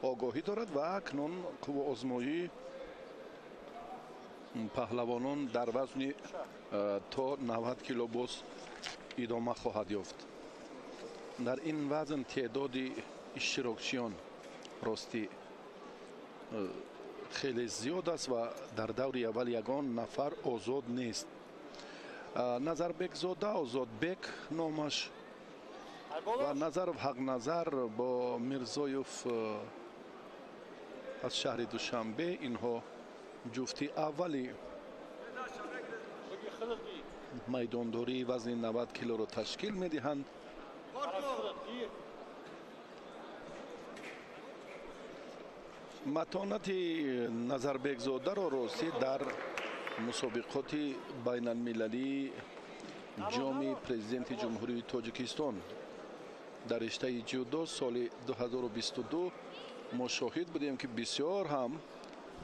Огоҳӣ дорад ва акнун қувваозмоии паҳлавонон дар вазни то 90 кило боз идома хоҳад ёфт. Дар ин вазн теъдоди иштирокчиён ростӣ хеле зиёд аст ва дар даври аввал ягон нафар озод нест. Назарбекзода Озодбек номаш ва Назаров Ҳақназар бо Мирзоев аз шаҳри Душанбе, инҳо ҷуфти аввали майдондории вазни 90 килоро ташкил медиҳанд. Матонати Назарбекзодаро ростӣ дар мусобиқоти байналмилалии ҷоми президенти Ҷумҳурии Тоҷикистон дар риштаи ҷудо соли 2022 мо шоҳид будем, ки бисёр ҳам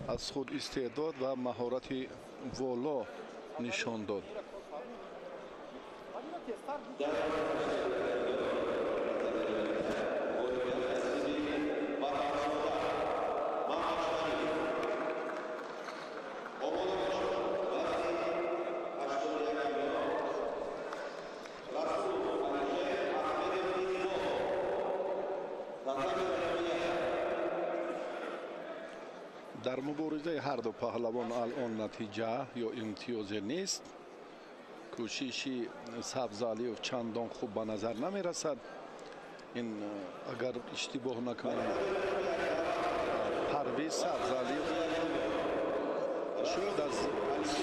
аз худ истеъдод ва маҳорати воло нишон дод. Дар муборизаи ҳарду паҳлавон алон натиҷа ё имтиёзе нест. Кӯшиши Сабзалиев чандон хуб ба назар намерасад. Ин агар иштибоҳ накунам, Парвиз Сабзалиев шояд аз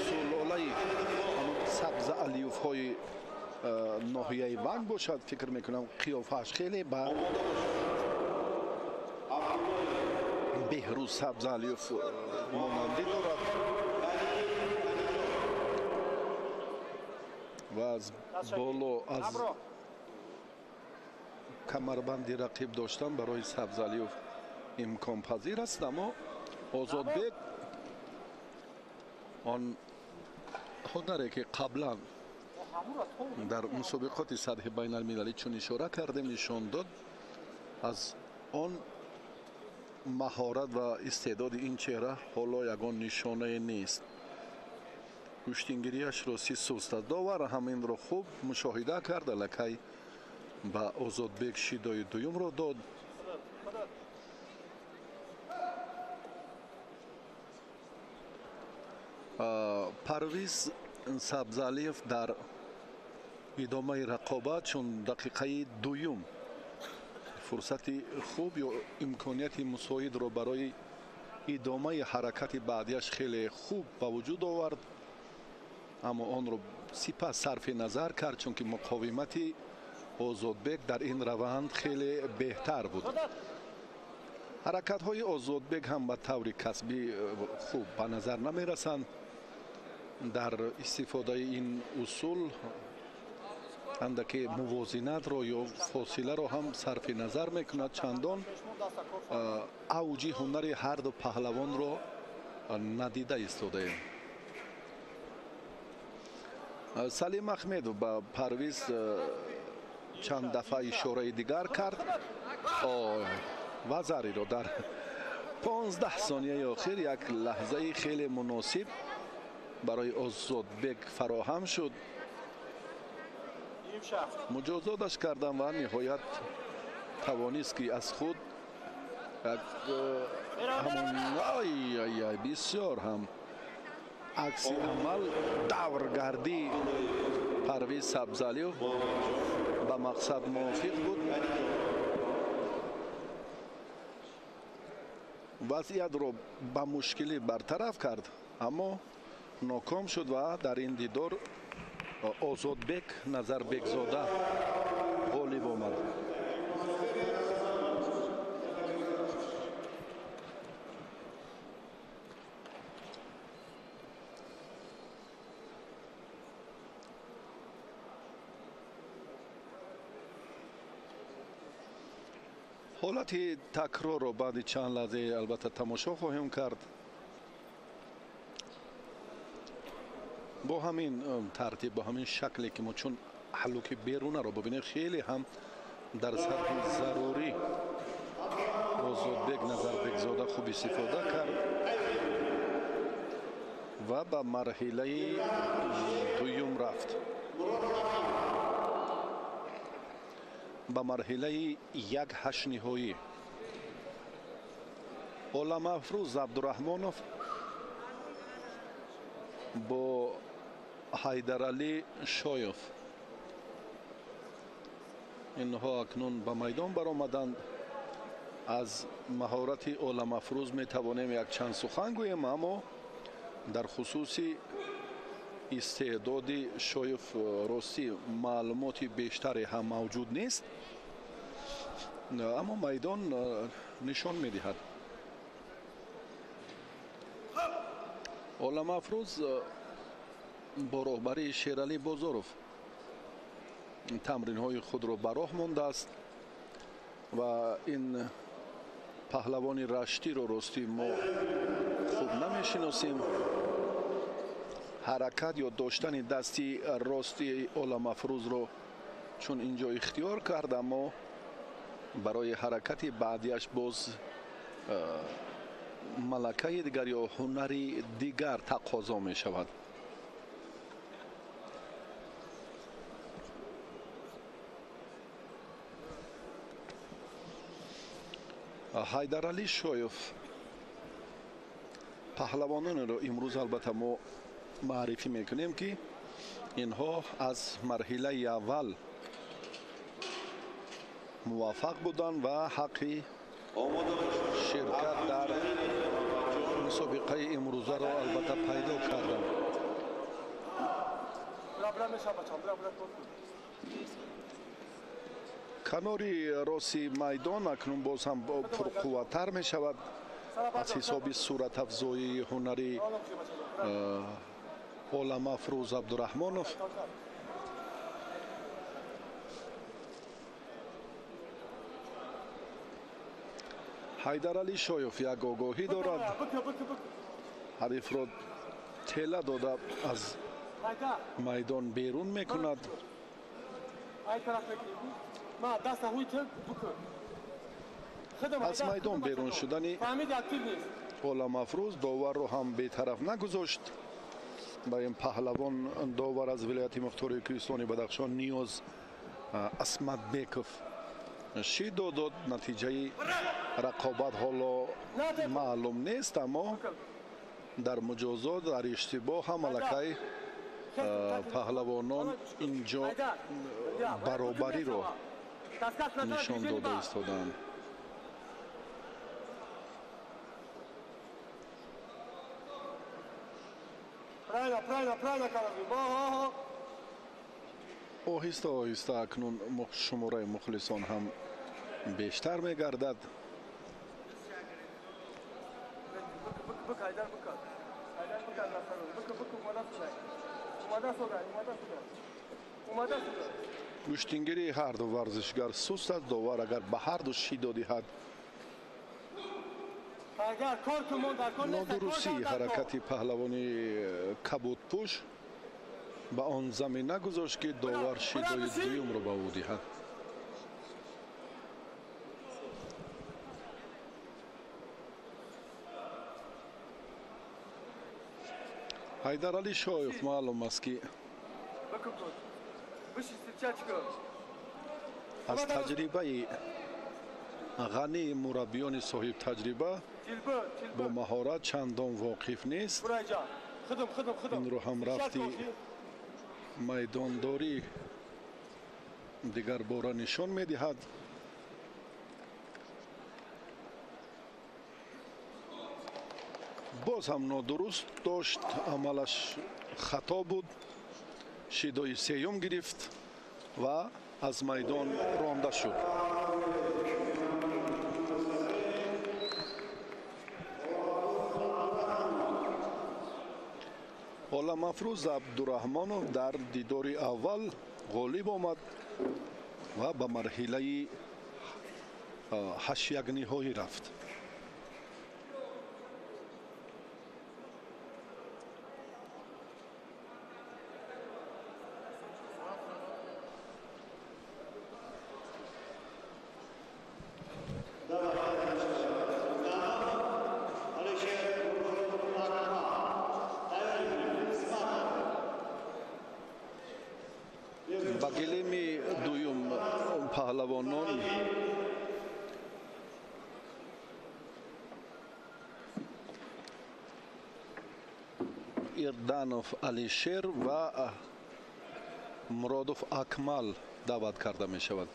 сулолаи Сабзалиевҳои ноҳияи Ванг бошад. Фикр мекунам, қиёфааш хеле ба Беҳрӯз Сабзалиев монандӣ дорад ва аз боло аз камарбанди рақиб доштан барои Сабзалиев имконпазир аст. Аммо Озодбек он ҳунаре ки қаблан дар мусобиқоти сатҳи байналмилалӣ чун ишора кардем нишон дод, аз он маҳорат ва истеъдоди ин чеҳра ҳоло ягон нишонае нест. Гӯштингириаш ростӣ суст аст. Довар ҳам инро хуб мушоҳида кард, аллакай ба Озодбек шидои дуюмро дод. Парвиз Сабзалиев дар идомаи рақобат чун дақиқаи дуюм фурсати хуб ё имконияти мусоидро барои идомаи ҳаракати баъдияш хеле хуб ба вуҷуд овард, аммо онро сипас сарфи назар кард, чунки муқовимати Озодбек дар ин раванд хеле беҳтар буд. Ҳаракатҳои Озодбек ҳам ба таври касбӣ хуб ба назар намерасанд. Дар истифодаи ин усул андаке мувозинатро ё фосиларо ҳам сарфи назар мекунад. Чандон авҷи ҳунари ҳарду паҳлавонро надида истодаем. Салим Ахмедов ба Парвиз чанд дафъа ишораи дигар кард ва зариро дар 15 сонияи охир як лаҳзаи хеле муносиб барои Озодбек фароҳам шуд. Муҷозоташ кардам ва ниҳоят тавонист, ки аз худ ҳамон бисёр ҳам акси амал давргардии Парвиз Сабзалиев ба мақсад мувофиқ буд. Вазъиятро ба мушкилӣ бартараф кард, аммо ноком шуд ва дар ин дидор Озодбек Назарбекзода ғолиб омад. Ҳолати такрорро баъди чанд лаҳза албатта тамошо хоҳем кард. Бо ҳамин тартиб, бо ҳамин шакле ки мо чун ҳаллуки берунаро бибинем, хеле ҳам дар сатҳи зарурӣ Озодбек Назарбекзода хуб истифода кард ва ба марҳилаи дуюм рафт. Ба марҳилаи як ҳаштниҳоӣ. Оламафрӯз Абдураҳмонов бо Ҳайдаралӣ Шоев. Инҳо акнун ба майдон баромаданд. Аз маҳорати Оламафрӯз метавонем якчанд сухан гӯем, аммо дар хусуси истеъдоди Шоев ростӣ маълумоти бештаре ҳам мавҷуд нест, аммо майдон нишон медиҳад. Оламафрӯз бо роҳбарии Шералӣ Бозоров тамринҳои худро ба роҳ мондааст ва ин паҳлавони раштиро ростӣ мо хуб намешиносем. Ҳаракат ё доштани дасти рости Оламафрӯзро чун инҷо ихтиёр кард, аммо барои ҳаракати баъдиаш боз малакаи дигар ё ҳунари дигар тақозо мешавад. Ҳайдаралӣ Шоев паҳлавононеро имрӯз албатта мо маърифӣ мекунем, ки инҳо аз марҳилаи аввал муваффақ буданд ва ҳаққи ширкат дар мусобиқаи имрӯзаро албатта пайдо карданд. Канори рости майдон акнун боз ҳам пурқувваттар мешавад аз ҳисоби суратафзоии ҳунари Оламафрӯз Абдураҳмонов. Ҳайдаралӣ Шоев як огоҳӣ дорад, ҳарифро тела дода аз майдон берун мекунад. Аз майдон берун шудани Оламафрӯз доварро ҳам бетараф нагузошт. Ба ин паҳлавон довар аз вилояти мухтори Кӯҳистони Бадахшон Ниёз Асмадбеков шидо дод. Натиҷаи рақобат ҳоло маълум нест, аммо дар муҷозот дар иштибоҳ ҳам аллакай паҳлавонон инҷо баробариро нишон дода истодаанд. Оҳиста оҳиста акнун шумораи мухлисон ҳам бештар мегардад. Гӯштингирии ҳарду варзишгар суст аст. Довар агар ба ҳарду шидо диҳад, нодурустии ҳаракати паҳлавони кабудпӯш ба он замин нагузошт, ки довар шидои дуюмро ба ӯ диҳад. Ҳайдаралӣ Шоев маълум аст, ки аз таҷрибаи ғании мураббиёни соҳибтаҷриба бо маҳорат чандон воқиф нест. Инро ҳам рафти майдондорӣ дигарбора нишон медиҳад. Боз ҳам нодуруст дошт, амалаш хато буд. Шидои сеюм гирифт ва аз майдон ронда шуд. Оламафрӯз Абдураҳмонов дар дидори аввал ғолиб омад ва ба марҳилаи ҳаштякниҳоӣ рафт. ҷавонон Ирданов Алишер ва Муродов Акмал даъват карда мешавад.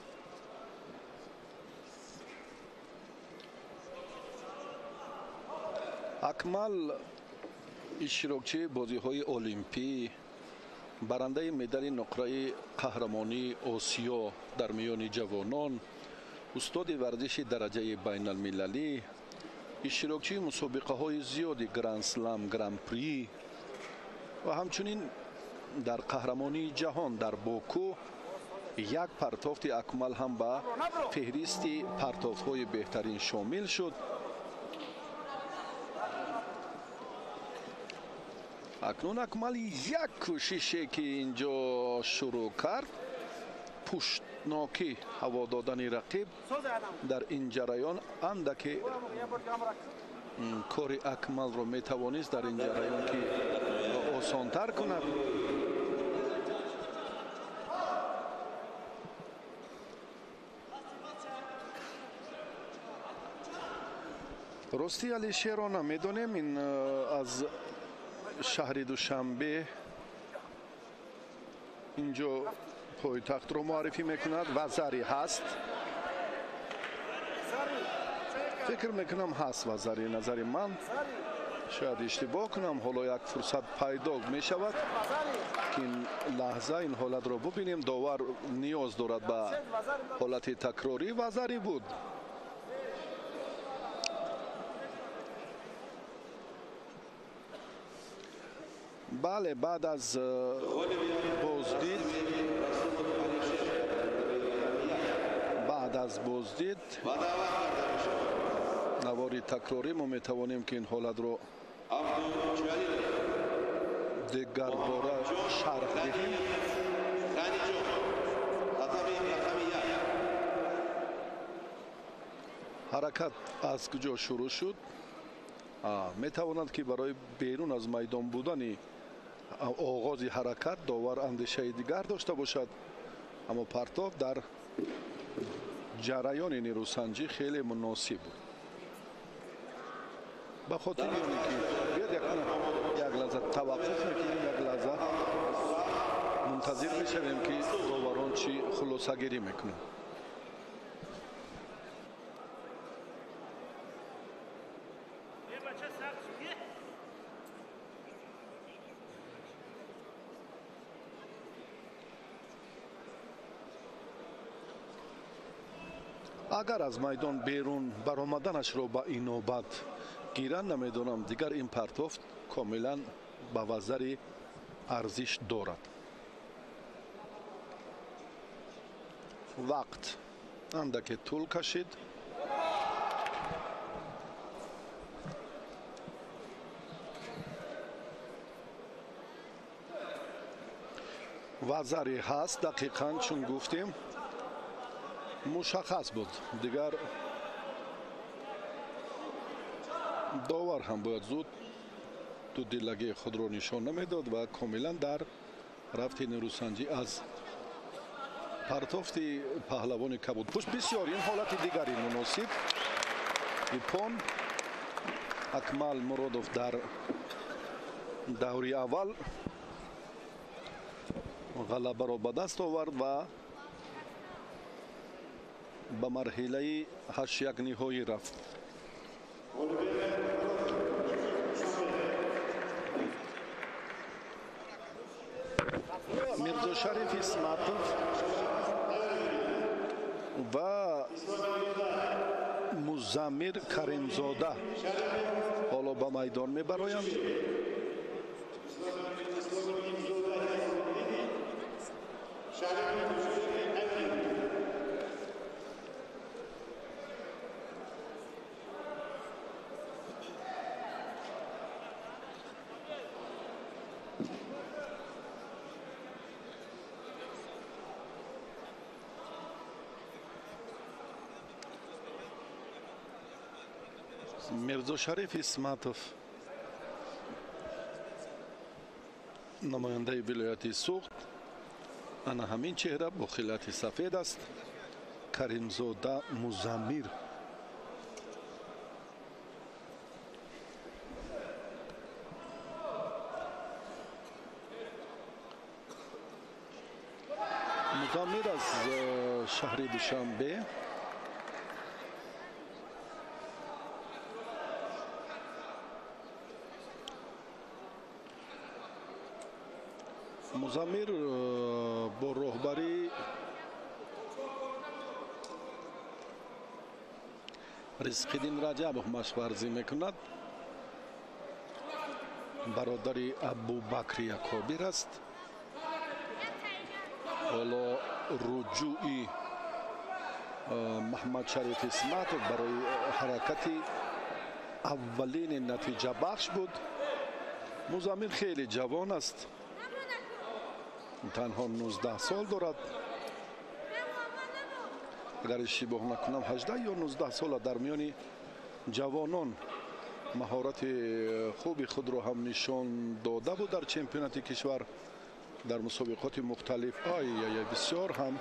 Акмал иштирокчии бозиҳои олимпӣ, барандаи медали нуқраи қаҳрамонии Осиё дар миёни ҷавонон, устоди варзиши дараҷаи байналмилалӣ, иштирокчии мусобиқаҳои зиёди гранд-слам, гран-при ва ҳамчунин дар қаҳрамонии ҷаҳон дар Боку як партофти Акмал ҳам ба феҳристи партофтҳои беҳтарин шомил шуд. Акнун Акмал як кӯшише ки инҷо шурӯъ кард, пуштнокӣ ҳаво додани рақиб дар ин ҷараён андаке кори Акмалро метавонист дар ин ҷараён ки осонтар кунад. Рости Алишерро намедонем, ин аз шаҳри Душанбе инҷо пойтахтро муаррифӣ мекунад. Вазари ҳаст, фикр мекунам ҳаст вазари, назари ман шояд иштибоҳ кунам. Ҳоло як фурсат пайдо мешавад ки ин лаҳза ин ҳолатро бубинем. Довар ниёз дорад ба ҳолати такрорӣ. Вазари буд. Бале, баъд аз боздид, навори такрорӣ мо метавонем ки ин ҳолатро дигарбора шарҳ диҳем. Ҳаракат аз куҷо шурӯъ шуд? Метавонад ки барои берун аз майдон будани оғози ҳаракат довар андешаи дигар дошта бошад, аммо партоф дар ҷараёни нерӯсанҷӣ хеле муносиб буд. Ба хотири оне ки биёд як лаҳза таваққуф мекунем, як лаҳза мунтазир мешавем ки доварон чӣ хулосагирӣ мекунанд. Агар аз майдон берун баромаданашро ба инобат гиранд, намедонам, дигар ин партофт комилан ба вазари арзиш дорад. Вақт андаке тӯл кашид. Вазари ҳаст, дақиқан чун гуфтем мушаххас буд. Дигар довар ҳам бояд зуд дудилагии худро нишон намедод ва комилан дар рафти нерӯсанҷӣ аз партофти паҳлавони кабудпӯш бисёр ин ҳолати дигари муносиб. Ипон Акмал Муродов дар даври аввал ғалабаро ба даст овард ва ба марҳилаи 8-1 ниҳоӣ рафт. Мирзошариф Исматов ва Музаммир Каримзода ҳоло ба майдон мебароянд. Мирзошариф Исматов намояндаи вилояти Суғд, ана ҳамин чеҳра бо хилати сафед аст. Каримзода Музаммир. Музаммир аз шаҳри Душанбе. Музаммир бо роҳбарӣ Ризқиддин Раҷабов машварзӣ мекунад. Бародари Абубакри Акобир аст. Ҳоло руҷӯи Маҳмадшариф Исматов барои ҳаракати аввалини натиҷабахш буд. Музаммир хеле ҷавон аст, танҳо 19 сол дорад. Агар иштибоҳ накунам 18 ё 19 сола. Дар миёни ҷавонон маҳорати хуби худро ҳам нишон дода буд дар чемпионати кишвар, дар мусобиқоти мухталиф. Ай бисёр ҳам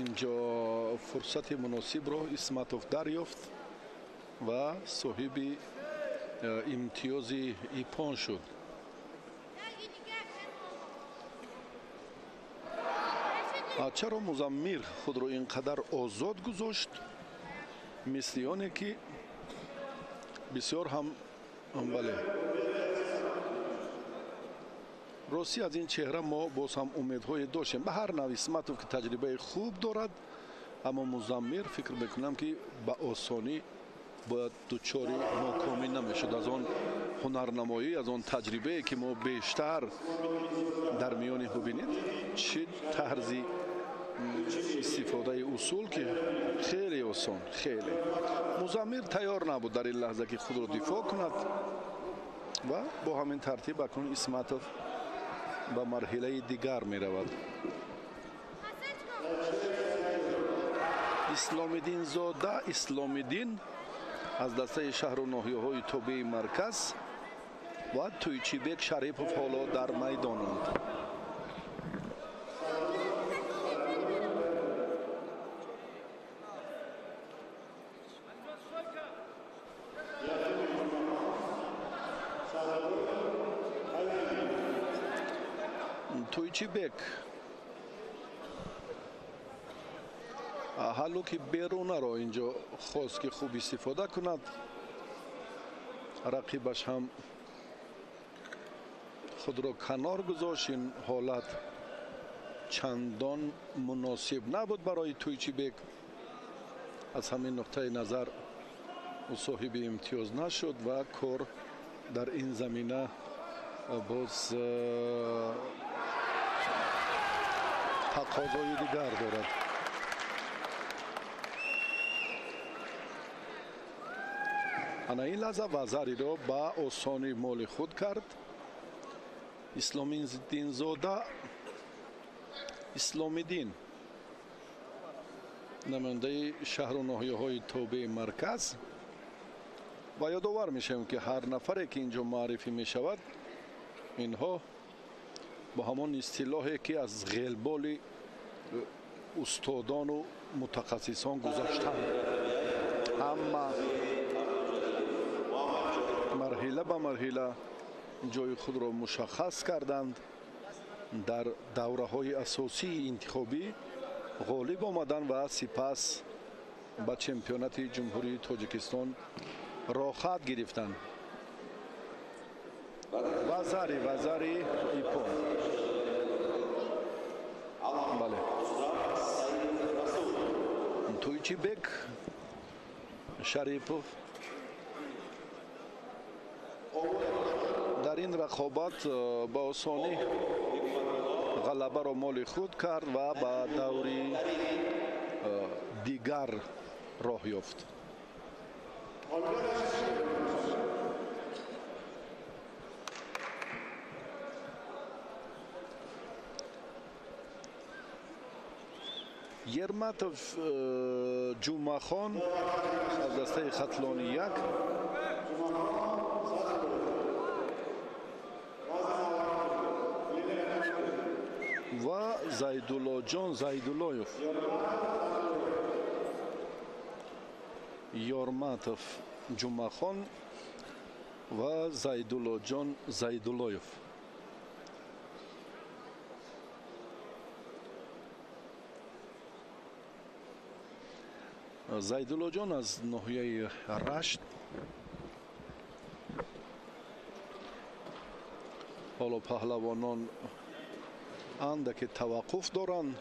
инҷо фурсати муносибро Исматов дарёфт ва соҳиби имтиёзи ипон шуд. Чаро Музаммир худро ин қадар озод гузошт? Мисли оне ки бисёр ҳам бале, ростӣ аз ин чеҳра мо боз ҳам умедҳое доштем. Ба ҳар нав Исматов ки таҷрибаи хуб дорад, аммо Музаммир фикр мекунам ки ба осонӣ бояд дучори нокомӣ намешуд. Аз он ҳунарнамоӣ, аз он таҷрибае ки мо бештар дар миёни бубинед, чӣ тарзи истифодаи усул ки хеле осон, хеле. Музаммир тайёр набуд дар ин лаҳза ки худро дифоъ кунад ва бо ҳамин тартиб акнун Исматов ба марҳилаи дигар меравад. Исломиддинзода Исломиддин аз дастаи шаҳру ноҳияҳои тобеи марказ ва Тӯйчибек Шарипов ҳоло дар майдонанд. Тӯйчибек ҳалло ки берунаро инҷо хост ки хуб истифода кунад, рақибаш ҳам худро канор гузошт. Ин ҳолат чандон муносиб набуд барои Тӯйчибек. Аз ҳамин нуқтаи назар ӯ соҳиби имтиёз нашуд ва кор дар ин замина боз тақозои дигар дорад. Ана ин лаҳза вазариро ба осонӣ моли худ кард. Исломиддинзода Исломиддин, намояндаи шаҳру ноҳияҳои тобеи марказ. Ва ёдовар мешавем ки ҳар нафаре ки инҷо муаррифӣ мешавад, инҳо бо ҳамон истилоҳе ки аз ғелболи устодону мутахассисон гузаштанд, ҳама марҳила ба марҳила ҷои худро мушаххас карданд, дар давраҳои асосии интихобӣ ғолиб омаданд ва сипас ба чемпионати Ҷумҳурии Тоҷикистон роҳхат гирифтанд. Вазари ипон. Бале, Тӯйчибек Шарипов дар ин рақобат ба осонӣ ғалабаро моли худ кард ва ба даври дигар роҳ ёфт. Ерматов Ҷумъахон аз дастаи Хатлони як ва Зайдуллоҷон Зайдуллоев. Ёрматов Ҷумъахон ва Зайдуллоҷон Зайдуллоев. Зайдуллоҷон аз ноҳияи Рашт, ҳоло паҳлавонон андаке таваққуф доранд.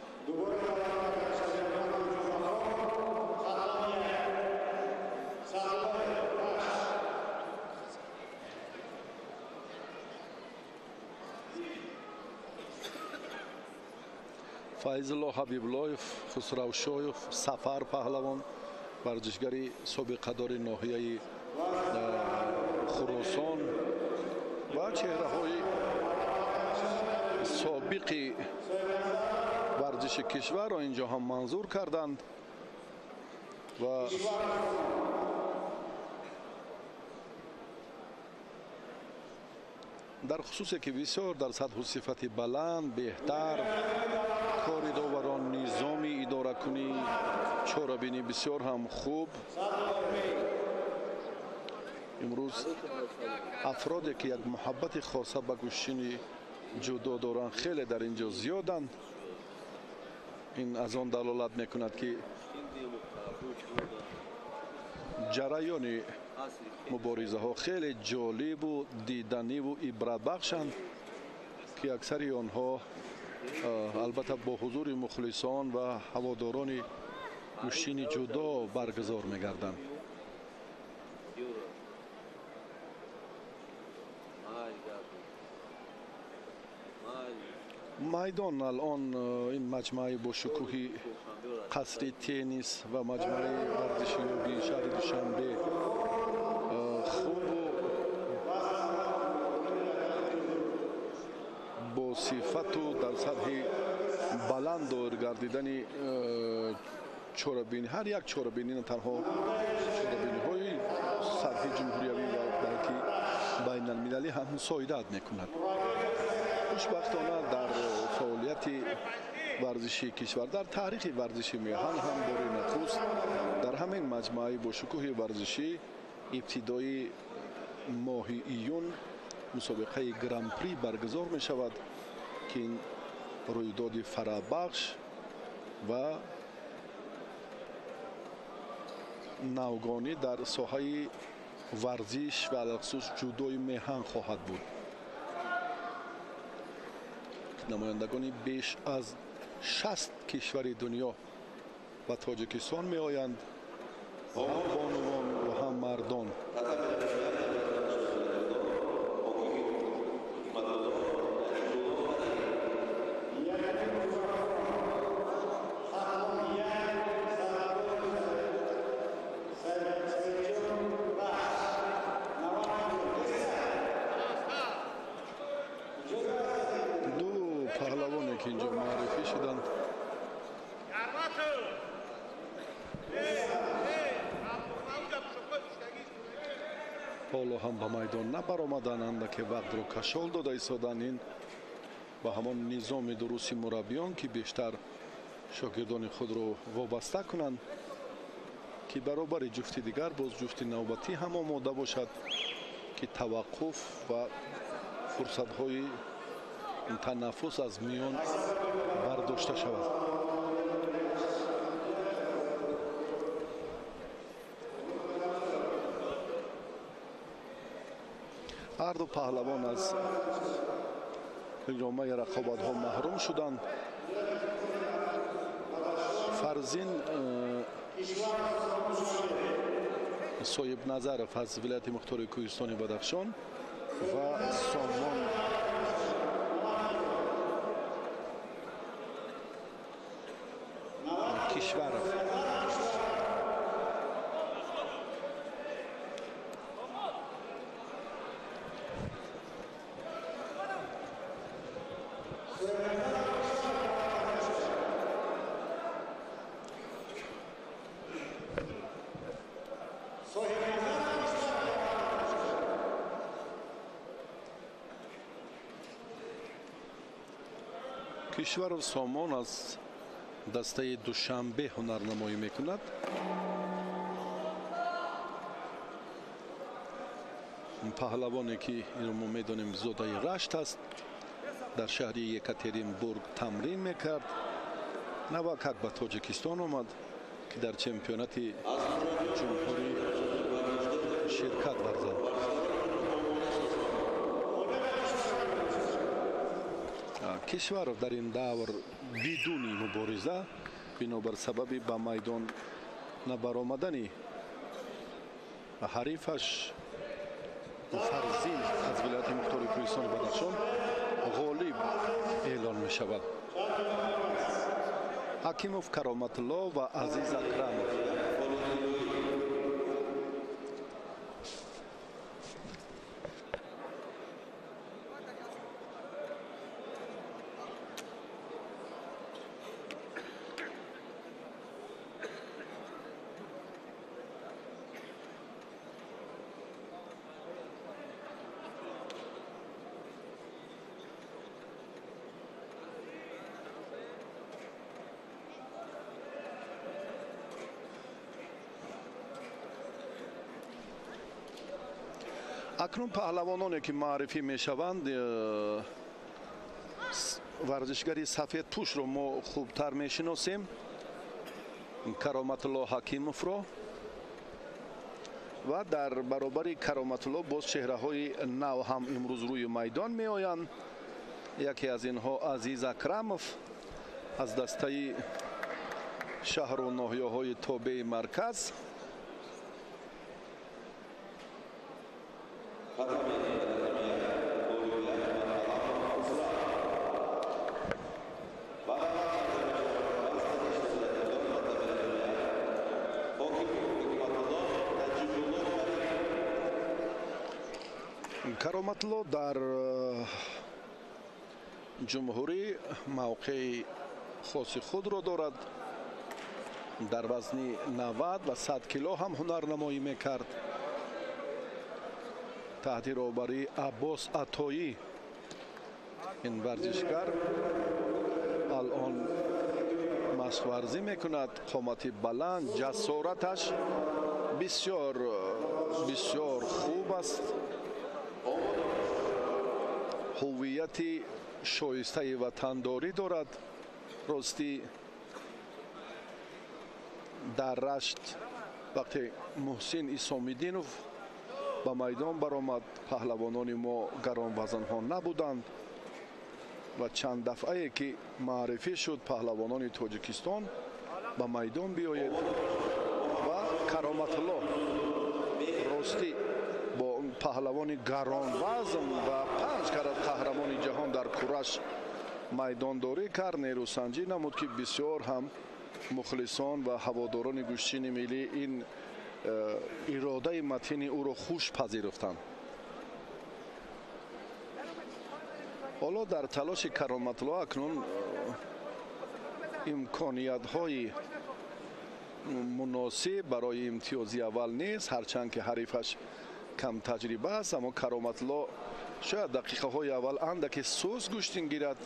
Файзулло Ҳабибуллоев, Хусравшоев, Сафар паҳлавон, варзишгари собиқадори ноҳияи Хуросон ва чеҳраҳои собиқи варзиши кишварро инҷо ҳам манзур карданд ва дар хусусе ки бисёр дар сатҳу сифати баланд, беҳтар кори доварон, низоми идоракунӣ, чорабинӣ бисёр ҳам хуб. Имрӯз афроде ки як муҳаббати хоса ба гӯштини ҷудо доранд хеле дар ин ҷо зиёданд. Ин аз он далолат мекунад, ки ҷараёни муборизаҳо хеле ҷолибу диданиву ибратбахшанд, ки аксари онҳо албатта бо ҳузури мухлисон ва ҳаводорони гӯштини ҷудо баргузор мегарданд. Майдон алон ин маҷмӯаи бошукӯҳи қасри теннис ва маҷмӯаи варзишиёбии шаҳри Душанбе хубу бо сифату дар сатҳи баланд доир гардидани чорабинӣ, ҳар як чорабинӣ на танҳо чорабиниҳои сатҳи ҷумҳуриявӣ ва балки байналмилалӣ ҳам мусоидат мекунад. Хушбахтона дар фаъолияти варзишии кишвар, дар таърихи варзиши меҳан ҳам бори нахуст дар ҳамин маҷмӯаи бошукӯҳи варзишӣ ибтидои моҳи июн мусобиқаи гран-при баргузор мешавад, ки ин рӯйдоди фарабахш ва навгонӣ дар соҳаи варзиш ва алалхусус ҷудои меҳан хоҳад буд. Намояндагони беш аз 60 кишвари дунё ба Тоҷикистон меоянд, ҳам бонувон ва ҳам мардон. Паҳлавоне ки инҷо муаррифӣ шуданд ҳоло ҳам ба майдон набаромаданд, андаке вақтро кашол дода истоданд. Ин ба ҳамон низоми дурусти мураббиён, ки бештар шогирдони худро вобаста кунанд, ки баробари ҷуфти дигар боз ҷуфти навбатӣ ҳам омода бошад, ки таваққуф ва фурсатҳои танаффус аз миён бардошта шавад. Ҳар ду паҳлавон аз идомаи рақобатҳо маҳрум шуданд. Фарзин Соҳибназаров аз вилояти мухтори Кӯҳистони Бадахшон ва Сомон Кишваров. Кишваров Сомон аз дастаи Душанбе ҳунарнамоӣ мекунад. Паҳлавоне ки инро мо медонем зодаи Рашт аст, дар шаҳри Екатеринбург тамрин мекард. Навакак ба Тоҷикистон омад, ки дар чемпионати ҷумҳурӣ ширкат варзад. Кишваров дар ин давр бидуни мубориза бинобар сабаби ба майдон набаромадани ҳарифаш Фарзин аз вилояти мухтори Кӯҳистони Бадахшон ғолиб эълон мешавад. Ҳакимов Кароматулло ва Азиз Акрамов. Акнун паҳлавононе ки маърифӣ мешаванд, варзишгари сафедпӯшро мо хубтар мешиносем, Кароматулло Ҳакимовро, ва дар баробари Кароматулло боз чеҳраҳои нав ҳам имрӯз рӯи майдон меоянд. Яке аз инҳо Азиз Акрамов аз дастаи шаҳру ноҳияҳои тобеи марказ. Кароматулло дар ҷумҳурӣ мавқеи хоси худро дорад. Дар вазни 90 ва 100 кило ҳам ҳунарнамоӣ мекард. Таҳти роҳбарии Аббос Атоӣ ин варзишгар алон машқварзӣ мекунад. Қомати баланд, ҷасораташ бисёр бисёр хуб аст. Ҳуввияти шоистаи ватандорӣ дорад. Ростӣ дар Рашт вақте Муҳсин Исомиддинов ба майдон баромад, паҳлавонони мо гаронвазнҳо набуданд ва чанд дафъае ки маърифӣ шуд паҳлавонони Тоҷикистон ба майдон биёед ва Кароматулло ростӣ бо паҳлавони гаронвазн ва 5 карат қаҳрамони ҷаҳон дар кураш майдондорӣ кард, нерӯсанҷӣ намуд, ки бисёр ҳам мухлисон ва ҳаводорони гӯштини миллӣ ин иродаи матини ӯро хуш пазируфтанд. Ҳоло дар талоши Кароматулло акнун имкониятҳои муносиб барои имтиёзи аввал нест, ҳарчанд ки ҳарифаш кам таҷриба аст, аммо Кароматулло шояд дақиқаҳои аввал андаке сус гӯштин гирад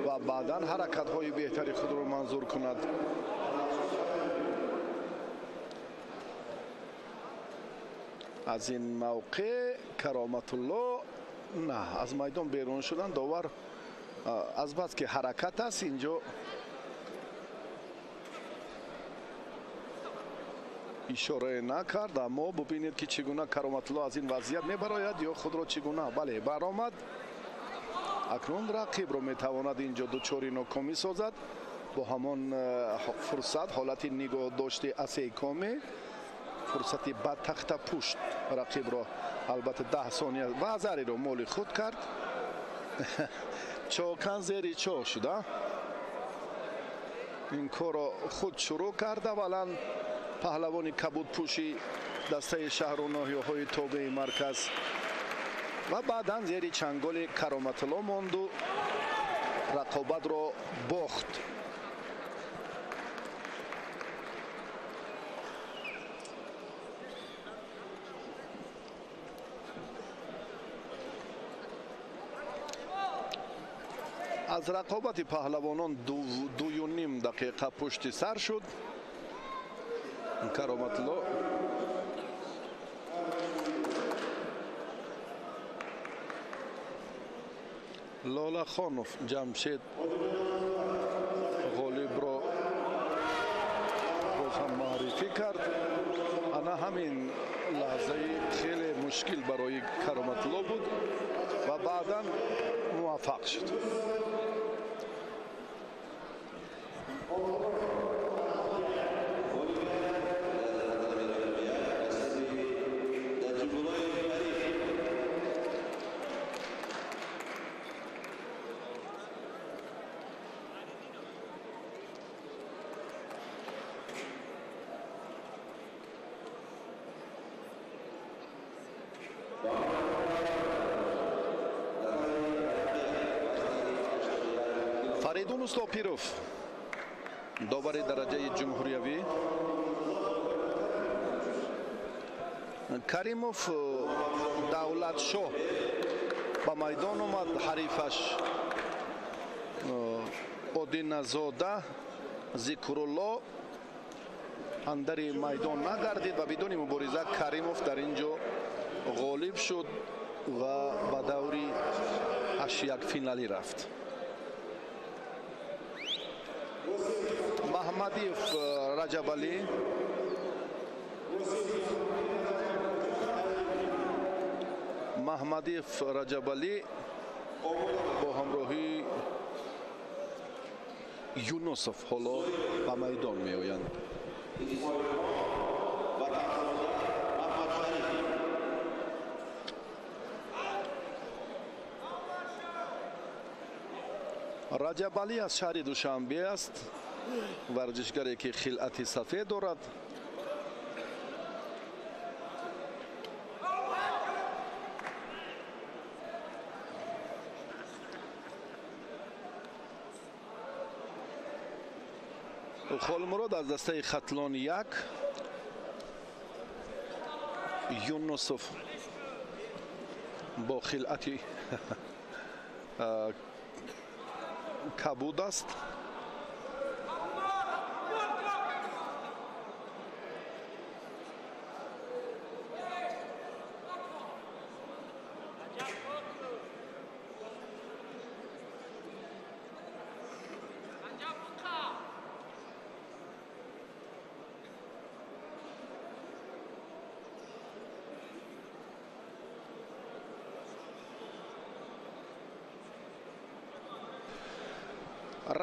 ва баъдан ҳаракатҳои беҳтари худро манзур кунад. Аз ин мавқеъ Кароматулло на аз майдон берун шудан, довар аз бас ки ҳаракат аст инҷо ишорае накард, аммо бубинед ки чӣ гуна Кароматулло аз ин вазъият мебарояд ё худро чӣ гуна бале баромад. Акнун рақибро метавонад инҷо дучори нокомӣ созад бо ҳамон фурсат, ҳолати нигоҳдошти асекоме, фурсати ба тахтапушт рақибро албатта 10 сония вазариро моли худ кард. Чокан зери чоҳ шуда, ин корро худ шурӯъ кард. Аввалан паҳлавони кабудпӯши дастаи шаҳру ноҳияҳои тобеи марказ ва баъдан зери чанголи Кароматулло монду рақобатро бохт. Аз рақобати паҳлавонон 2,5 дақиқа пушти сар шуд. Кароматулло Лолахонов Ҷамшед ғолибро боз ҳам муаррифӣ кард. Ана ҳамин лаҳзаи хеле мушкил барои Кароматулло буд ва баъдан муваффақ шуд. Фаридун Устопиров, довари дараҷаи ҷумҳуриявӣ, Каримов Давлатшоҳ ба майдон омад. Ҳарифаш Одиназода Зикрулло андари майдон нагардид ва бидуни мубориза Каримов дар ин ҷо ғолиб шуд ва ба даври 8-1 финалӣ рафт. Маҳмадиев Раҷабалӣ, Маҳмадиев Раҷабалӣ бо ҳамроҳии Юнусов ҳоло ба майдон меоянд. Раҷабалӣ аз шаҳри Душанбе аст, варзишгаре ки хилъати сафед дорад. Холмурод аз дастаи Хатлон 1, Юнусов бо хилъати кабуд аст.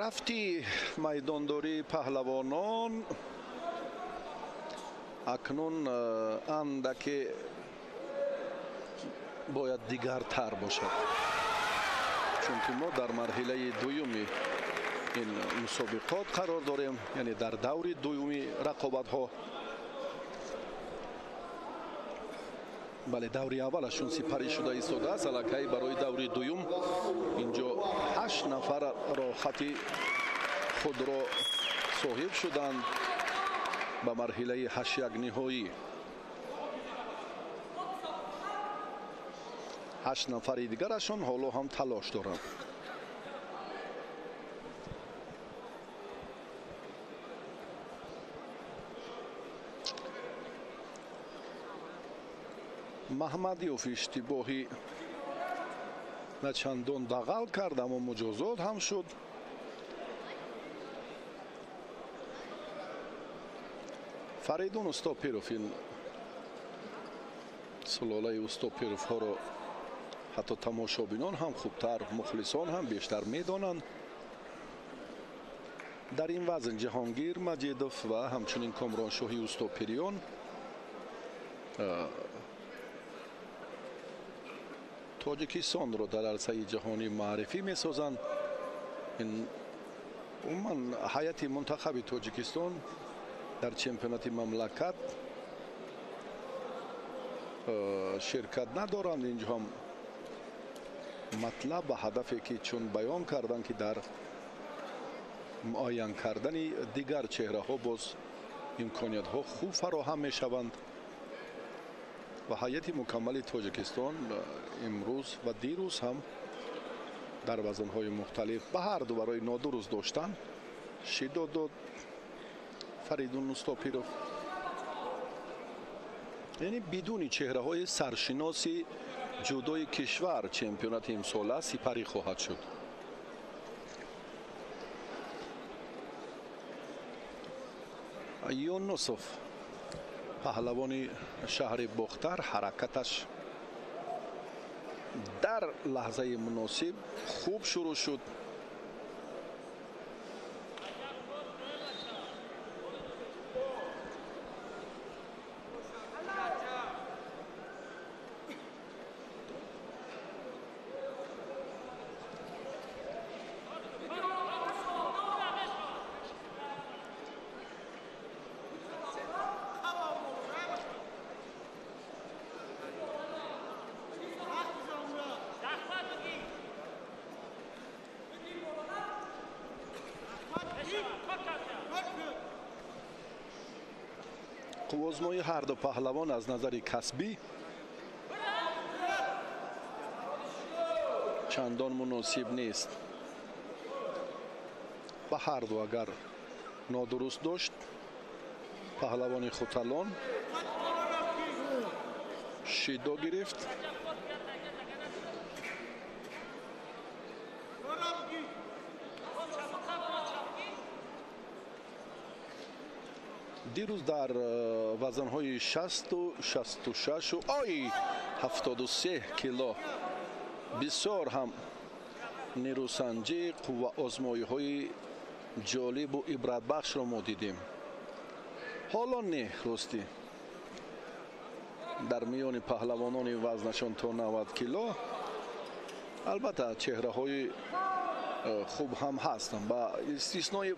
Рафти майдондории паҳлавонон акнун андаке бояд дигартар бошад, чунки мо дар марҳилаи дуюми ин мусобиқот қарор дорем, яъне дар даври дуюми рақобатҳо. Бале, даври аввалашон сипарӣ шуда истодааст. Аллакай барои даври дуюм инҷо 8 нафар рохати худро соҳиб шуданд ба марҳилаи 8-1 ниҳоӣ. 8 нафари дигарашон ҳоло ҳам талош доранд. Маҳмадиев иштибоҳи на чандон дағал кард, аммо муҷозот ҳам шуд. Фаридун Устопиров, ин сулолаи Устопировҳоро ҳатто тамошобинон ҳам хубтар, мухлисон ҳам бештар медонанд. Дар ин вазн Ҷаҳонгир Маҷидов ва ҳамчунин Комроншоҳи Устопириён Тоҷикистонро дар арсаи ҷаҳонӣ маърифӣ месозанд. Умуман ҳайати мунтахаби Тоҷикистон дар чемпионати мамлакат ширкат надоранд. Инҷо ҳам матлаб ба ҳадафе ки чун баён карданд, ки дар муайян кардани дигар чеҳраҳо боз имкониятҳо хуб фароҳам мешаванд ва ҳайати мукаммали Тоҷикистон имрӯз ва дирӯз ҳам дар вазнҳои мухталиф ба ҳар ду барои нодуруст доштан шиддат дод Фаридун Устопиров. Яъне бидуни чеҳраҳои саршиноси ҷудои кишвар чемпионати имсола сипарӣ хоҳад шуд. Юнусов, паҳлавони шаҳри Бохтар, ҳаракаташ дар лаҳзаи муносиб хуб шурӯъ шуд. Қувваозмоии ҳарду паҳлавон аз назари касбӣ чандон муносиб нест. Ба ҳарду агар нодуруст дошт, паҳлавони Хуталон шидо гирифт. Дирӯз дар вазнҳои 60, 66 ой 73 кило бисёр ҳам нерӯсанҷӣ, қувваозмоиҳои ҷолибу ибратбахшро мо дидем. Ҳоло не, ростӣ дар миёни паҳлавонони вазнашон то 90 кило албатта чеҳраҳои хуб ҳам ҳастанд, ба истиснои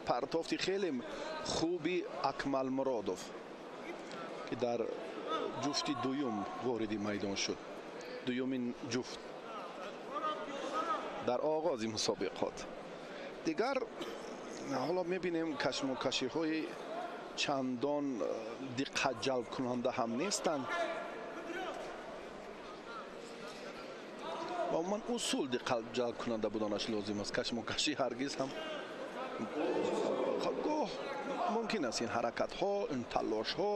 партофти хеле хуби Акмал Муродов, ки дар ҷуфти дуюм вориди майдон шуд, дуюмин ҷуфт дар оғози мусобиқот. Дигар ҳоло мебинем кашмокашиҳои чандон диққат ҷалбкунанда ҳам нестанд. Ва умуман усул диққат ҷалбкунанда буданаш лозим аст. Кашмокашӣ ҳаргиз ҳам гоҳ мумкин аст ин ҳаракатҳо, ин талошҳо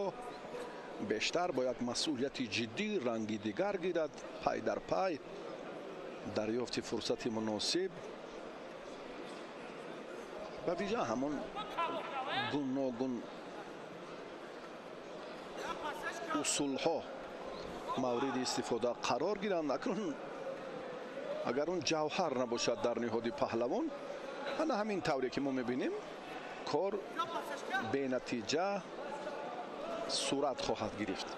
бештар бо як масъулияти ҷиддӣ ранги дигар гирад, пай дар пай дарёфти фурсати муносиб, ба вижа ҳамон гуногун усулҳо мавриди истифода қарор гиранд. Акнун агар он ҷавҳар набошад дар ниҳоди паҳлавон, ана ҳамин тавре ки мо мебинем, кор бенатиҷа сурат хоҳад гирифт.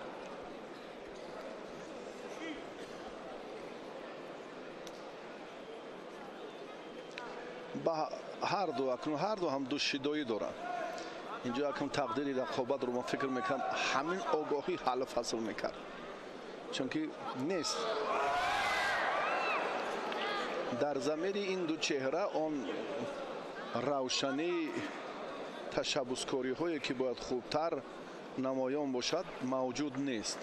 Ба ҳарду акнун ҳарду ҳам ду шидоӣ доранд. Инҷо акнун тақдири рақобатро ман фикр мекунам ҳамин огоҳӣ ҳаллу фасл мекард, чунки нест дар замири ин ду чеҳра он равшании ташаббускориҳое ки бояд хубтар намоён бошад мавҷуд нест.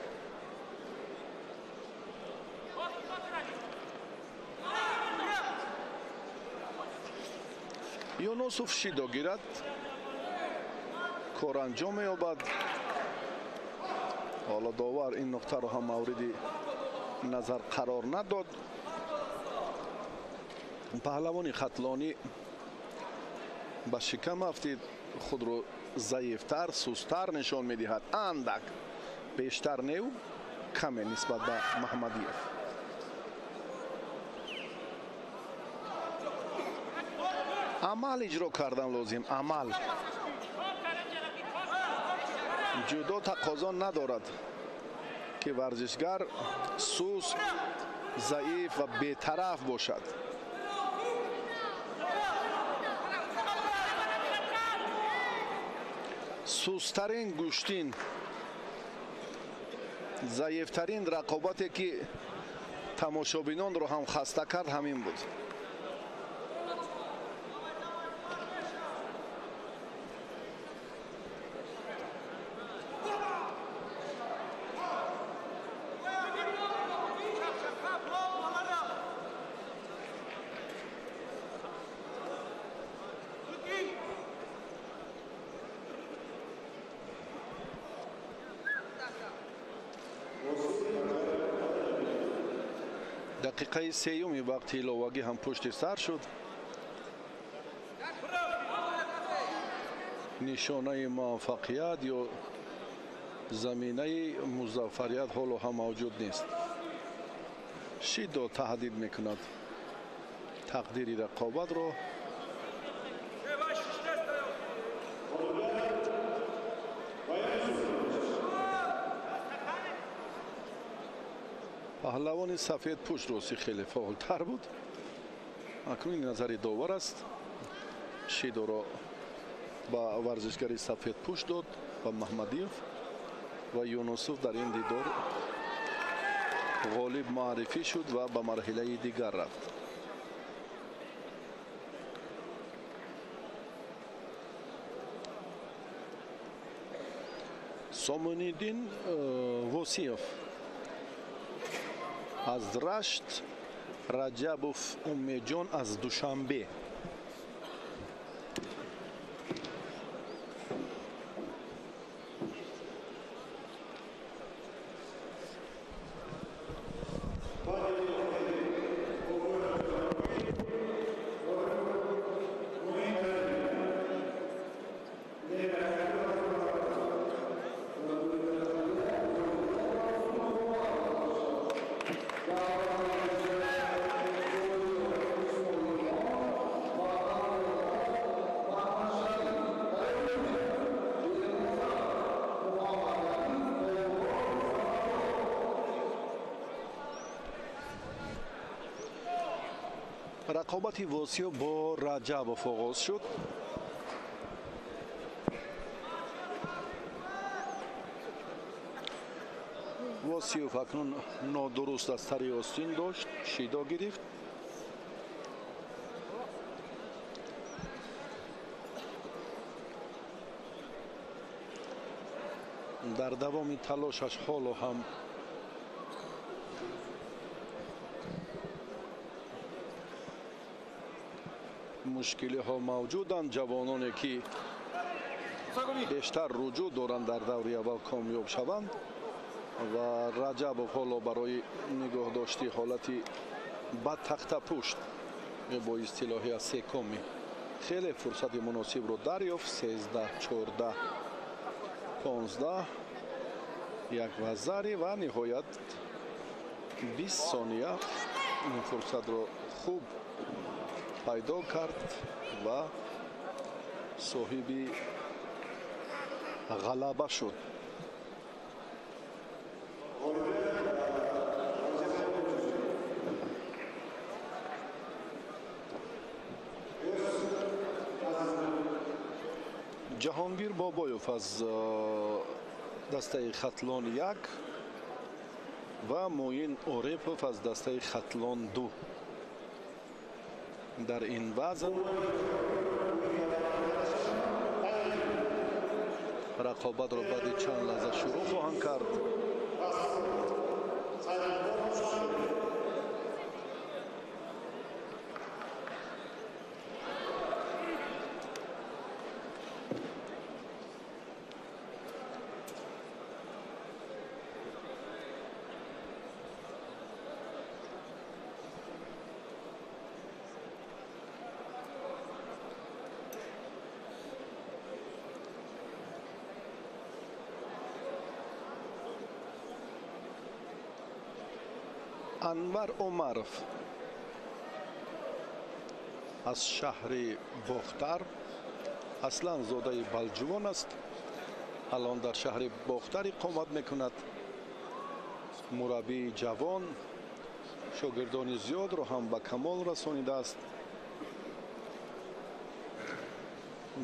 Юнусов шидо гирад, кор анҷом меёбад. Ҳоло довар ин нуқтаро ҳам мавриди назар қарор надод. Паҳлавони Хатлонӣ ба шикам афтид, худро заифтар, сустар нишон медиҳад, андак бештар неу каме нисбат ба Маҳмадиев. Амал иҷро кардан лозим, амал. Ҷудо тақозо надорад ки варзишгар суст, заиф ва бетараф бошад. Сустарин гӯштин, заифтарин рақобате ки тамошобинонро ҳам хаста кард ҳамин буд. Дақиқаи сеюми вақти иловагӣ ҳам пушти сар шуд. Нишонаи муваффақият ё заминаи музаффарият ҳоло ҳам мавҷуд нест. Шидо таҳдид мекунад тақдири рақобатро. Паҳлавони сафедпӯш рости хеле фаъолтар буд. Акнун назари довар аст. Шидоро ба варзишгари сафедпӯш дод ба Маҳмадиев ва Юнусов дар ин дидор ғолиб муаррифӣ шуд ва ба марҳилаи дигар рафт. Сомониддин Восиев аз Рашт, Раҷабов Умеҷон аз Душанбе. Рақобати Восиев бо Раҷабов оғоз шуд. Восиев акнун нодуруст аз сари остин дошт, шидо гирифт. Дар давоми талошаш ҳоло ҳам мушкилиҳо мавҷуданд. Ҷавононе ки бештар руҷӯъ доранд дар даври аввал комёб шаванд ва Раҷабов ҳоло барои нигоҳдошти ҳолати ба тахтапушт ё бо истилоҳи аз секоми хеле фурсати муносибро дарёфт. 13, 14, 15, як вазари ва ниҳоят 20 сония ин фурсатро хуб пайдо кард ва соҳиби ғалаба шуд. Ҷаҳонгир Бобоев аз дастаи Хатлон 1 ва Муин Орепов аз дастаи Хатлон 2 дар ин вазн рақобатро баъди чанд лаҳза шурӯъ хоҳанд кард. Анвар Омаров аз шаҳри Бохтар, аслан зодаи Балҷувон аст, алон дар шаҳри Бохтар иқомат мекунад. Мураббии ҷавон, шогирдони зиёдро ҳам ба камол расонидааст.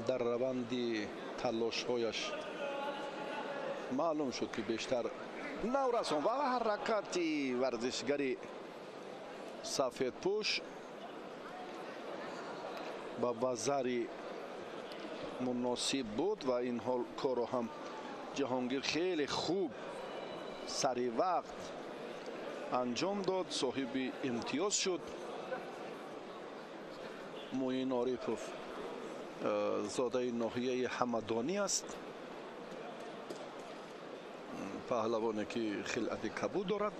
Дар раванди талошҳояш маълум шуд, ки бештар наврасон ва ҳаракати варзишгари сафедпӯш ба вазари муносиб буд ва ин ҳол корро ҳам Ҷаҳонгир хеле хуб сари вақт анҷом дод, соҳиби имтиёз шуд. Муин Орипов зодаи ноҳияи Ҳамадонӣ аст, паҳлавоне ки хилъати кабуд дорад.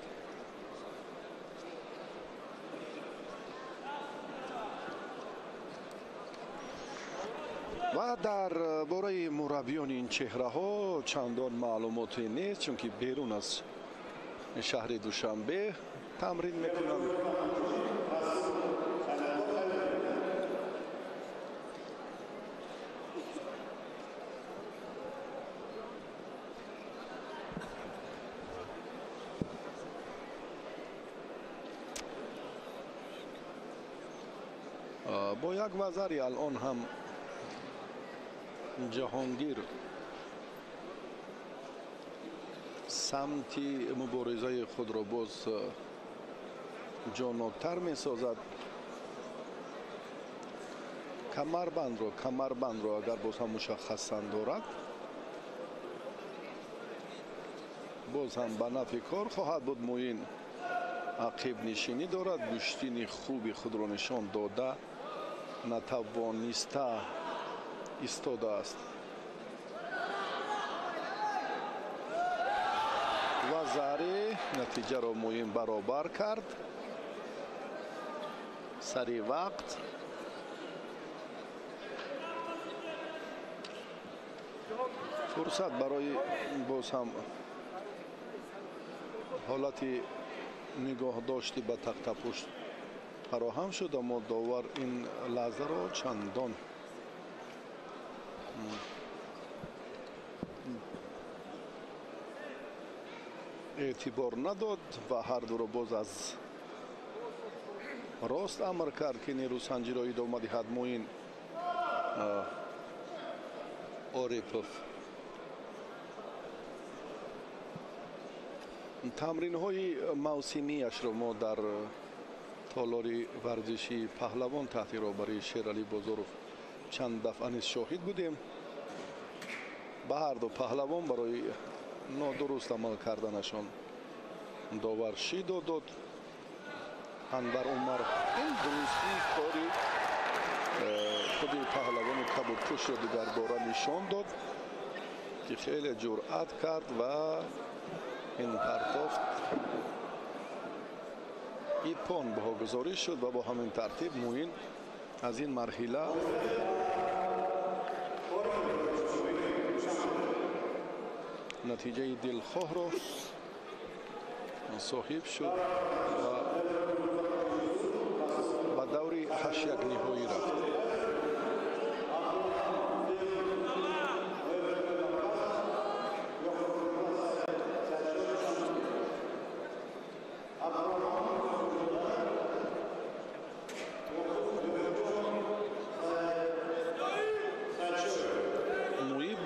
Ва дар бораи мураббиёни ин чеҳраҳо чандон маълумоте нест, чунки берун аз шаҳри Душанбе тамрин мекунанд. Бо як вазари алон ҳам Ҷаҳонгир самти муборизаи худро боз ҷоноктар месозад. Камарбандро агар боз ҳам мушаххасан дорад, боз ҳам ба нафъи кор хоҳад буд. Муин ақибнишинӣ дорад, гӯштини хуби худро нишон дода натавониста истодааст. Вазари натиҷаро Муин баробар кард. Сари вақт фурсат барои боз ҳам ҳолати нигоҳдошти ба тахтапушт фароҳам шуд, аммо довар ин лаҳзаро чандон эътибор надод ва ҳар дуро боз аз рост амр кард, ки нерӯсанҷиро идома диҳад. Муин Орипов тамринҳои мавсимияшро мо дар толори варзишии Паҳлавон таҳти роҳбарии Шералӣ Бозоров чанд дафъа низ шоҳид будем. Ба ҳар ду паҳлавон барои нодуруст амал карданашон довар шидо дод. Анвар Умар ин дурустии кори худи паҳлавони кабудпӯшро дигарбора нишон дод, ки хеле ҷуръат кард ва ин партофт иппон баҳогузорӣ шуд ва бо ҳамин тартиб Муин аз ин марҳила натиҷаи дилхоҳро соҳиб шуд ва ба даври 8-1 ниҳоӣ рафт.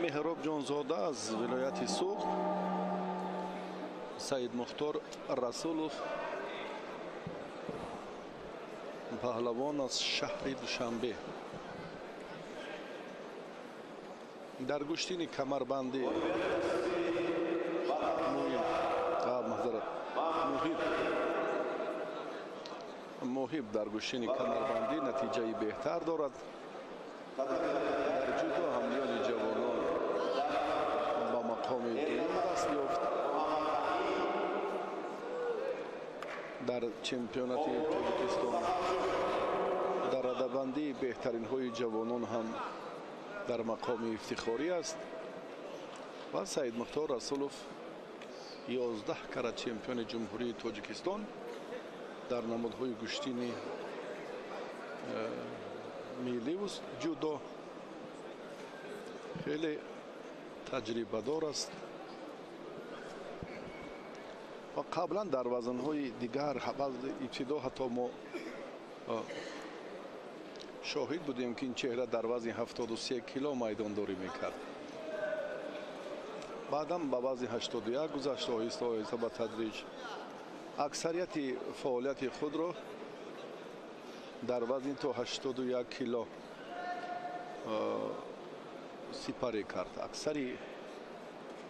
Меҳробҷонзода аз вилояти Суғд, Саидмухтор Расулов паҳлавон аз шаҳри Душанбе. Дар гӯштини камарбандӣ Муҳиб дар гӯштини камарбандӣ натиҷаи беҳтар дорад. Дар ҷудо ҳам миёни ҷавонон ба мақоми дуюм даст ёфт. Дар чемпионати Тоҷикистон дар радабандии беҳтаринҳои ҷавонон ҳам дар мақоми ифтихорӣ аст ва Саидмухтор Расулов 11 карат чемпиони Ҷумҳурии Тоҷикистон дар намудҳои гӯштини милливу ҷудо хеле таҷрибадор аст ва қаблан дар вазнҳои дигар ибтидо ҳатто мо шоҳид будем, ки ин чеҳра дар вазни 73 кило майдондорӣ мекард. Баъдан ба вазни 81 гузашт, оҳиста оҳиста ба тадриҷ аксарияти фаъолияти худро дар вазни то 81 кило сипарӣ кард. Аксари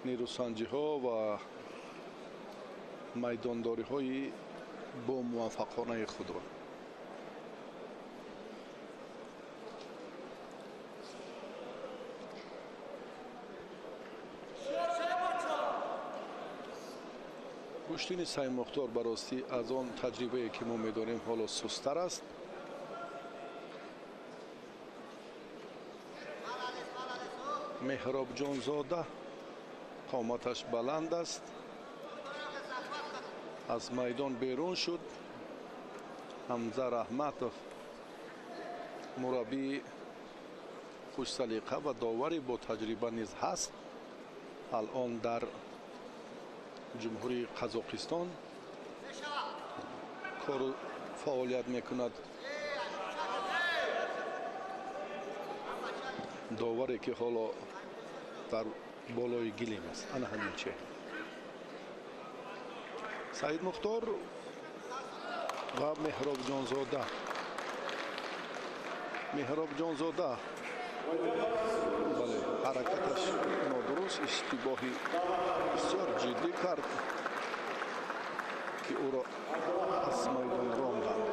нерӯсанҷиҳо ва майдондориҳои бомуваффақонаи худро. Гӯштини Саидмухтор ба ростӣ аз он таҷрибае, ки мо медонем, ҳоло сусттар аст. Меҳробҷонзода қоматаш баланд аст, аз майдон берун шуд. Ҳамза Раҳматов мураббии хушсалиқа ва довари бо таҷриба низ ҳаст. Алон дар Ҷумҳурии Қазоқистон кору фаъолият мекунад. Доваре ки ҳоло дар болои гилем аст, ана ҳамин чеҳра. Саид Мухтор ва Меҳробҷонзода. Меҳробҷонзода, бале, ҳаракаташ нодуруст, иштибоҳи бисёр ҷиддӣ кард ки ӯро аз майдон ронданд.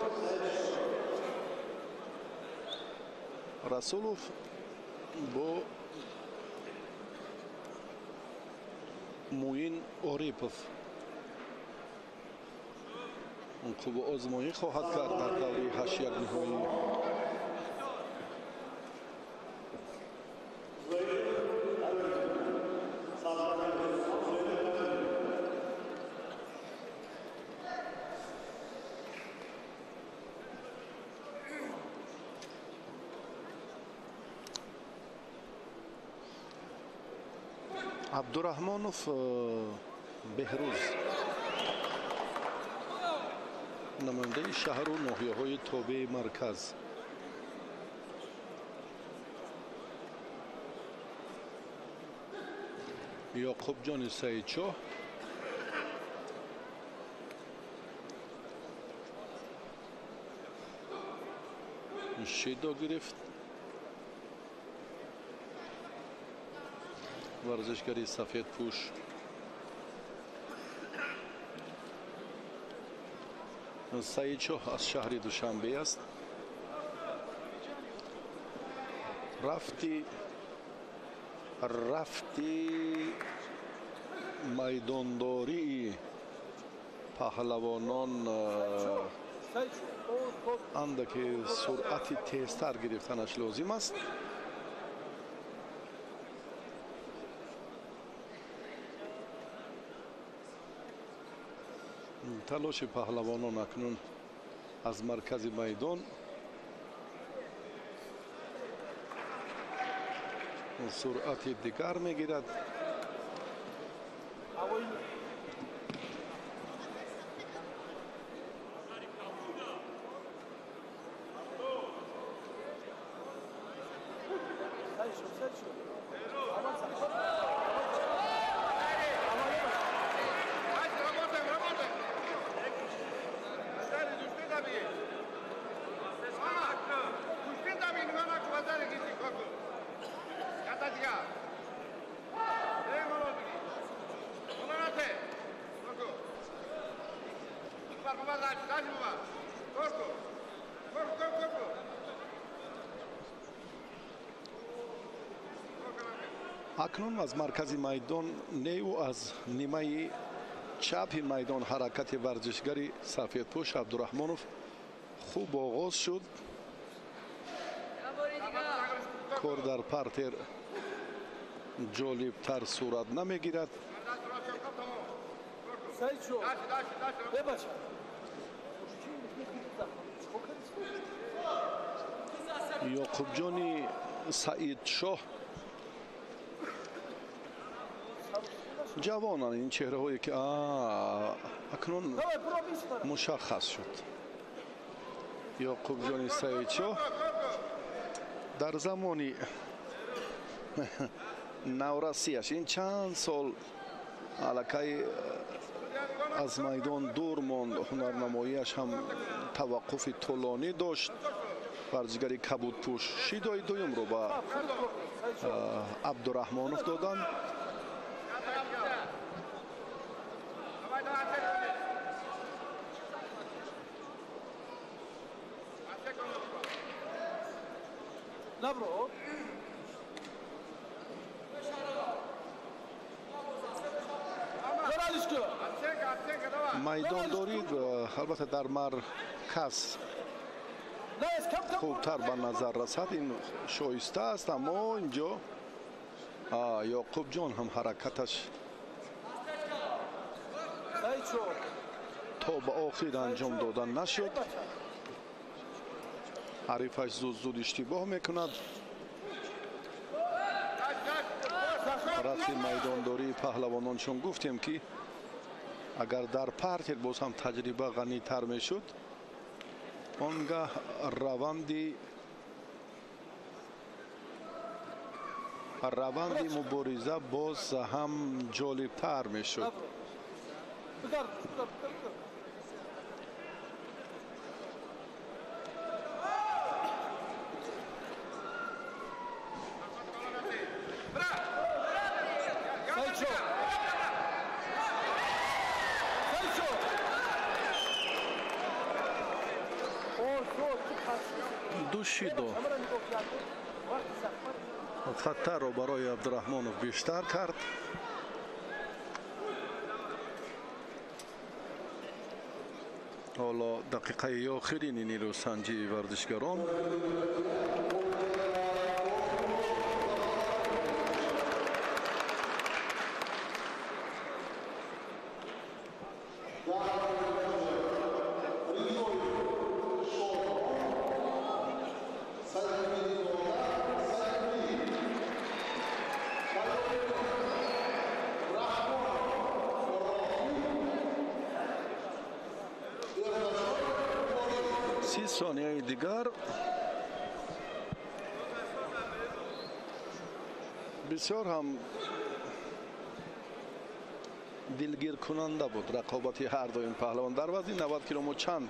Расулов бо Муин Орипов қувваозмоӣ хоҳад кард дар даври 8-1 ниҳоӣ. Абдураҳмонов Беҳрӯз, намояндаи шаҳру ноҳияҳои тобеи марказ. Ёқубҷони Саидшоҳ шидо гирифт. Варзишгари сафедпӯш Саидшоҳ аз шаҳри Душанбе аст. Рафти майдондории паҳлавонон андаке суръати тезтар гирифтанаш лозим аст. Талоши паҳлавонон акнун аз маркази майдон суръати дигар мегирад. Акнун аз маркази майдон неу аз нимаи чапи майдон ҳаракати варзишгари сафедпӯш Абдураҳмонов хуб оғоз шуд. Кор дар партер ҷолибтар сурат намегирад. Ёқубҷони Саидшоҳ ҷавонанд ин чеҳраҳое ки акнун мушаххас шуд. Ёқубҷони Саидшоҳ дар замони наврасияш ин чанд сол аллакай аз майдон дур монд, ҳунарнамоияш ҳам таваққуфи тӯлонӣ дошт. Варзишгари кабудпӯш шидои дуюмро ба Абдураҳмонов доданд. Майдондорӣ албатта дар марказ хубтар ба назар расад, ин шоиста аст, аммо инҷо Ёқубҷон ҳам ҳаракаташ то ба охир анҷом дода нашуд. Ҳарифаш зуд-зуд иштибоҳ мекунад. Рафти майдондории паҳлавонон, чун гуфтем ки агар дар партер боз ҳам таҷриба ғанитар мешуд, он гаҳ раванди мубориза боз ҳам ҷолибтар мешуд. Душидо хатарро барои Абдураҳмонов бештар кард. Ҳоло дақиқаи охирини нерӯсанҷии варзишгарон. Сонияи дигар бисёр ҳам дилгиркунанда буд рақобати ҳар ду ин паҳлавон. Дар вазни 90 кило мо чанд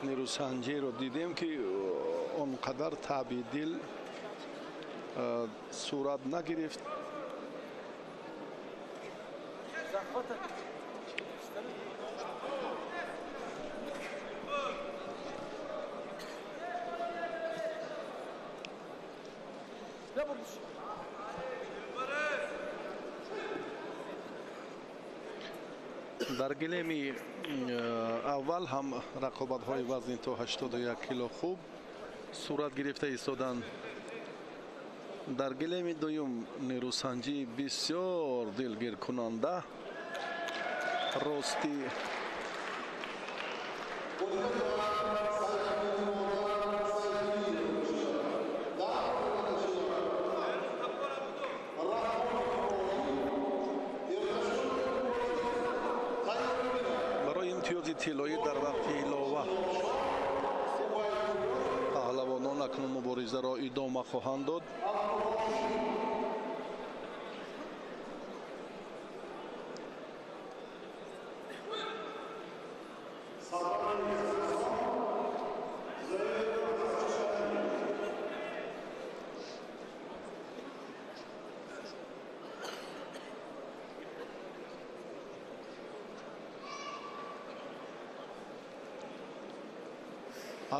нерӯсанҷиро дидем ки он қадар таъби дил сурат нагирифт. Дар гилеми аввал ҳам рақобатҳои вазни то 81 кило хуб сурат гирифта истоданд. Дар гилеми дуюм нерӯсанҷии бисёр дилгиркунанда рости тиллоӣ дар вақти илова паҳлавонон акнун муборизаро идома хоҳанд дод.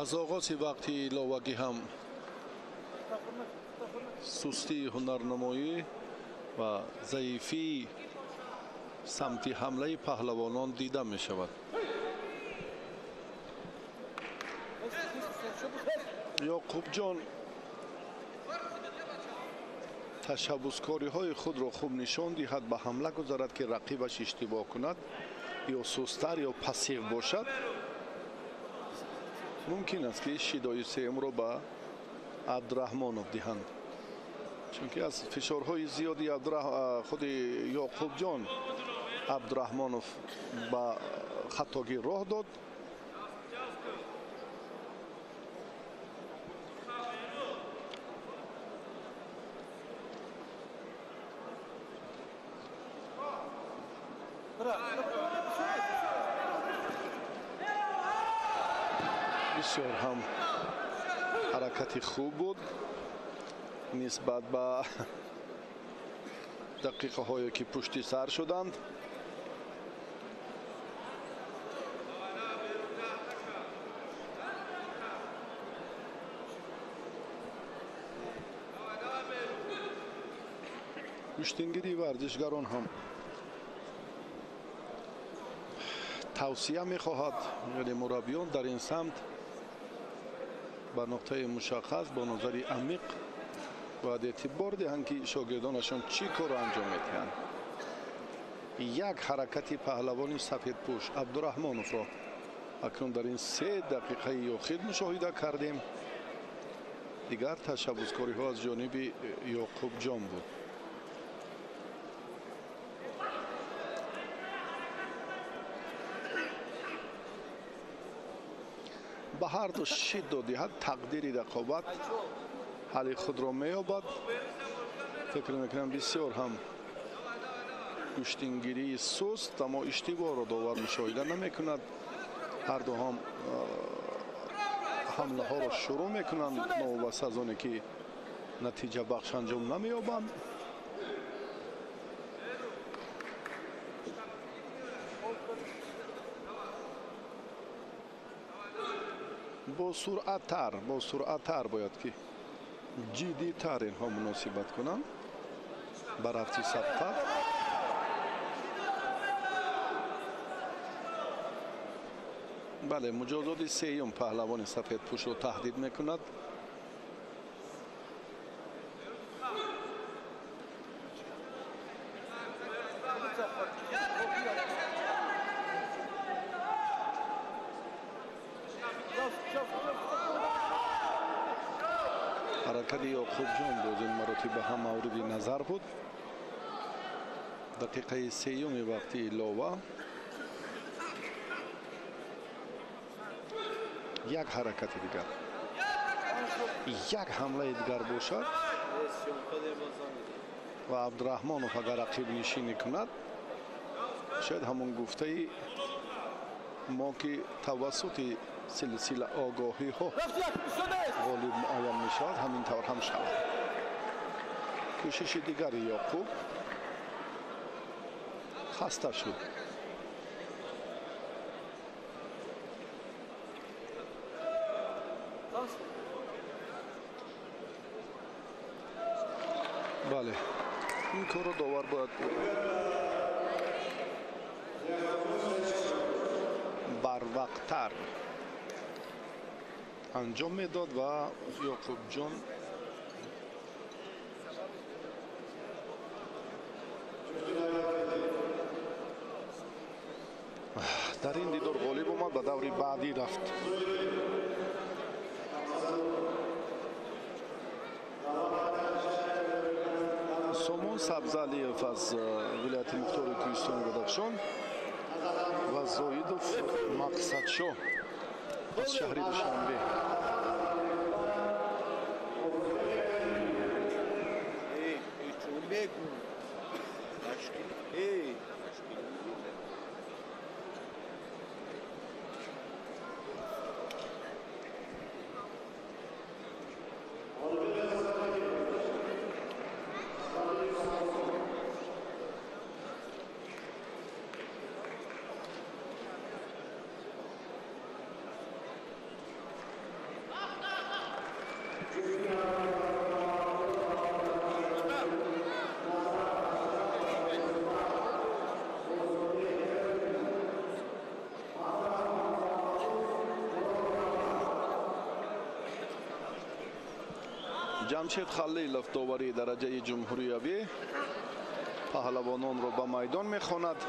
Аз оғози вақти иловагӣ ҳам сустии ҳунарнамоӣ ва заифии самти ҳамлаи паҳлавонон дида мешавад. Ёқубҷон ташаббускориҳои худро хуб нишон диҳад, ба ҳамла гузарад ки рақибаш иштибоҳ кунад ё сусттар ё пассив бошад. Мумкин аст ки шидои сеюмро ба Абдураҳмонов диҳанд, чунки аз фишорҳои зиёди худи Ёқубҷон Абдураҳмонов ба хатогӣ роҳ дод. Бисёр ҳам ҳаракати хуб буд нисбат ба дақиқаҳое ки пушти сар шуданд. Гӯштингирии варзишгарон ҳам тавсия мехоҳад, яъне мураббиён дар ин самт ба нуқтаи мушаххас бо назари амиқ Бояд эътибор диҳанд, ки шогирдонашон чӣ корро анҷом медиҳанд. Як ҳаракати паҳлавони сафедпӯш Абдураҳмоновро акнун дар ин 3 дақиқаи охир мушоҳида кардем. Дигар ташаббускориҳо аз ҷониби Ёқубҷон буд. Ба ҳар ду шиддо диҳад, тақдири рақобат ҳалли худро меёбад. Фикр мекунам, бисёр ҳам гӯштингирии суст, аммо иштибоҳро довар мушоҳида намекунад. Ҳар ду ҳам ҳамлаҳоро шурӯъ мекунанд, новобаста аз оне ки натиҷабахш анҷом намеёбанд. Бо суръаттар бояд ки ҷиддитар инҳо муносибат кунанд ба рафти сабқат. Бале, муҷозоти сеюм паҳлавони сафедпӯшро таҳдид мекунад. Ҳаракати Ёқубҷон боз ин маротиба ҳам мавриди назар буд. Дақиқаи сеюми вақти илова. Як ҳаракати дигар, як ҳамлаи дигар бошад ва Абдураҳмонов агар ақибнишинӣ кунад, шояд ҳамон гуфтаи мо, ки тавассути силсила огоҳиҳо ғолиб муайян мешавад, ҳамин тавр ҳам шавад. Кӯшиши дигари Ёқуб, хаста шуд. Бале, ин корро довар бояд барвақттар анҷом медод ва Ёқубҷон дар ин дидор ғолиб омад, ба даври баъдӣ рафт. Сомон Сабзалиев аз вилояти мухтори Кӯҳистони Бадахшон ва Зоидов Мақсадшоҳ аз шаҳри Душанбе. Ҷамшед Халилов, довари дараҷаи ҷумҳуриявӣ, паҳлавононро ба майдон мехонад.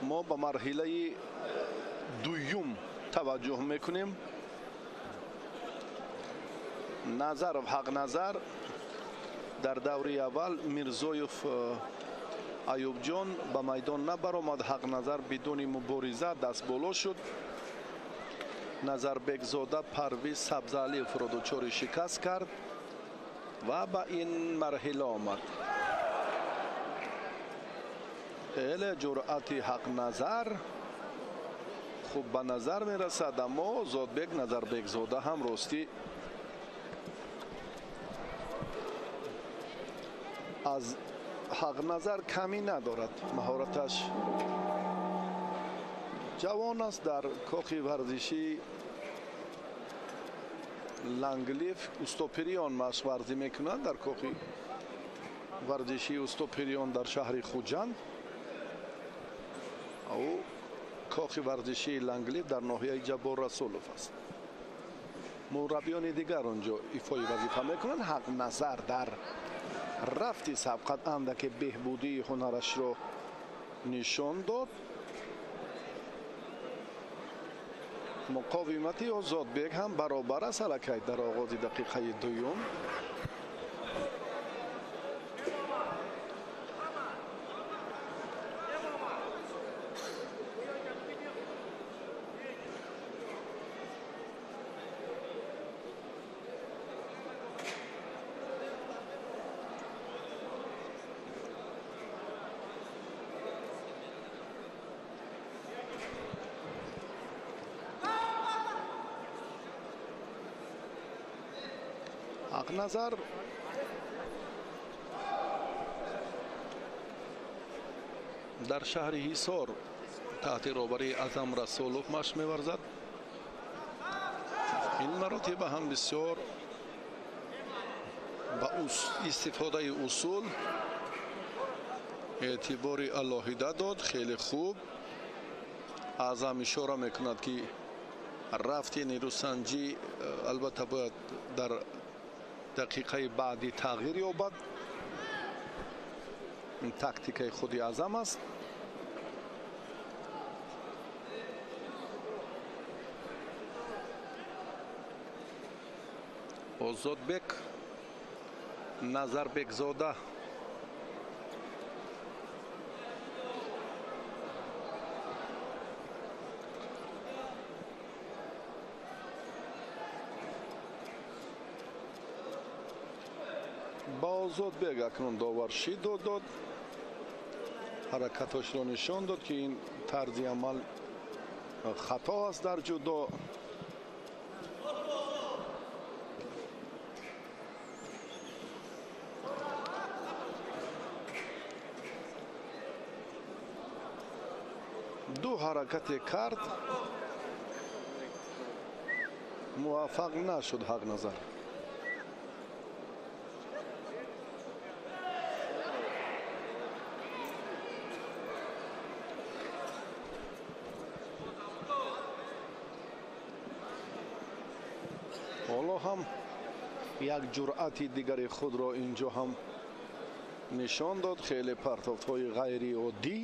Мо ба марҳилаи дуюм таваҷҷӯҳ мекунем. Назаров Ҳақназар дар даври аввал, Мирзоев Аюбҷон ба майдон набаромад. Ҳақназар бидуни мубориза дастболо шуд. Назарбекзода Парвиз Сабзалиевро дучори шикаст кард ва ба ин марҳила омад. Хеле ҷуръати Ҳақназар хуб ба назар мерасад, аммо Озодбек Назарбекзода ҳам ростӣ аз Ҳақназар камӣ надорад. Маҳораташ ҷавон аст. Дар кохи варзишии Ланглиф Устопириён машқварзӣ мекунад. Дар кохи варзишии Устопириён дар шаҳри Хуҷанд ӯ Кохи варзишии Ланглиб дар ноҳияи Ҷаббор Расулов аст. Мураббиёни дигар онҷо ифои вазифа мекунанд. Ҳақназар дар рафти сабқат андаке беҳбудии ҳунарашро нишон дод. Муқовимати Озодбек ҳам баробар аст аллакай дар оғози дақиқаи дуюм. Ҳақназар дар шаҳри Ҳисор таҳти роҳбарии Аъзам Расулов машқ меварзад. Ин маротиба ҳам бисёр ба истифодаи усул эътибори алоҳида дод. Хеле хуб Аъзам ишора мекунад, ки рафти нерӯсанҷӣ албатта бояд дар дақиқаи баъдӣ тағйир ёбад. Ин тактикаи худи Аъзам аст. Озодбек Назарбекзода ба Озодбек акнун довар шидо дод, ҳаракаташро нишон дод, ки ин тарзи амал хато аст дар ҷудо. Ду ҳаракате кард, муваффақ нашуд Ҳақназар. Ҳоло ҳам як ҷуръати дигари худро инҷо ҳам нишон дод. Хеле партофтҳои ғайриоддӣ.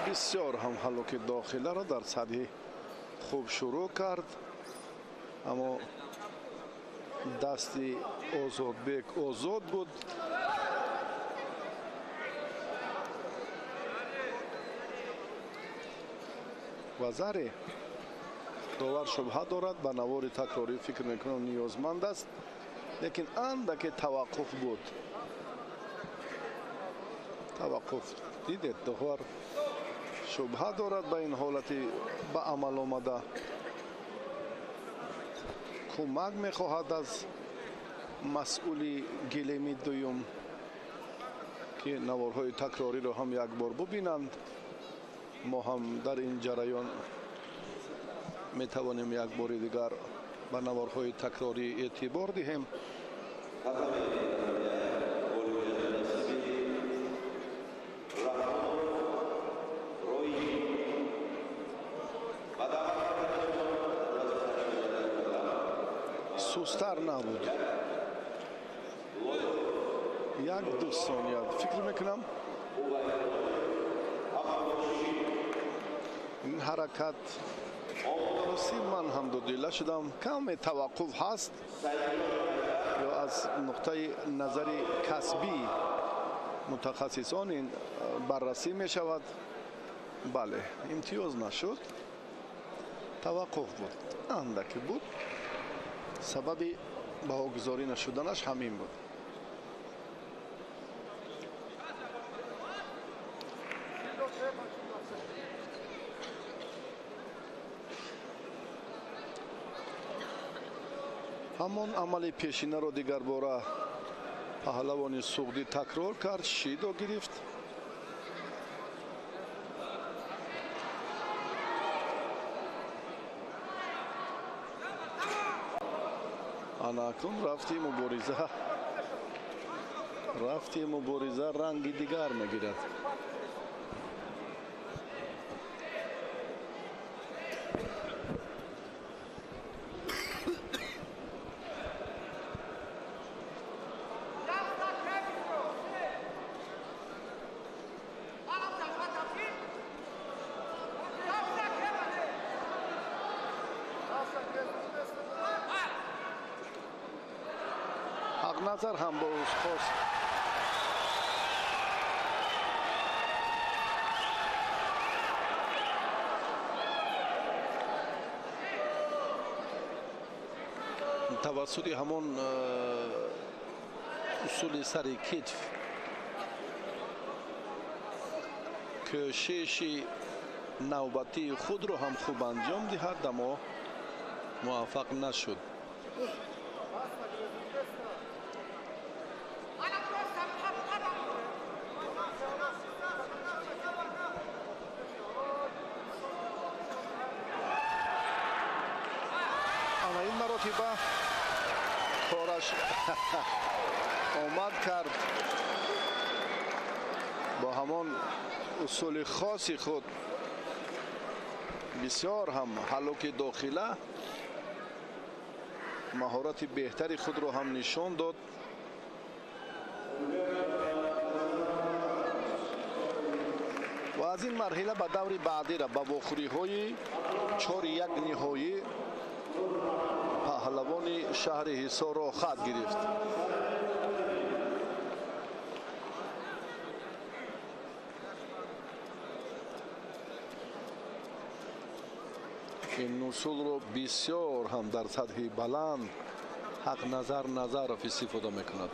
Бисёр ҳам ҳаллуки дохиларо дар сатҳи хуб шурӯъ кард, аммо дасти Озодбек озод буд. Ва заре довар шубҳа дорад, ба навори такрорӣ фикр мекунам ниёзманд аст, лекин андаке таваққуф буд. Таваққуф дидед, довар шубҳа дорад ба ин ҳолати ба амал омада, кӯмак мехоҳад аз масъули гилеми дуюм, ки наворҳои такрориро ҳам як бор бубинанд. Мо ҳам дар ин ҷараён метавонем як бори дигар ба наворҳои такрорӣ эътибор диҳем. Сустар набуд, 1-2 сония фикр мекунам. Ин ҳаракат рости ман ҳам дудила шудам. Каме таваққуф ҳаст ё аз нуқтаи назари касбӣ мутахассисон ин баррасӣ мешавад. Бале, имтиёз нашуд, таваққуф буд, андаке буд. Сабаби баҳогузорӣ нашуданаш ҳамин буд. Ҳамон амали пешинаро дигарбора паҳлавони суғдӣ такрор кард, шидо гирифт. Ана акнун рафти мубориза ранги дигар мегирад. Ҳақназар ҳам боз хост тавассути ҳамон усули сари китф кӯшиши навбатии худро ҳам хуб анҷом диҳад, аммо муваффақ нашуд. Ана ин маротиба кораш омад кард, бо ҳамон усули хоси худ бисёр ҳам ҳаллуки дохила маҳорати беҳтари худро ҳам нишон дод. Ва аз ин марҳила ба даври баъдира ба вохӯриҳои 4-1 ниҳоӣ паҳлавони шаҳри Ҳисорро хат гирифт. Ин усулро бисёр ҳам дар сатҳи баланд Ҳақназар Назаров истифода мекунад.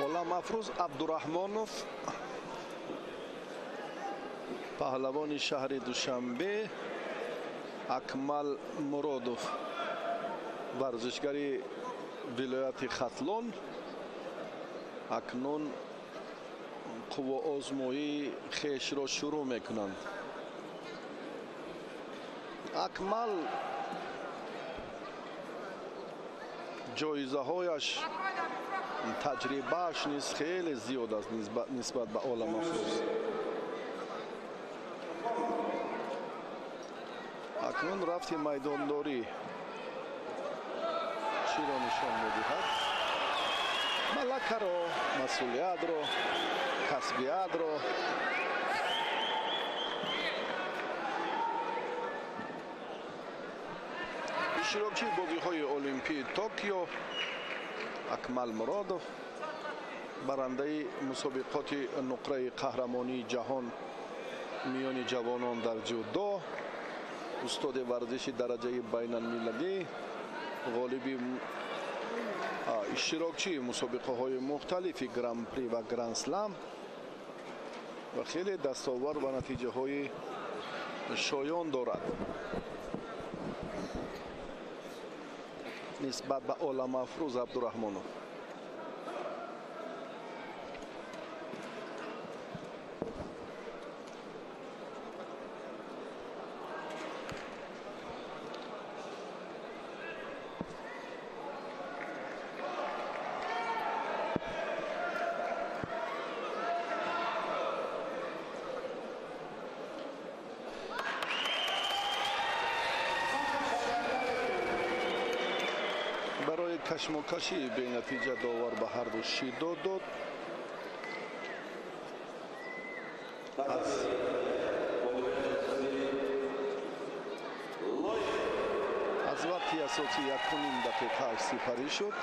Оламафрӯз Абдураҳмонов, паҳлавони шаҳри Душанбе, Акмал Муродов, варзишгари вилояти Хатлон, акнун қувваозмоии хешро шурӯъ мекунанд. Акмал ҷоизаҳояш, таҷрибааш низ хеле зиёд аст нисбат ба Оламафрӯз. Акнун рафти майдондорӣ чиро нишон медиҳад? Малакаро, масъулиятро, касбиятро. Иштирокчии бозиҳои Олимпии Токио Акмал Муродов, барандаи мусобиқоти нуқраи қаҳрамонии ҷаҳон миёни ҷавонон дар ҷудо, устоди варзиши дараҷаи байналмилалӣ, ғолиби иштирокчии мусобиқаҳои мухталифи гран-при ва гран-слам ва хеле дастовар ва натиҷаҳои шоён дорад. Нисбат ба Оламафрӯз Абдураҳмонов. Барои кашмокашии бенатиҷа довар ба ҳарду шиддат дод. Аз вақти асосӣ 1,5 дақиқааш сипарӣ шуд.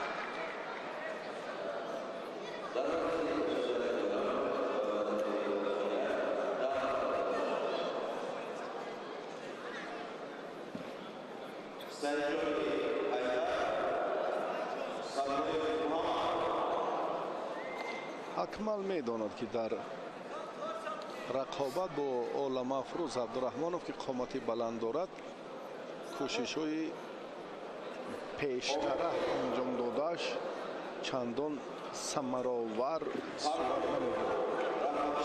Акмал медонад, ки дар рақобат бо Оламафрӯз Абдураҳмонов, ки қомати баланд дорад, кӯшишҳои пештара анҷом додааш чандон самаровар сурат намегирад.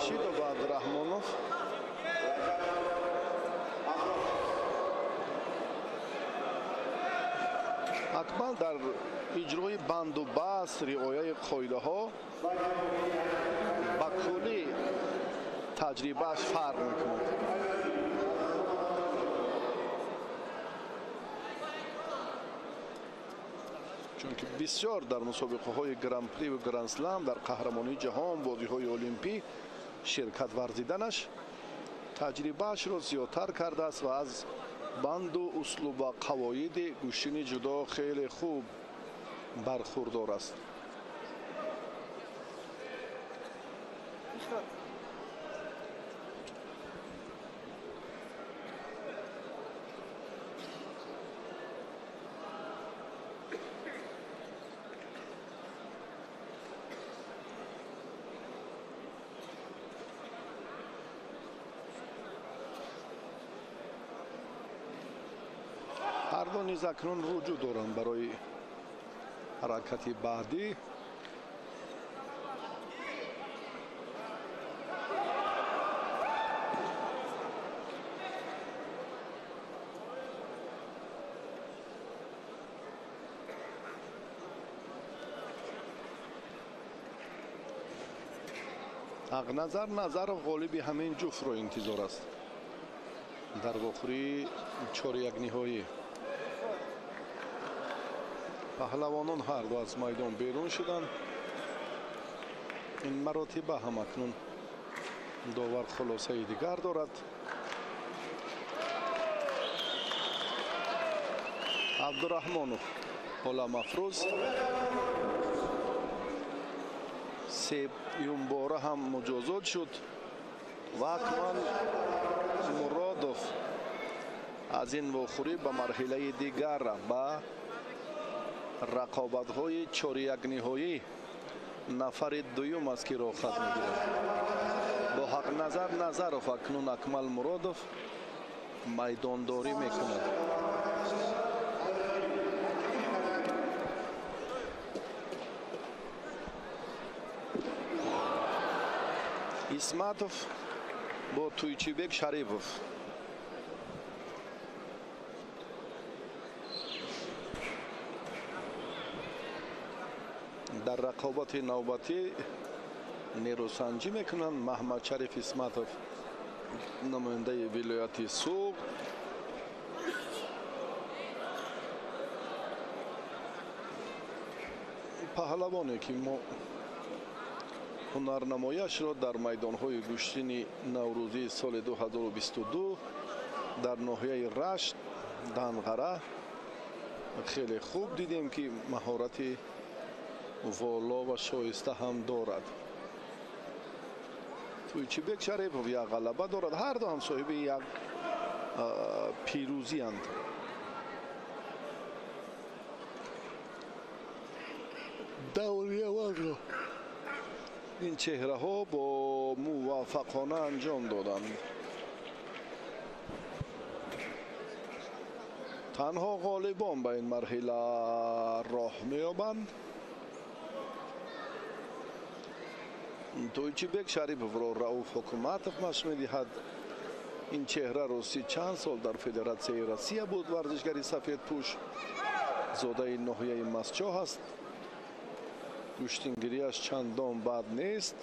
Шидо ба Абдураҳмонов Акмал дар иҷрои банду баст, риояи қоидаҳо ба куллӣ таҷрибааш фарқ мекунад. Чунки бисёр дар мусобиқаҳои гран-при ва гранд-слам, дар қаҳрамонии ҷаҳон, бозиҳои олимпӣ ширкат варзиданаш таҷрибаашро зиёдтар кардааст ва аз банду услуб ва қавоиди гӯштини ҷудо хеле хуб бархурдор аст. Ҳарду низ акнун руҷӯъ доранд барои ҳаракати баъдӣ. Ҳақназар Назаров ғолиби ҳамин ҷуфтро интизор аст дар вохӯрии чорякниҳоӣ. Паҳлавонон ҳарду аз майдон берун шуданд. Ин маротиба ҳам акнун довар хулосаи дигар дорад. Абдураҳмонов Оламафрӯз сеюмбора ҳам муҷозот шуд ва Акмал Муродов аз ин вохӯрӣ ба марҳилаи дигар, ба рақобатҳои чорякниҳоӣ нафари дуюм аст ки роҳхат мегирад. Бо Ҳақназар Назаров акнун Акмал Муродов майдондорӣ мекунад. Исматов бо Туйчибек Шарипов. Дар рақобати навбатӣ нерӯсанҷӣ мекунанд. Маҳмадшариф Исматов намояндаи вилояти Суғд, паҳлавоне ки мо ҳунарнамояшро дар майдонҳои гӯштини наврӯзии соли 2022 дар ноҳияи Рашт, Данғара хеле хуб дидем, ки маҳорати воло ва шоиста ҳам дорад. Туйчибек Шарипов як ғалаба дорад. Ҳарду ҳам соҳиби як пирӯзианд. Даври аввалро ин чеҳраҳо бо муваффақона анҷом доданд. Танҳо ғолибон ба ин марҳила роҳ меёбанд. Туйчибек Шариповро Рауф Ҳукуматов машқ медиҳад. Ин чеҳра рости чанд сол дар Федератсияи Россия буд. Варзишгари сафедпӯш, зодаи ноҳияи Масчоҳ аст. Гӯштингириаш чандон бад нест,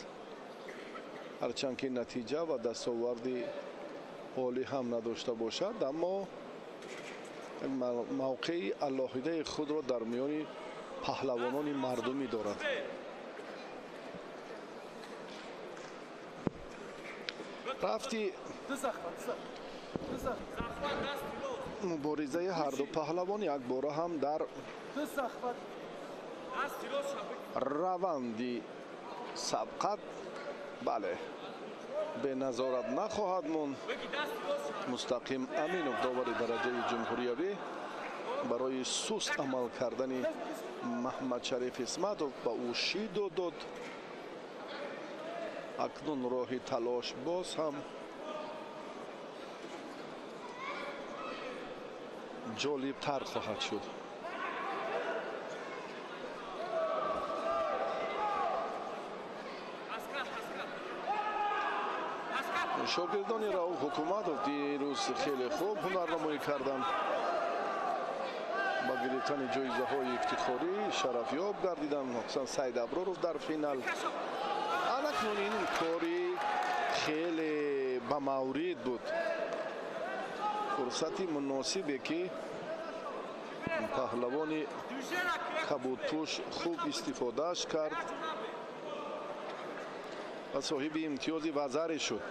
ҳарчанд ки натиҷа ва дастоварди олӣ ҳам надошта бошад, аммо мавқеи алоҳидаи худро дар миёни паҳлавонони мардумӣ дорад. Рафти муборизаи ҳарду паҳлавон якбора ҳам дар раванди сабқат, бале, беназорат нахоҳад монд. Мустақим Аминов, довари дараҷаи ҷумҳуриявӣ, барои суст амал кардани Маҳмадшариф Исматов ба ӯ шидо дод. Акнун роҳи талош боз ҳам ҷолибтар хоҳад шуд. Шогирдони Рауф Ҳукуматов дирӯз хеле хуб ҳунарнамоӣ карданд. Ба гирифтани ҷоизаҳои ифтихорӣ шарафёб гардиданд, махсусан Саид Аброров дар финал. Анакнун ин кори хеле ба маврид буд. Фурсати муносибе ки паҳлавони кабудпӯш хуб истифодааш кард ва соҳиби имтиёзи вазаре шуд.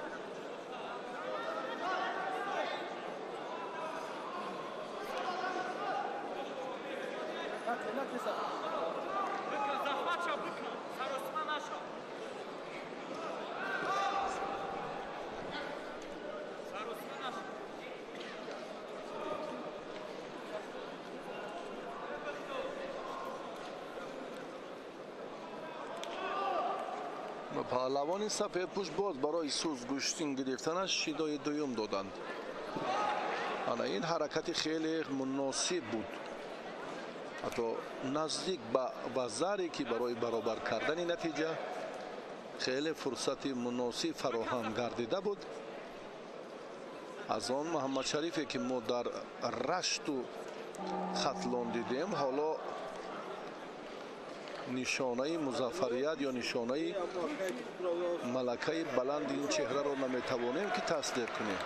Паҳлавони сафедпӯш боз барои сӯзгӯштин гирифтанаш шидои дуюм доданд. Ана ин ҳаракати хеле муносиб буд, ҳатто наздик ба вазаре ки барои баробар кардани натиҷа хеле фурсати муносиб фароҳам гардида буд. Аз он Муҳаммадшарифе ки мо дар Рашту Хатлон дидем, ҳоло нишонаи музаффарият ё нишонаи малакаи баланди ин чеҳраро наметавонем ки тасдиқ кунем.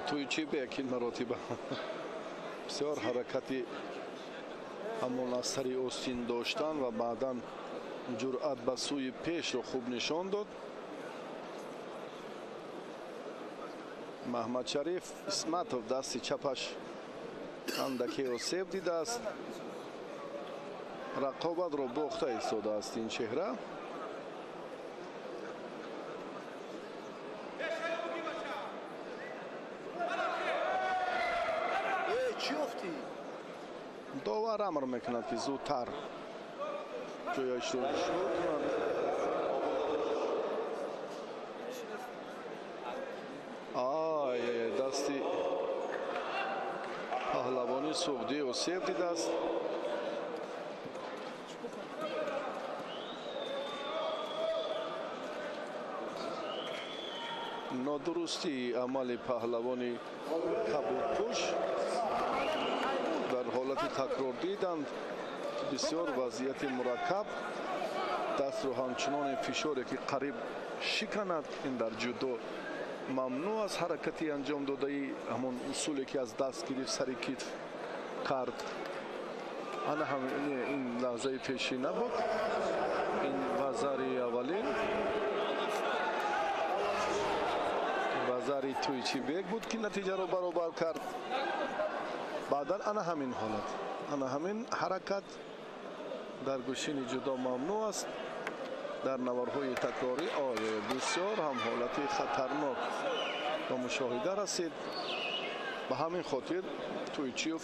Туйчибек ин маротиба бисёр ҳаракати ҳамон аз сари остин доштан ва баъдан ҷуръат ба сӯи пешро хуб нишон дод. Маҳмадшариф Исматов дасти чапаш андаке осеб дидааст. Рақобатро бохта истодааст ин чеҳра. Довар амр мекунад ки зудтар ҷояшро шурӯъ кунад. Ай, дасти паҳлавони суғдӣ осеб дидааст. Нодурустии амали паҳлавони кабудпӯш дар ҳолати такрор диданд. Бисёр вазъияти мураккаб, дастро ҳамчуноне фишоре ки қариб шиканад. Ин дар ҷудо мамнӯъ аз ҳаракати анҷом додаи ҳамон усуле ки аз даст гирифт сари китф кард. Ана ҳам ин лаҳзаи пешӣ набуд, ин вазари аввалин вазари Туйчибек буд ки натиҷаро баробар кард. Баъдан ана ҳамин ҳолат, ана ҳамин ҳаракат дар гӯшини ҷудо мамнӯъ аст. Дар наварҳои такрорӣ оё бисёр ҳам ҳолати хатарнок ба мушоҳида расид. Ба ҳамин хотир Туйчиев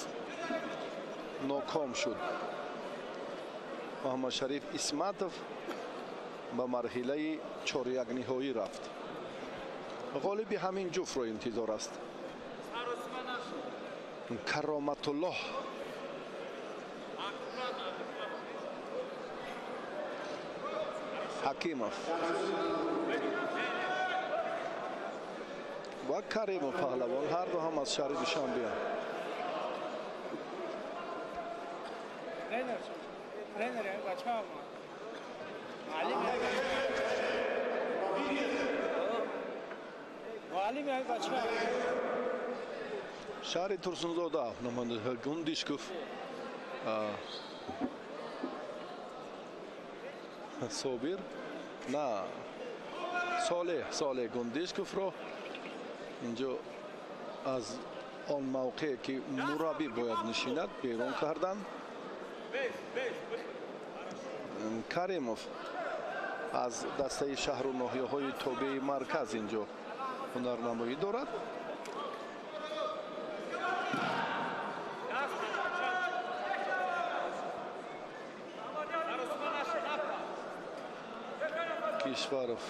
ноком шуд. Муҳаммадшариф Исматов ба марҳилаи чорякниҳоӣ рафт. Ғолиби ҳамин ҷуфтро интизор аст. Кароматуллоҳ Ҳакимов ва Каримов паҳлавон ҳарду ҳам аз шаҳри Душанбеанд. Шаҳри Турсунзода намояндаи Гундишков Собир на Солеҳ Гундишковро инҷо аз Он мавқее ки мураббӣ бояд нишинад, берун карданд. Каримов аз дастаи шаҳру ноҳияҳои тобеи марказ инҷо ҳунарнамоӣ дорад. Кишваров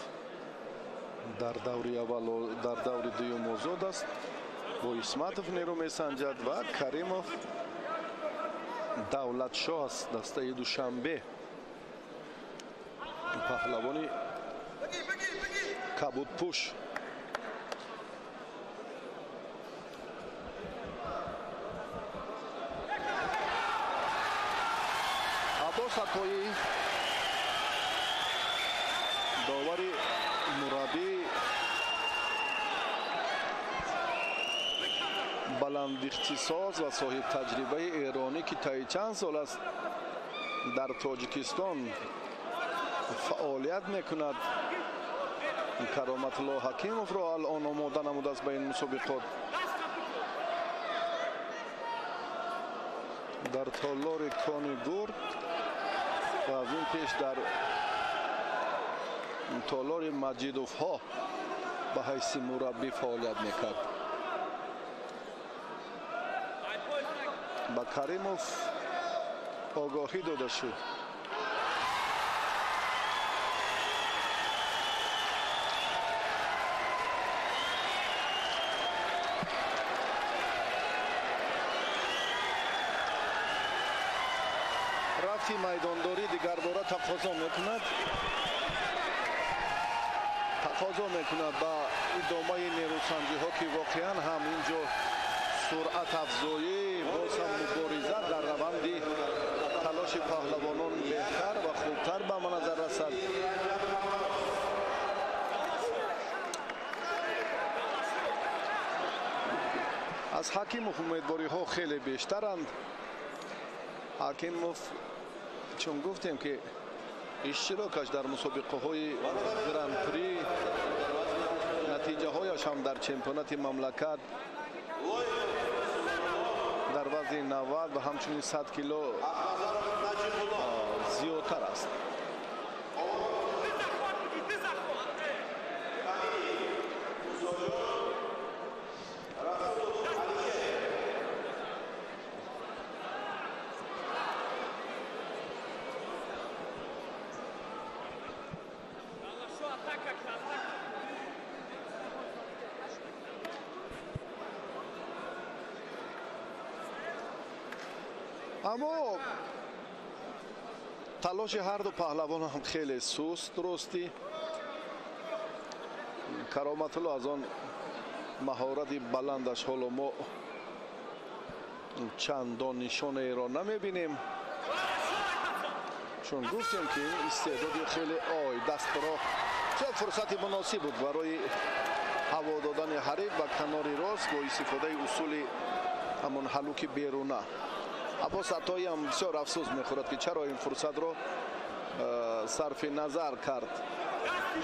дар даври аввал, дар даври дуюм озод аст. Бо Исматов нерӯ месанҷад ва Каримов Давлатшоҳ аст, дастаи Душанбе, паҳлавони кабудпӯш. Аббос Атоӣ, довари мураббӣ, баландихтисос ва соҳибтаҷрибаи эронӣ, ки таи чанд сол аст дар Тоҷикистон фаъолият мекунад, Кароматулло Ҳакимовро алон омода намудааст ба ин мусобиқот. Дар толори Кони Гурд ва аз ин пеш дар толори Маҷидовҳо ба ҳайси мураббӣ фаъолият мекард. Ба Каримов огоҳӣ дода шуд. Рафти майдондорӣ дигарбора тақозо мекунад, тақозо мекунад ба идомаи нерӯсанҷиҳо, ки воқеан ҳам инҷо суръат афзоӣ, боз ҳам мубориза дар раванди талоши паҳлавонон беҳтар ва хубтар ба назар расад. Аз Ҳакимов умедвориҳо хеле бештаранд. Ҳакимов, чун гуфтем ки иштирокаш дар мусобиқаҳои гран-при, натиҷаҳояш ҳам дар чемпионати мамлакат дар вазни 90 ва ҳамчунин 100 кило зиёдтар аст. Аммо талоши ҳарду паҳлавон ҳам хеле суст. Ростӣ Кароматулло аз он маҳорати баландаш ҳоло мо чандон нишонаеро намебинем, чун гуфтем ки ин истеъдоди хеле ой дастро чун фурсати муносиб буд барои ҳаво додани ҳариф ба канори рост бо истифодаи усули ҳамон ҳалуки беруна. Аббос Атоӣ ҳам бисёр афсӯс мехӯрад, ки чаро ин фурсатро сарфи назар кард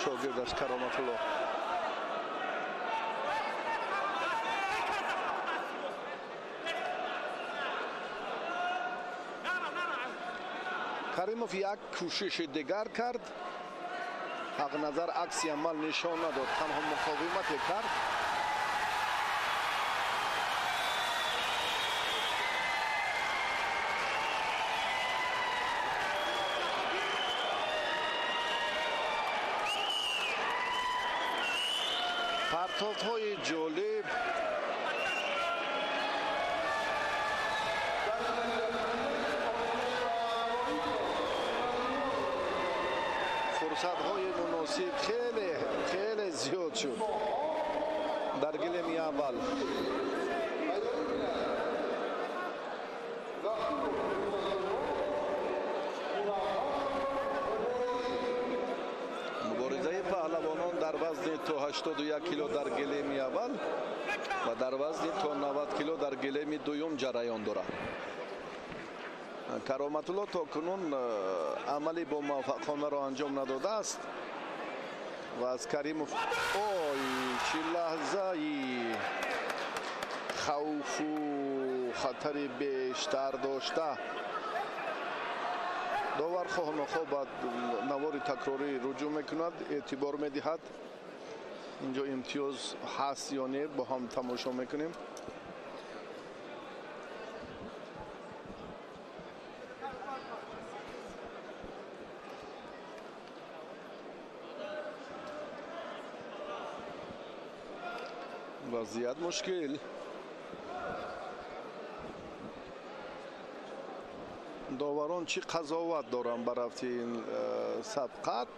шогирдаш Кароматулло. Каримов як кӯшиши дигар кард, Ҳақназар акси амал нишон надод, танҳо муқовимате кард. Партофтҳои ҷолиб, фурсатҳои муносиб хеле хеле зиёд шуд дар гилеми аввал. Муборизаи паҳлавонон дар вазни то 81 кило дар гилеми аввал ва дар вазни то 90 кило дар гилеми дуюм ҷараён дорад. Кароматулло то кунун амали бо муваффақонаро анҷом надодааст ва аз Каримов ой, чӣ лаҳзаи Хавфу хатари бештар дошта. Довар хоҳ нохоҳ ба навори такрорӣ руҷӯъ мекунад, эътибор медиҳад. Инҷо имтиёз ҳаст ё не, бо ҳам тамошо мекунем. Вазъият мушкил. Доварон чӣ қазоват доранд ба рафти ин сабқат?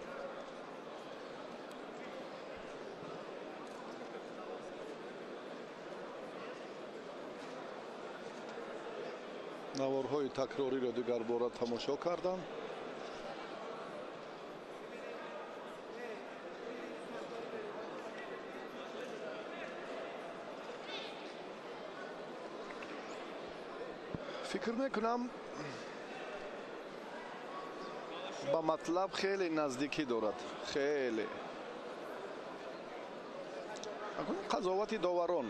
Наворҳои такрориро дигарбора тамошо кардам. Фикр мекунам, ба матлаб хеле наздикӣ дорад, хеле. Қазовати доварон.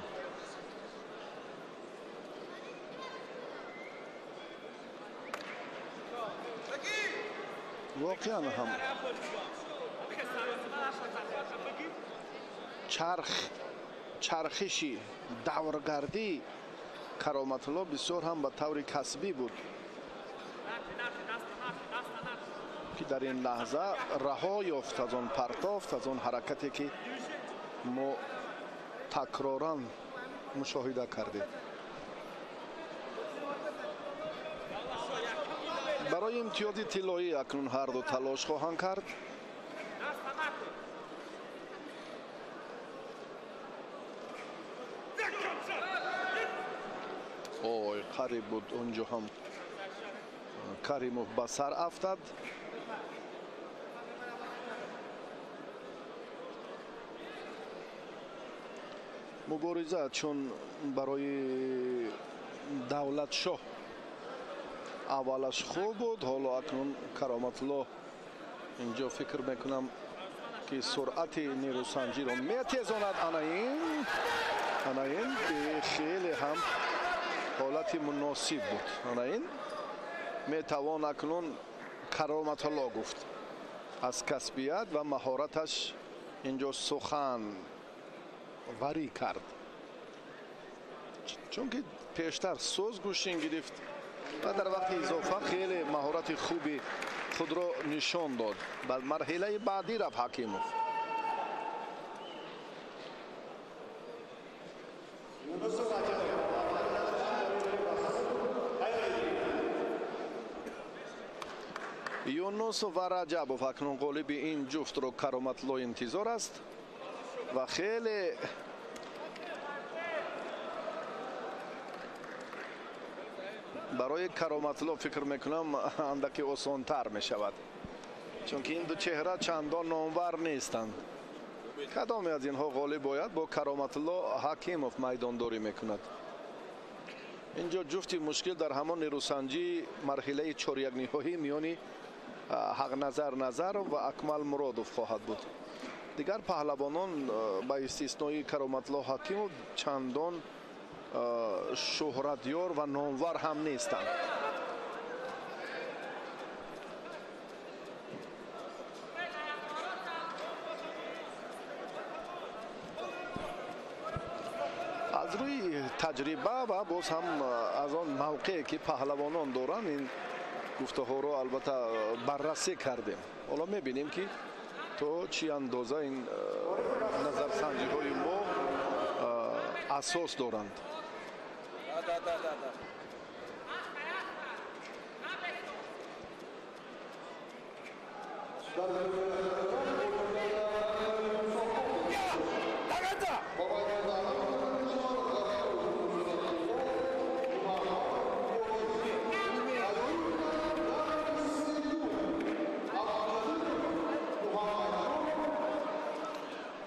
Воқеан ҳам чархиши давргардӣ Кароматулло бисёр ҳам ба таври касбӣ буд, ки дар ин лаҳза раҳо ёфт аз он партофт, аз он ҳаракате ки мо такроран мушоҳида кардем. Барои имтиёзи тиллоӣ акнун ҳарду талош хоҳанд кард. Ой, қариб буд онҷо ҳам Каримов ба сар афтад. Мубориза чун барои Давлатшоҳ аввалаш хуб буд, ҳоло акнун Кароматулло инҷо фикр мекунам ки суръати нерӯсанҷиро метезонад. Ана ин хеле ҳам ҳолати муносиб буд. Ана ин метавон акнун Кароматулло гуфт, аз касбият ва маҳораташ инҷо сухан варӣ кард, чунки пештар соз гӯшин гирифт ва дар вақти изофа хеле маҳорати хуби худро нишон дод. Ба марҳилаи баъдӣ рафт Ҳакимов. Юнусов ва Раҷабов акнун ғолиби ин ҷуфтро Кароматулло интизор аст ва хеле барои Кароматулло фикр мекунам андаке осонтар мешавад, чунки ин ду чеҳра чандон номвар нестанд. Кадоме аз инҳо ғолиб бояд, бо Кароматулло Ҳакимов майдондорӣ мекунад. Инҷо ҷуфти мушкил дар ҳамон нерӯсанҷии марҳилаи чорякниҳоӣ миёни Ҳақназар Назаров ва Акмал Муродов хоҳад буд. Дигар паҳлавонон ба истиснои Кароматулло Ҳакимов чандон шӯҳратёр ва номвар ҳам нестанд. Аз рӯи таҷриба ва боз ҳам аз он мавқее ки паҳлавонон доранд, ин гуфтаҳоро албатта баррасӣ кардем. Ҳоло мебинем ки то чӣ андоза ин назарсанҷиҳои мо асос доранд.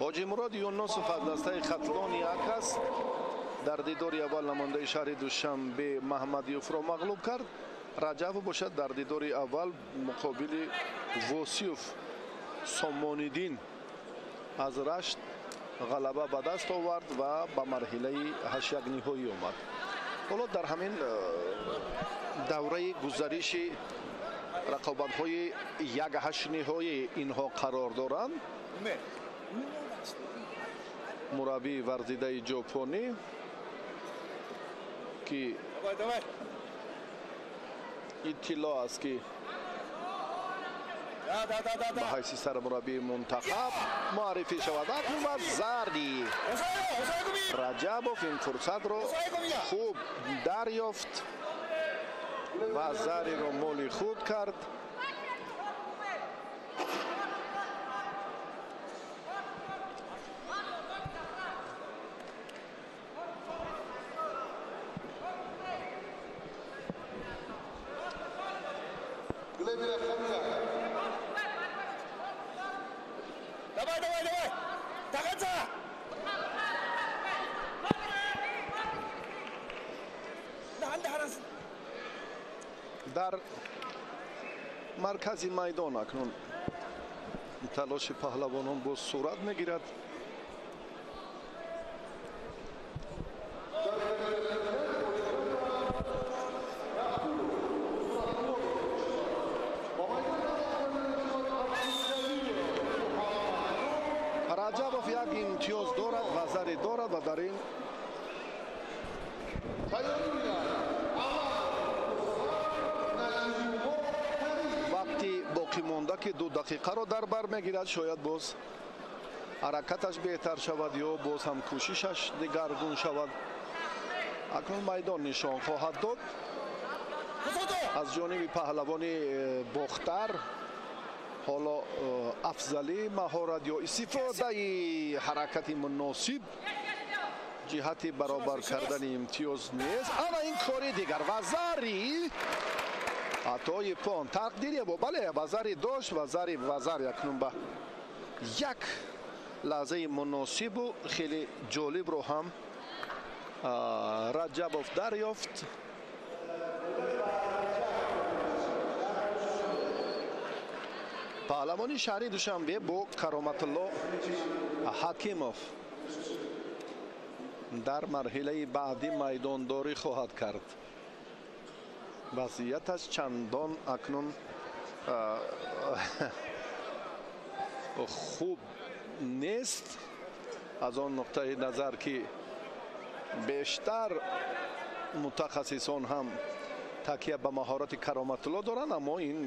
Ҳоҷи Мурод Юнусов аз дастаи Хатлон як аст. Дар дидори аввал намояндаи шаҳри Душанбе Маҳмадиёвро мағлуб кард. Раҷабов бошад дар дидори аввал муқобили Восиёв Сомониддин аз Рашт Ғалаба ба даст овард ва ба марҳилаи ҳаштякниҳоӣ омад. Ҳоло дар ҳамин давраи гузариши рақобатҳои як ҳаштниҳоӣ инҳо қарор доранд. Мураббии варзидаи ҷопонӣ ки иттилоъ аст ки ба ҳайси сармураббии мунтахаб муаррифӣ шавад. Акнун Вазари Раҷабов ин фурсатро хуб дарёфт ва зариро моли худ кард. Дар маркази майдон акнун талоши паҳлавонон боз сурат мегирад. Раҷабов як имтиёз дорад, вазаре дорад ва дар ин вақти боқӣ монда ки 2 дақиқаро дар бар мегирад, шояд боз ҳаракаташ беҳтар шавад ё боз ҳам кӯшишаш дигаргун шавад. Акнун майдон нишон хоҳад дод. Аз ҷониби паҳлавони Бохтар ҳоло афзалӣ маҳорат ё истифодаи ҳаракати муносиб ҷиҳати баробар кардани имтиёз нест. Ана ин кори дигар Вазари атои пон тақдире бо бале Вазари дошт. Вазари Вазар акнун ба як лаҳзаи муносибу хеле ҷолибро ҳам Раҷабов дарёфт. Паҳлавони шаҳри Душанбе бо Кароматулло Ҳакимов дар марҳилаи баъдӣ майдондорӣ хоҳад кард. Вазъияташ чандон акнун хуб нест аз он нуқтаи назар ки бештар мутахассисон ҳам такя ба маҳорати Кароматулло доранд, аммо ин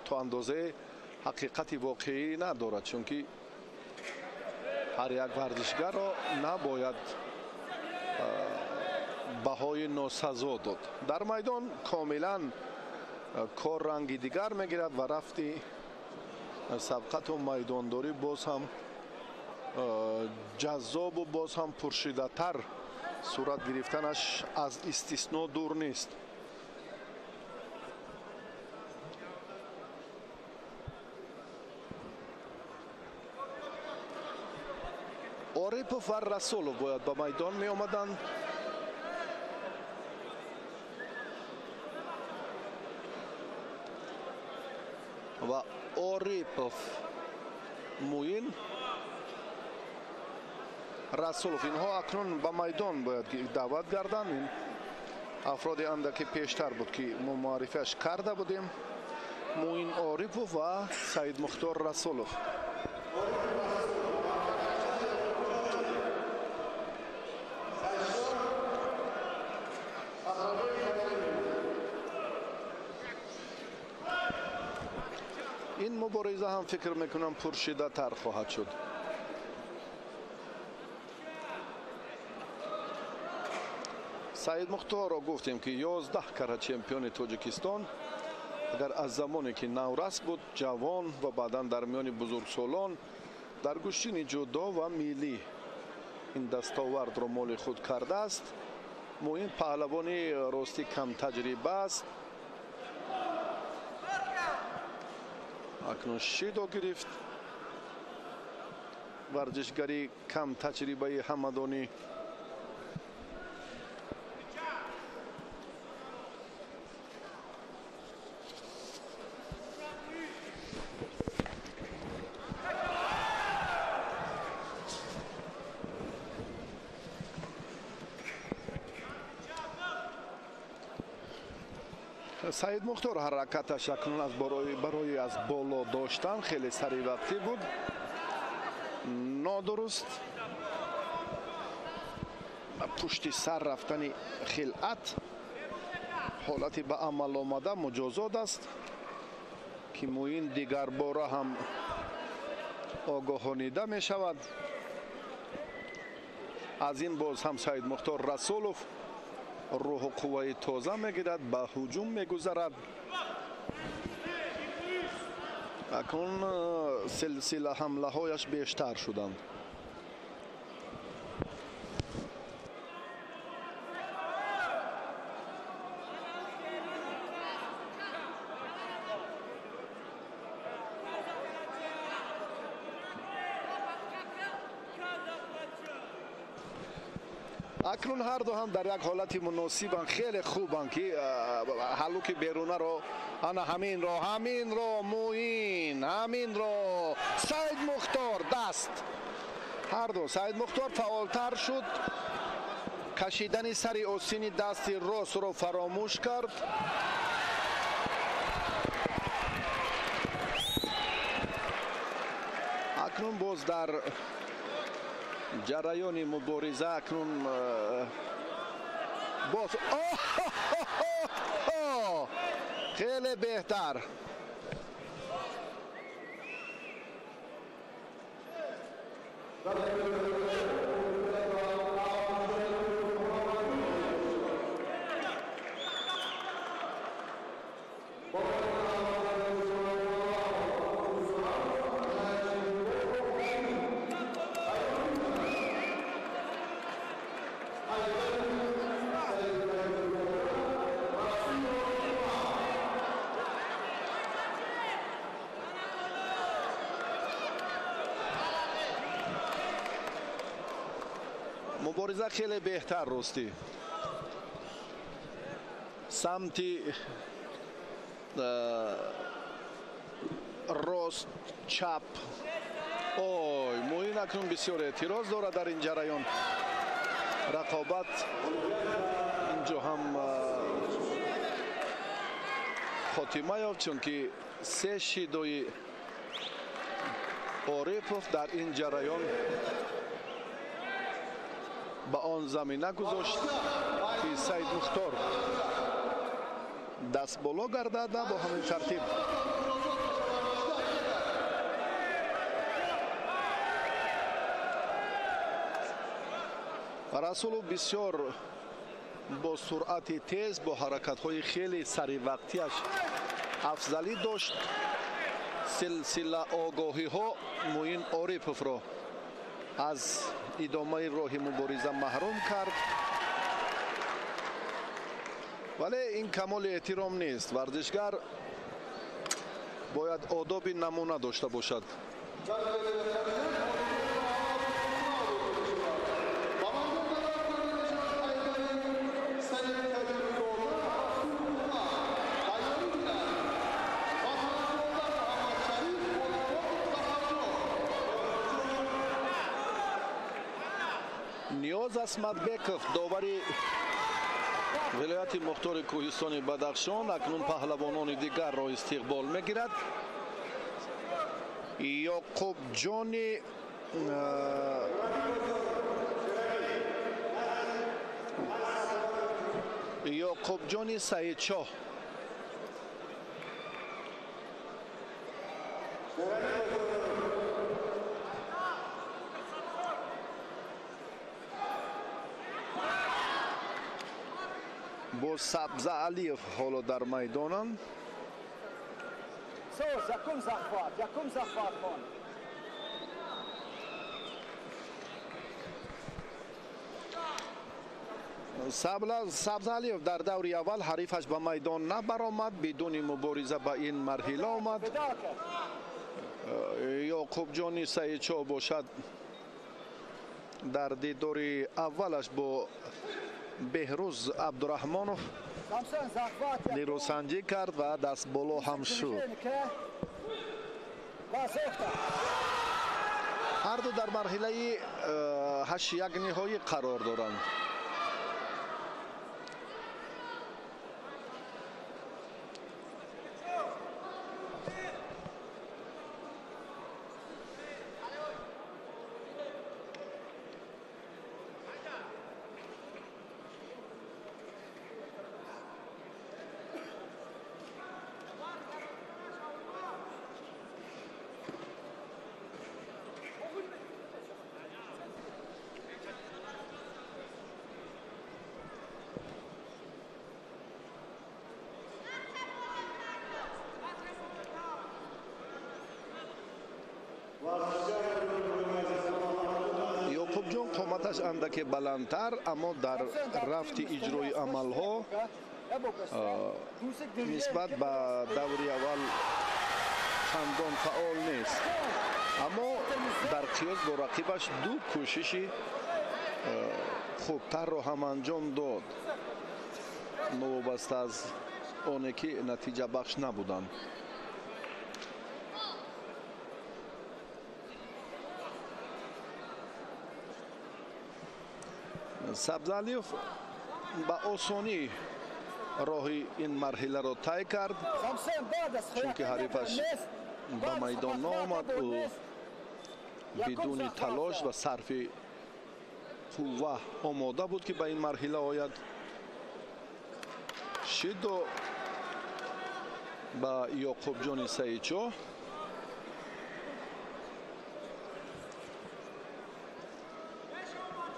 то андозаи ҳақиқати воқеӣ надорад, чунки ҳар як варзишгарро набояд баҳои носазо дод. Дар майдон комилан кор ранги дигар мегирад ва рафти сабқату майдондорӣ боз ҳам ҷаззобу боз ҳам пуршиддаттар сурат гирифтанаш аз истисно дур нест. Орипов ва Расулов бояд ба майдон меомаданд. Ва Орипов, Муин, Расулов инҳо акнун ба майдон бояд даъват гарданд. Ин афроди андаке пештар буд ки мо муаррифиаш карда будем. Муин Орипов ва Саидмухтор Расулов. Ин мубориза ҳам фикр мекунам пуршиддаттар хоҳад шуд. Саидмухторро гуфтем ки 11 карра чемпиони Тоҷикистон, агар аз замоне ки наврас буд, ҷавон ва баъдан дар миёни бузургсолон дар гӯштини ҷудо ва миллӣ ин дастовардро моли худ кардааст. Муин паҳлавони ростӣ камтаҷриба аст. Акнун шидо гирифт. Варзишгари камтаҷрибаи ҳамадонӣ. Саид Мухтор ҳаракаташ акнун аз барои аз боло доштан хеле саривақтӣ буд. Нодуруст пушти сар рафтани хилъат ҳолати ба амал омада муҷозот аст, ки Муин дигарбора ҳам огоҳонида мешавад. Аз ин боз ҳам Саид Мухтор Расулов рӯҳу қувваи тоза мегирад, ба ҳуҷум мегузарад. Акнун силсила ҳамлаҳояш бештар шуданд. Акнун ҳарду ҳам дар як ҳолати муносибанд, хеле хубанд, ки ҳаллуки берунаро ана ҳаминро Муин, ҳаминро Саид Мухтор даст. Ҳарду Саид Мухтор фаъолтар шуд, кашидани сари осини дасти ростро фаромӯш кард. Акнун боз дар ҷараёни мубориза акнун боз хеле беҳтар. Мубориза хеле беҳтар ростӣ. Самти рост, чап. Ой, Муин акнун бисёр эътироз дорад дар ин ҷараён. Рақобат инҷо ҳам хотима ёфт, чунки се шидои Орипов дар ин ҷараён ба он замина гузошт, ки Саид Мухтор даст боло гардад ва бо ҳамин тартиб Расулов бисёр бо суръати тез, бо ҳаракатҳои хеле саривақтиаш афзалӣ дошт. Силсила огоҳиҳо Муин Ориповро аз идомаи роҳи мубориза маҳрум кард. Вале ин камоли эҳтиром нест. Варзишгар бояд одоби намуна дошта бошад. Ниёз Асматбеков, довари вилояти мухтори кӯҳистони Бадахшон, акнун паҳлавонони дигарро истиқбол мегирад. Ёқубҷони Саидшоҳ бо Сабзаалиев ҳоло дар майдонанд. Сабзаалиев дар даври аввал ҳарифаш ба майдон набаромад, бидуни мубориза ба ин марҳила омад. Ёқубҷони Саидшоҳ бошад дар дидори аввалаш бо Беҳрӯз Абдураҳмонов нерӯсанҷӣ кард ва дастболо ҳам шуд. Ҳарду дар марҳилаи 8-1 ниҳоӣ қарор доранд. Қоматаш андаке баландтар, аммо дар рафти иҷрои амалҳо нисбат ба даври аввал чандон фаъол нест, аммо дар қиёс бо рақибаш ду кӯшиши хубтарро ҳам анҷом дод, новобаста аз оне ки натиҷабахш набуданд. Сабзалиев ба осонӣ роҳи ин марҳиларо тай кард, чунки ҳарифаш ба майдон наомад. Ӯ бидуни талош ва сарфи қувва омода буд, ки ба ин марҳила ояд. Шидо ба Ёқубҷони Саидшоҳ.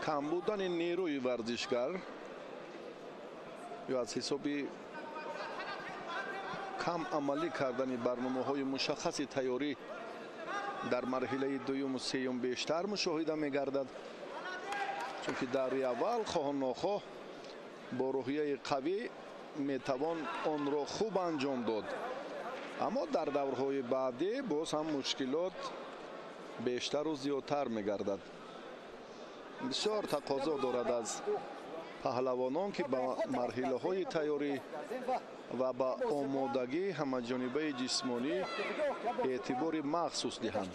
Кам будани нерӯи варзишгар ё аз ҳисоби кам амалӣ кардани барномаҳои мушаххаси тайёрӣ дар марҳилаи дуюму сеюм бештар мушоҳида мегардад, чунки даври аввал хоҳу нохоҳ бо рӯҳияи қавӣ метавон онро хуб анҷом дод, аммо дар даврҳои баъдӣ боз ҳам мушкилот бештару зиёдтар мегардад. Бисёр тақозо дорад аз паҳлавонон, ки ба марҳилаҳои тайёрӣ ва ба омодагии ҳамаҷонибаи ҷисмонӣ эътибори махсус диҳанд.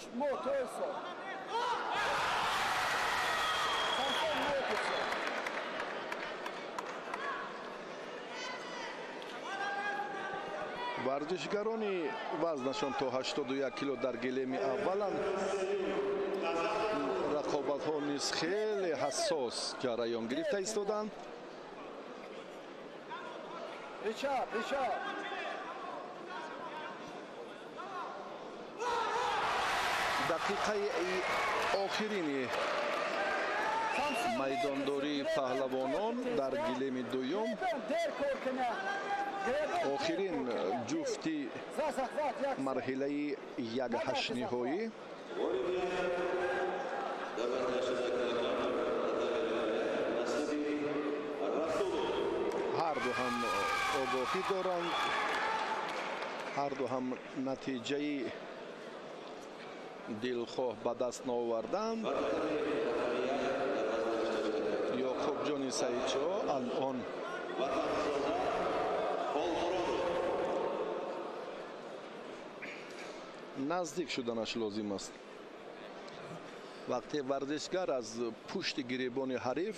Варзишгарони вазнашон то 81 кило дар гилеми авваланд. Рақобатҳо низ хеле ҳассос ҷараён гирифта истоданд. Дақиқаи охирини майдондории паҳлавонон дар гилеми дуюм, охирин ҷуфти марҳилаи якҳаштниҳоӣ. Ҳарду ҳам огоҳӣ доранд, ҳарду ҳам натиҷаи дилхоҳ ба даст наоварданд. Ёқубҷони Саидшоҳ алон наздик шуданаш лозим аст. Вақте варзишгар аз пушти гиребони ҳариф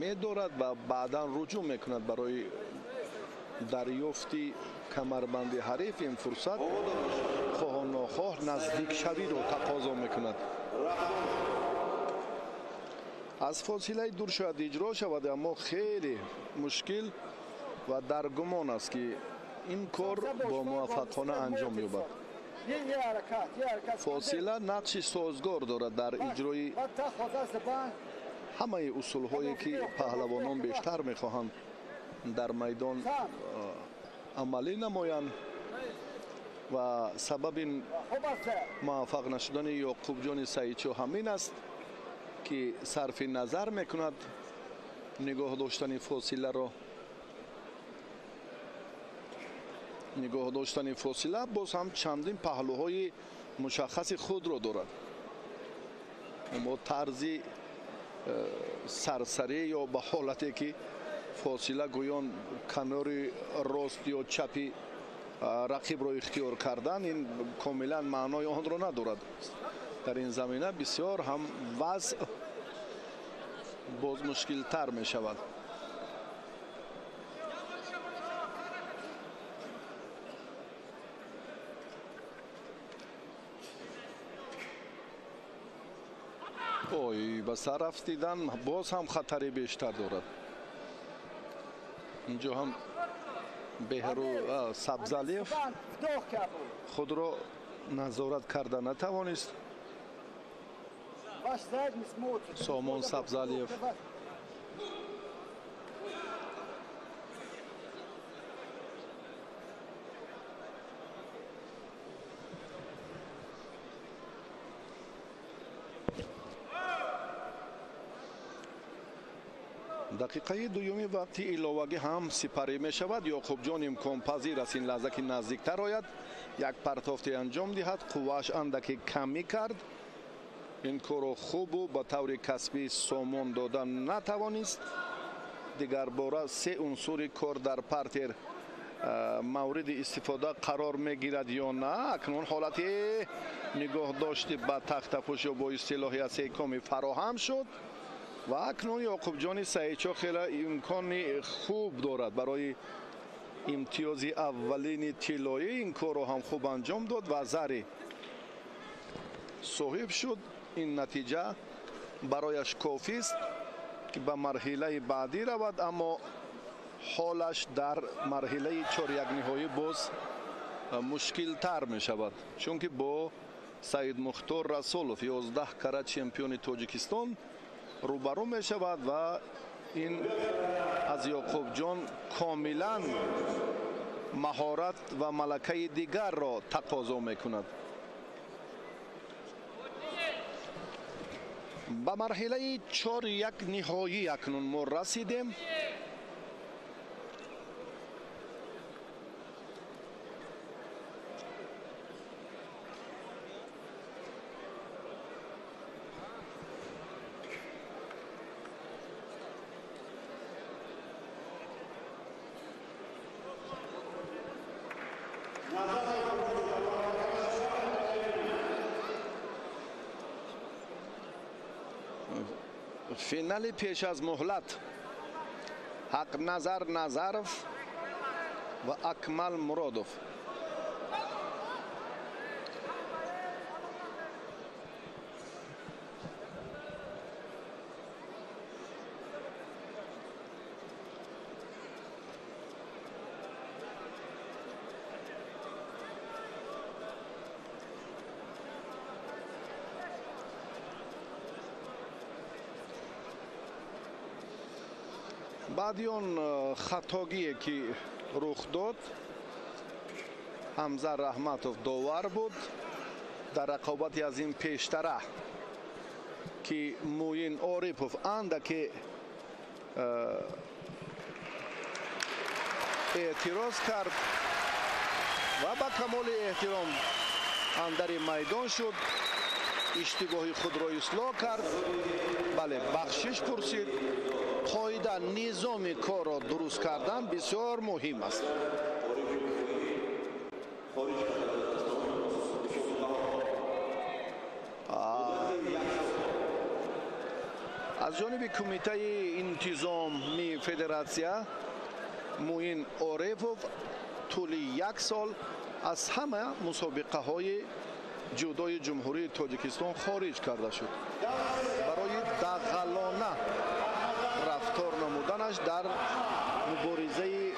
медорад ва баъдан руҷӯъ мекунад барои дарёфти камарбанди ҳариф, ин фурсат хоҳу нохоҳ наздикшавиро тақозо мекунад. Аз фосилаи дур шояд иҷро шавад, аммо хеле мушкил ва дар гумон аст, ки ин кор бо муваффақона анҷом ёбад. Фосила нақши созгор дорад дар иҷрои ҳамаи усулҳое, ки паҳлавонон бештар мехоҳанд дар майдон амалӣ намоянд, ва сабаби муваффақ нашудани Ёқубҷони Саидшоҳ ҳамин аст, ки сарфи назар мекунад нигоҳ доштани фосиларо. Нигоҳ доштани фосила боз ҳам чандин паҳлӯҳои мушаххаси худро дорад. Бо тарзи сарсарӣ ё ба ҳолате ки фосила гӯён канори рост ё чапи рақибро ихтиёр кардан, ин комилан маънои онро надорад. Дар ин замина бисёр ҳам вазъ боз мушкилтар мешавад. Ой, ба сар рафтидан боз ҳам хатари бештар дорад. Инҷо ҳам Беҳру Сабзалиев худро назорат карда натавонист. Сомон Сабзалиев Дақиқаи дуюми вақти иловагӣ ҳам сипарӣ мешавад. Ёқубҷон имконпазир аст ин лаҳза, ки наздиктар ояд, як партофте анҷом диҳад. Қуввааш андаке камӣ кард, ин корро хубу ба таври касбӣ сомон дода натавонист. Дигарбора се унсури кор дар партер мавриди истифода қарор мегирад ё на. Акнун ҳолати нигоҳдошти ба тахтапӯш ё бо истилоҳи асекоми фароҳам шуд ва акнун Ёқубҷони Саидшоҳ хеле имкони хуб дорад барои имтиёзи аввалини тиллоӣ. Ин корро ҳам хуб анҷом дод ва зари соҳиб шуд. Ин натиҷа барояш кофист, ки ба марҳилаи баъдӣ равад, аммо ҳолаш дар марҳилаи чорякниҳоӣ боз мушкилтар мешавад, чунки бо Саидмухтор Расулов, 11 карат чемпиони Тоҷикистон, рӯбарӯ мешавад ва ин аз Ёқубҷон комилан маҳорат ва малакаи дигарро тақозо мекунад. Ба марҳилаи чор-як ниҳоӣ акнун мо расидем. Финали пеш аз муҳлат Ҳақназар Назаров ва Акмал Муродов. Баъди он хатогие, ки рух дод, Ҳамза Раҳматов довар буд дар рақобати аз ин пештара, ки Муин Орипов андаке эътироз кард ва ба камоли эҳтиром андари майдон шуд, иштибоҳи худро ислоҳ кард, бале, бахшиш пурсид. Қоида, низоми корро дуруст кардан бисёр муҳим аст. Аз ҷониби Кумитаи интизомии федератсия Муин Орепов тӯли як сол аз ҳама мусобиқаҳои ҷудои Ҷумҳурии Тоҷикистон хориҷ карда шуд барои дағалона рафтор намуданаш дар муборизаи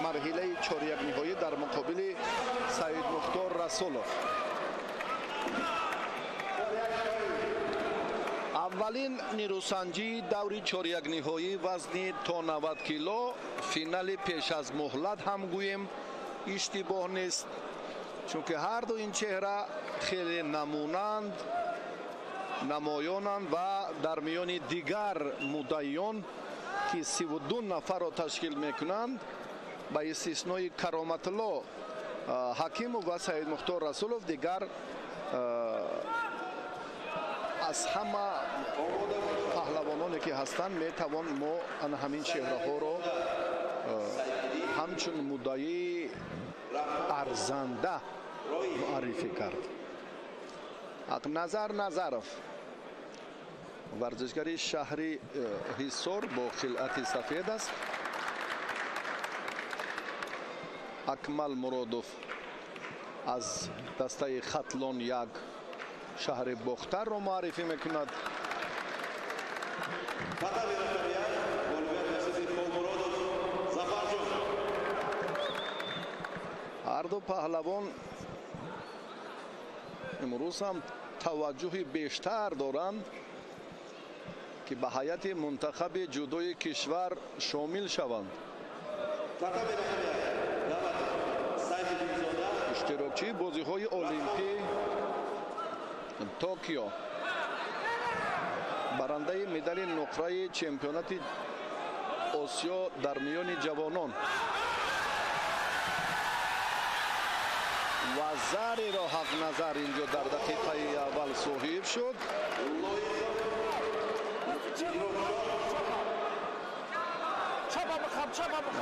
марҳилаи чорякниҳоӣ дар муқобили Саидмухтор Расулов. Аввалин нерӯсанҷии даври чорякниҳоӣ вазни то 90 кило, финали пеш аз муҳлат ҳам гӯем иштибоҳ нест, чунки ҳарду ин чеҳра хеле намунанд, намоёнанд ва дар миёни дигар муддаиён, ки 32 нафарро ташкил мекунанд, ба истиснои Кароматулло Ҳакимов ва Саидмухтор Расулов, дигар аз ҳама паҳлавононе, ки ҳастанд, метавон мо ана ҳамин чеҳраҳоро ҳамчун муддаии арзанда муаррифӣ кард. Ҳақназар Назаров, варзишгари шаҳри Ҳисор, бо хилъати сафед аст. Акмал Муродов аз дастаи Хатлон як шаҳри Бохтарро муаррифӣ мекунад. Ҳарду паҳлавон имрӯз ҳам таваҷҷӯҳи бештар доранд, ки ба ҳайати мунтахаби ҷудои кишвар шомил шаванд. Иштирокчии бозиҳои олимпӣ Токио, барандаи медали нуқраи чемпионати Осиё дар миёни ҷавонон. Ва зареро Ҳақназар инҷо дар дақиқаи аввал соҳиб шуд.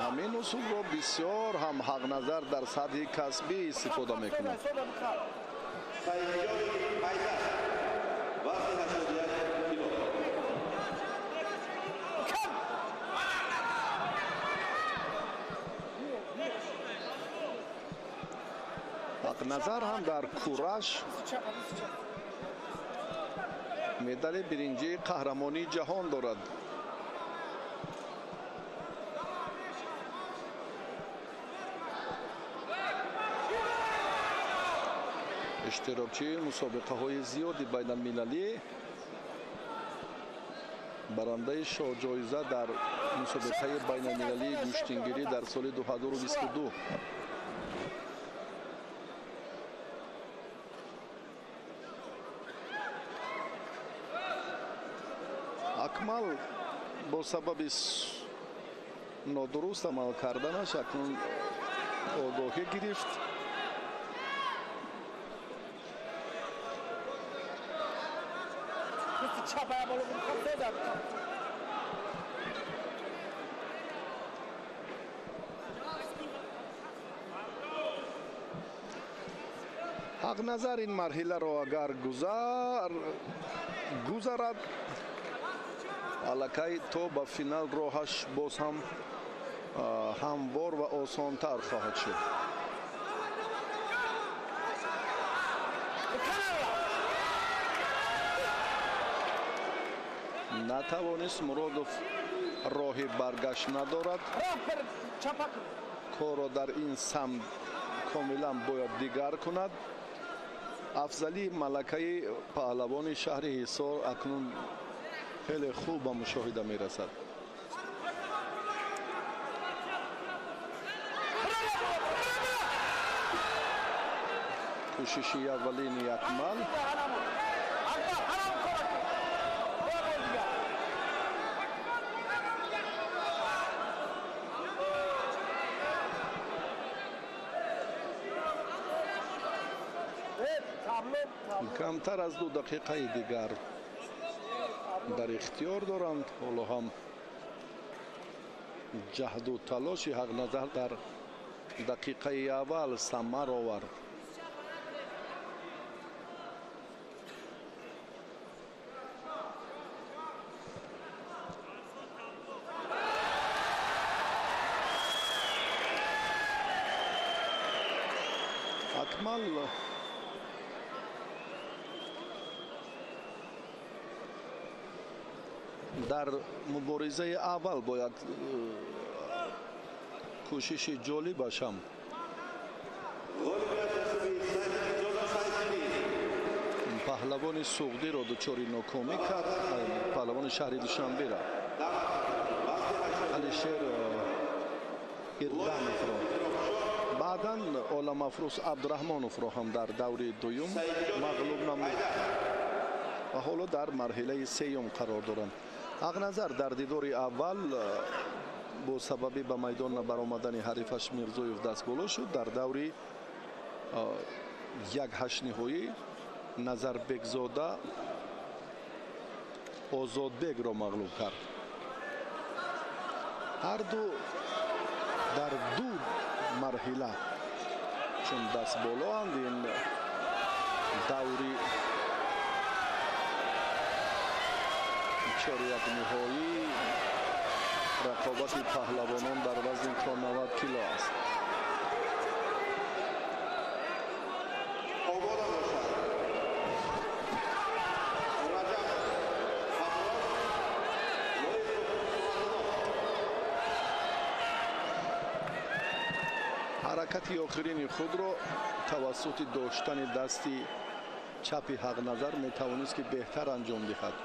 Ҳамин усулро бисёр ҳам Ҳақназар дар сатҳи касбӣ истифода мекунад. Ҳақназар ҳам дар кураш медали биринҷии қаҳрамонии ҷаҳон дорад. Иштирокчии мусобиқаҳои зиёди байналмилалӣ, барандаи шоҳҷоиза дар мусобиқаи байналмилалии гӯштингирӣ дар соли 2022. Акмал бо сабаби нодуруст амал карданаш акнун огоҳӣ гирифт. Ҳақназар ин марҳиларо агар гузарад, аллакай то ба финал роҳаш боз ҳам ҳамвор ва осонтар хоҳад шуд. Натавонист Муродов, роҳи баргашт надорад. Корро дар ин самт комилан бояд дигар кунад. Афзалии малакаи паҳлавони шаҳри Ҳисор акнун хеле хуб ба мушоҳида мерасад. Кӯшиши аввалини Акмал. Камтар аз 2 дақиқаи дигар дар ихтиёр доранд. Ҳоло ҳам ҷаҳду талоши Ҳақназар дар дақиқаи аввал самар овард. Акмал дар муборизаи аввал бояд кӯшиши ҷолибаш ҳам паҳлавони Суғдиро дучори нокомӣ кард, паҳлавони шаҳри Душанберо, Алишер Ирдановро. Баъдан Оламафрӯз Абдураҳмоновро ҳам дар даври дуюм мағлуб намуд ва ҳоло дар марҳилаи сеюм қарор доранд. Ҳақназар дар дидори аввал бо сабаби ба майдон набаромадани ҳарифаш Мирзоев дастболо шуд. Дар даври як ҳаштниҳоӣ Назарбекзода Озодбекро мағлуб кард. Ҳарду дар ду марҳила чун дастболоанд, ин даври чорякниҳоӣ рақобати паҳлавонон дар вазни то 90 кило аст. Ҳаракати охирини худро тавассути доштани дасти чапи Ҳақназар метавонист ки беҳтар анҷом диҳад.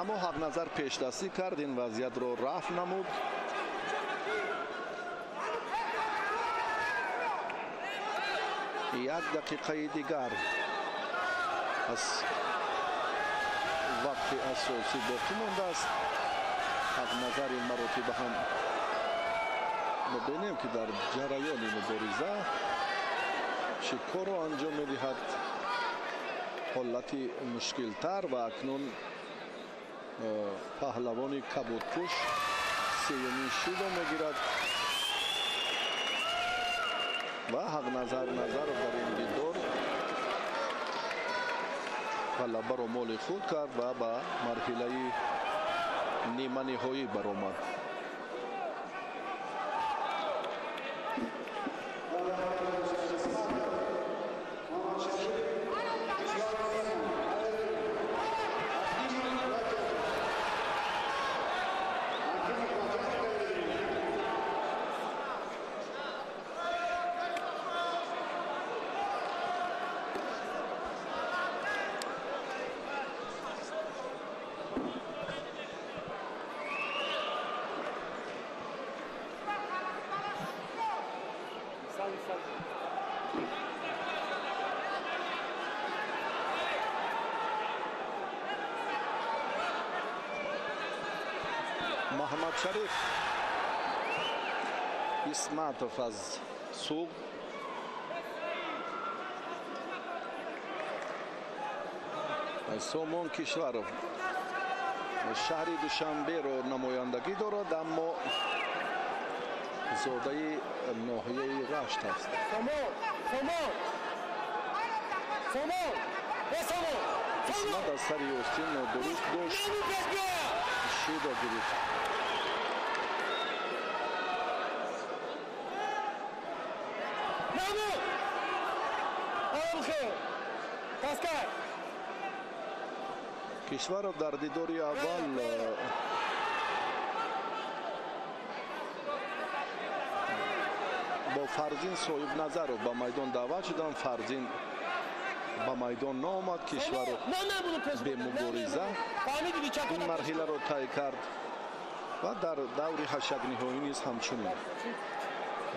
Аммо Ҳақназар пешдастӣ кард, ин вазъиятро рафъ намуд. Як дақиқаи дигар аз вақти асосӣ боқӣ мондааст. Ҳақназар ин маротиба ҳам мебинем, ки дар ҷараёни мубориза чӣ корро анҷом медиҳад. Ҳолати мушкилтар ва акнун паҳлавони кабудпӯш сеюмин шидо мегирад ва Ҳақназар Назаров дар ин дидор ғалабаро моли худ кард ва ба марҳилаи ниманиҳоӣ баромад. Муҳаммадшариф Исматов аз Суғд Сомон Кишваров шаҳри Душанберо намояндагӣ дорад, аммо зодаи ноҳияи Рашт аст. Исмат аз сари остин нодуруст дошт, шидо гирифт. Кишваров дар дидори аввал бо Фарзин Соҳибназаров ба майдон даъват шуданд. Фарзин ба майдон наомад. Кишваров бемубориза ин марҳиларо тай кард ва дар даври ҳашакниҳоӣ низ ҳамчунин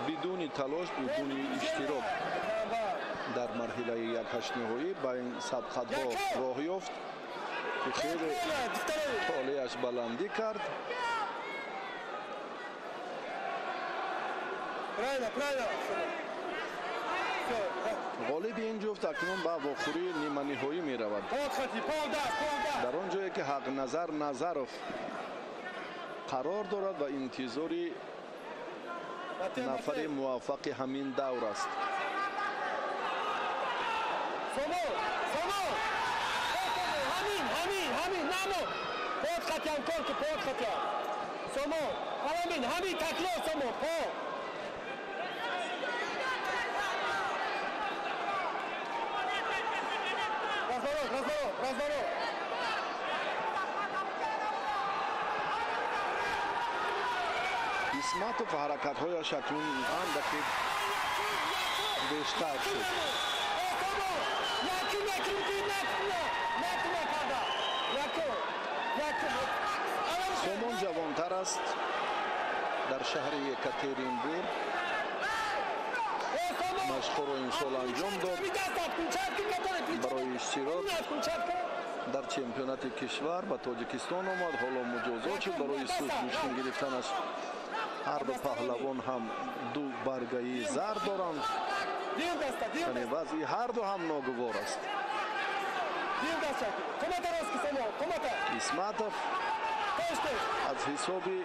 бидуни талош, бидуни иштирок дар марҳилаи якҳаштниҳоӣ ба ин сабқатҳо роҳ ёфт, ки хеле толеаш баландӣ кард. Ғолиби ин ҷуфт акнун ба вохӯрии ниманиҳоӣ меравад, дар он ҷое ки Ҳақназар Назаров қарор дорад ва интизори нафари муваффақи ҳамин давр аст. Исматов ҳаракатҳояш акнун андаке бештар шуд. Сомон ҷавонтар аст, дар шаҳри Екатеринбург машқҳоро имсол анҷом дод барои иштирок дар чемпионати кишвар ба Тоҷикистон омад. Ҳоло муҷозот шуд барои суст гӯштин гирифтанаш. Ҳар ду паҳлавон ҳам ду баргаи зард доранд, яъне вазъи ҳар ду ҳам ногувор аст. Исматов аз ҳисоби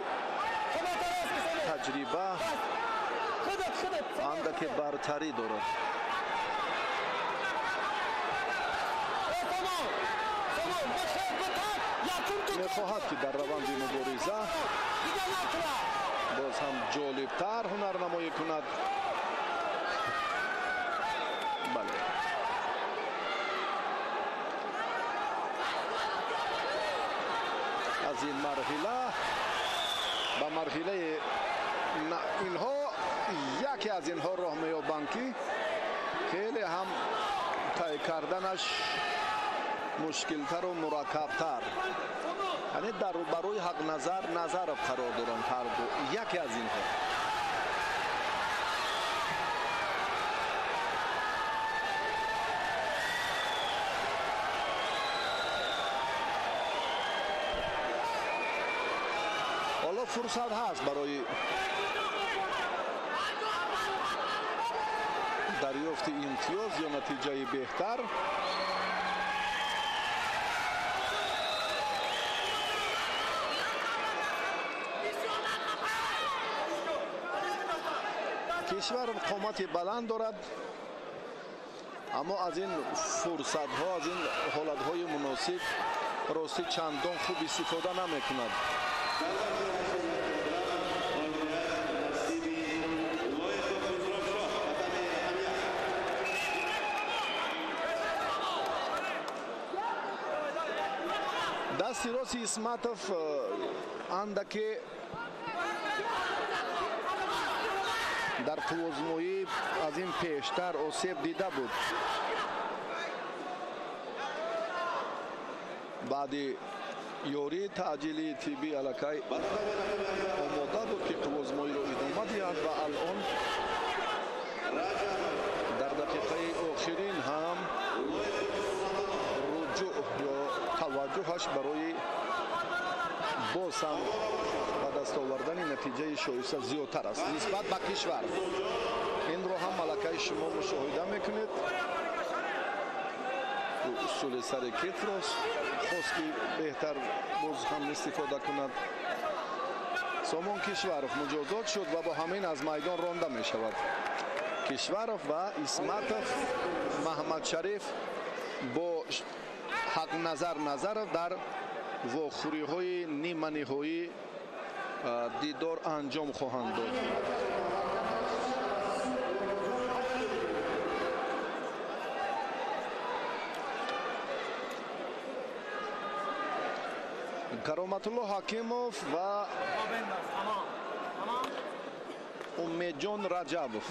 таҷриба андаке бартарӣ дорад. Мехоҳад, ки дар раванди мубориза боз ҳам ҷолибтар ҳунарнамоӣ кунад. Бале, аз ин марҳила ба марҳилаи инҳо яке аз инҳо роҳ меёбанд, ки хеле ҳам тай карданаш мушкилтару мураккабтар. Яъне дар рӯбарӯи Ҳақназар Назаров қарор доранд ҳар ду, яке аз инҳо. Ҳоло фурсат ҳаст барои дарёфти имтиёз ё натиҷаи беҳтар. Кишвар қомати баланд дорад, аммо аз ин фурсатҳо, аз ин ҳолатҳои муносиб ростӣ чандон хуб истифода намекунад. Дасти рости Исматов андаке дар қуввозмоӣ аз ин пештар осеб дида буд. Баъди ёрии таъҷилии тиббӣ аллакай омода буд, ки қуввозмоиро идома диҳад ва алон дар дақиқаи охирин ҳам руҷӯъ ё таваҷҷӯҳаш барои боз ҳам ба даст овардани натиҷаи шоиста зиёдтар аст нисбат ба кишвар. Инро ҳам малакаи шумо мушоҳида мекунед. Усули сари китфро хост, ки беҳтар боз ҳам истифода кунад. Сомон Кишваров муҷозот шуд ва бо ҳамин аз майдон ронда мешавад. Кишваров ва Исматов, Маҳмадшариф бо Ҳақназар Назаров дар вохӯриҳои ниманиҳоӣ дидор анҷом хоҳанд дод. Кароматулло Ҳакимов ва Умедҷон Раҷабов.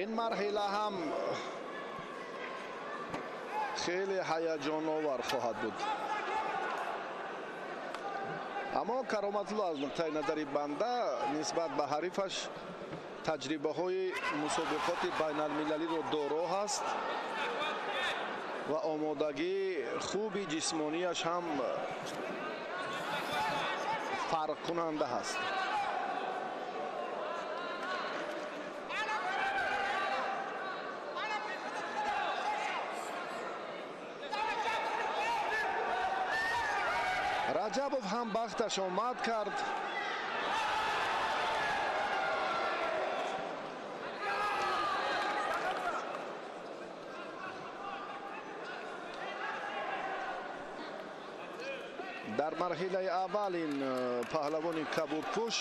Ин марҳила ҳам хеле ҳаяҷоновар хоҳад буд. Аммо Кароматулло аз нуқтаи назари банда нисбат ба ҳарифаш таҷрибаҳои мусобиқоти байналмилалиро доро ҳаст ва омодагии хуби ҷисмонияш ҳам фарқкунанда ҳаст. Раҷабов ҳам бахташ омад кард. Дар марҳилаи аввал ин паҳлавони кабудпӯш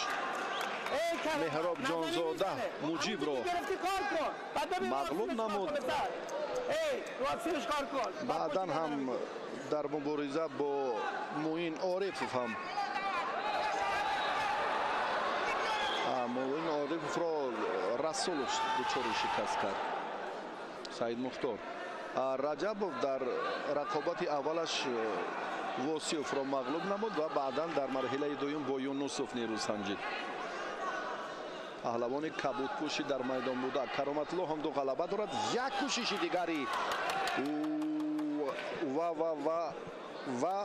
Меҳроб Ҷонзода Муҷибро мағлуб намуд. Баъдан ҳам дар мубориза бо Муин Орифов ҳам Муин Ориповро Расулов дучори шикаст кард. Саид Мухтор. Раҷабов дар рақобати аввалаш Восиёвро мағлуб намуд ва баъдан дар марҳилаи дуюм бо Юнусов нерӯ санҷид. Паҳлавони кабудпӯши дар майдон буда Кароматулло ҳам ду ғалаба дорад. Як кӯшиши дигари ва ва ва ва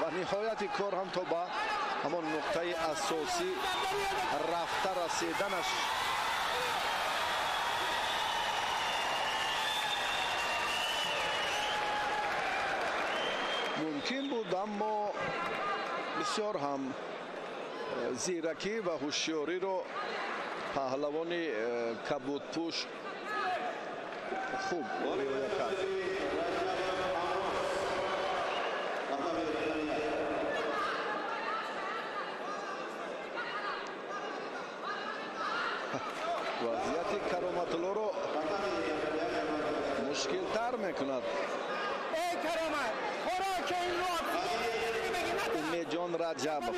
ва ниҳояти кор ҳам то ба ҳамон нуқтаи асосӣ рафта расиданаш мумкин буд, аммо бисёр ҳам зиракӣ ва ҳушёриро паҳлавони кабудпӯш хуб риоя кард. Вазъияти Кароматуллоро мушкилтар мекунад. Умедҷон Раҷабов.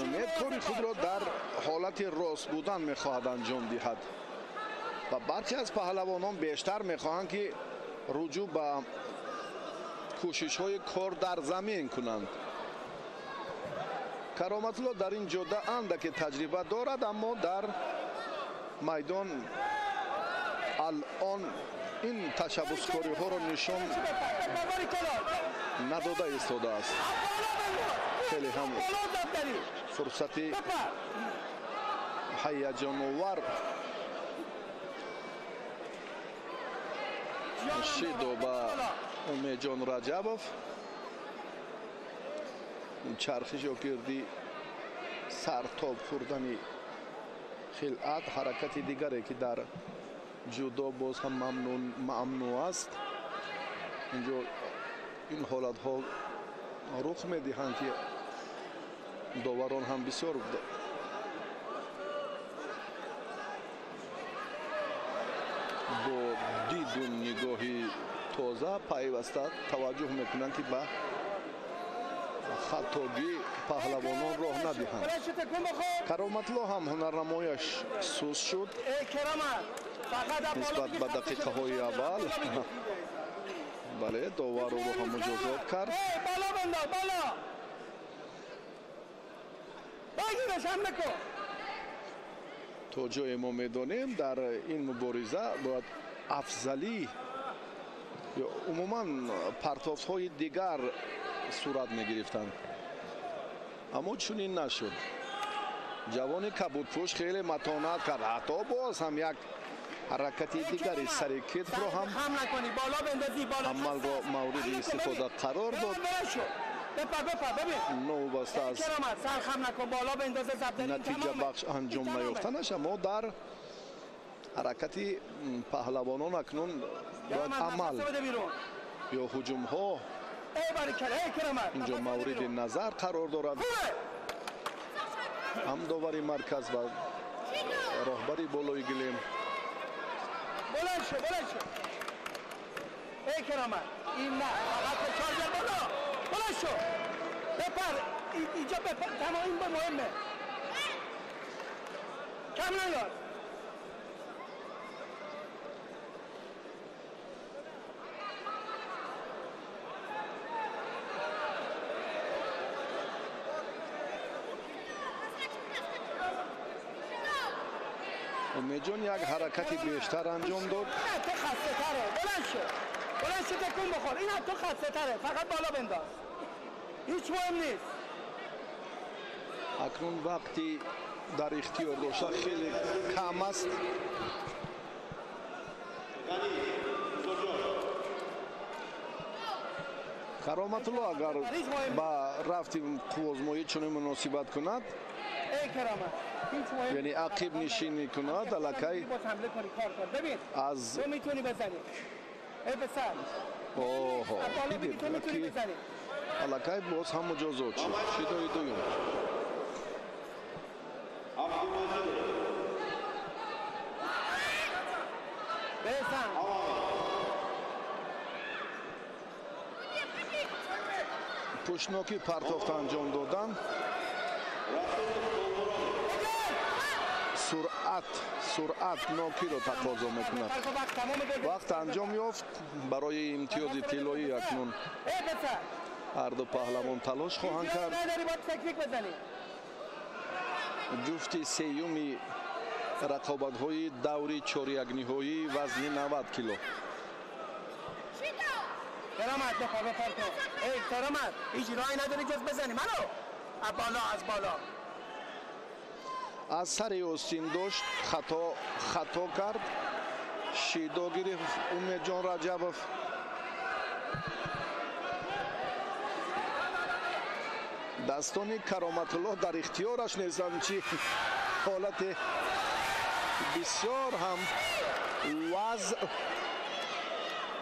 Умед кори худро дар ҳолати рост будан мехоҳад анҷом диҳад. Ва бархе аз паҳлавонон бештар мехоҳанд, ки руҷӯъ ба кӯшишҳои кор дар замин кунанд. Кароматулло дар ин ҷода андаке таҷриба дорад, аммо дар майдон алон ин ташаббускориҳоро нишон надода истодааст. Хеле ҳам фурсати ҳаяҷоновар шидо ба Умедҷон Раҷабов. Чархиш ё гирди сартоб хӯрдани хилъат, ҳаракати дигаре, ки дар ҷудо боз ҳам мамнӯъ аст. Инҷо ин ҳолатҳо рух медиҳанд, ки доварон ҳам бисёр бо диду нигоҳи тоза пайваста таваҷҷӯҳ мекунанд, ки ба хатогӣ паҳлавонон роҳ надиҳанд. Кароматулло ҳам ҳунарнамояш суст шуд нисбат ба дақиқаҳои аввал. Бале, довар ӯро ҳам муҷозот кард. То ҷое мо медонем, дар ин мубориза бояд афзалӣ ё умуман партофтҳои дигар сурат мегирифтанд, аммо чунин нашуд. Ҷавони кабудпӯш хеле матонат кард, ҳатто боз ҳам як ҳаракати дигари сари китфро ҳам амалро мавриди истифода қарор дод. Новобаста аз натиҷабахш анҷом наёфтанаш, аммо дар ҳаракати паҳлавонон акнун бояд амал ё ҳуҷумҳо инҷо мавриди назар қарор дорад. Ҳам довари марказ ва роҳбари болои гилем. Умедҷон як ҳаракати бештар анҷом дод. Акнун вақти дар ихтиёр дошта хеле кам аст. Кароматулло агар ба рафти қуввозмоӣ чунин муносибат кунад, яъне ақиб нишинӣ кунад, аллакай аз оҳо дидед, ки аллакай боз ҳам муҷозот шуд. Шидои дуюм. Пӯшнокӣ партофт анҷом додан, суръат нокиро тақозо мекунад. Вақт анҷом ёфт барои имтиёзи тиллоӣ. Акнун ҳарду паҳлавон талош хоҳанд кард. Ҷуфти сеюми рақобатҳои даври чорякниҳоӣ вазни 90 кило. Аз сари остин дошт, хато кард, шидо гирифт Умедҷон Раҷабов. Дастони Кароматулло дар ихтиёраш нестанд, чи ҳолати бисёр ҳам вазъ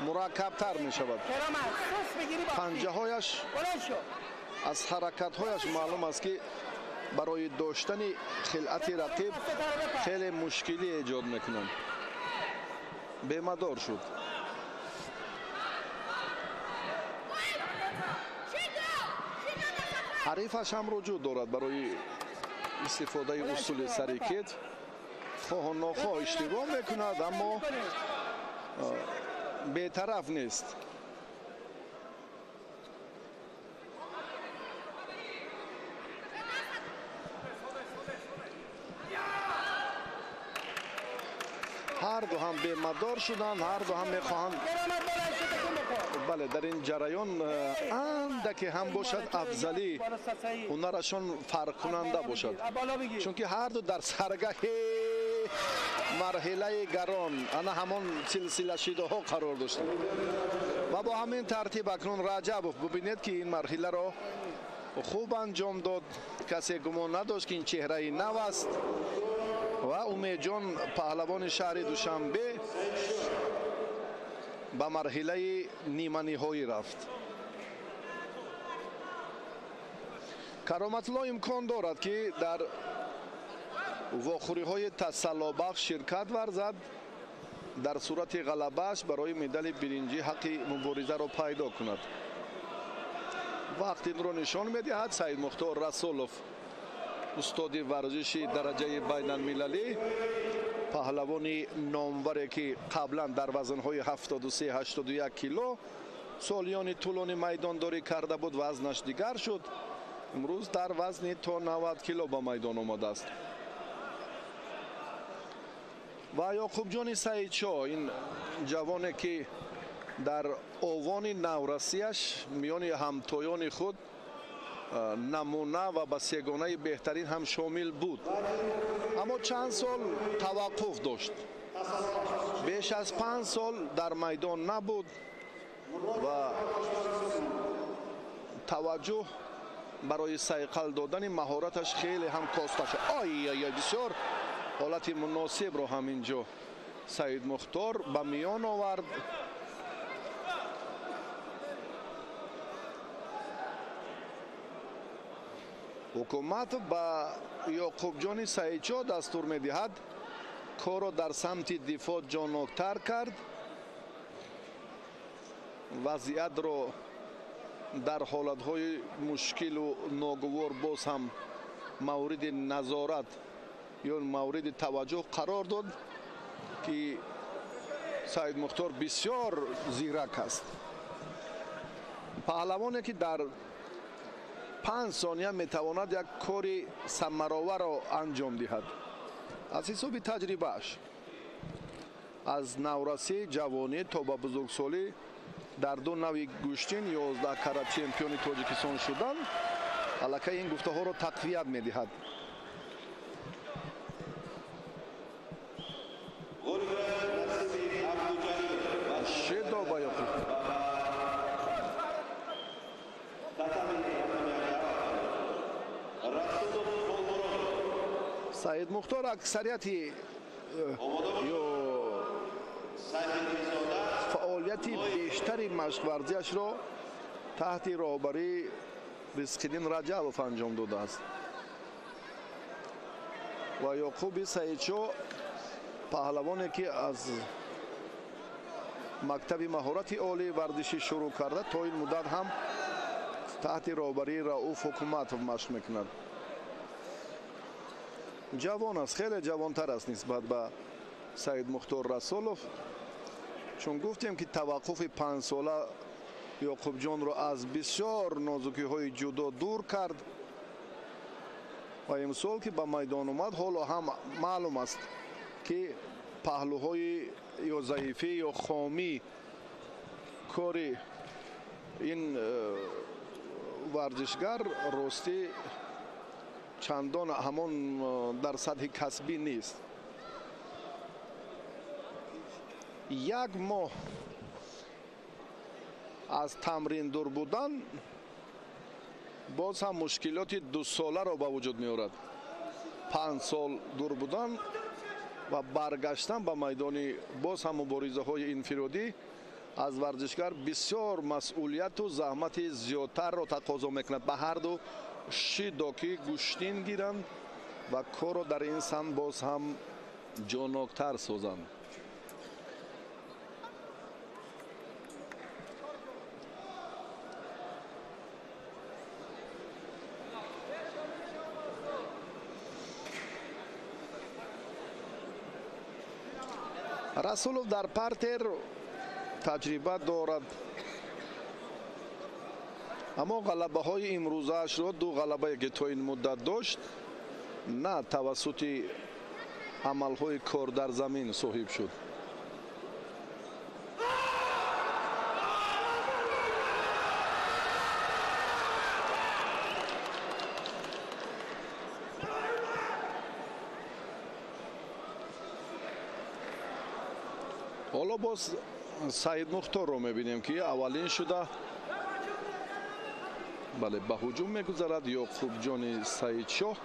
мураккабтар мешавад. Панҷаҳояш аз ҳаракатҳояш маълум аст, ки барои доштани хилъати рақиб хеле мушкилӣ эҷод мекунанд. Бемадор шуд. Ҳарифаш ҳам руҷӯъ дорад барои истифодаи усули сари китф. Хоҳу нохоҳ иштибоҳ мекунад, аммо бетараф нест. Ҳар ду ҳам бемадор шуданд, ҳар ду ҳам мехоҳанд, бале, дар ин ҷараён андаке ҳам бошад афзалӣ ҳунарашон фарқкунанда бошад, чунки ҳар ду дар саргаҳи марҳилаи гарон ана ҳамон силсилашидаҳо қарор доштанд. Ва бо ҳамин тартиб акнун Раҷабов бубинед, ки ин марҳиларо хуб анҷом дод. Касе гумон надошт, ки ин чеҳраи нав аст. Ва Умедҷон, паҳлавони шаҳри Душанбе, ба марҳилаи ниманиҳоӣ рафт. Кароматулло имкон дорад, ки дар вохӯриҳои тасаллобахш ширкат варзад. Дар сурати ғалабааш барои медали биринҷӣ ҳаққи муборизаро пайдо кунад. Вақт инро нишон медиҳад. Саидмухтор Расулов, устоди варзиши дараҷаи байналмилалӣ, паҳлавони номваре, ки қаблан дар вазнҳои 73-81 кило солиёни тӯлони майдондорӣ карда буд, вазнаш дигар шуд. Имрӯз дар вазни то 90 кило ба майдон омадааст. Ва Ёқубҷони Саидшоҳ, ин ҷавоне, ки дар овони наврасияш миёни ҳамтоёни худ намуна ва ба сегонаи беҳтарин ҳам шомил буд, аммо чанд сол таваққуф дошт, беш аз 5 сол дар майдон набуд ва таваҷҷӯҳ барои сайқал додани маҳораташ хеле ҳам коста шуд. Ой ой, бисёр ҳолати муносибро ҳам инҷо Саидмухтор ба миён овард. Ҳукумат ба Ёқубҷони Саидшоҳ дастур медиҳад корро дар самти дифоъ ҷонноктар кард, вазъиятро дар ҳолатҳои мушкилу ногувор боз ҳам мавриди назорат ё мавриди таваҷҷӯҳ қарор дод, ки Саидмухтор бисёр зирак аст. Паҳлавоне, ки дар 5 сония метавонад як кори самароварро анҷом диҳад аз ҳисоби таҷрибааш, аз наврасӣ, ҷавонӣ то ба бузургсолӣ дар ду нави гӯштин 11 карат чемпиони Тоҷикистон шудан аллакай ин гуфтаҳоро тақвият медиҳад. Шедо ба Ёқуб. Саидмухтор аксарияти ё фаъолияти бештари машқварзиашро таҳти роҳбарии Ризқиддин Раҷабов анҷом додааст. Ва Ёқуби Саидшоҳ, паҳлавоне, ки аз мактаби маҳорати олии варзишӣ шурӯъ карда, то ин муддат ҳам таҳти роҳбарии Рауф Ҳукуматов машқ мекунад. Ҷавон аст, хеле ҷавонтар аст нисбат ба Саидмухтор Расулов. Чун гуфтем, ки таваққуфи 5-сола Ёқубҷонро аз бисёр нозукиҳои ҷудо дур кард ва имсол, ки ба майдон омад, ҳоло ҳам маълум аст, ки паҳлӯҳои ё заифӣ ё хомӣ кори ин варзишгар ростӣ чандон ҳамон дар сатҳи касбӣ нест. Як моҳ аз тамрин дур будан боз ҳам мушкилоти дусоларо ба вуҷуд меорад. 5 сол дур будан ва баргаштан ба майдони боз ҳам муборизаҳои инфиродӣ аз варзишгар бисёр масъулияту заҳмати зиёдтарро тақозо мекунад. Ба ҳар ду шидо, ки гӯштин гиранд ва корро дар ин самт боз ҳам ҷонноктар созанд. Расулов дар партер таҷриба дорад, аммо ғалабаҳои имрӯзаашро, ду ғалабае ки то ин муддат дошт, на тавассути амалҳои кор дар замин соҳиб шуд. Ҳоло боз Саидмухторро мебинем, ки аввалин шуда бале ба ҳуҷум мегузарад. Ёқубҷони Саидшоҳ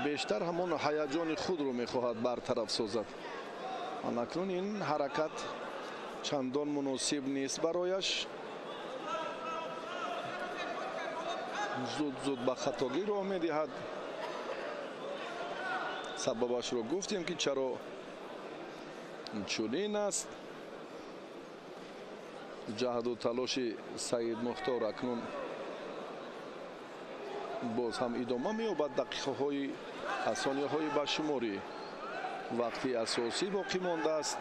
бештар ҳамон ҳаяҷони худро мехоҳад бартараф созад. Анакнун ин ҳаракат чандон муносиб нест барояш. Зуд-зуд ба хатогӣ роҳ медиҳад. Сабабашро гуфтем, ки чаро чунин аст. Ҷаҳду талоши Саидмухтор акнун боз ҳам идома меёбад. Дақиқаҳои сонияҳои ба шумори вақти асосӣ боқӣ мондааст.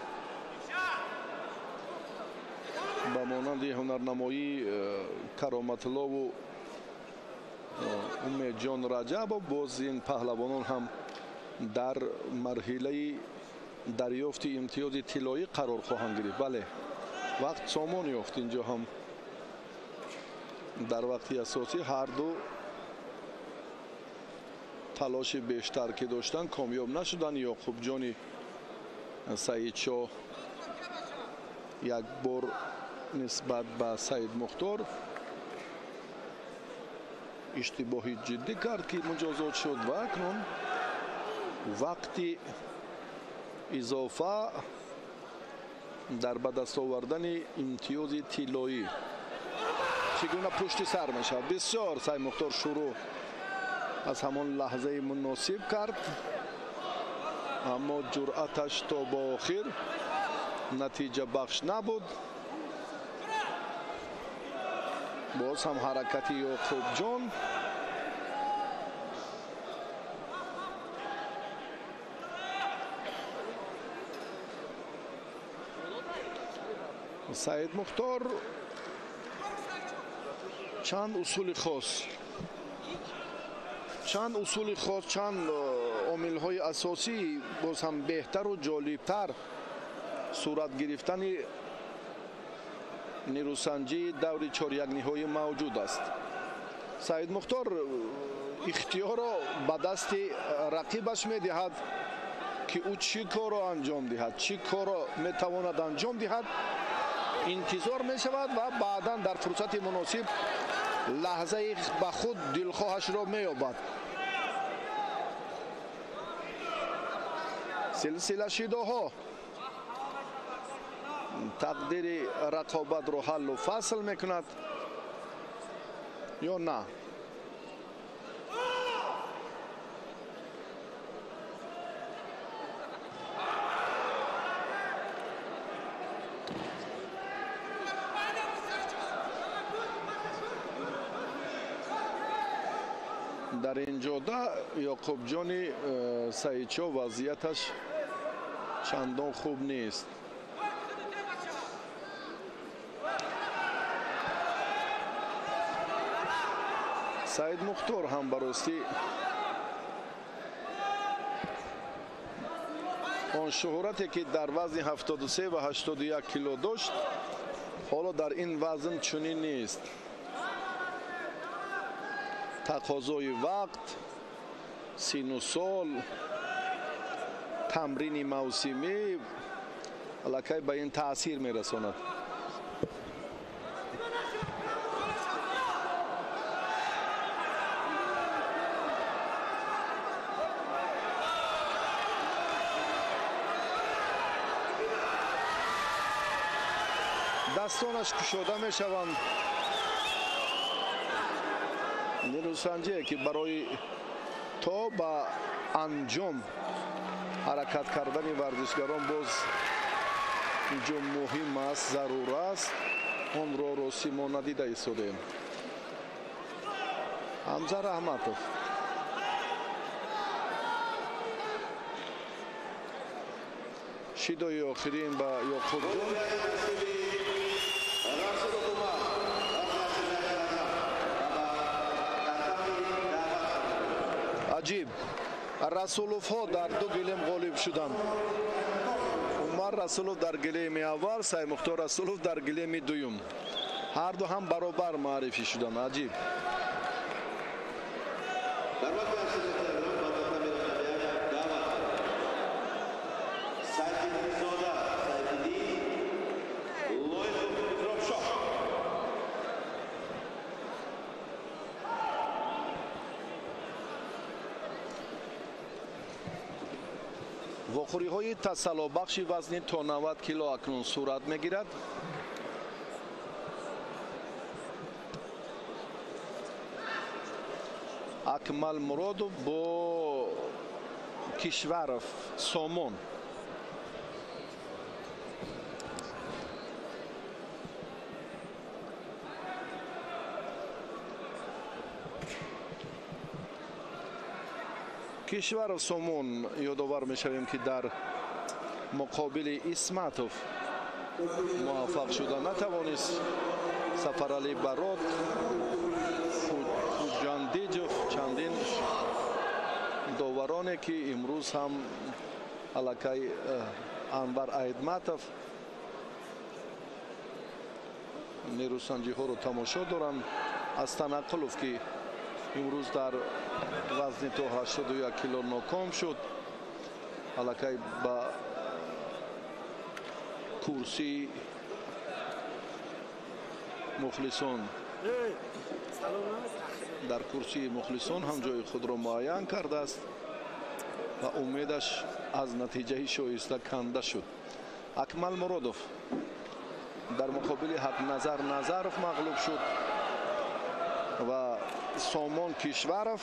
Ба монанди ҳунарнамоии Кароматлову Умедҷон Раҷабов, боз ин паҳлавонон ҳам дар марҳилаи дарёфти имтиёзи тиллоӣ қарор хоҳанд гирифт. Бале, вақт сомон ёфт. Инҷо ҳам дар вақти асосӣ ҳар ду талоши бештар ки доштанд, комёб нашуданд. Ёқубҷони Саидшоҳ як бор нисбат ба Саидмухтор иштибоҳи ҷиддӣ кард, ки муҷозот шуд ва акнун вақти изофа дар ба даст овардани имтиёзи тиллоӣ чӣ гуна пушти сар мешавад. Бисёр Саидмухтор шурӯъ аз ҳамон лаҳзаи муносиб кард, аммо ҷуръаташ то ба охир натиҷабахш набуд. Боз ҳам ҳаракати Ёқубҷон. Саидмухтор чанд усули хос, чанд омилҳои асосӣ боз ҳам беҳтару ҷолибтар сурат гирифтани нерӯсанҷии даври чорякниҳоӣ мавҷуд аст. Саидмухтор ихтиёрро ба дасти рақибаш медиҳад, ки ӯ чӣ корро анҷом диҳад, чӣ корро метавонад анҷом диҳад. Интизор мешавад ва баъдан дар фурсати муносиб лаҳзаи ба худ дилхоҳашро меёбад. Силсила шидоҳо тақдири рақобатро ҳаллу фасл мекунад ё на? Дар ин ҷода Ёқубҷони Саидшоҳ вазъияташ чандон хуб нест. Саидмухтор ҳам баростӣ он шуҳрате ки дар вазни 73 ва 81 кило дошт, ҳоло дар ин вазн чунин нест. Тақозои вақт, сину сол, тамрини мавсимӣ аллакай ба ин таъсир мерасонад. Дастонаш кушода мешаванд. Нерӯсанҷие ки барои то ба анҷом ҳаракат кардани варзишгарон боз инҷо муҳим аст, зарур аст. Онро ростӣ мо надида истодаем. Ҳамза Раҳматов. Шидои охирин ба Ёқубҷон. Аҷиб, Расуловҳо дар ду гилем ғолиб шуданд. Умар Расулов дар гилеми аввал, Саймухтор Расулов дар гилеми дуюм. Ҳар ду ҳам баробар муаррифӣ шуданд. Аҷиб. Вохӯриҳои тасаллобахши вазни то 90 кило акнун сурат мегирад. Акмал Муродов бо Кишваров Сомон. Кишваров Сомон, ёдовар мешавем, ки дар муқобили Исматов муваффақ шуда натавонист. Сафарали Барот, Хуҷандиҷов, чандин довароне, ки имрӯз ҳам аллакай Анвар Айдматов нерӯсанҷиҳоро тамошо доранд. Астанақулов, ки имрӯз дар вазни то 81 кило ноком шуд, аллакай ба курсии мухлисон, дар курсии мухлисон ҳам ҷои худро муайян кардааст ва умедаш аз натиҷаи шоиста канда шуд. Акмал Муродов дар муқобили Ҳақназар Назаров мағлуб шуд ва Сомон Кишваров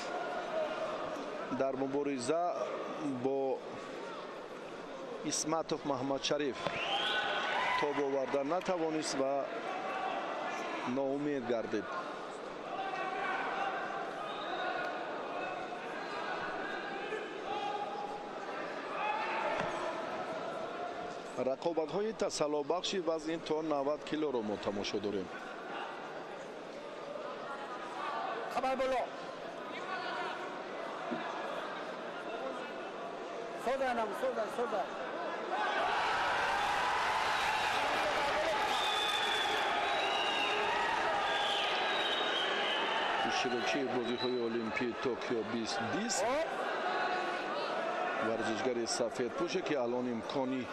дар мубориза бо Исматов Маҳмадшариф тоб оварда натавонист ва ноумед гардид. Рақобатҳои тасаллобахши вазни то 90 килоро мо тамошо дорем. Хабар боло. Соданам, содан, содан. Иштирокчии бозиҳои Олимпии Токио 2020, варзишгари сафедпӯше, ки алон имкони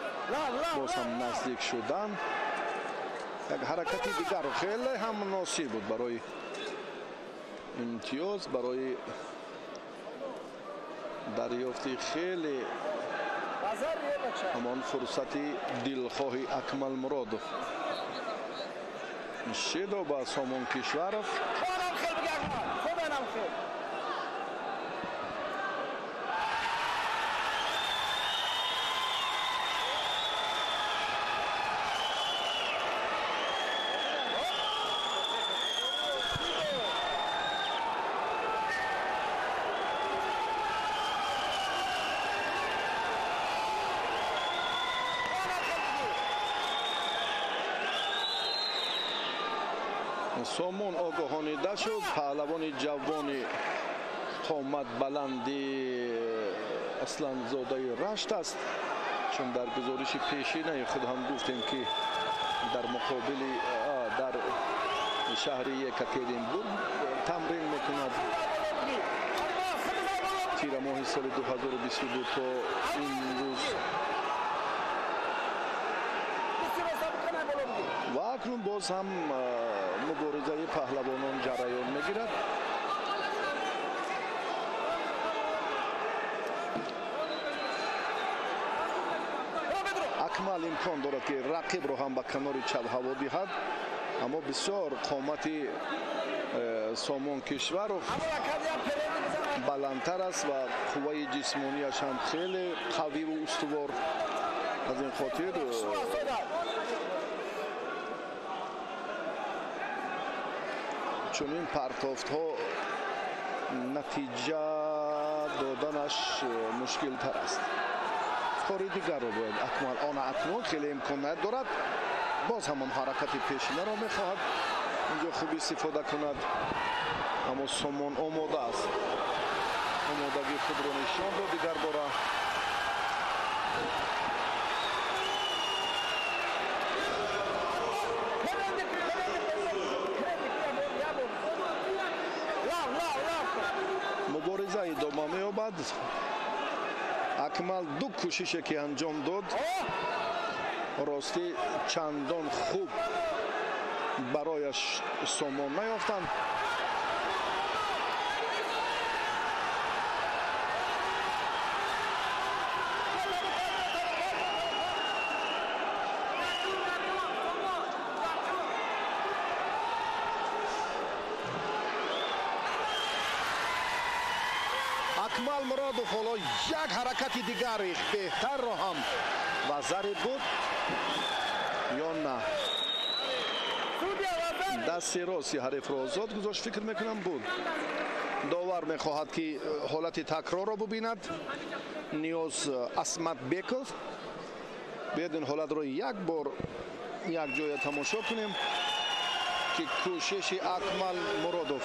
боз ҳам наздик шудан, як ҳаракати дигар хеле ҳам муносиб буд барои имтиёз, барои дарёфти хеле ҳамон фурсати дилхоҳи Акмал Муродов. Шидо ба Сомон Кишваров. Сомон огоҳонида шуд. Паҳлавони ҷавони қомат баланди Асланзодаи Рашт аст, чун дар гузориши пешинаи худ ҳам гуфтем, ки дар муқобили дар шаҳри Екатеринбург тамрин мекунад. Тирамоҳи соли 2022 то имрӯз. Ва акнун боз ҳам муборизаи паҳлавонон ҷараён мегирад. Акмал имкон дорад, ки рақибро ҳам ба канори чап ҳаво диҳад, аммо бисёр қомати Сомон Кишваров баландтар аст ва қувваи ҷисмонияш ҳам хеле қавиву устувор. Аз ин хотир чунин партофтҳо натиҷа доданаш мушкилтар аст. Кори дигарро бояд Акмал он акнун хеле имконият дорад. Боз ҳамон ҳаракати пешинаро мехоҳад инҷо хуб истифода кунад, аммо Сомон омода аст. Омодагии худро нишон дод дигар бора. Мубориза идома меёбад. Акмал ду кӯшише ки анҷом дод, ростӣ чандон хуб барояш сомон наёфтанд. Акмал Муродов ҳоло як ҳаракати дигари беҳтарро ҳам вазари буд ё на? Дасти рости ҳарифро озод гузошт, фикр мекунам буд. Довар мехоҳад ки ҳолати такрорро бубинад. Ниёз Асматбеков. Биёед ин ҳолатро як бор якҷоя тамошо кунем ки кӯшиши Акмал Муродов.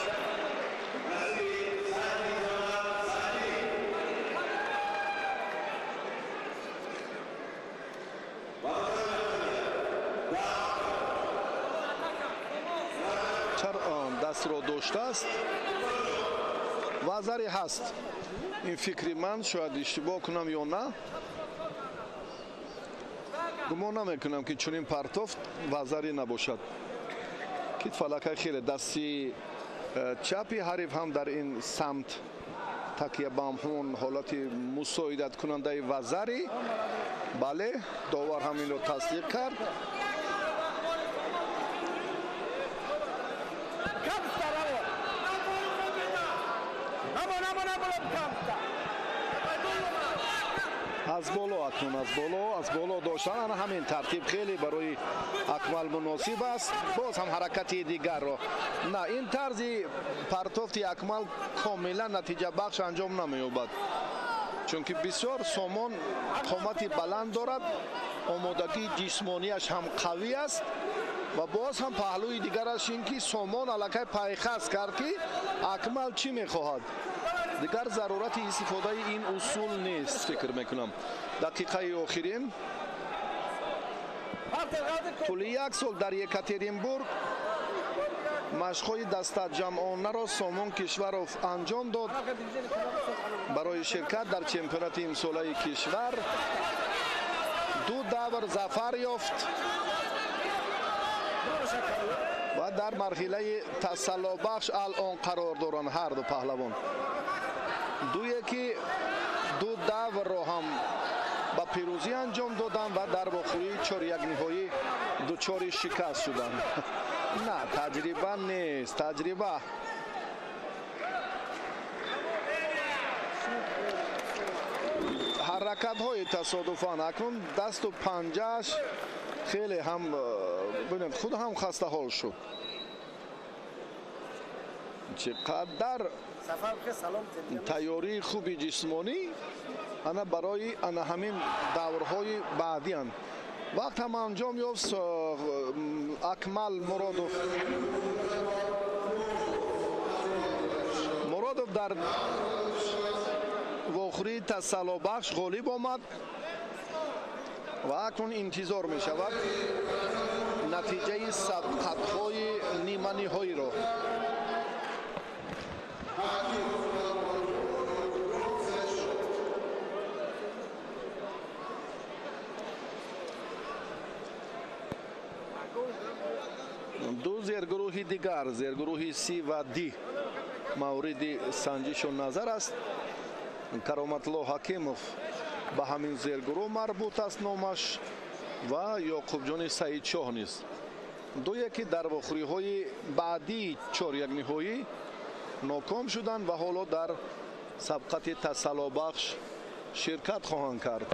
Дастро доштааст, вазаре ҳаст. Ин фикри ман, шояд иштибоҳ кунам ё на, гумон намекунам ки чунин партофт вазаре набошад. Китфалакай хеле дасти чапи ҳариф ҳам дар ин самт такя ба ҳамон ҳолати мусоидаткунандаи вазари. Бале, довар ҳам инро тасдиқ кард. Аз боло акнун, аз боло доштан. Ана ҳамин тартиб хеле барои Акмал муносиб аст. Боз ҳам ҳаракати дигарро. На, ин тарзи партофти Акмал комилан натиҷабахш анҷом намеёбад, чунки бисёр Сомон қомати баланд дорад, омодагии ҷисмонияш ҳам қавӣ аст ва боз ҳам паҳлӯи дигараш ин ки Сомон аллакай пайхас кард ки Акмал чӣ мехоҳад. Дигар зарурати истифодаи ин усул нест, фикр мекунам. Дақиқаи охирин. Тӯли як сол дар Екатеринбург машқҳои дастаҷамъонаро Сомон Кишваров анҷом дод барои ширкат дар чемпионати имсолаи кишвар. Ду давр зафар ёфт ва дар марҳилаи тасаллобахш алон қарор доранд ҳар ду паҳлавон. Дуе ки ду даврро ҳам ба пирӯзӣ анҷом доданд ва дар вохӯрии чорякниҳоӣ дучори шикаст шуданд. На, таҷриба нест, таҷриба. Ҳаракатҳои тасодуфан акнун дасту панҷааш хеле ҳам, бинед, худ ҳам хастаҳол шуд. Чӣ қадар тайёрии хуби ҷисмонӣ ана барои ана ҳамин даврҳои баъдианд. Вақт ҳам анҷом ёфт. Акмал Муродов дар вохӯрии тасаллобахш ғолиб омад ва акнун интизор мешавад натиҷаи сабқатҳои ниманиҳоиро. Ду зергурӯҳи дигар, зергурӯҳи С ва Д, мавриди санҷишу назар аст. Кароматлло Ҳакимов ба ҳамин зергурӯҳ марбут аст номаш ва Ёқубҷони Саидшоҳ низ. Дуе ки дар вохӯриҳои баъдии чорякниҳоӣ ноком шуданд ва ҳоло дар сабқати тасаллобахш ширкат хоҳанд кард.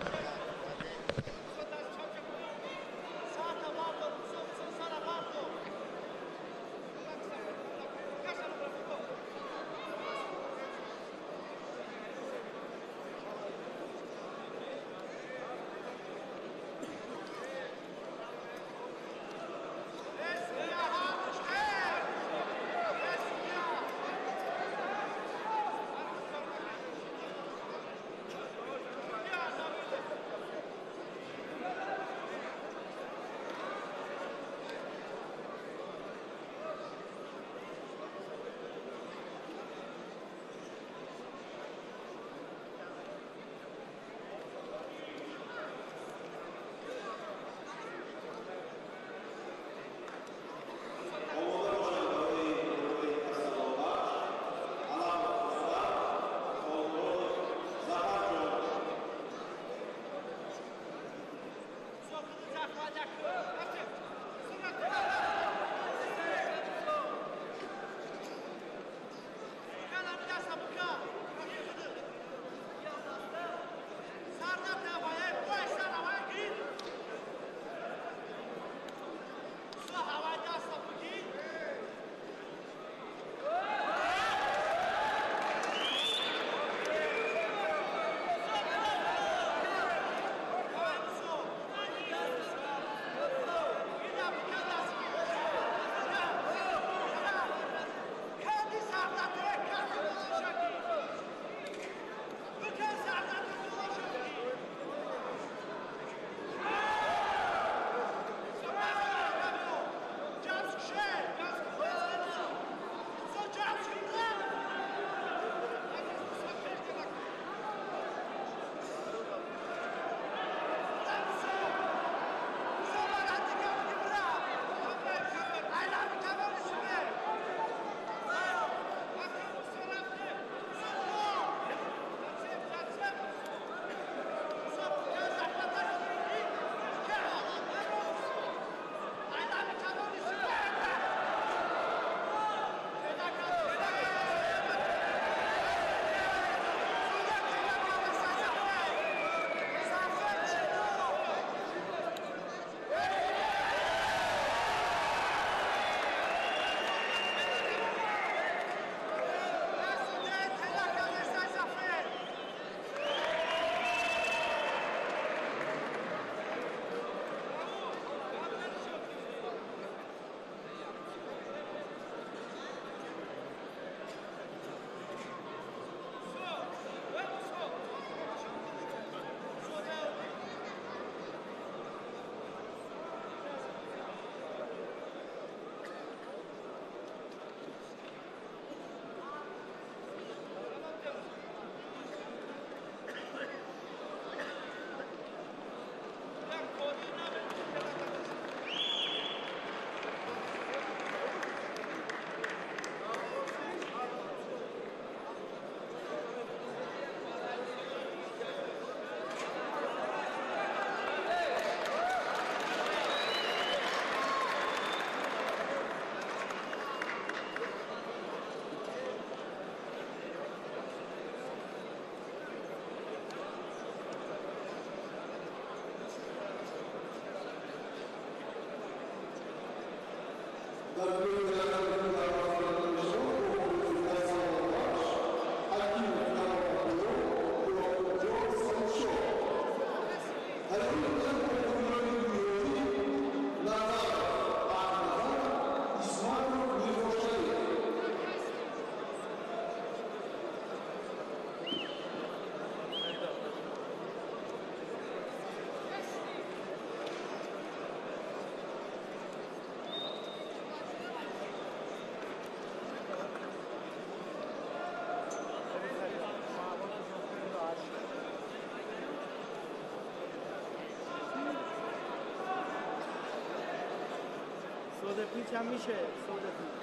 پیچ هم میشه سوده پیچ.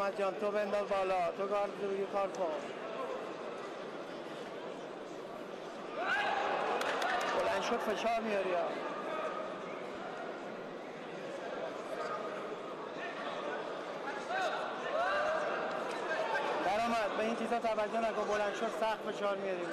کرامت جان تو بنداز بالا، تو کار بگی کار کن. بلند شد فشار میاری ها. درآمد به این چیزا توجه نکن، بلند شد سخت فشار میاری.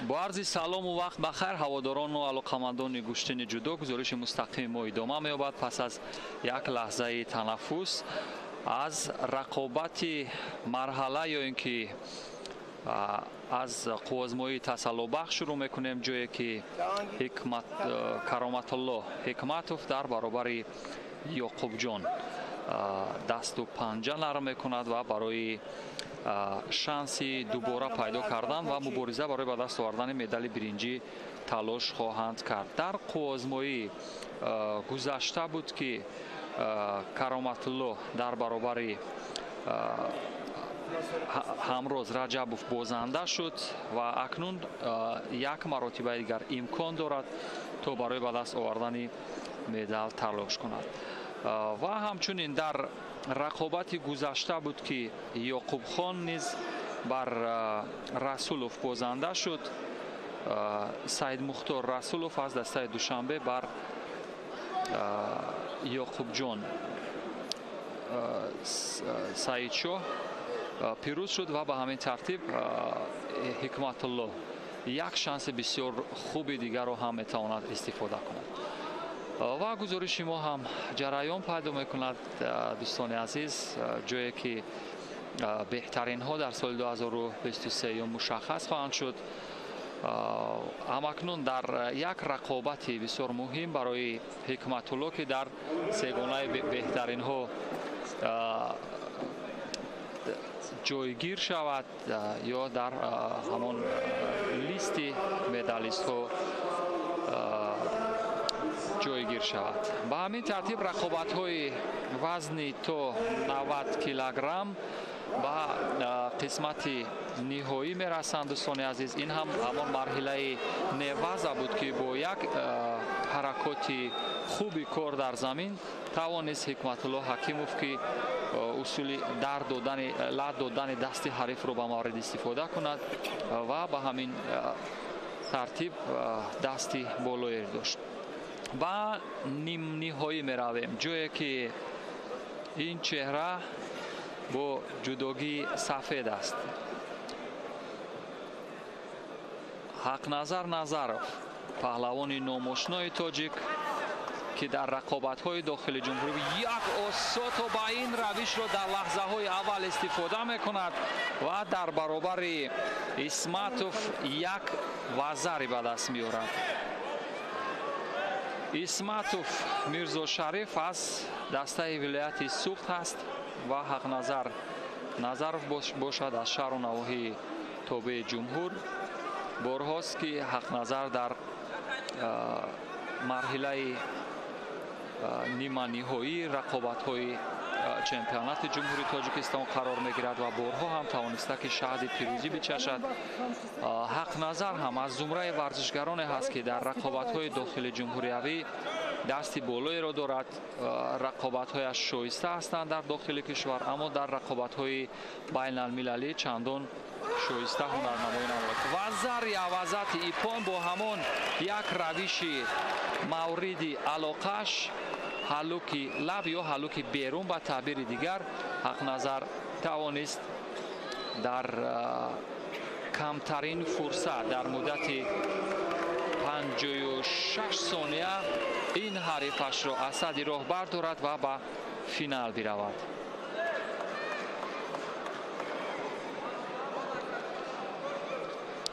Бо арзи салому вақт ба хайр ҳаводорону алоқамандони гӯштини ҷудо, гузориши мустақими мо идома меёбад пас аз як лаҳзаи танаффус аз рақобати марҳала ё ин ки аз қуввозмоии тасаллобахш шурӯъ мекунем, ҷое ки Кароматулло Ҳикматов дар баробари Ёқубҷон дасту панҷа нарм мекунад ва барои шанси дубора пайдо кардан ва мубориза барои ба даст овардани медали биринҷӣ талош хоҳанд кард. Дар қуввозмоӣ гузашта буд ки Кароматулло дар баробари Ҳамроз Раҷабов бозанда шуд ва акнун як маротибаи дигар имкон дорад то барои ба даст овардани медал талош кунад. Ва ҳамчунин дар рақобати гузашта буд ки Ёқубхон низ бар Расулов бозанда шуд. Саидмухтор Расулов аз дастаи Душанбе бар Ёқубҷон Саидшоҳ пирӯз шуд ва ба ҳамин тартиб Ҳикматулло як шанси бисёр хуби дигарро ҳам метавонад истифода кунад. Ва гузориши мо ҳам ҷараён пайдо мекунад, дӯстони азиз, ҷое ки беҳтаринҳо дар соли 2023 мушаххас хоҳанд шуд. Ҳамакнун дар як рақобати бисёр муҳим барои Ҳикматулло, ки дар сегонаи беҳтаринҳо ҷойгир шавад ё дар ҳамон листи медалистҳо ҷойгир шавад. Ба ҳамин тартиб рақобатҳои вазни то 90 килограмм ба қисмати ниҳоӣ мерасанд, дӯстони азиз. Ин ҳам ҳамон марҳилаи неваза буд ки бо як ҳаракоти хуби кор дар замин тавонист Ҳикматулло Ҳакимов, ки усули дар додани лат додани дасти ҳарифро ба маврид истифода кунад ва ба ҳамин тартиб дасти болоер дошт. Ба нимниҳоӣ меравем, ҷое ки ин чеҳра бо ҷудогии сафед аст. Ҳақназар Назаров, паҳлавони номошнои тоҷик, ки дар рақобатҳои дохили ҷумҳурӣ як осото ба ин равишро дар лаҳзаҳои аввал истифода мекунад ва дар баробари Исматов як вазари ба даст меорад. Исматов Мирзошариф аз дастаи вилояти Суғд ҳаст ва Ҳақназар Назаров бошад аз шаҳру навоҳии тобеи ҷумҳур. Борҳост ки Ҳақназар дар марҳилаи ниманиҳоии рақобатҳои чемпионати ҷумҳурии Тоҷикистон қарор мегирад ва борҳо ҳам тавониста ки шаҳди пирӯзӣ бичашад. Ҳақназар ҳам аз зумраи варзишгароне ҳаст ки дар рақобатҳои дохили ҷумҳуриявӣ дасти болоеро дорад. Рақобатҳояш шоиста ҳастанд дар дохили кишвар, аммо дар рақобатҳои байналмилалӣ чандон шоиста ҳунарнамоӣ намуд. Ва зари авазати ипон бо ҳамон як равиши мавриди алоқаш, ҳаллуки лаб ё ҳаллуки берун ба таъбири дигар, Ҳақназар тавонист дар камтарин фурсат дар муддати 56 сония ин ҳарифашро аз сади роҳ бардорад ва ба финал биравад.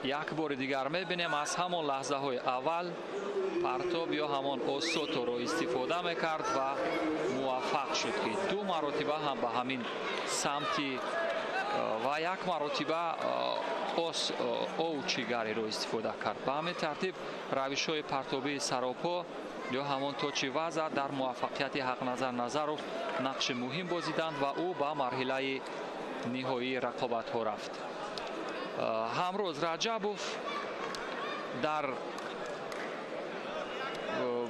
Як бори дигар мебинем, аз ҳамон лаҳзаҳои аввал партоб ё ҳамон осоторо истифода мекард ва муваффақ шуд, ки ду маротиба ҳам ба ҳамин самти ва як маротиба оучигариро истифода кард. Ба ҳамин тартиб равишҳои партобии саропо ё ҳамон точи ваза дар муваффақияти Ҳақназар Назаров нақши муҳим бозиданд ва ӯ ба марҳилаи ниҳоии рақобатҳо рафт. Ҳамрӯз Раҷабов дар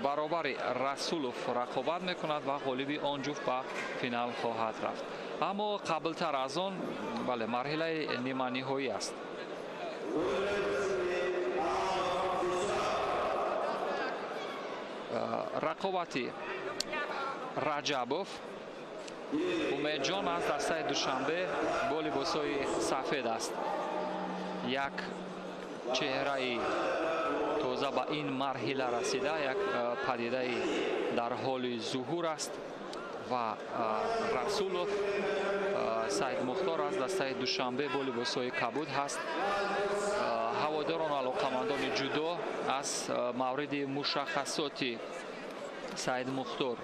баробари Расулов рақобат мекунад ва ғолиби он ҷуфт ба финал хоҳад рафт. Аммо қаблтар аз он, бале, марҳилаи ниманиҳоӣ аст. Рақобати Раҷабов Умедҷон аз дастаи Душанбе бо либосҳои сафед аст. Як чеҳраи тоза ба ин марҳила расида, як падидаи дар ҳоли зуҳур аст ва Расулов Саидмухтор аз дастаи Душанбе бо либосҳои кабуд ҳаст. Ҳаводорон алоқамандони ҷудо аз мавриди мушаххасоти Саидмухтор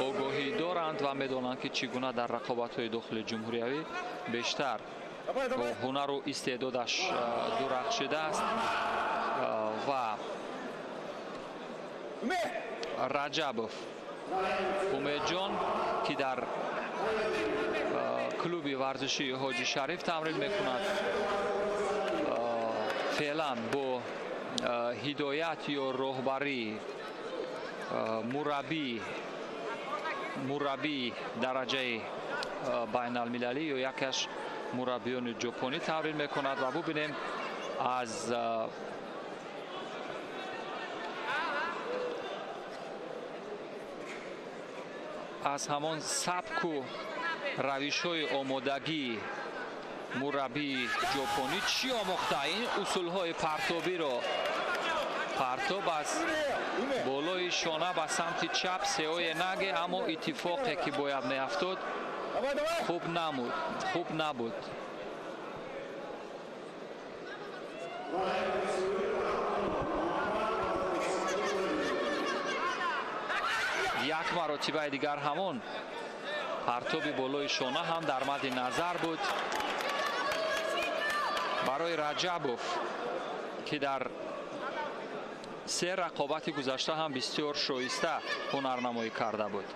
огоҳӣ доранд ва медонанд, ки чӣ гуна дар рақобатҳои дохили ҷумҳуриявӣ бештар бо ҳунару истеъдодаш дурахшидааст. Ва Раҷабов Умедҷон, ки дар клуби варзишии Ҳоҷи Шариф тамрин мекунад, феълан бо ҳидоят ё роҳбарии мураббии дараҷаи байналмилалӣ ё яке аз мураббиёни ҷопонӣ тамрин мекунад ва бубинем аз ҳамон сабку равишҳои омодагии мураббии ҷопонӣ чӣ омӯхта. Ин усулҳои партобиро партоб аз болои шона ба самти чап сеое наге, аммо иттифоқе ки бояд меафтод хуб набуд. Як маротибаи дигар ҳамон партоби болои шона ҳам дар мадди назар буд барои Раҷабов, ки дар се рақобати гузашта ҳам бисёр шоиста ҳунарнамоӣ карда буд.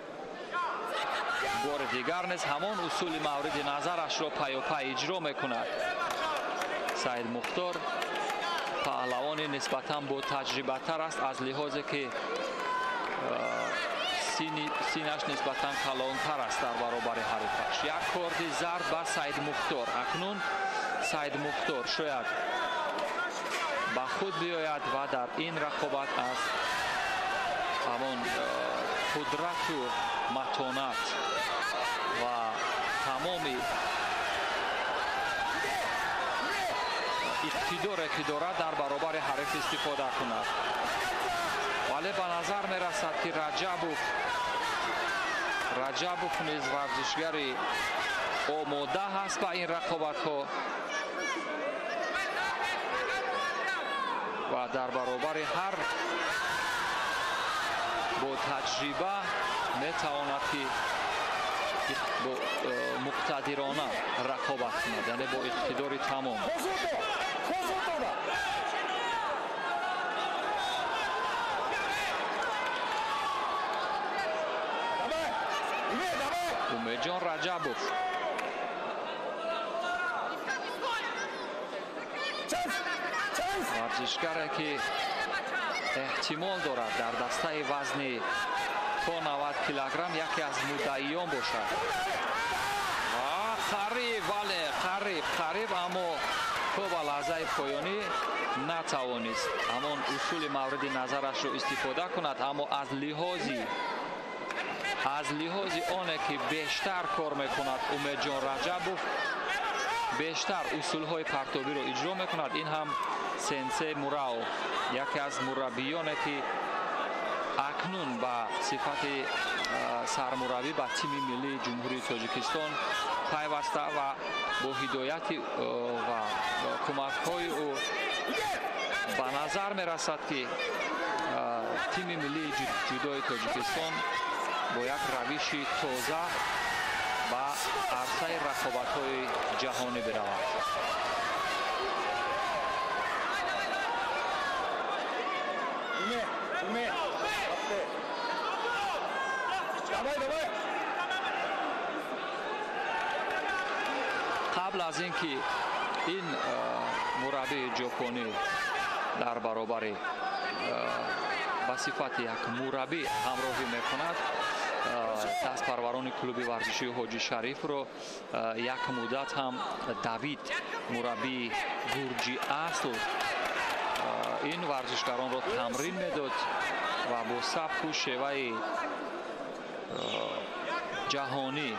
Бори дигар низ ҳамон усули мавриди назарашро пайопай иҷро мекунад. Саидмухтор паҳлавони нисбатан ботаҷрибатар аст аз лиҳозе ки синаш нисбатан калонтар аст дар баробари ҳарифаш. Як корди зард ба Саидмухтор. Акнун Саидмухтор шояд ба худ биёяд ва дар ин рақобат аз ҳамон қудрату матонат ва тамоми иқтидоре ки дорад дар баробари ҳариф истифода кунад. Вале ба назар мерасад, ки Раҷабов низ варзишгари омода ҳаст ба ин рақобатҳо ва дар баробари ҳар бо таҷриба метавонад, ки бо муқтадирона рақобат кунад, яъне бо иқтидори тамом. Умедҷон Раҷабов варзишгаре, ки эҳтимол дорад дар дастаи вазни то 90 килограмм яке аз муддаиён бошад. Ва қариб, бале, қариб, аммо то ба лаҳзаи поёнӣ натавонист ҳамон усули мавриди назарашро истифода кунад, аммо аз лиҳози оне ки бештар кор мекунад Умедҷон Раҷабов, бештар усулҳои партобиро иҷро мекунад. Ин ҳам сенсей Мурао, яке аз мураббиёне ки акнун ба сифати сармураббӣ ба тими миллии Ҷумҳурии Тоҷикистон пайваста ва бо ҳидояти ва кӯмакҳои ӯ ба назар мерасад, ки Тими миллии ҷудои Тоҷикистон бо як равиши тоза ба арсаи рақобатҳои ҷаҳонӣ биравад. Қабл аз ин ки ин мураббии ҷопонӣ дар баробари ба сифати як мураббӣ ҳамроҳӣ мекунад, дастпарварони клуби варзишии Ҳоҷи Шарифро як муддат ҳам Давид, мураббии гурҷи асл, ин варзишгаронро тамрин медод ва бо сабку шеваи ҷаҳонӣ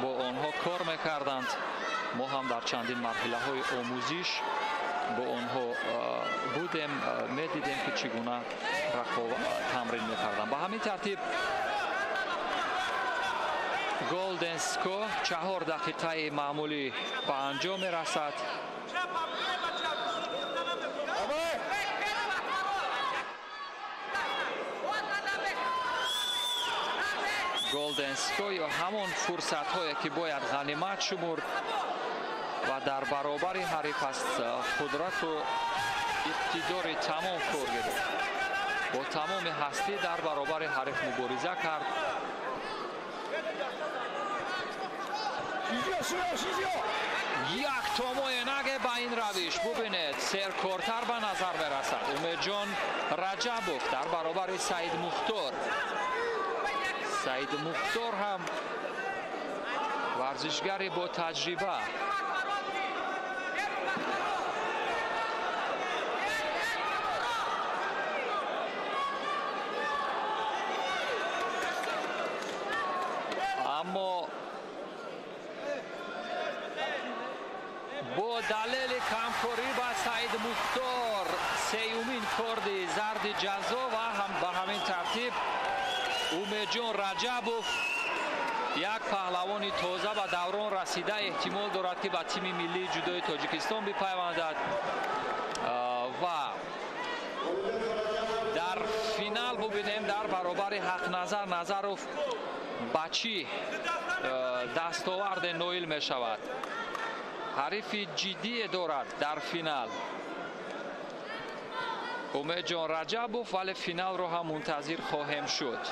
бо онҳо кор мекарданд. Мо ҳам дар чандин марҳилаҳои омӯзиш бо онҳо будем, медидем ки чӣ гуна тамрин мекарданд. Ба ҳамин тартиб Golden Score 4 дақиқаи маъмулӣ ба анҷом мерасад. Golden Score ё ҳамон фурсатҳое ки бояд ғанимат шумурд ва дар баробари ҳариф аз қудрату иқтидори тамом кор гирифт. Бо тамоми ҳастӣ дар баробари ҳариф мубориза кард. Як томои наге ба ин равиш бубинед, серкортар ба назар мерасад. Умедҷон Раҷабов дар баробари Саид Мухтор. Саид Мухтор ҳам варзишгари бо таҷриба. Аммо бо далели камкорӣ ба Саид Мухтор сеюмин корди зарди ҷазо ва ҳам ба ҳамин тартиб Умедҷон Раҷабов, як паҳлавони тоза ба даврон расида, эҳтимол дорад ки ба тими миллии ҷудои Тоҷикистон бипайвандад ва дар финал бубинем дар баробари Ҳақназар Назаров ба чӣ дастоварде ноил мешавад. Ҳарифи ҷиддие дорад дар финал Умедҷон Раҷабов, вале финалро ҳам мунтазир хоҳем шуд.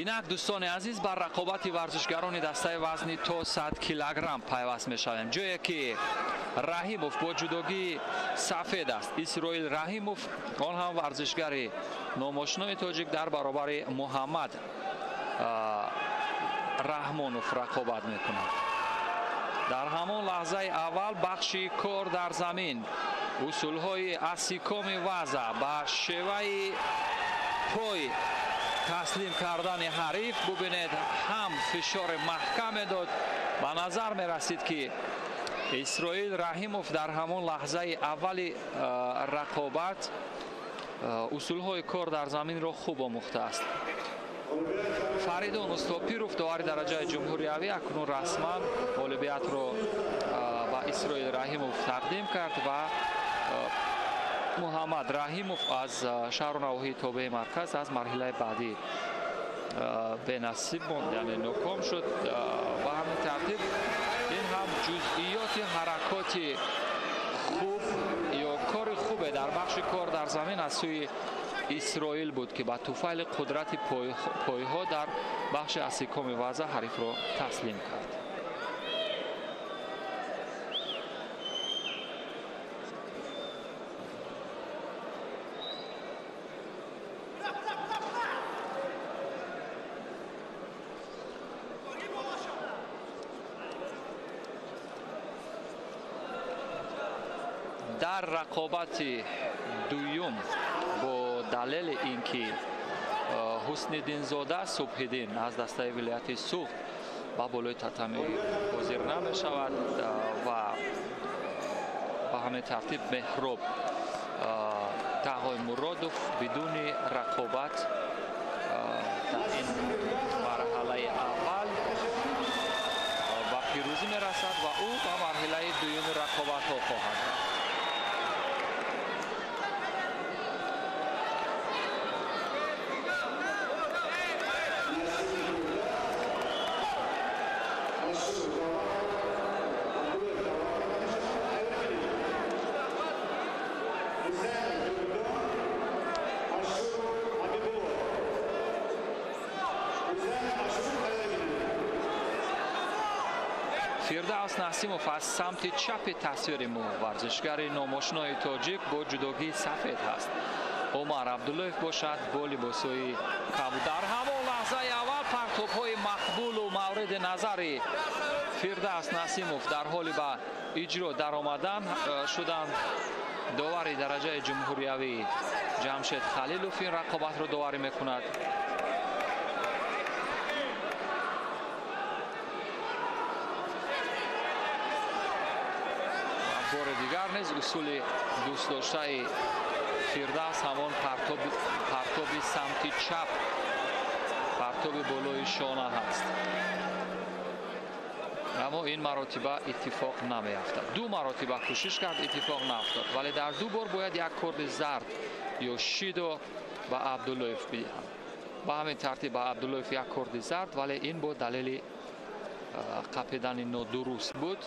Инак дӯстони азиз, бар рақобати варзишгарони дастаи вазни то 100 килограмм пайваст мешавем, ҷое ки Раҳимов бо ҷудогии сафед аст. Исроил Раҳимов, он ҳам варзишгари номошинои тоҷик, дар баробари Муҳаммад Раҳмонов рақобат мекунад. Дар ҳамон лаҳзаи аввал бахши кор дар замин, усулҳои асикоми ваза ба шеваи пой таслим кардани ҳариф, бубинед, ҳам фишори маҳкам медод. Ба назар мерасид, ки Исроил Раҳимов дар ҳамон лаҳзаи аввали рақобат усулҳои кор дар заминро хуб омӯхтааст. Фаридун Устопиров, довари дараҷаи ҷумҳуриявӣ, акнун расман ғолибиятро ба Исроил Раҳимов тақдим кард ва Муҳаммад Раҳимов аз шаҳру навоҳии тобеи марказ аз марҳилаи баъдӣ бенасиб монд, яъне ноком шуд. Ба ҳамин тартиб ин ҳам ҷузъиёти ҳаракоти хуб ё кори хубе дар бахши кор дар замин аз сӯи Исроил буд, ки ба туфайли қудрати пойҳо дар бахши асикоми ваза ҳарифро таслим кард. Дар рақобати дуюм бо далели ин ки Ҳусниддинзода Субҳиддин аз дастаи вилояти Суғд ба болои татами ҳозир намешавад ва ба ҳамин тартиб Меҳроб Тағоймуродов бидуни рақобат дар ин марҳалаи аввал ба пирӯзӣ мерасад ва ӯ ба марҳилаи дуюми рақобатҳо хоҳад рафт. Фирдавс Насимов аз самти чапи тасвири мо, варзишгари номошинои тоҷик бо ҷудогии сафед ҳаст. Умар Абдуллоев бошад бо либосҳои кабуд. Дар ҳамон лаҳзаи аввал партобҳои мақбулу мавриди назари Фирдавс Насимов дар ҳоли ба иҷро даромадан шуданд. Довари дараҷаи ҷумҳуриявӣ Ҷамшед Халилов ин рақобатро доварӣ мекунад. Бори дигар низ усули дӯстдоштаи Фирдавс ҳамон партоби самти чап, партоби болои шона ҳаст. Аммо ин маротиба иттифоқ намеафтад. Ду маротиба кӯшиш кард, иттифоқ наафтод, вале дар ду бор бояд як корди зард ё шидо ба Абдуллоев бидиҳанд. Ба ҳамин тартиб ба Абдуллоев як корди зард, вале ин бо далели қапидани нодуруст буд.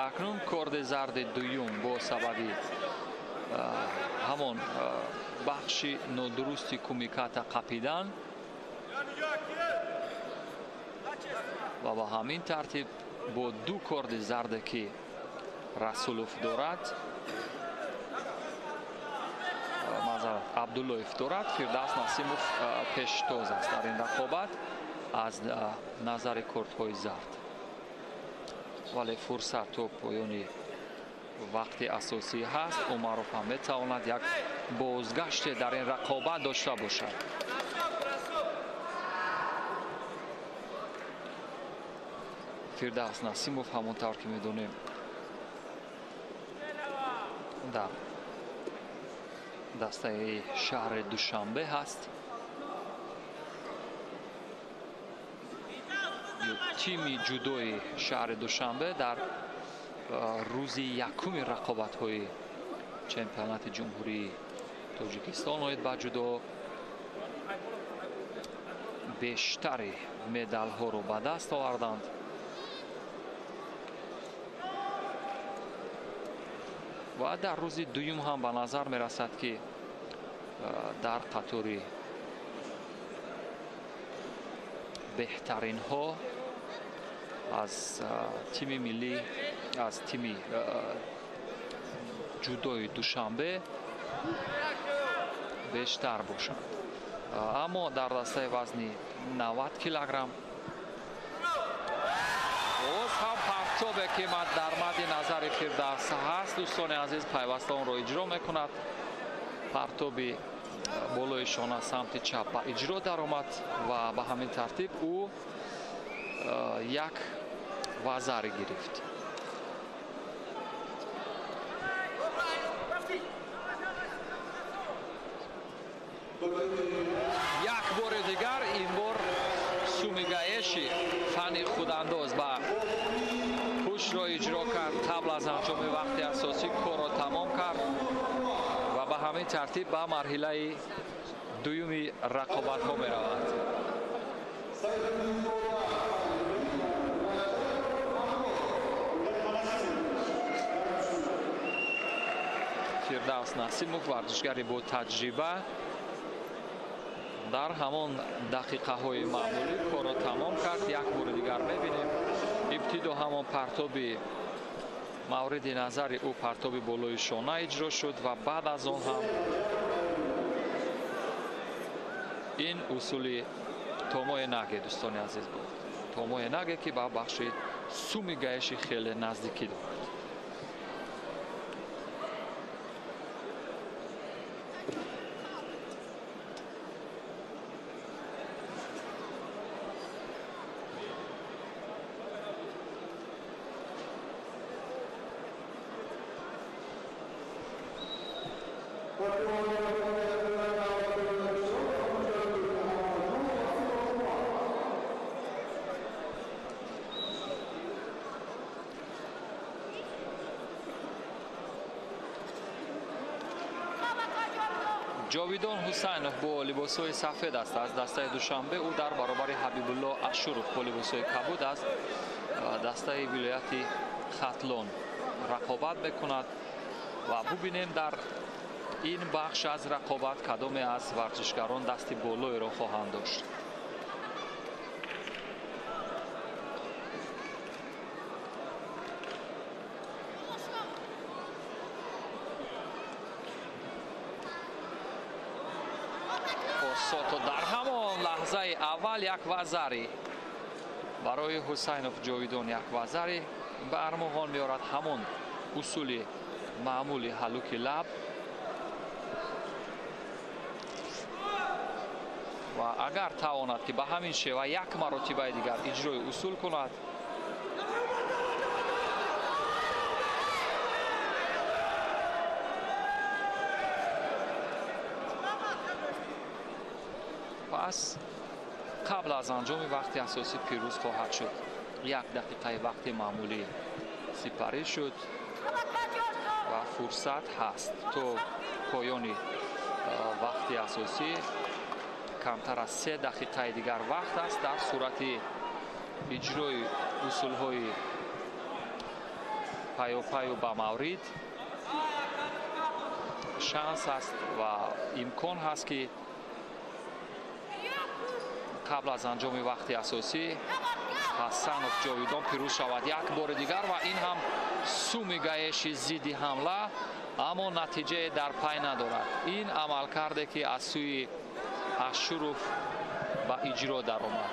Акнун корди зарди дуюм бо сабаби ҳамон бахши нодурусти кумиката қапидан ва ба ҳамин тартиб бо ду корди зарде ки Расулов дорад, маъзарат, Абдуллоев дорад, Фирдавс Насимов пештоз аст дар ин рақобат аз назари кордҳои зард. Вале фурсат то поёни вақти асосӣ ҳаст. Умаров ҳам метавонад як бозгаште дар ин рақобат дошта бошад. Фирдавс Насимов ҳамон тавр ки медонем Дар дастаи шаҳри Душанбе ҳаст. Тими ҷудои шаҳри Душанбе дар рӯзи якуми рақобатҳои чемпионати ҷумҳурии Тоҷикистон оид ба ҷудо бештари медалҳоро ба даст оварданд. Ва дар рӯзи дуюм ҳам ба назар мерасад, ки дар қатори беҳтаринҳо аз тими миллӣ, аз тими ҷудои Душанбе бештар бошанд. Аммо дар дастаи вазни 90 килограмм боз ҳам партобе, ки дар мадди назари Фирдавс ҳаст, дӯстони азиз, пайваста онро иҷро мекунад. Партоби болои шона самти чап ба иҷро даромад ва ба ҳамин тартиб ӯ як вазари гирифт. Як бори дигар, ин бор сумигаеши фани худандоз ба пуштро иҷро кард. Қабл аз анҷоми вақти асосӣ корро тамом кард ва ба ҳамин тартиб ба марҳилаи дуюми рақобатҳо меравад. Фирдавс Насимов, варзишгари бо таҷриба, дар ҳамон дақиқаҳои маъмулӣ корро тамом кард. Як бори дигар мебинем, ибтидо ҳамон партоби мавриди назари ӯ, партоби болои шона иҷро шуд ва баъд аз он ҳам ин усули томои наге, дӯстони азиз, буд. Томои наге, ки ба бахши суми гаиши хеле наздикӣ дорад. Ҷовидон Ҳусайнов бо либосҳои сафед аст аз дастаи Душанбе. Ӯ дар баробари Ҳабибулло Ашуров бо либосҳои кабуд аст дастаи вилояти Хатлон рақобат мекунад ва бубинем дар ин бахш аз рақобат кадоме аз варзишгарон дасти болоеро хоҳанд дошт. Сото дар ҳамон лаҳзаи аввал як вазари барои Ҳусайнов Ҷовидон, як вазари ба армуғон меорад. Ҳамон усули маъмули ҳалуки лаб ва агар тавонад, ки ба ҳамин шева як маротибаи дигар иҷрои усул кунад, пас қабл аз анҷоми вақти асосӣ пирӯз хоҳад шуд. Як дақиқаи вақти маъмулӣ сипарӣ шуд ва фурсат ҳаст то поёни вақти асосӣ камтар аз 3 дақиқаи дигар вақт аст. Дар сурати иҷрои усулҳои паёпаю ба маврид шанс аст ва имкон ҳаст, ки қабл аз анҷоми вақти асосӣ Ҳасанов Ҷовидон пирӯз шавад як бори дигар ва ин ҳам суми гаеши зидди ҳамла, аммо натиҷае дар пай надорад. Ин амалкарде, ки аз сӯи Ашуров ба иҷро даромад.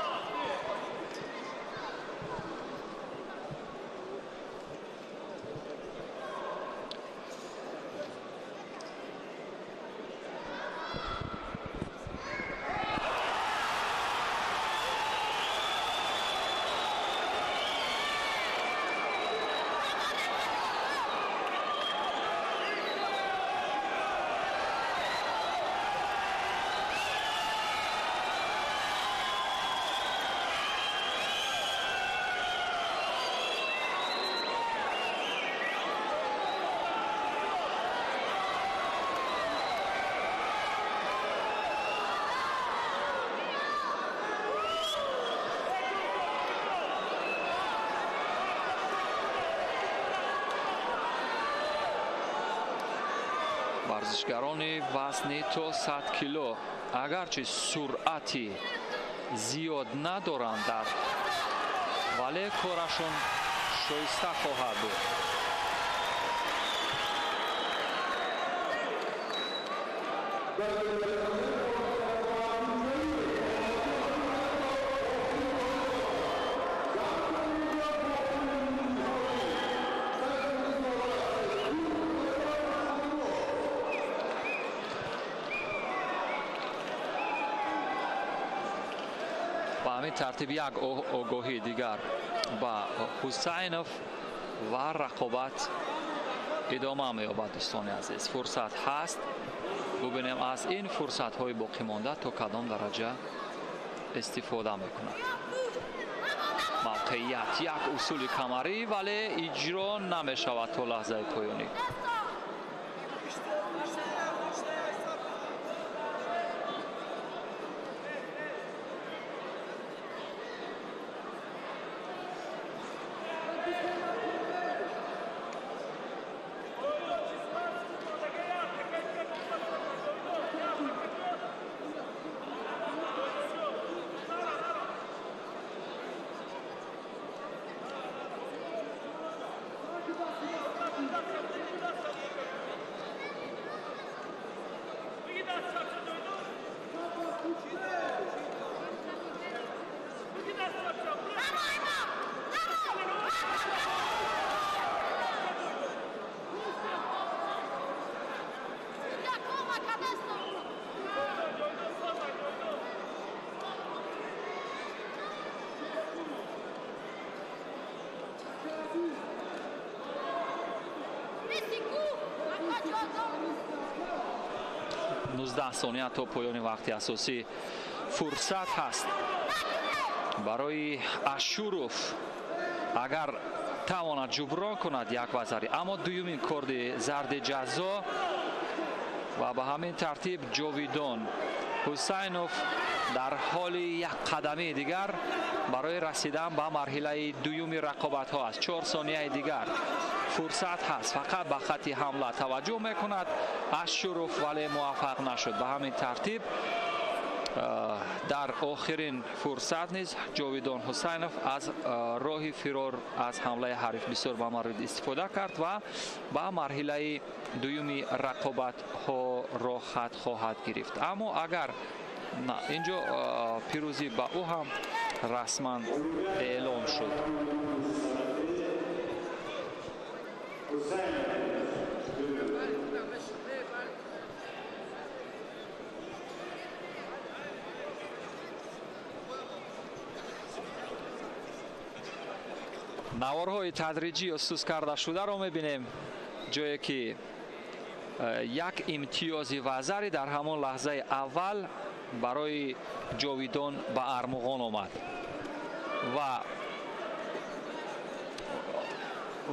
Варзишгарони вазни то 100 кило агарчи суръати зиёд надоранд дар, вале корашон шоиста хоҳад буд. Ба ҳамин тартиб як огоҳии дигар ба Ҳусайнов ва рақобат идома меёбад. Дӯстони азиз, фурсат ҳаст, бубинем аз ин фурсатҳои боқимонда то кадом дараҷа истифода мекунад. Мавқеият як усули камарӣ, вале иҷро намешавад то лаҳзаи поёнӣ. 19 сония то поёни вақти асосӣ фурсат ҳаст барои Ашуров, агар тавонад ҷуброн кунад як вазари, аммо дуюмин корди зарди ҷазо ва ба ҳамин тартиб Ҷовидон Ҳусайнов дар ҳоли як қадамии дигар барои расидан ба марҳилаи дуюми рақобатҳо аст. 4 сонияи дигар фурсат ҳаст, фақат ба хатти ҳамла таваҷҷӯҳ мекунад Ашуров, вале муваффақ нашуд. Ба ҳамин тартиб дар охирин фурсат низ Ҷовидон Ҳусайнов аз роҳи фирор аз ҳамлаи ҳариф бисёр ба маврид истифода кард ва ба марҳилаи дуюми рақобатҳо роҳхат хоҳад гирифт. Аммо агар на, инҷо пирӯзӣ ба ӯ ҳам расман эълон шуд. Наворҳои тадриҷӣ ё сус карда шударо мебинем, ҷое ки як имтиёзи вазари дар ҳамон лаҳзаи аввал барои Ҷовидон ба армуғон омад ва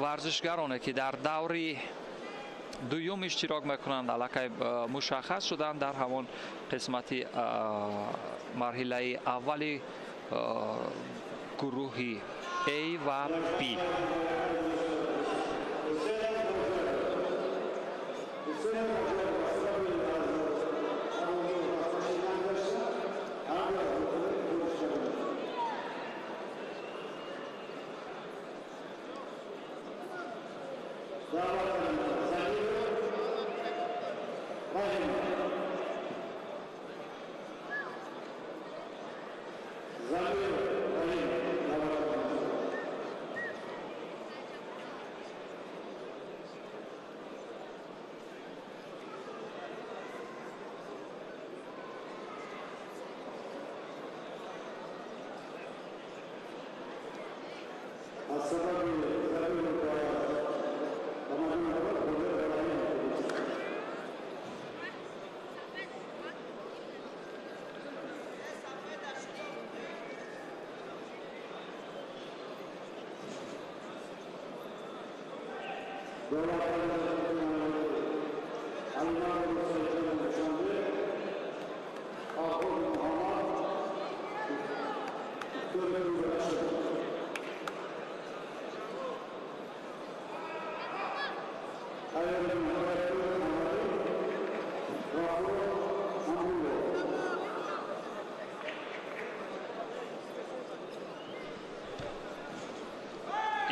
варзишгароне ки дар даври дуюм иштирок мекунанд аллакай мушаххас шуданд дар ҳамон қисмати марҳилаи аввали гурӯҳи A ва B.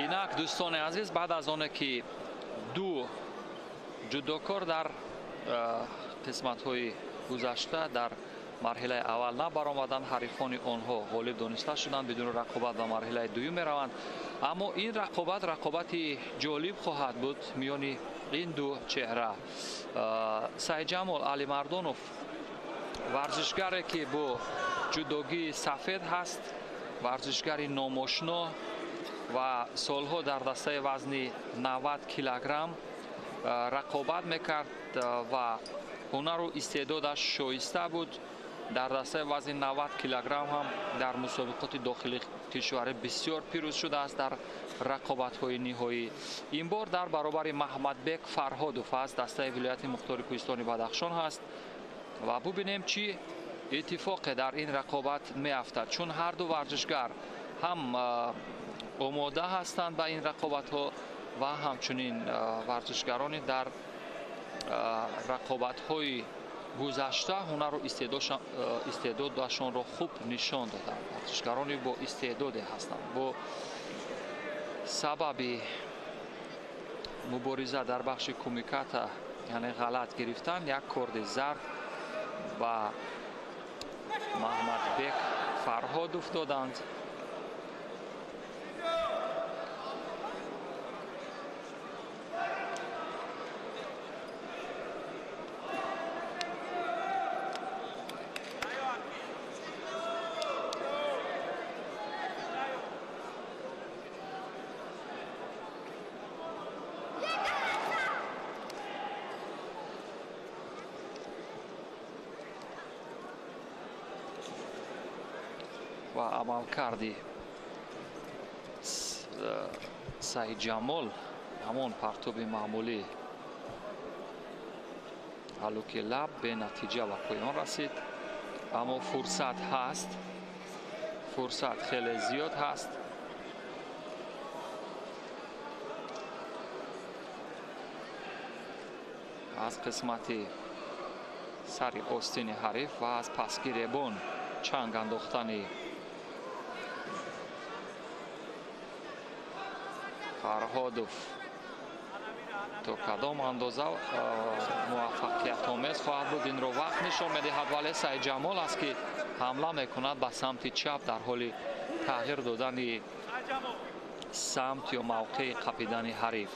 Инак дӯстони азиз, баъд аз оне ки ду ҷудокор дар қисматҳои гузашта дар марҳилаи аввал набаромаданд, ҳарифони онҳо ғолиб дониста шуданд, бидуни рақобат ба марҳилаи дуюм мераванд. Аммо ин рақобат рақобати ҷолиб хоҳад буд миёни ин ду чеҳра. Саидҷамол Алимардонов, варзишгаре ки бо ҷудогии сафед ҳаст, варзишгари номошно ва солҳо дар дастаи вазни 90 килограмм рақобат мекард ва ҳунару истеъдодаш шоиста буд. Дар дастаи вазни 90 килограмм ҳам дар мусобиқоти дохили кишварӣ бисёр пирӯз шудааст дар рақобатҳои ниҳоӣ. Ин бор дар баробари Маҳмадбек Фарҳодов аст, дастаи вилояти мухтори кӯҳистони Бадахшон ҳаст ва бубинем чӣ иттифоқе дар ин рақобат меафтад, чун ҳар ду варзишгар ҳам омода ҳастанд ба ин рақобатҳо ва ҳамчунин варзишгарони дар рақобатҳои гузашта ҳунару истеъдодашонро хуб нишон доданд. Варзишгарони бо истеъдоде ҳастанд. Бо сабаби мубориза дар бахши кумиката, яъне ғалат гирифтан, як корди зард ба Маҳмадбек Фарҳодов доданд. Ва амалкарди Саидҷамол ҳамон партоби маъмулӣ ҳалуки лаб бенатиҷа ба поён расид, аммо фурсат ҳаст, фурсат хеле зиёд ҳаст. Аз қисмати сари остини ҳариф ва аз пасгиребон чанг андохтани Фарҳодов то кадом андоза муваффақиятомез хоҳад буд, инро вақт нишон медиҳад. Вале Саидҷамол аст ки ҳамла мекунад ба самти чап дар ҳоли тағйир додани самт ё мавқеи қапидани ҳариф.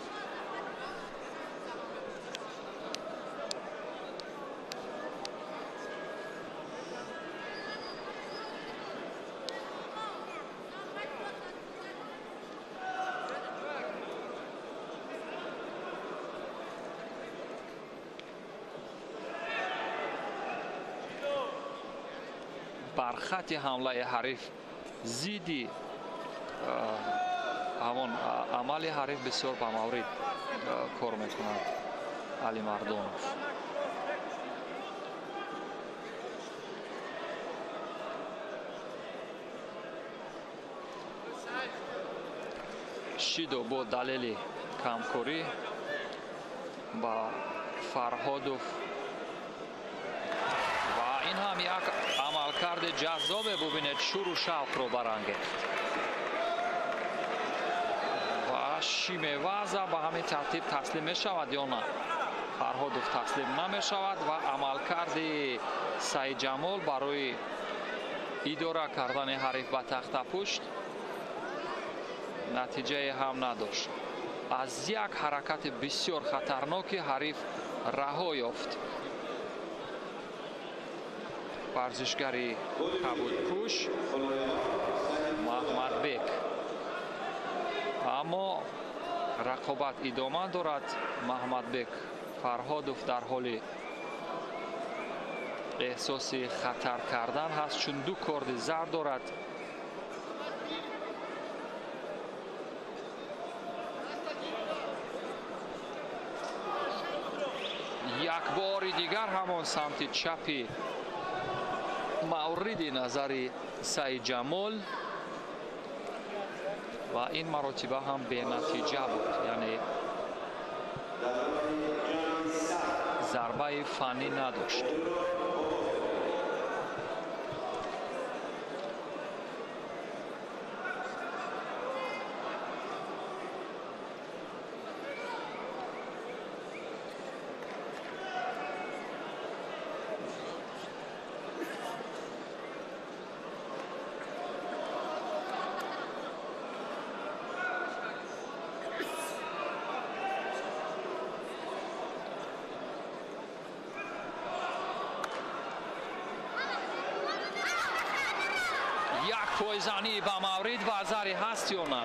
Бар хати ҳамлаи ҳариф зидди ҳамон амали ҳариф бисёр ба маврид кор мекунад Алимардонов. Шидо бо далели камкорӣ ба Фарҳодов ва ин ҳам як амалкарди ҷаззобе, бубинед, шуру шавқро барангехт ва шимеваза ба ҳамин тартиб таслим мешавад ё на? Фарҳодов таслим намешавад ва амалкарди Саидҷамол барои идора кардани ҳариф ба тахтапушт натиҷае ҳам надошт. Аз як ҳаракати бисёр хатарноки ҳариф раҳо ёфт варзишгари кабудпӯш Маҳмадбек. Аммо рақобат идома дорад. Маҳмадбек Фарҳодов дар ҳоли эҳсоси хатар кардан ҳаст, чун ду корди зард дорад. Як бори дигар ҳамон самти чапи мавриди назари Саидҷамол ва ин маротиба ҳам бенатиҷа буд, яъне зарбаи фаннӣ надошт. Пойзанӣ ба маврид вазари ҳаст ё на?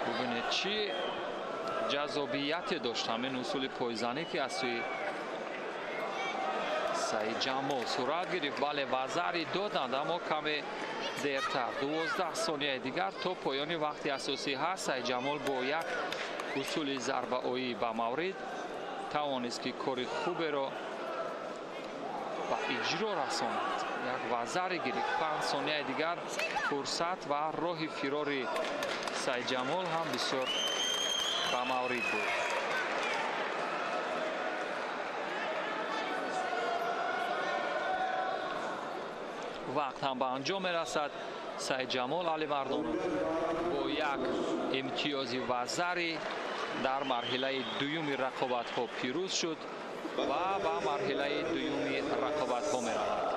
Бубинед, чӣ ҷаззобияте дошт ҳамин усули пойзанӣ, ки аз сӯи Саидҷамол сурат гирифт. Бале, вазари доданд, аммо каме дертар. 12 сонияи дигар то поёни вақти асосӣ ҳаст. Саидҷамол бо як усули зарбаоӣ ба маврид тавонист, ки кори хуберо ба иҷро расонад. Як вазаре гирифт. 5 сонияи дигар фурсат ва роҳи фирори Саидҷамол ҳам бисёр ба маврид буд. Вақт ҳам ба анҷом мерасад. Саидҷамол Алимардонов бо як имтиёзи вазари дар марҳилаи дуюми рақобатҳо пирӯз шуд ва ба марҳилаи дуюми рақобатҳо меравад.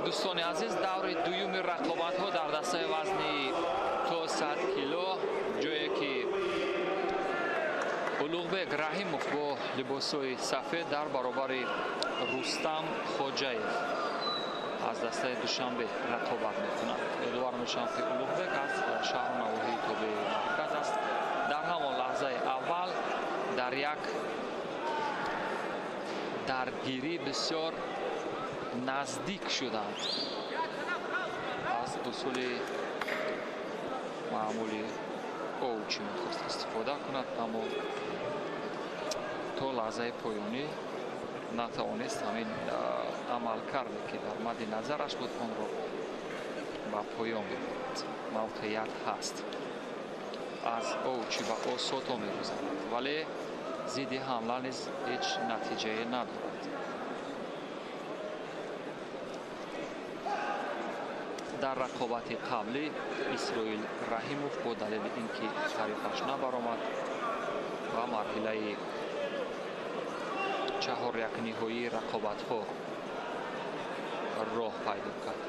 Дӯстони азиз, даври дуюми рақобатҳо дар дастаи вазни то 100 кило, ҷое ки Улуғбек Раҳимов бо либосҳои сафед дар баробари Рустам Хоҷаев аз дастаи Душанбе рақобат мекунад. Ёдовар мешавам, ки Улуғбек аз шаҳру навоҳии тобеи марказ аст. Дар ҳамон лаҳзаи аввал дар як даргирӣ бисёр наздик шуданд аз усули маъмули овчи мехост истифода кунад, аммо то лаҳзаи поёнӣ натавонист ҳамин амалкарде, ки дар мадди назараш буд, онро ба поён бибарад. Мавқеият ҳаст, аз овчи ба осото мегузарад, вале зидди ҳамла низ ҳеҷ натиҷае надорад. Дар рақобати қаблӣ Исроил Раҳимов бо далели ин ки ҳарифаш набаромад ба марҳилаи чаҳорякниҳоии рақобатҳо роҳ пайдо кард.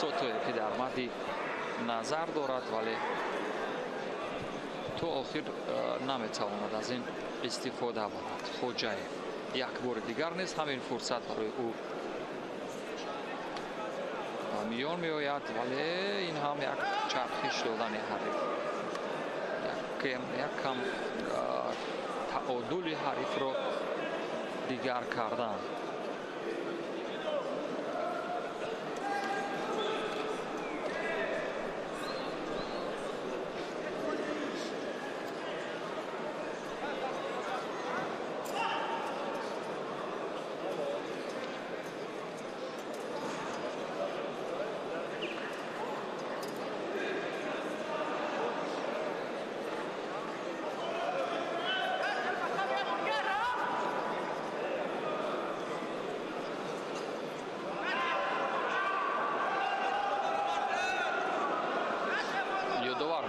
Сотое ки дар мадди назар дорад, вале то охир наметавонад аз ин истифода барад. Хоҷаев як бори дигар низ ҳамин фурсат барои ӯ ба миён меояд, вале ин ҳам як чархиш додани ҳариф, як кам таодули ҳарифро дигар кардан.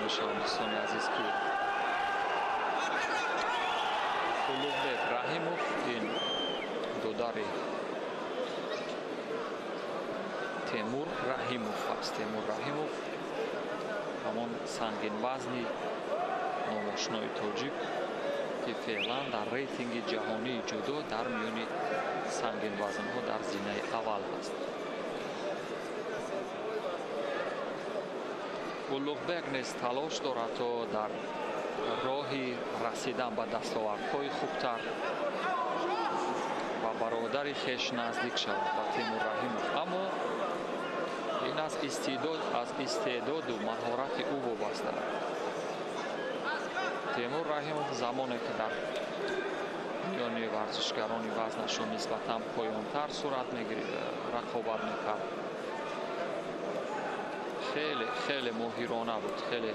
Мешавам, дӯстони азиз, ки Улуғбек Раҳимов ин додари Темур Раҳимов аст. Темур Раҳимов ҳамон сангинвазни номошинои тоҷик, ки феълан дар рейтинги ҷаҳонии ҷудо дар миёни сангинвазнҳо дар зинаи аввал аст. Улуғбек низ талош дорад, то дар роҳи расидан ба дастовардҳои хубтар ба бародари хеш наздик шавад, ба Темур Раҳимов, аммо ин аз истеъдоду маҳорати ӯ вобаста. Темур Раҳимов замоне ки дар миёни варзишгарони вазнашон нисбатан поёнтар сурат рақобат мекард, хеле хеле моҳирона буд, хеле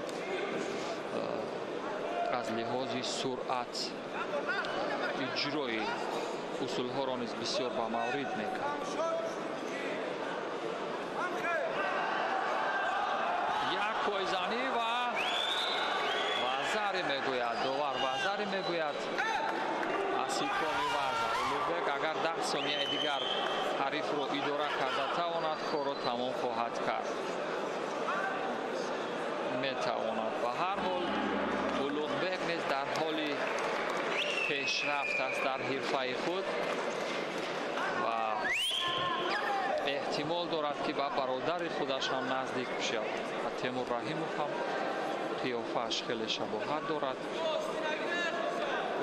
аз лиҳози суръат иҷрои усулҳоро низ бисёр ба маврид мекард. Як пойзанӣ ва вазаре мегӯяд довар, вазаре мегӯяд аз ҳикоми вазар. Улуғбек агар 10 сонияи дигар ҳарифро идора карда тавонад, корро тамом хоҳад кард. Метавонад. Ба ҳар ҳол Улуғбек низ дар ҳоли пешрафт аст дар ҳирфаи худ ва эҳтимол дорад, ки ба бародари худаш ҳам наздик бишавад. Ва Темур Раҳимов ҳам қиёфааш хеле шабоҳат дорад.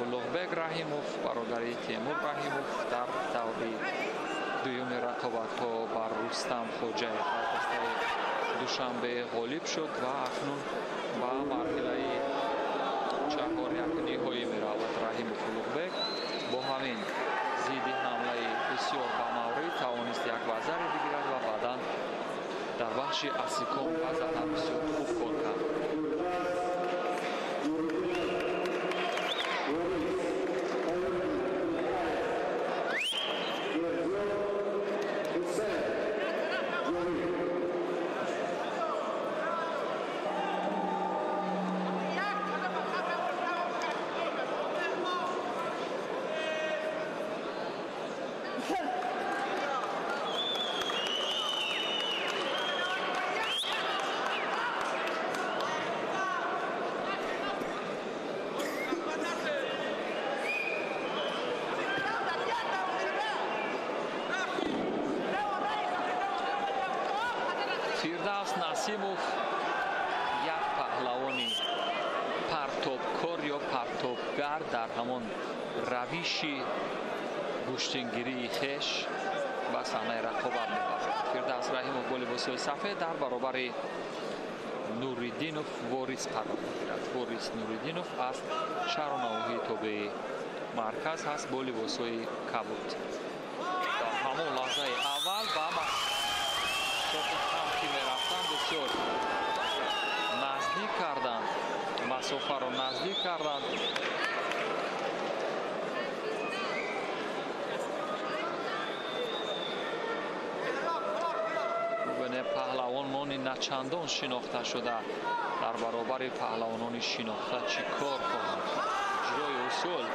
Улуғбек Раҳимов бародари Темур Раҳимов дар даври дуюми рақобатҳо бар Рустам Хоҷаев аз дастаи Душанбе ғолиб шуд ва акнун ба марҳилаи чаҳорякниҳоӣ меравад. Раҳимов Улуғбек бо ҳамин зидди ҳамлаи бисёр ба маврид тавонист як вазаре бигирад ва баъдан Дар бахши асиком ваза ҳам бисёр хуб кор кард. Фирдавс Насимов як паҳлавони партобкор ё партобгар дар ҳамон равиши гӯштингирии хеш ба саҳнаи рақобат мебарад. Фирдавс Раҳимов бо либосҳои сафед дар баробари Нуриддинов Ворис қарор мегирад. Ворис Нуриддинов аз шаҳру навоҳии тобеи марказ ҳаст бо либосҳои кабуд. Дар ҳамон лаҳзаи аввал ба кам ки мерафтанд, бисёр наздик карданд, масофаро наздик карданд. Бубине, паҳлавонони начандон шинохта шуда дар баробари паҳлавонони шинохта чӣ кор хоҳанд. Иҷрои усул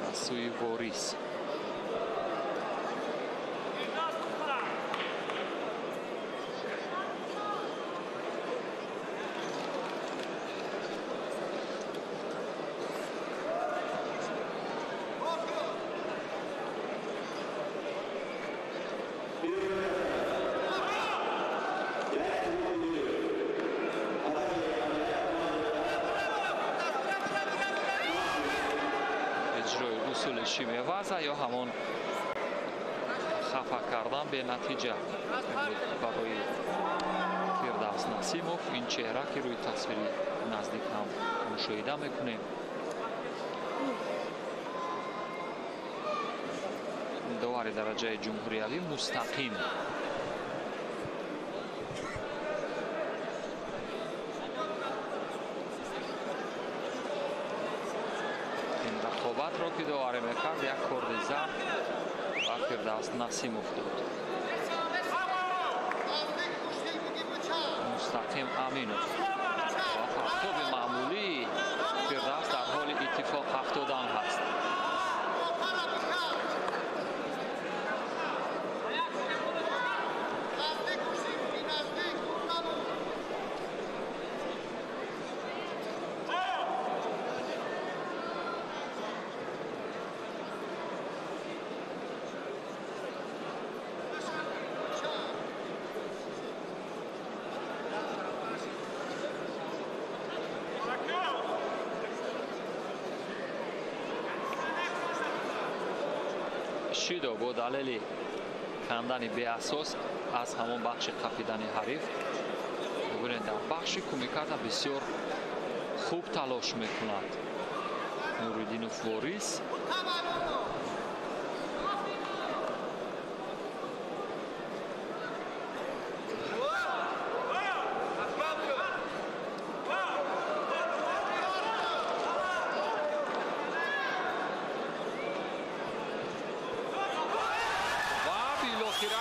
аз сӯи Ворис. Усули чӣ меваза ё ҳамон хафа кардан бенатиҷа барои Фирдавс Насимов. Ин чеҳра ки рӯи тасвири наздик ҳам мушоҳида мекунем. Довари дараҷаи ҷумҳуриявӣ мустақим рақобатро ки доварӣ мекард, як корди зард ба Фирдавс Насимов дод. Мустақим Аминов ва партоби маъмулии Фирдавс дар ҳоли иттифоқ афтодан ҳаст. Шидо бо далели кандани беасос аз ҳамон бахши қафидани ҳариф. Бубинед, дар бахши кумиката бисёр хуб талош мекунад Нуриддинов Ворис.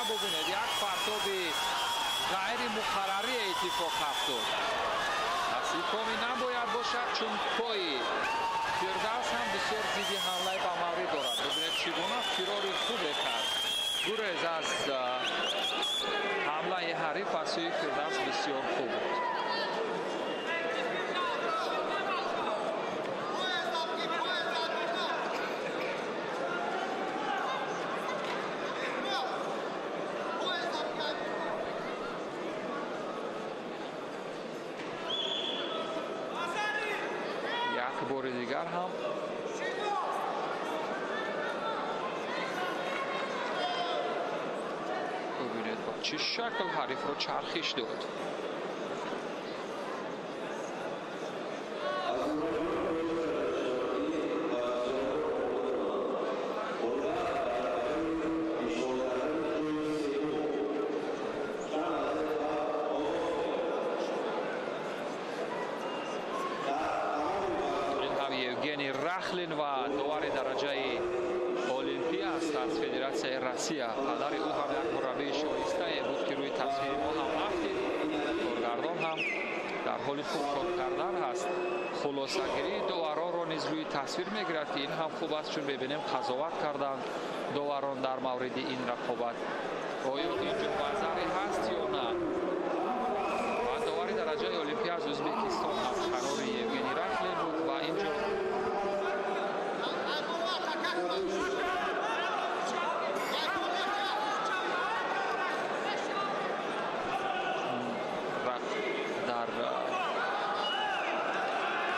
Бубинед, як партоби ғайри муқаррарӣ иттифоқ афтод. Асикоми набояд бошад, чун пои Фирдавс ҳам бисёр зидди ҳамлаи ба маврид дорад. Бубинед, чӣ гуна фирори хубе кард. Гурез аз ҳамлаи ҳариф аз сӯи Фирдавс бисёр хуб буд. Бори дигар ҳам бубинед, ба чӣ шакл ҳарифро чархиш дод. Рахлин ва довари дараҷаи Олимпӣ аст аз Федератсияи Россия. Падари ӯ ҳам як мураббии шоистае буд, ки рӯи тасвири мо ҳам афтид. Коргардон ҳам дар ҳоли хуб кор кардан ҳаст. Хулосагирии доваронро низ рӯи тасвир мегирад, ки ин ҳам хуб аст, чун мебинем қазоват карданд доварон дар мавриди ин рақобат. Оё инҷо вазаре ҳаст ё на? Ва довари дараҷаи Олимпӣ аз Ӯзбекистон ҳам канори Евгений Рахлин буд ва инҷо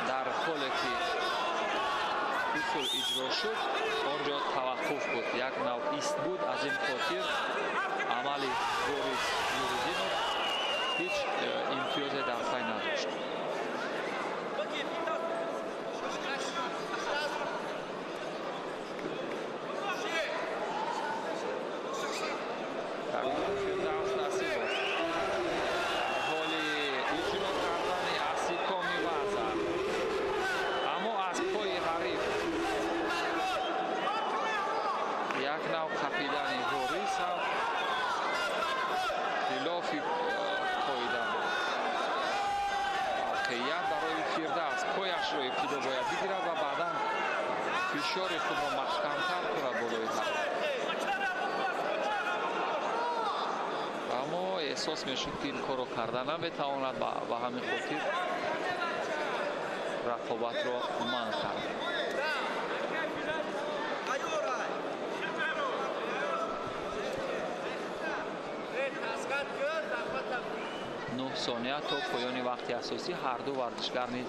дар ҳоле ки усул иҷро шуд, он ҷо таваққуф буд, як нав ист буд. Аз ин хотир амали Борис Нуриддинов ҳеҷ имтиёзе дар пай надошт. Фирдавс Насибов дар ҳоли иҷро кардани асикоми ваза, аммо аз пои ҳариф як нав қапидани Борис ҳам хилофи қоида буд. Воқеият барои Фирдавс пояшро ибтидо бояд бигирад ва баъдан фишори худро маҳкамтар кунад болои ҳариф. Аммо эҳсос мешуд, ки ин корро карда наметавонад, ба ҳамин хотир рақобатро манъ кард. Нӯҳ сония то поёни вақти асосӣ. Ҳарду варзишгар низ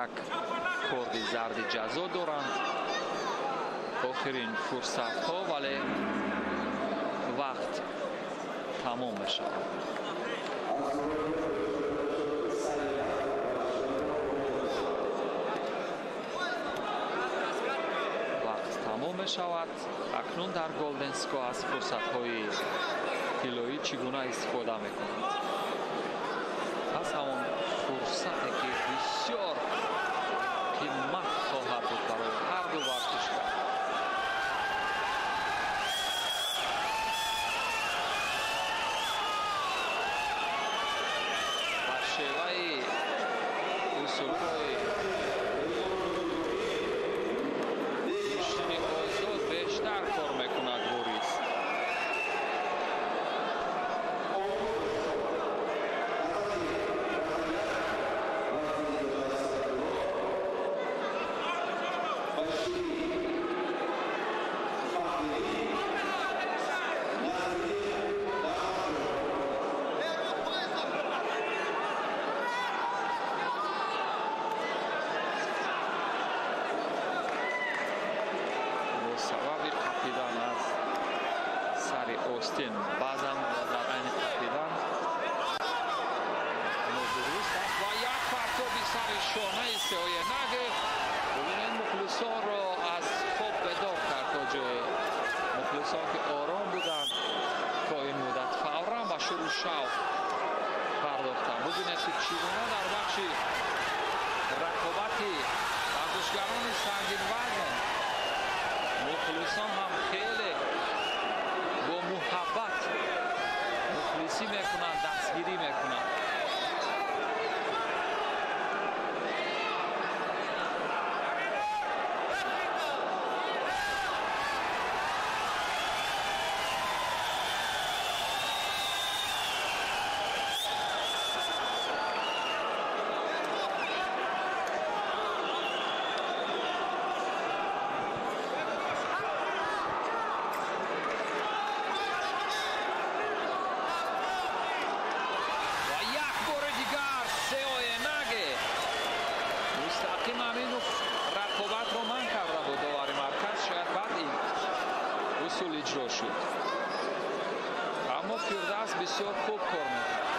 як корди зарди ҷазо доранд. Охирин фурсатҳо, вале вақт тамом мешавад. Вақт тамом мешавад. Акнун дар Голден Ско аз фурсатҳои тиллоӣ чӣ гуна истифода мекунад? Пас ҳамон фурсате, ки бисёр қимат хоҳад буд барои ҳарду варзишгар. Ба шеваи усулҳои гӯштини озод бештар кор мекунад Борис. Сабаби қапидан аз сари остин баъзан дар айни қапидан нодуруст аст ва як партоби сари шонаи Сеоенаге. Бубинед, мухлисонро аз хоб бедор кард то ҷое. Мухлисон, ки ором буданд то ин муддат, фавран ба шуру шавқ пардохтанд. Бубинед, ки чӣ гуна дар бахши рақобати варзишгарони сангинвазн мухлисон ҳам хеле бо муҳаббат мухлисӣ мекунанд, дастгирӣ мекунанд. Рақобатро манъ карда буд довари марказ, шояд баъд ин усул иҷро шуд. Аммо Фирдавс бисёр хуб кор мекард,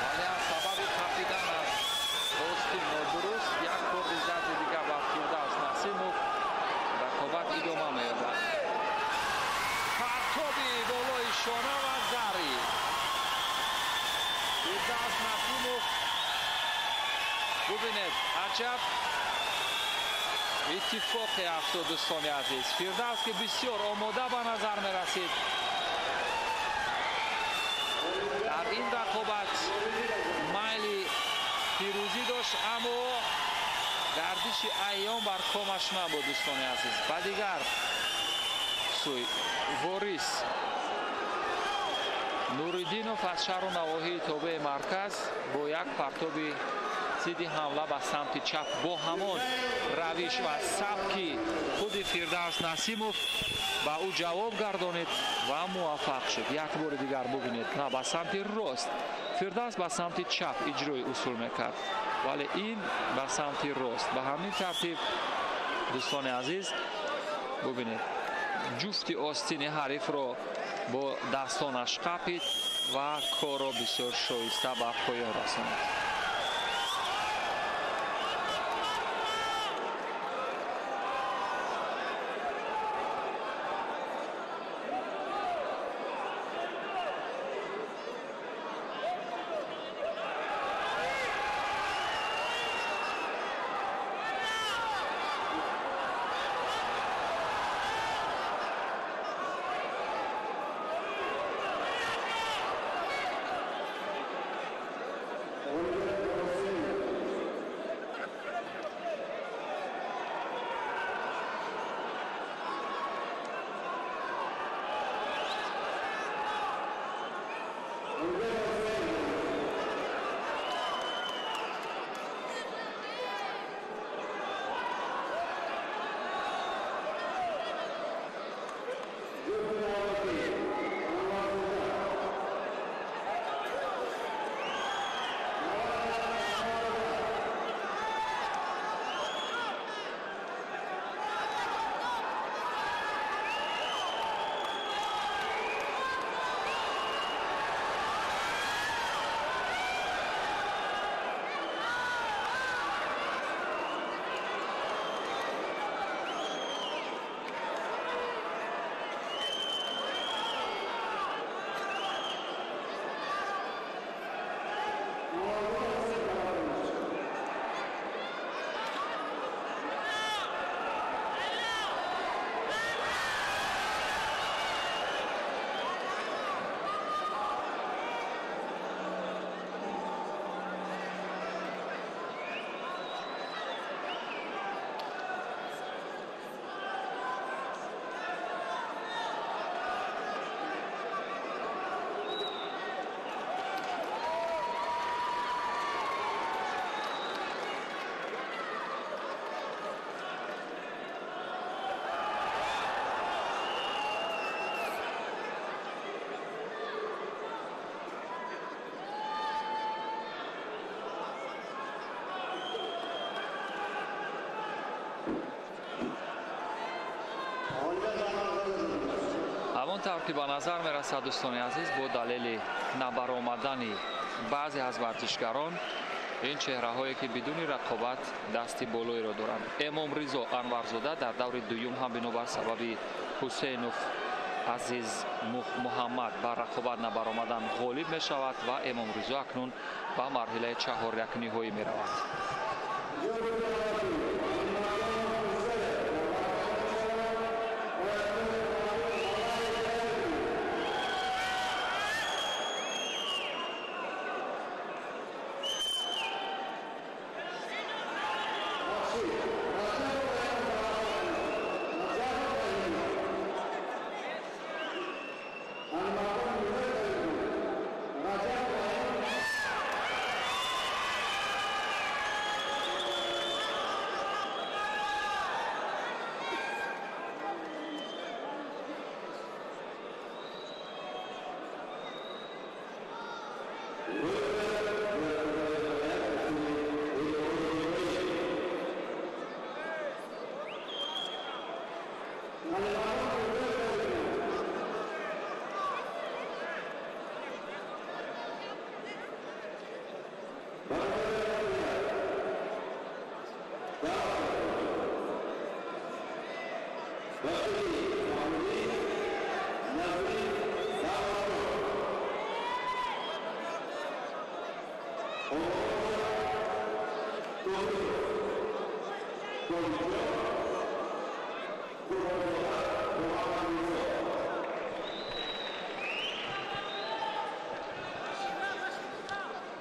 вале аз сабаби қапидан аз остин нодуруст як корди зарди дигар ба Фирдавс Насимов. Рақобат идома меёбад. Партоби болои шона ва зари Фирдавс Насимов. Бубинед, аҷаб Иттифоқе афтод, дӯстони азиз. Фирдавс, ки бисёр омода ба назар мерасид, дар ин рақобат майли пирӯзӣ дошт, аммо гардиши айём бар комаш набуд, дӯстони азиз. Ба дигар сӯй Ворис Нуриддинов аз шаҳру навоҳии тобеи марказ бо як партоби зидди ҳамла ба самти чап бо ҳамон равиш ва сабки худи Фирдавс Насимов ба ӯ ҷавоб гардонид ва муваффақ шуд. Як бори дигар бубинед, на ба самти рост, Фирдавс ба самти чап иҷрои усул мекард, вале ин ба самти рост. Ба ҳамин тартиб, дӯстони азиз, бубинед, ҷуфти остини ҳарифро бо дастонаш қапид ва корро бисёр шоиста ба поён расонид. Ҳамон тавр ки ба назар мерасад, дӯстони азиз, бо далели набаромадани баъзе аз варзишгарон, ин чеҳраҳое ки бидуни рақобат дасти болоиро доранд. Эмомризо Анварзода дар даври дуюм ҳам бинобар сабаби Ҳусейнов Азиз Муҳаммад ба рақобат набаромадан ғолиб мешавад ва Эмомризо акнун ба марҳилаи чаҳорякниҳоӣ меравад.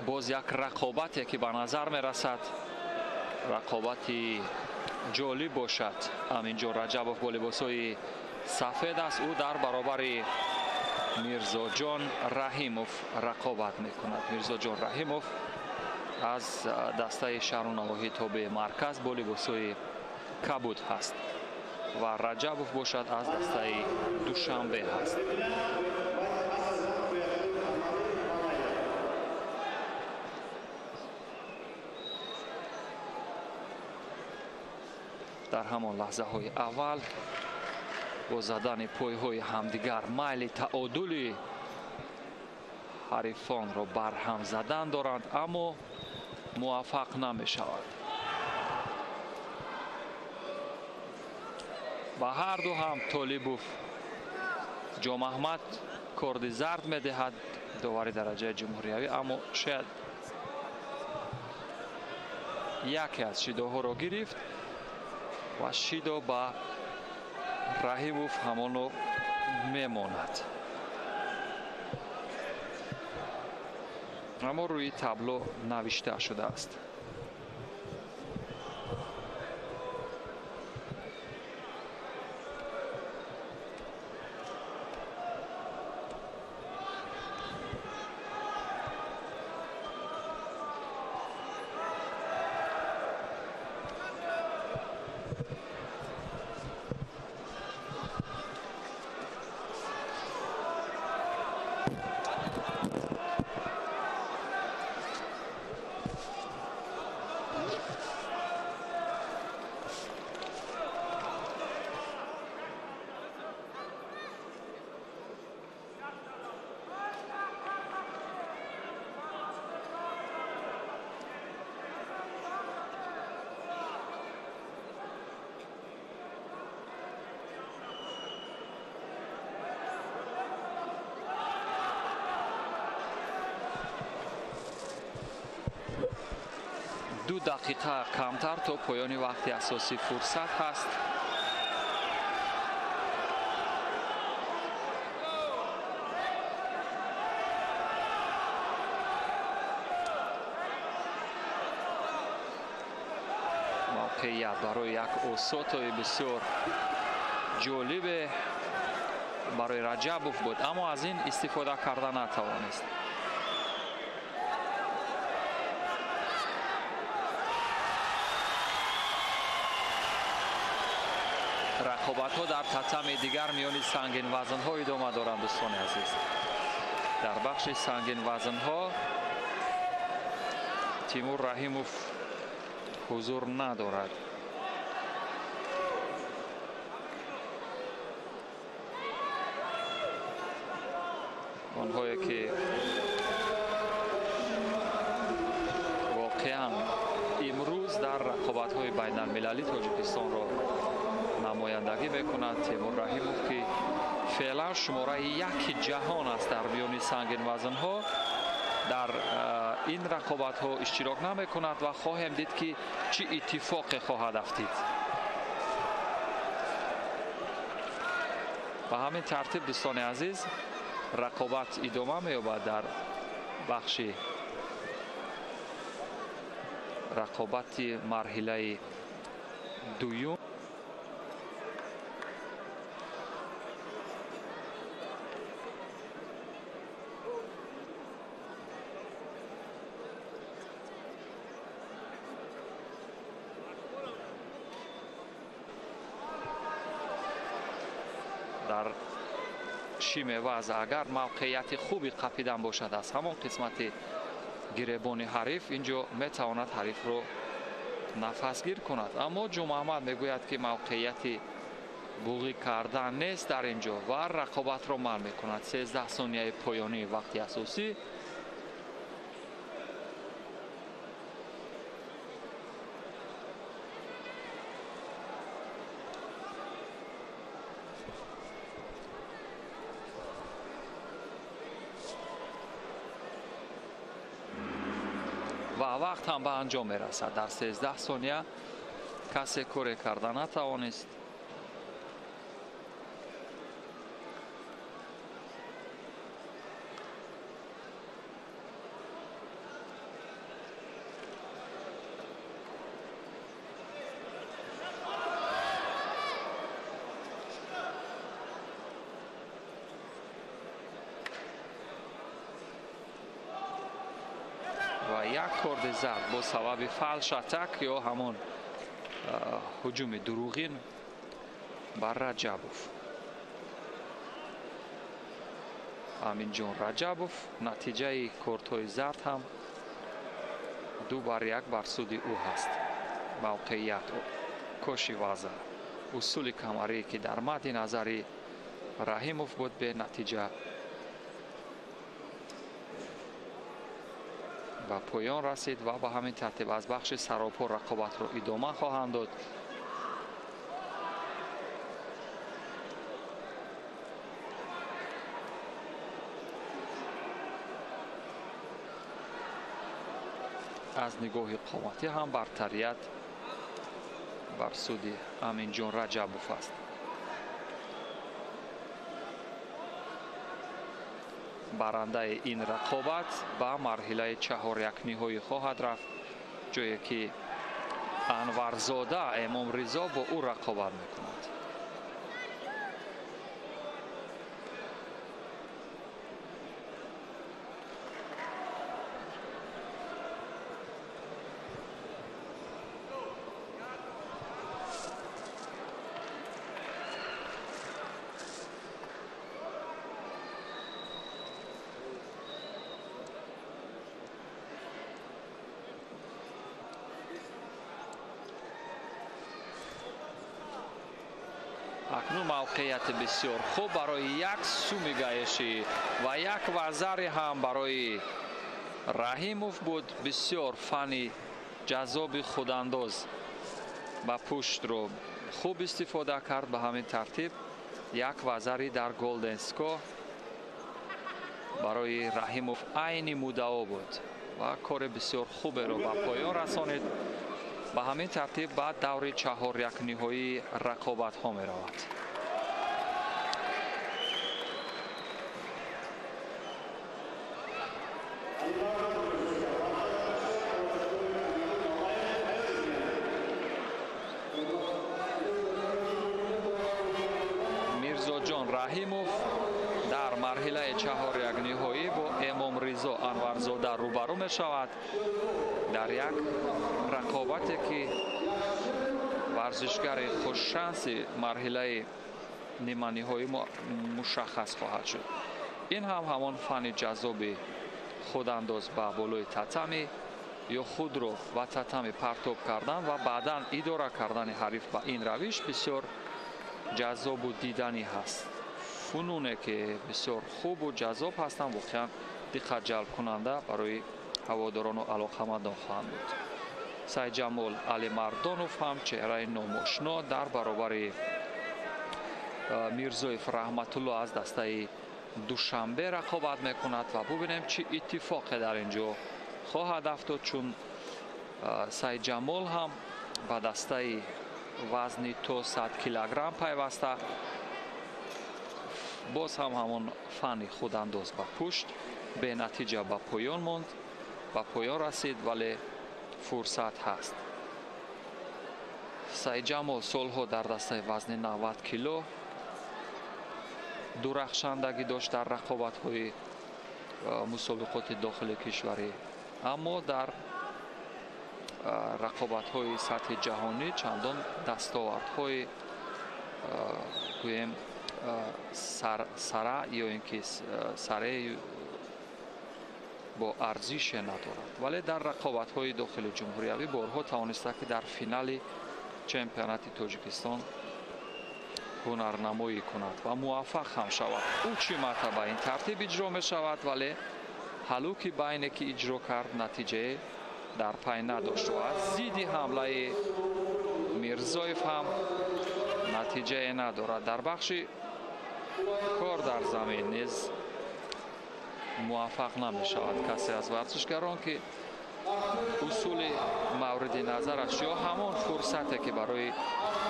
Боз як рақобате ки ба назар мерасад рақобати ҷолиб бошад. Аминҷон Раҷабов бо либосҳои сафед аст. Ӯ дар баробари Мирзоҷон Раҳимов рақобат мекунад. Мирзоҷон Раҳимов аз дастаи шаҳру навоҳии тобеи марказ бо либосҳои кабуд ҳаст ва Раҷабов бошад аз дастаи Душанбе ҳаст. Дар ҳамон лаҳзаҳои аввал бо задани пойҳои ҳамдигар майли таодули ҳарифонро барҳам задан доранд, аммо муваффақ намешаванд. Ба ҳарду ҳам Толибов Ҷомаҳмад корди зард медиҳад, довари дараҷаи ҷумҳуриявӣ, аммо шояд яке аз шидоҳоро гирифт ва шидо ба Раҳимов ҳамоно мемонад. Аммо рӯи табло навишта шудааст. Ду дақиқа камтар то поёни вақти асосӣ фурсат ҳаст. Мавқеият барои як осотои бисёр ҷолибе барои Раҷабов буд, аммо аз ин истифода карда натавонист. Рақобатҳо дар татами дигар миёни сангинвазнҳо идома доранд, дӯстони азиз. Дар бахши сангинвазнҳо Тимур Раҳимов ҳузур надорад. Онҳое ки воқеан имрӯз дар рақобатҳои байналмилалӣ Тоҷикистонро намояндагӣ мекунад, Тимур Раҳимов ки феълан шумораи яки ҷаҳон аст дар миёни сангинвазнҳо, дар ин рақобатҳо иштирок намекунад ва хоҳем дид ки чӣ иттифоқе хоҳад афтид. Ба ҳамин тартиб, дӯстони азиз, рақобат идома меёбад дар бахши рақобати марҳилаи дуюм. Дар шимеваз агар мавқеияти хуби қапидан бошад аз ҳамон қисмати гиребони ҳариф, инҷо метавонад ҳарифро нафасгир кунад. Аммо Ҷумаҳмад мегӯяд ки мавқеияти буғӣ кардан нест дар инҷо ва рақобатро манъ мекунад. 13 сонияи поёнии вақти асосӣ. Ва вақт ҳам ба анҷом мерасад. Дар 13 сония касе коре карда натавонист. Як корди зард бо сабаби false attack ё ҳамон ҳуҷуми дурӯғин бар Раҷабов. Аминҷон Раҷабов натиҷаи кортҳои зард ҳам 2-1 бар суди ӯ ҳаст. Мавқеият коши ваза усули камарӣ ки дар мадди назари Раҳимов буд бенатиҷа ба поён расид ва ба ҳамин тартиб аз бахши саропо рақобатро идома хоҳанд дод. Аз нигоҳи қоматӣ ҳам бартарият бар суди Аминҷон Раҷабов аст. Барандаи ин рақобат ба марҳилаи чаҳорякниҳоӣ хоҳад рафт, ҷое ки Анварзода Эмомризо бо ӯ рақобат мекунад. Акнун мавқеияти бисёр хуб барои як суми гаишӣ ва як вазаре ҳам барои Раҳимов буд. Бисёр фани ҷаззоби худандоз ба пуштро хуб истифода кард. Ба ҳамин тартиб як вазари дар Golden Score барои Раҳимов айни муддао буд ва кори бисёр хуберо ба поён расонид. Ба ҳамин тартиб ба даври чаҳорякниҳоии рақобатҳо меравад. Мирзоҷон Раҳимов дар марҳилаи чаҳорякниҳоӣ бо Эмомризо Анварзода рӯбарӯ мешавад дар як рақобате ки варзишгари хушшанси марҳилаи ниманиҳоӣ мушаххас хоҳад шуд. Ин ҳам ҳамон фани ҷаззоби худандоз ба болои татами ё худро ба татами партоб кардан ва баъдан идора кардани ҳариф ба ин равиш бисёр ҷаззобу диданӣ ҳаст. Фунуне ки бисёр хубу ҷаззоб ҳастанд, воқеан диққатҷалбкунанда барои ҳаводорону алоқамандон хоҳанд буд. Сайҷамол Алимардонов ҳам чеҳраи номошно дар баробари Мирзоев Раҳматулло аз дастаи Душанбе рақобат мекунад ва бубинем чӣ иттифоқе дар ин ҷо хоҳад афтод, чун Сайҷамол ҳам ба дастаи вазни то 100 килограмм пайваста, боз ҳам ҳамон фани худандоз ба пушт бенатиҷа ба поён монд, ба поён расид, вале фурсат ҳаст. Сайҷамол солҳо дар дастаи вазни 90 кило дурахшандагӣ дошт дар рақобатҳои мусобиқоти дохили кишварӣ, аммо дар рақобатҳои сатҳи ҷаҳонӣ чандон дастовардҳои гӯем сара ё ин ки саре бо арзише надорад, вале дар рақобатҳои дохили ҷумҳуриявӣ борҳо тавониста ки дар финали чемпионати Тоҷикистон ҳунарнамоӣ кунад ва муваффақ ҳам шавад. Ӯ чӣ марта ба ин тартиб иҷро мешавад, вале ҳалуки байне ки иҷро кард натиҷае дар пай надошт ва зидди ҳамлаи Мирзоев ҳам натиҷае надорад. Дар бахши кор дар замин низ муваффақ намешавад касе аз варзишгарон ки усули мавриди назараш ё ҳамон фурсате ки барои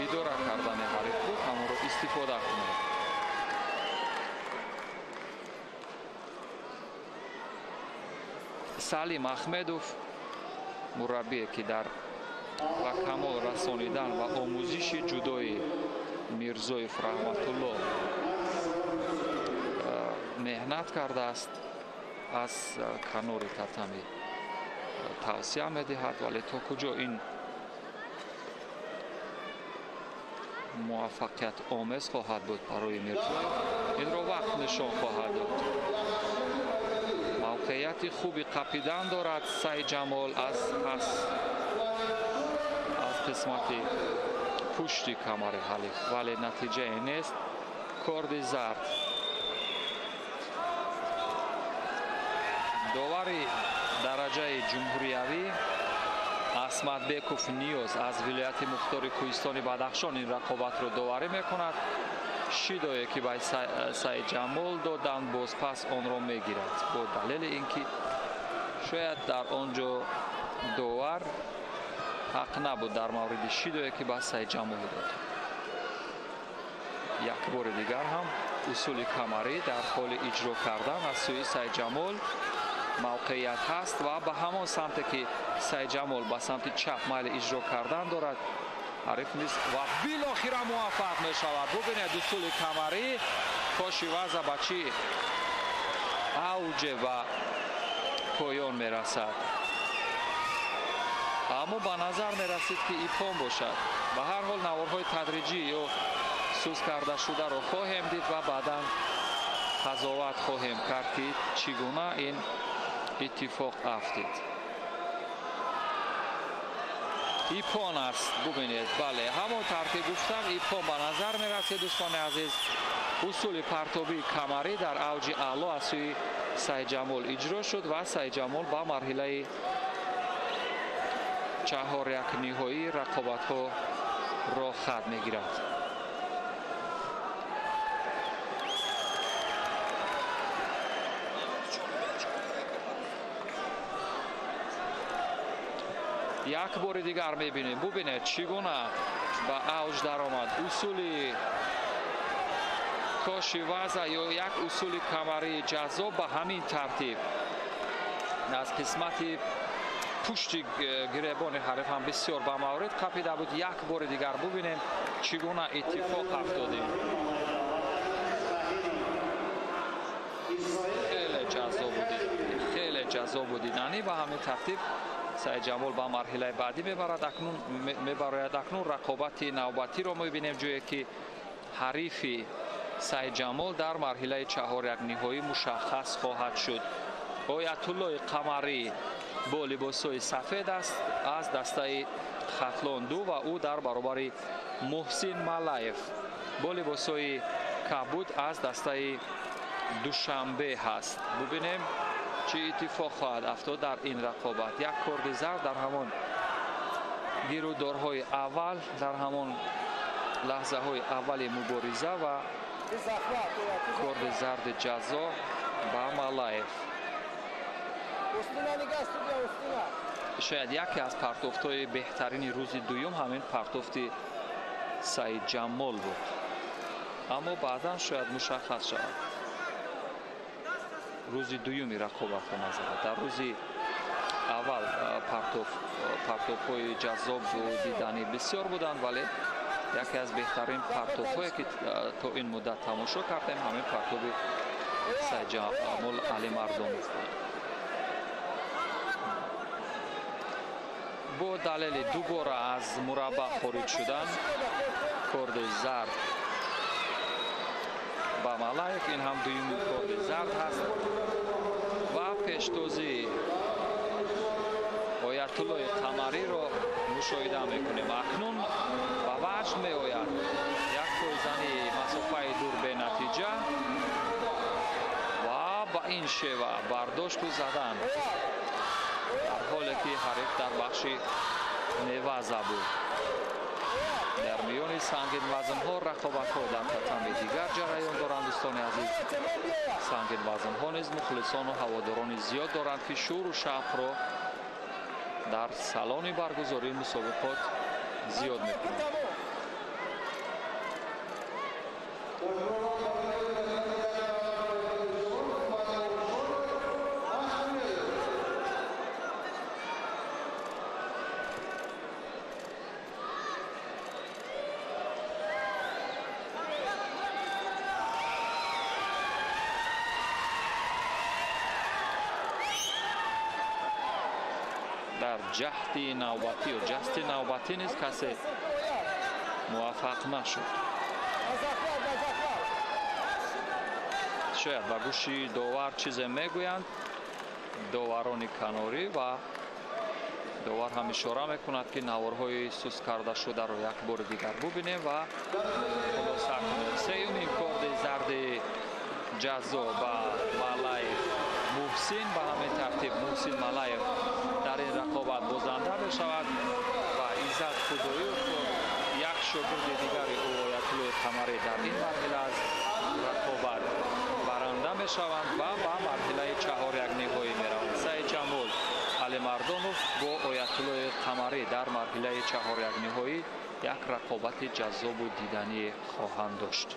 идора кардани ҳариф буд ҳамонро истифода кунад. Салим Аҳмедов мураббие ки дар ба камол расонидан ва омӯзиши ҷудои Мирзоев Раҳматулло меҳнат кардааст, аз канори татами Тавсия медиҳад, вале то куҷо ин муваффақият омез хоҳад буд барои Мирзоев, инро вақт нишон хоҳад дод. Мавқеияти хуби қапидан дорад Сайидҷамол аз пас, аз қисмати пушти камари ҳалиф, вале натиҷае нест. Корди зард. Довари дараҷаи ҷумҳуриявӣ Асматбеков Ниёз аз вилояти мухтори Кӯҳистони Бадахшон ин рақобатро доварӣ мекунад. Шидое ки ба Сайидҷамол доданд, бозпас онро мегирад бо далели ин ки шояд дар он ҷо довар ҳақ набуд дар мавриди шидое ки ба Сайидҷамол дод. Як бори дигар ҳам усули камарӣ дар ҳоли иҷро кардан аз сӯи Сайидҷамол мавқеият ҳаст ва ба ҳамон самте ки Сайидҷамол ба самти чап майли иҷро кардан дорад, ҳариф низ ва билохира муваффақ мешавад. Бубинед усули камарӣ коши ваза ба чӣ авҷе ба поён мерасад. Аммо ба назар мерасид ки ипон бошад. Ба ҳар ҳол наворҳои тадриҷӣ ё сӯз карда шударо хоҳем дид ва баъдан қазоват хоҳем кард ки чӣ гуна ин иттифоқ афтид. Ипон аст, бубинед, бале, ҳамон тавр ки гуфтам, ипон ба назар мерасид. Дӯстони азиз, усули партобии камарӣ дар авҷи аъло аз сӯи Сайидҷамол иҷро шуд ва Сайидҷамол ба марҳилаи чаҳоряк ниҳоии рақобатҳо роҳ хат мегирад. Як бори дигар мебинем. Бубинед, чӣ гуна ба авҷ даромад. Усули коши ваза ё як усули камарии ҷаззоб ба ҳамин тартиб аз қисмати пушти гиребони ҳариф ҳам бисёр ба маврид қапида буд. Як бори дигар бубинем, чӣ гуна иттифоқ афтодем. Хеле ҷаззоб буд, хеле ҷаззоб буд диданӣ. Ба ҳамин тартиб Сайидҷамол ба марҳилаи баъдӣ мебарад. Акнун мебарояд. Акнун рақобати навбатиро мебинем, ҷое ки ҳарифи Сайидҷамол дар марҳилаи чаҳоряк ниҳоӣ мушаххас хоҳад шуд. Оятуллои Қамарӣ бо либосҳои сафед аст аз дастаи Хатлон 2 ва ӯ дар баробари Муҳсин Малаев бо либосҳои кабуд аз дастаи Душанбе ҳаст. Бубинем чӣ иттифоқ хоҳад афтод дар ин рақобат. Як корди зард дар ҳамон гирудорҳои аввал, дар ҳамон лаҳзаҳои аввали мубориза ва корди зарди ҷазо ба Малаев. Шояд яке аз партофтҳои беҳтарини рӯзи дуюм ҳамин партофти Сайидҷамол буд, аммо баъдан шояд мушаххас шавад. Рӯзи дуюми рақобатро назар. Дар рӯзи аввал партофҳои ҷаззобу диданӣ бисёр буданд, вале яке аз беҳтарин партофҳое ки то ин муддат тамошо кардем ҳамин партоби Сайидҷамол Алимардонов буд. Бо далели дубора аз мураббаъ хориҷ шудан корди зард ба Малаев, ин ҳам дуюми корди зард ҳаст ва пештозии Оятуллои Қамариро мушоҳида мекунем. Акнун ба ваҷд меояд як пойзани масофаи дур бенатиҷа ва ба ин шева бардошту задан, дар ҳоле ки ҳариф дар бахши неваза буд. Дар миёни сангинвазнҳо рақобатҳо дар татами дигар ҷараён доранд. Дӯстони азиз, сангинвазнҳо низ мухлисону ҳаводорони зиёд доранд ки шӯру шавқро дар салони баргузории мусобиқот зиёд мекунанд. Дар ҷаҳди навбатӣ ё ҷасти навбатӣ низ касе муваффақ нашуд. Шояд ба гӯши довар чизе мегӯянд доварони канорӣ ва довар ҳам ишора мекунад, ки наворҳои сус карда шударо як бори дигар бубинем ва хулоса кунем. Сеюмин корди зарди ҷазо ба Малаев Муҳсин. Ба ҳамин тартиб Муҳсин Малаев дар ин рақобат бозанда мешавад ва Иззат Худоёв, як шогирди дигари ӯ Оятуллои Қамарӣ, дар ин марҳила аз рақобат баранда мешаванд ва ба марҳилаи чаҳорякниҳоӣ мераванд. Саидҷамол Алимардонов бо Оятуллои Қамарӣ дар марҳилаи чаҳорякниҳоӣ як рақобати ҷаззобу диданӣ хоҳанд дошт.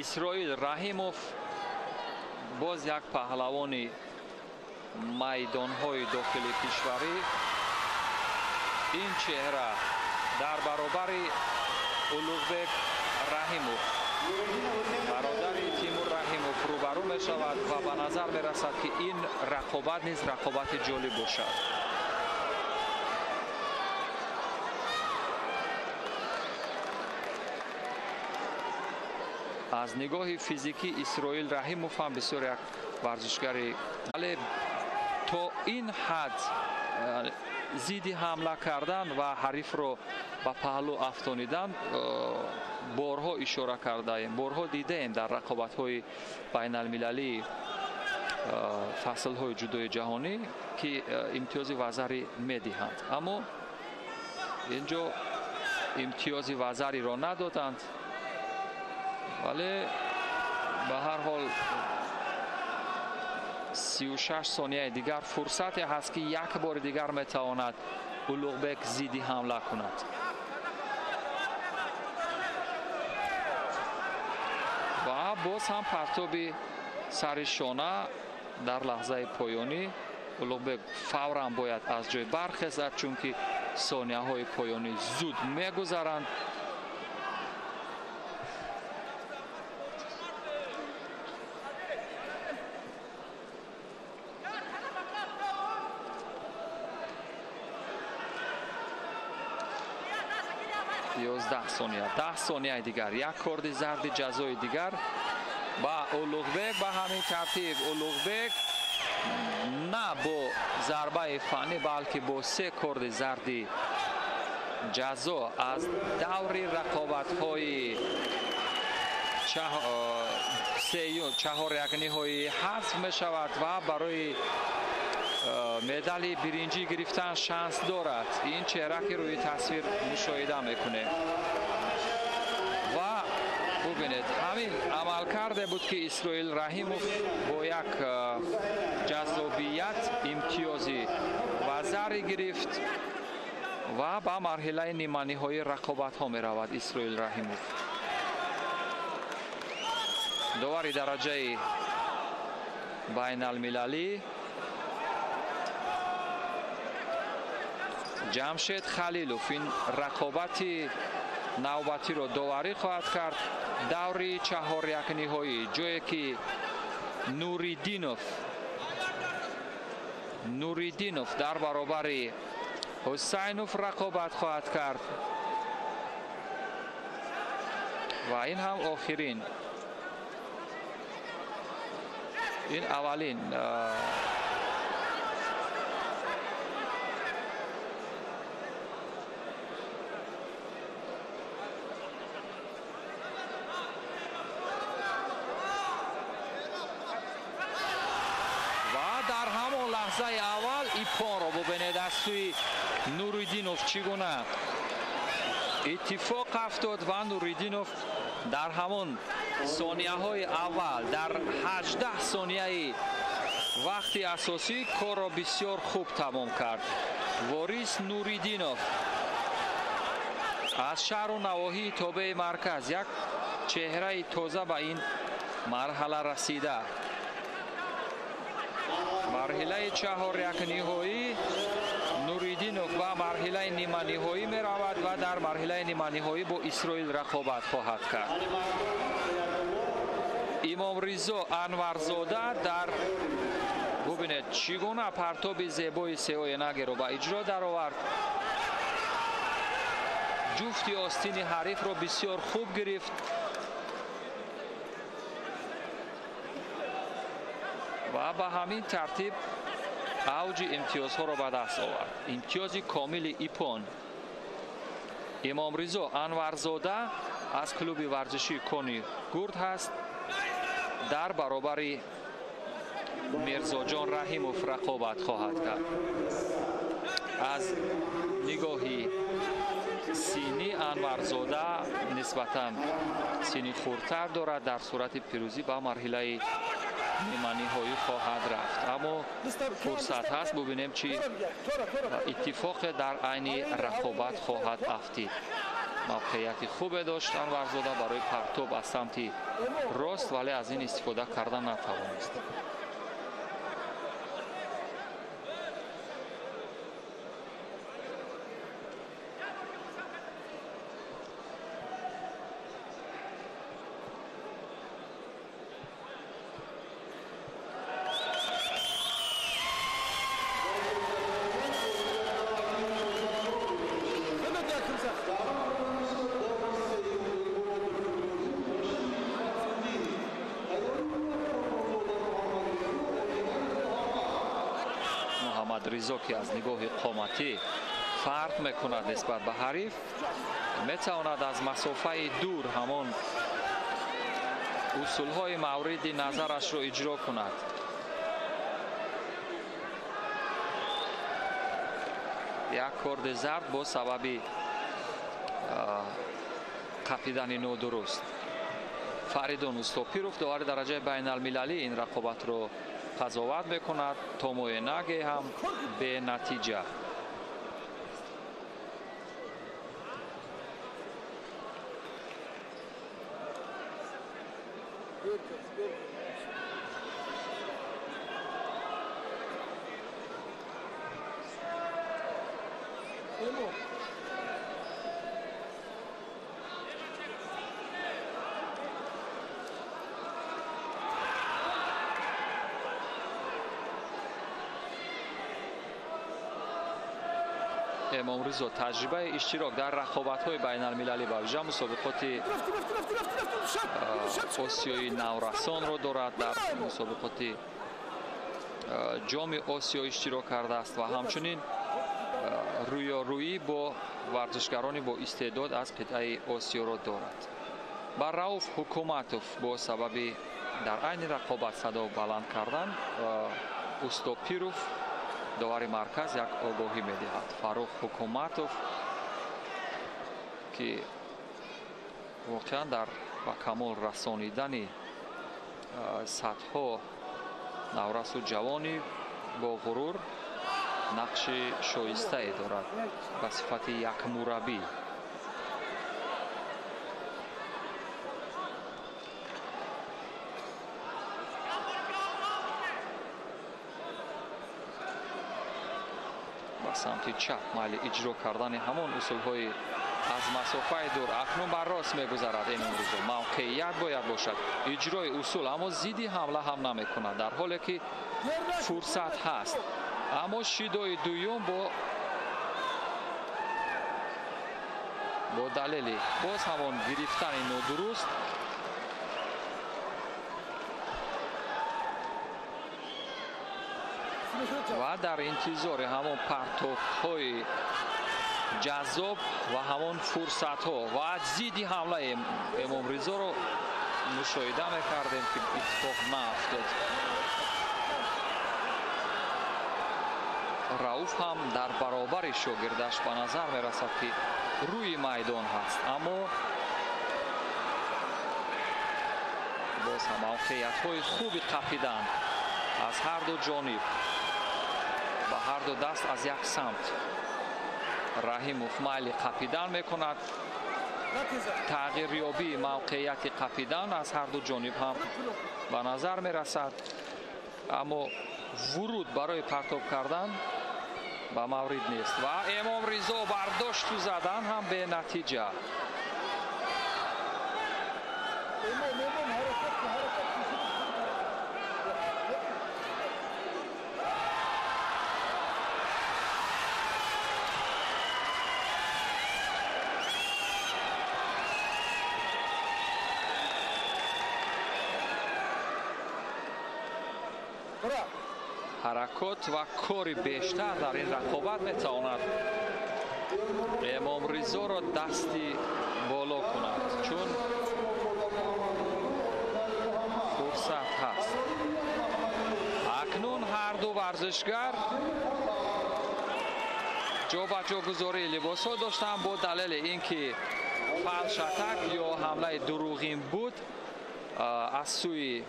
Исроил Раҳимов боз як паҳлавони майдонҳои дохили кишварӣ. Ин чеҳра дар баробари Улуғбек Раҳимов, бародари Тимур Раҳимов, рӯбарӯ мешавад ва ба назар мерасад, ки ин рақобат низ рақобати ҷолиб бошад. Аз нигоҳи физикӣ Исроил Раҳимов ҳам бисёр як варзишгари, вале то ин ҳад зидди ҳамла кардан ва ҳарифро ба паҳлӯ афтонидан борҳо ишора кардаем, борҳо дидаем дар рақобатҳои байналмилалии фаслҳои ҷудои ҷаҳонӣ, ки имтиёзи вазарӣ медиҳанд, аммо инҷо имтиёзи вазариро надоданд. Вале ба ҳар ҳол 36 сонияи дигар фурсате ҳаст, ки як бори дигар метавонад Улуғбек зидди ҳамла кунад. Ва боз ҳам партоби сари шона дар лаҳзаи поёнӣ. Улуғбек фавран бояд аз ҷой бархезад, чунки сонияҳои поёнӣ зуд мегузаранд. 11 сония, 10 сонияи дигар, як корди зарди ҷазои дигар ба Улуғбек. Ба ҳамин тартиб Улуғбек на бо зарбаи фаннӣ, балки бо се корди зарди ҷазо аз даври рақобатҳои чаҳорякниҳои ҳазф мешавад ва барои медали биринҷӣ гирифтан шанс дорад. Ин чеҳра, ки рӯи тасвир мушоҳида мекунем, ва бубинед, ҳамин амалкарде буд, ки Исроил Раҳимов бо як ҷаззобият имтиёзи вазарӣ гирифт ва ба марҳилаи ниманиҳоии рақобатҳо меравад Исроил Раҳимов. Довари дараҷаи байналмилалӣ Ҷамшед Халилов ин рақобати навбатиро доварӣ хоҳад кард. Даври чаҳорякниҳоӣ, ҷое ки Нуриддинов дар баробари Ҳусайнов рақобат хоҳад кард ва ин ҳам охирин, ин аввалин дар ҳамон лаҳзаи аввал ипонро бубинед аз сӯи Нуриддинов чӣ гуна иттифоқ афтод ва Нуриддинов дар ҳамон сонияҳои аввал, дар 18 сонияи Вақти асосӣ корро бисёр хуб тамом кард. Ворис Нуриддинов аз шаҳру навоҳии тобеи марказ, як чеҳраи тоза ба ин марҳала расида. Марҳилаи чаҳоряк ниҳоӣ Нуриддинов ба марҳилаи ниманиҳоӣ меравад ва дар марҳилаи ниманиҳоӣ бо Исроил рақобат хоҳад кард. Имомризо Анварзода дар бубинед чӣ гуна партоби зебои сеоенагеро ба иҷро даровард. Ҷуфти остини ҳарифро бисёр хуб гирифт ва ба ҳамин тартиб авҷи имтиёзҳоро ба даст овард. Имтиёзи комили ипон. Имомризо Анварзода аз клуби варзишии Кони Гурд ҳаст. Дар баробари Мирзоҷон Раҳимов рақобат хоҳад кард. Аз нигоҳи синни Анварзода нисбатан синни хурдтар дорад. Дар сурати пирӯзӣ ба марҳилаи ниманиҳоӣ хоҳад рафт. Аммо фурсат ҳаст, бубинем чӣ иттифоқе дар айни рақобат хоҳад афтид. Мавқеияти хубе дошт Анварзода барои партоб аз самти рост, вале аз ин истифода карда натавонист. Ризо ки аз нигоҳи қоматӣ фарқ мекунад нисбат ба ҳариф, метавонад аз масофаи дур ҳамон усулҳои мавриди назарашро иҷро кунад. Як корди зард бо сабаби қапидани нодуруст. Фаридун Устопиров довари дараҷаи байналмилалӣ ин рақобатро қазоват мекунад. Томоенаге ҳам бенатиҷа. Имомризо таҷрибаи иштирок дар рақобатҳои байналмилалӣ ба вижа мусобиқоти осиёи наврасонро дорад. Дар мусобиқоти ҷоми Осиё иштирок кардааст ва ҳамчунин рӯёрӯӣ бо варзишгарони бо истеъдод аз қитъаи Осиёро дорад. Ба Рауф Ҳукуматов бо сабаби дар айни рақобат садо баланд кардан Устопиров довари марказ як огоҳӣ медиҳад. Фаррух Ҳукуматов ки воқеан дар ба камол расонидани садҳо наврасу ҷавони бо ғурур нақши шоистае дорад ба сифати як мураббӣ. Ба самти чап майли иҷро кардани ҳамон усулҳои аз масофаи дур акнун бар рост мегузарад. Имомризо мавқеият бояд бошад иҷрои усул, аммо зидди ҳамла ҳам намекунад, дар ҳоле ки фурсат ҳаст. Аммо шидои дуюм бо далели боз ҳамон гирифтани нодуруст ва дар интизори ҳамон партобҳои ҷаззоб ва ҳамон фурсатҳо ва зидди ҳамлаи Имомризоро мушоҳида мекардем, ки иттифоқ наафтод. Рауф ҳам дар баробари шогирдаш ба назар мерасад, ки рӯи майдон ҳаст, аммо боз ҳам мавқеиятҳои хуби қапидан Аз ҳар ду ҷониб ба ҳар ду даст аз як самт Раҳимов майли қапидан мекунад. Тағйирёбии мавқеияти қапидан аз ҳар ду ҷониб ҳам ба назар мерасад, аммо вуруд барои партоб кардан ба маврид нест ва Эмом Ризо бардошту задан ҳам бенатиҷа. Ҳаракот ва кори бештар дар ин рақобат метавонад Эмом Ризоро дасти боло кунад, чун фурсат ҳаст. Акнун ҳар ду варзишгар ҷобаҷогузории либосҳо доштанд бо далели ин ки фалшатак ё ҳамлаи дурӯғин буд аз сӯи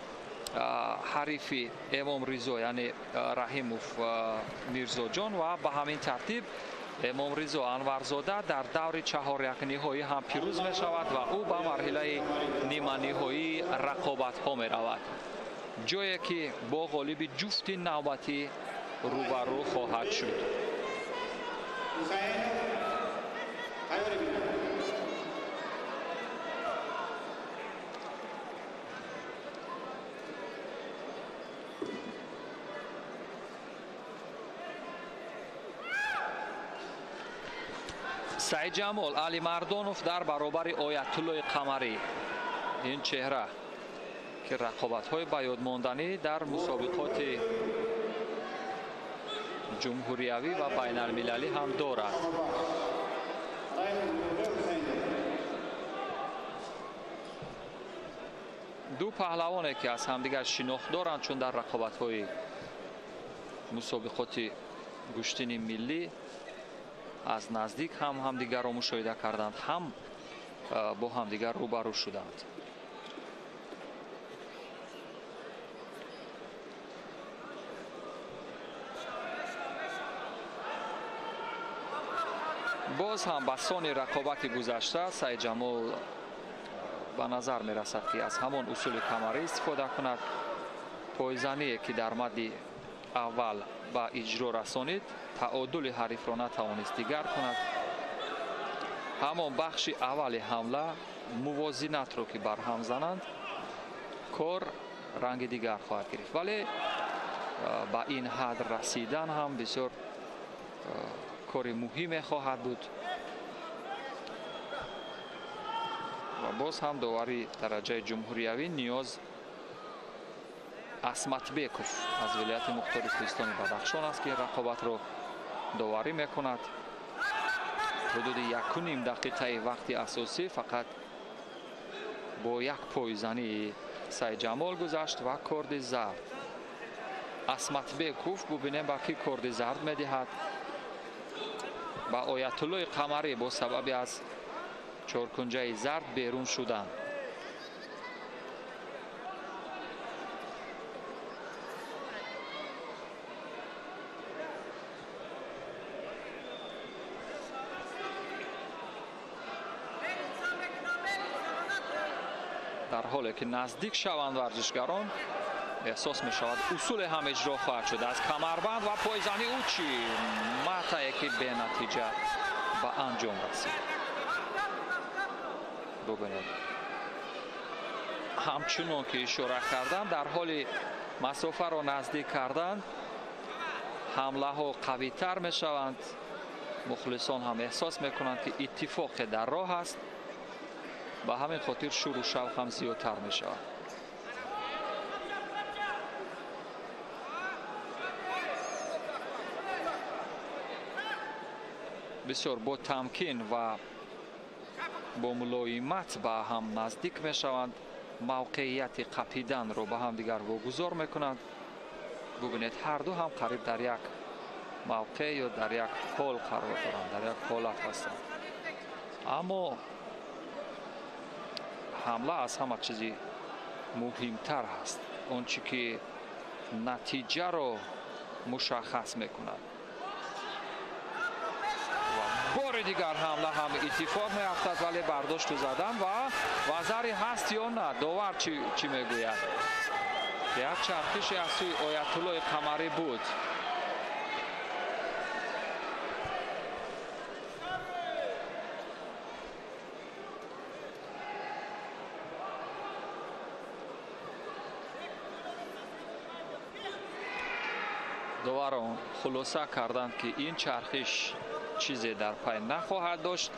ҳарифи Эмом Ризо, яъне Раҳимов Мирзоҷон, ва ба ҳамин тартиб Эмом Ризо Анварзода дар даври чаҳорякниҳоӣ ҳам пирӯз мешавад ва ӯ ба марҳилаи ниманиҳоии рақобатҳо меравад, ҷое ки бо ғолиби ҷуфти навбатӣ рӯбарӯ хоҳад шуд. Саидҷамол Алимардонов дар баробари Оятуллои Қамарӣ, ин чеҳра ки рақобатҳои ба ёдмонданӣ дар мусобиқоти ҷумҳуриявӣ ва байналмилалӣ ҳам дорад. Ду паҳлавоне ки аз ҳамдигар шинохт доранд, чун дар рақобатҳои мусобиқоти гӯштини миллӣ аз наздик ҳам ҳамдигарро мушоҳида карданд, ҳам бо ҳамдигар рӯбарӯ шуданд. Боз ҳам ба сони рақобати гузашта Саидҷамол ба назар мерасад, ки аз ҳамон усули камарӣ истифода кунад. Пойзание ки дар мадди аввал ба иҷро расонид, таодули ҳарифро натавонист дигар кунад. Ҳамон бахши аввали ҳамла мувозинатро ки барҳам зананд, кор ранги дигар хоҳад гирифт. Вале ба ин ҳад расидан ҳам бисёр кори муҳиме хоҳад буд ва боз ҳам довари дараҷаи ҷумҳуриявӣ Ниёз Асматбеков аз вилояти мухтори Кӯҳистони Бадахшон аст, ки ин рақобатро доварӣ мекунад. Ҳудуди 1,5 дақиқаи вақти асосӣ фақат бо як пойзании Саидҷамол гузашт ва корди зард. Асматбеков бубинем ба кӣ корди зард медиҳад. Ба Оятуллои Қамарӣ бо сабаби аз чоркунҷаи зард берун шудан. Дар ҳоле ки наздик шаванд варзишгарон, эҳсос мешавад усуле ҳам иҷро хоҳад шуд. Аз камарбанд ва пойзани ӯ чӣ матае ки бенатиҷа ба анҷом расид. Бубинед, ҳамчунон ки ишора кардам, дар ҳоли масофаро наздик кардан ҳамлаҳо қавитар мешаванд. Мухлисон ҳам эҳсос мекунанд, ки иттифоқе дар роҳ аст. Ба ҳамин хотир шуру шавқ ҳам зиёдтар мешавад. Бисёр бо тамкин ва бо мулоимат ба ҳам наздик мешаванд, мавқеияти қапиданро ба ҳамдигар вогузор мекунанд. Бубинед, ҳар ду ҳам қариб дар як мавқеъ ё дар як ҳол қарор доранд, дар як ҳолат ҳастанд. Аммо ҳамла аз ҳама чизи муҳимтар ҳаст. Он чӣ ки Натиҷаро мушаххас мекунад. Ва бори дигар ҳамла ҳам иттифоқ меафтад, вале бардошту задан ва вазари ҳаст ё на, довар чӣ мегӯяд? Як чархише аз сӯи Оятуллои Қамарӣ буд. Доварон хулоса карданд, ки ин чархиш чизе дар пай нахоҳад дошт,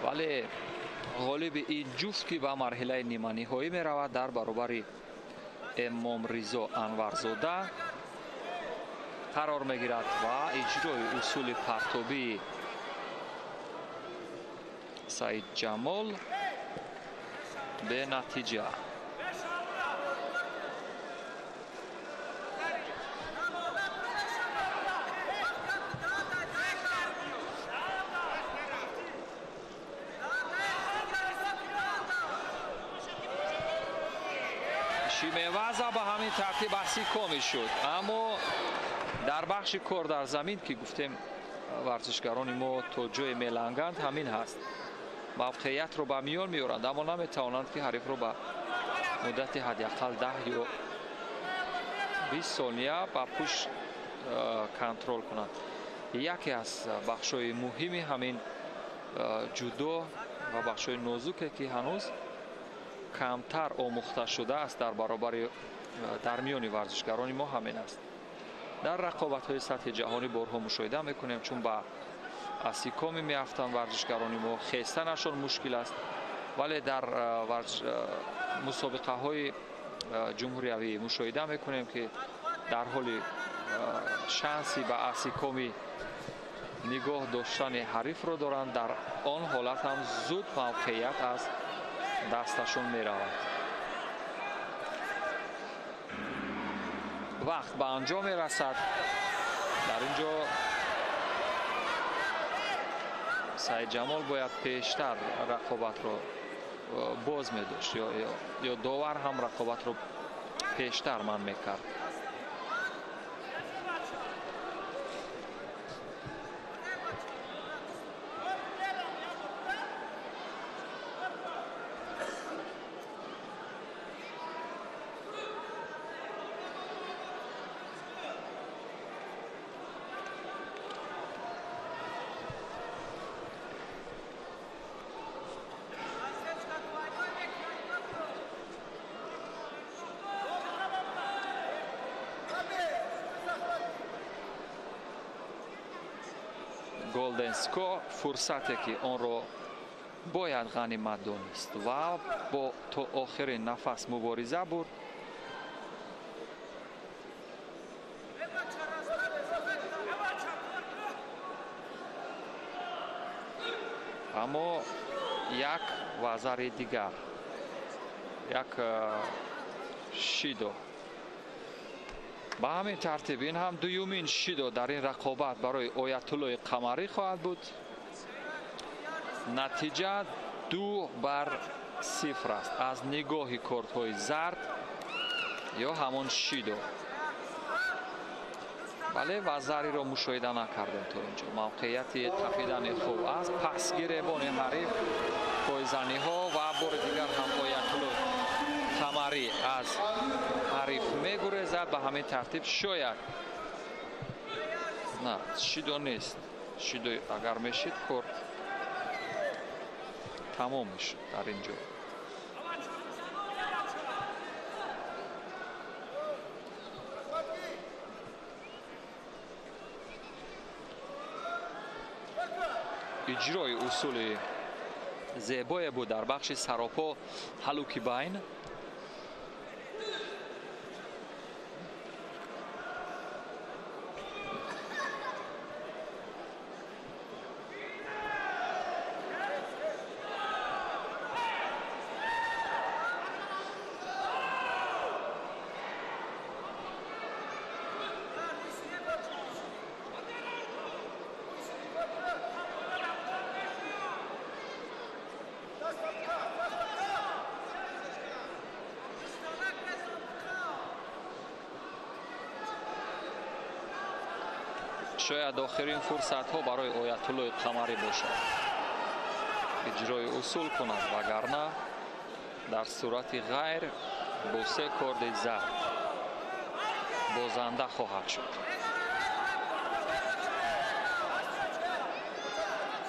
вале ғолиби ин ҷуфт, ки ба марҳилаи ниманиҳоӣ меравад, дар баробари Эмомризо Анварзода қарор мегирад ва иҷрои усули партобии Саидҷамол бенатиҷа. Шимеваза ба ҳамин тартиб баҳси комил шуд, аммо дар бахши кор дар замин, ки гуфтем варзишгарони мо то ҷое меланганд, ҳамин ҳаст. Мавқеиятро ба миён меоранд, аммо наметавонанд, ки ҳарифро ба муддати ҳадди ақал 10 ё 20 сония ба пушт контрол кунанд. Яке аз бахшҳои муҳими ҳамин ҷудо ва бахшҳои нозуке, ки ҳанӯз камтар омӯхта шудааст дар баробари дар миёни варзишгарони мо, ҳамин аст. Дар рақобатҳои сатҳи ҷаҳонӣ борҳо мушоҳида мекунем, чун ба асикоми меафтанд варзишгарони мо, хестанашон мушкил аст, вале дар мусобиқаҳои ҷумҳуриявӣ мушоҳида мекунем, ки дар ҳоли шанси ба асикоми нигоҳ доштани ҳарифро доранд, дар он ҳолат ҳам зуд мавқеият аз дасташон меравад. Вақт ба анҷом мерасад. Дар ин ҷо Саидҷамол бояд пештар рақобатро боз медошт, ё довар ҳам рақобатро пештар манъ мекард. Golden Score фурсате, ки онро бояд ғанимат донист ва бо то охири нафас мубориза бурд. Аммо як вазари дигар, як шидо. Ба ҳамин тартиб ин ҳам дуюмин шидо дар ин рақобат барои Оятуллои Қамарӣ хоҳад буд. Натиҷа 2-0 аст аз нигоҳи кортҳои зард ё ҳамон шидо. Бале, вазариро мушоҳида накардем то инҷо. Мавқеияти тафидани хуб аст, пасгиребони ҳариф, пойзаниҳо ва бори дигар ҳам Оятуллои Қамарӣ аз ҳариф мегурезад. Ба ҳамин тартиб шояд на, шидо нест. Шидо агар мешид, кор тамом мешуд дар ин ҷо. Иҷрои усули зебое буд дар бахши саропо ҳалуки байн. Шояд охирин фурсатҳо барои Оятуллои Қамарӣ бошад. Иҷрои усул кунад, вагарна дар сурати ғайр бо се корди зард бозанда хоҳад шуд.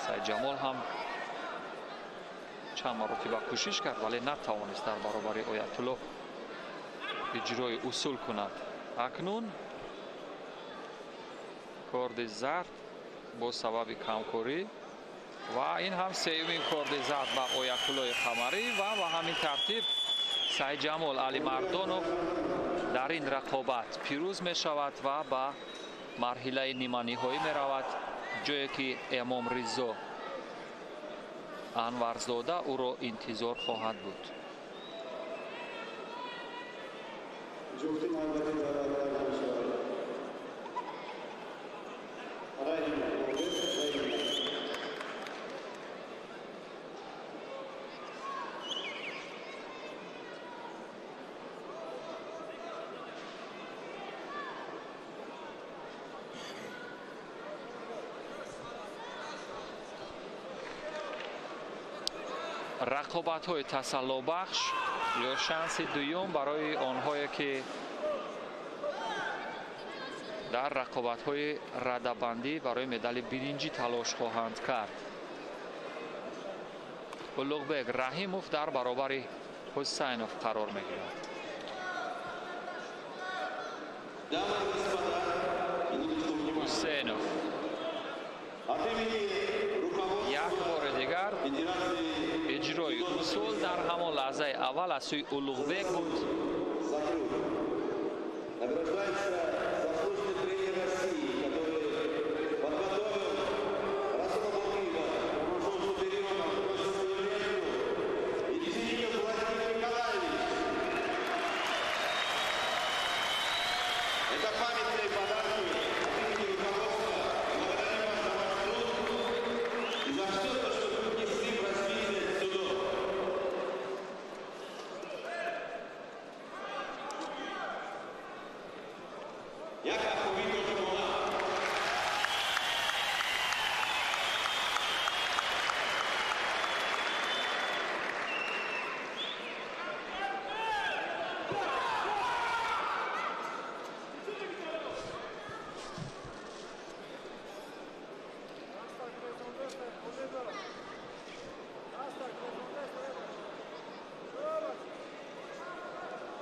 Сайдҷамол ҳам чанд маротиба кӯшиш кард, вале натавонист дар баробари Оятулло иҷрои усул кунад. Акнун корди зард бо сабаби камкорӣ ва ин ҳам сеюмин корди зард ба Оятуллои Қамарӣ ва ба ҳамин тартиб Сайдҷамол Алимардонов дар ин рақобат пирӯз мешавад ва ба марҳилаи ниманиҳоӣ меравад, ҷое ки Эмом Ризо Анварзода ӯро интизор хоҳад буд. Рақобатҳои тасаллобахш ё шанси дуюм барои онҳое ки дар рақобатҳои радабандӣ барои медали биринҷӣ талош хоҳанд кард. Улуғбек Раҳимов дар баробари Ҳусайнов қарор мегирад. Ҳусайнов як бори дигар иҷрои усул дар ҳамон лаҳзаи аввал аз сӯи Улуғбек буд.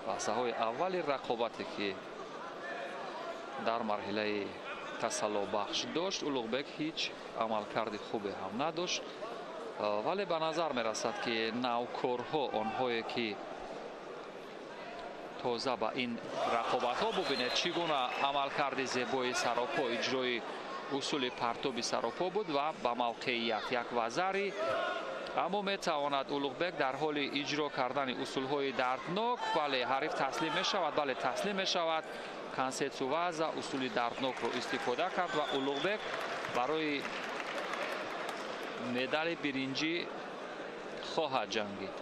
Лаҳзаҳои аввали рақобате ки дар марҳилаи тасаллобахш дошт, Улуғбек ҳеҷ амалкарди хубе ҳам надошт, вале ба назар мерасад ки навкорҳо, онҳое ки тоза ба ин рақобатҳо, бубинед чӣ гуна амалкарди зебои саропо, иҷрои усули партоби саропо буд ва ба мавқеият як вазари. Аммо метавонад Улуғбек дар ҳоли иҷро кардани усулҳои дарднок, бале, ҳариф таслим мешавад, бале, таслим мешавад. Кансетсуваза усули дарднокро истифода кард ва Улуғбек барои медали биринҷӣ хоҳад ҷангид.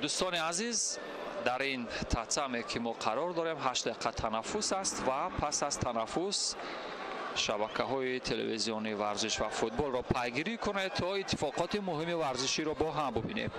Дӯстони азиз, дар ин татаме ки мо қарор дорем 8 дақиқа танаффус аст ва пас аз танаффус шабакаҳои телевизионии варзиш ва футболро пайгирӣ кунед то иттифоқоти муҳими варзиширо бо ҳам бубинем.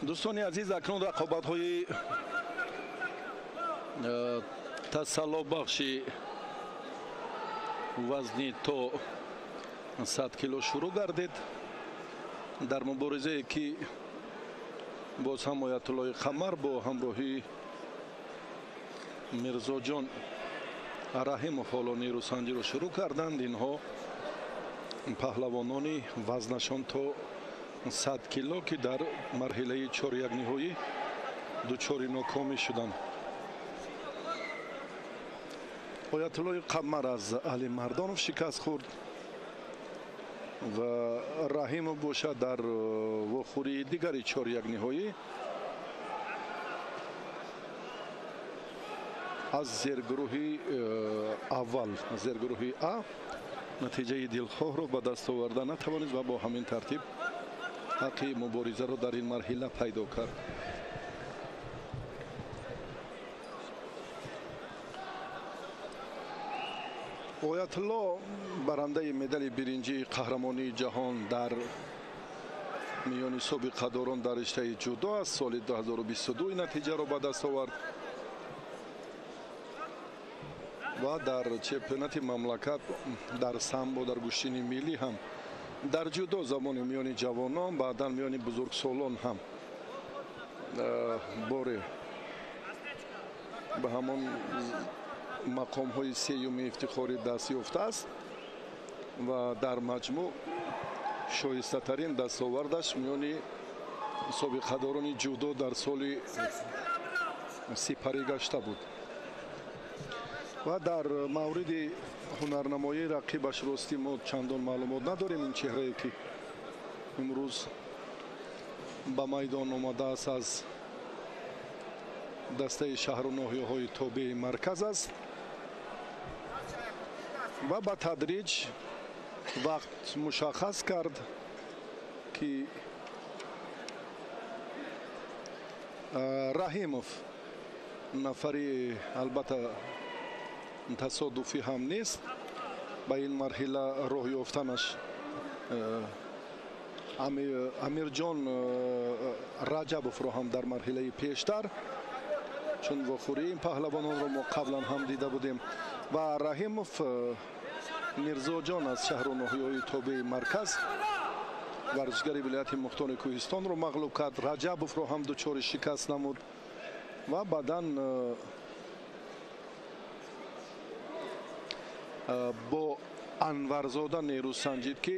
Дӯстони азиз, акнун рақобатҳои тасаллобахши вазни то 100 кило шурӯъ гардид. Дар муборизае ки боз ҳам Оятуллои Қамар бо ҳамроҳии Мирзоҷон Раҳимов ҳоло нерӯсанҷиро шурӯъ карданд. Инҳо паҳлавонони вазнашон то 100 кило ки дар марҳилаи чорякниҳоӣ дучори нокомӣ шуданд. Оятуллои Қамар аз Али Мардонов шикаст хӯрд ва Раҳимов бошад дар вохӯрии дигари чорякниҳоӣ аз зергурӯҳи аввал, зергурӯҳи А натиҷаи дилхоҳро ба даст оварда натавонист ва бо ҳамин тартиб ҳаққи муборизаро дар ин марҳила пайдо кард. Оятулло барандаи медали биринҷии қаҳрамонии ҷаҳон дар миёни собиқадорон дар риштаи ҷудо аз соли 2022 ин натиҷаро ба даст овард ва дар чемпионати мамлакат дар самбо, дар гӯштини миллӣ ҳам дар ҷудо замони миёни ҷавонон, баъдан миёни бузургсолон ҳам боре ба ҳамон мақомҳои сеюми ифтихорӣ даст ёфтааст ва дар маҷмӯъ шоистатарин дастовардаш миёни собиқадорони ҷудо дар соли сипарӣ гашта буд. Ва дар мавриди ҳунарнамоии рақибаш ростӣ мо чандон маълумот надорем. Ин чеҳрае ки имрӯз ба майдон омадааст аз дастаи шаҳру ноҳияҳои тобеи марказ аст ва ба тадриҷ вақт мушаххас кард ки Раҳимов нафари албатта тасодуфӣ ҳам нест, ба ин марҳила роҳ ёфтанаш Амирҷон Раҷабовро ҳам дар марҳилаи пештар, чун вохӯрии ин паҳлавононро мо қаблан ҳам дида будем. Ва Раҳимов Мирзоҷон аз шаҳру ноҳияҳои тобеи марказ варзишгари вилояти Мухтори Кӯҳистонро мағлуб кард. Раҷабовро ҳам дучори шикаст намуд ва баъдан бо Анварзода нерӯ санҷид, ки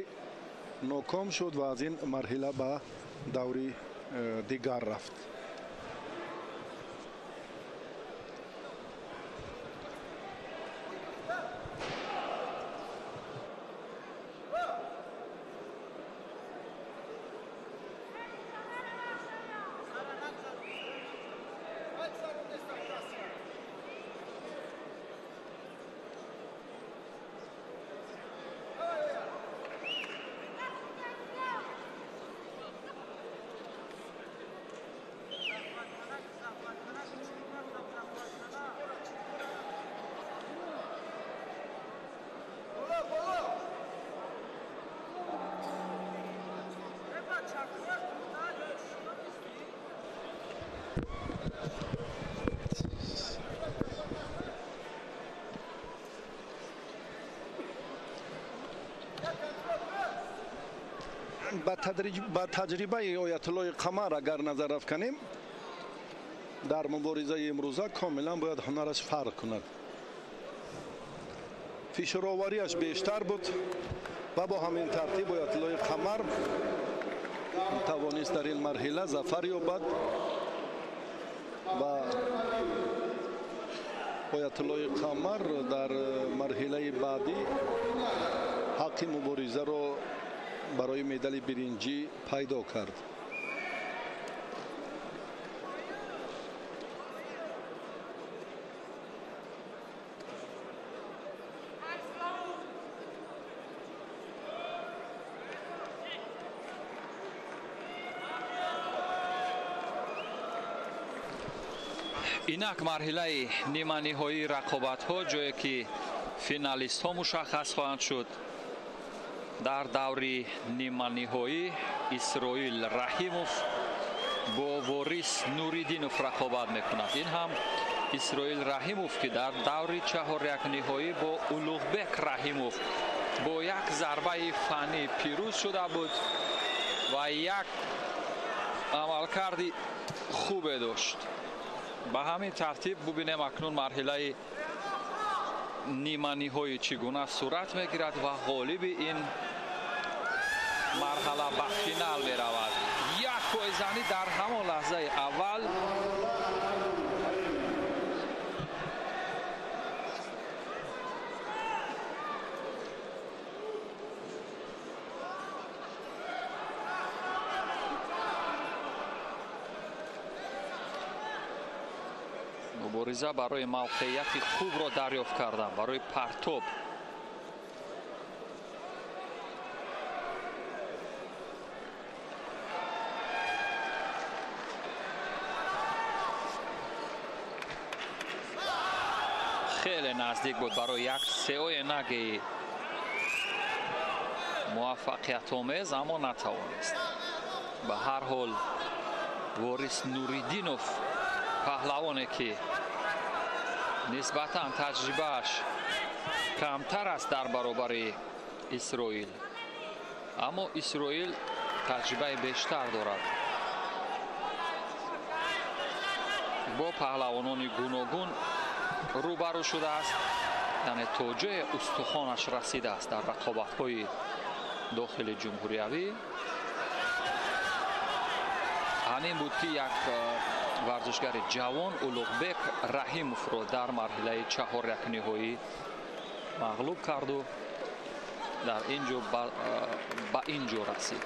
ноком шуд ва аз ин марҳила ба даври дигар рафт. Ба таҷрибаи Оятуллои Қамар агар назар афканем, дар муборизаи имрӯза комилан бояд ҳунараш фарқ кунад. Фишоровариаш бештар буд ва бо ҳамин тартиб Оятуллои Қамар тавонист дар ин марҳила зафар ёбад ва Оятуллои Қамар дар марҳилаи баъдӣ ҳаққи муборизаро барои медали биринҷӣ пайдо кард. Инак марҳилаи ниманиҳоии рақобатҳо, ҷое ки финалистҳо мушаххас хоҳанд шуд. Дар даври ниманиҳоӣ Исроил Раҳимов бо Ворис Нуриддинов рақобат мекунад. Ин ҳам Исроил Раҳимов, ки дар даври чаҳорякниҳоӣ бо Улуғбек Раҳимов бо як зарбаи фаннӣ пирӯз шуда буд ва як амалкарди хубе дошт. Ба ҳамин тартиб бубинем акнун марҳилаи ниманиҳои чӣ гуна сурат мегирад ва ғолиби ин марҳала ба финал меравад. Як пойзанӣ дар ҳамон лаҳзаи аввал мубориза барои мавқеияти хубро дарёфт кардан, барои партоб. Хеле наздик буд барои як сеои наги муваффақиятомез, аммо натавонист. Ба ҳар ҳол Ворис Нуриддинов, паҳлавоне ки нисбатан таҷрибааш камтар аст дар баробари Исроил, аммо Исроил таҷрибаи бештар дорад. Бо паҳлавонони гуногун рӯбарӯ шудааст, яъне то ҷое устухонаш расидааст дар рақобатҳои дохили ҷумҳуриявӣ. Ҳамин буд ки як варзишгари ҷавон Улуғбек Раҳимовро дар марҳилаи чаҳорякниҳоӣ мағлуб карду дар ин ҷо ба ин ҷо расид.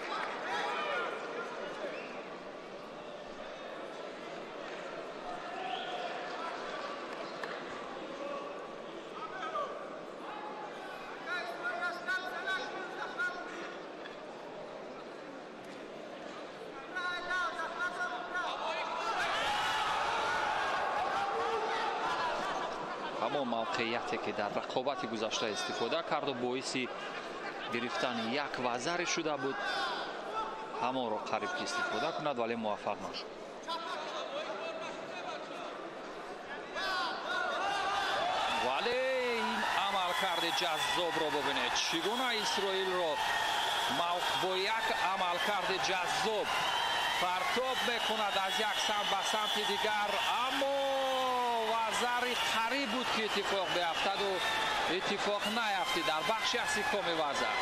Ҳамон мавқеияте ки дар рақобати гузашта истифода карду боиси гирифтани як вазаре шуда буд, Ҳамонро қариб ки истифода кунад, вале муваффақ нашуд. Вале ин амалкарди ҷаззобро бубинед, чӣ гуна Исроилро бо як амалкарди ҷаззоб партоб мекунад аз як самт ба самти дигар, аммо вазари қариб буд ки иттифоқ биафтаду иттифоқ наяфтид. Дар бахши асли коми вазар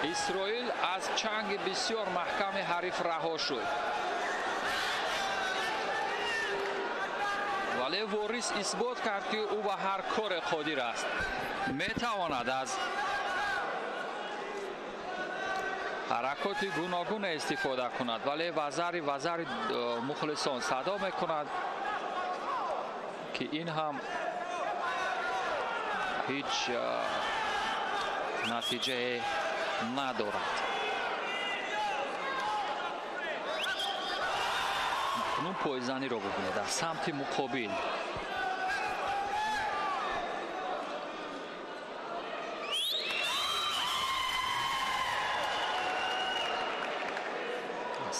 Исроил аз чанги бисёр маҳками ҳариф раҳо шуд, вале Ворис исбот кард, ки ӯ ба ҳар коре қодир аст, метавонад аз ҳаракоти гуногуне истифода кунад, вале вазари мухлисон садо мекунад, ки ин ҳам ҳеҷ натиҷае надорад. Акнун пойзаниро бубинед аз самти муқобил.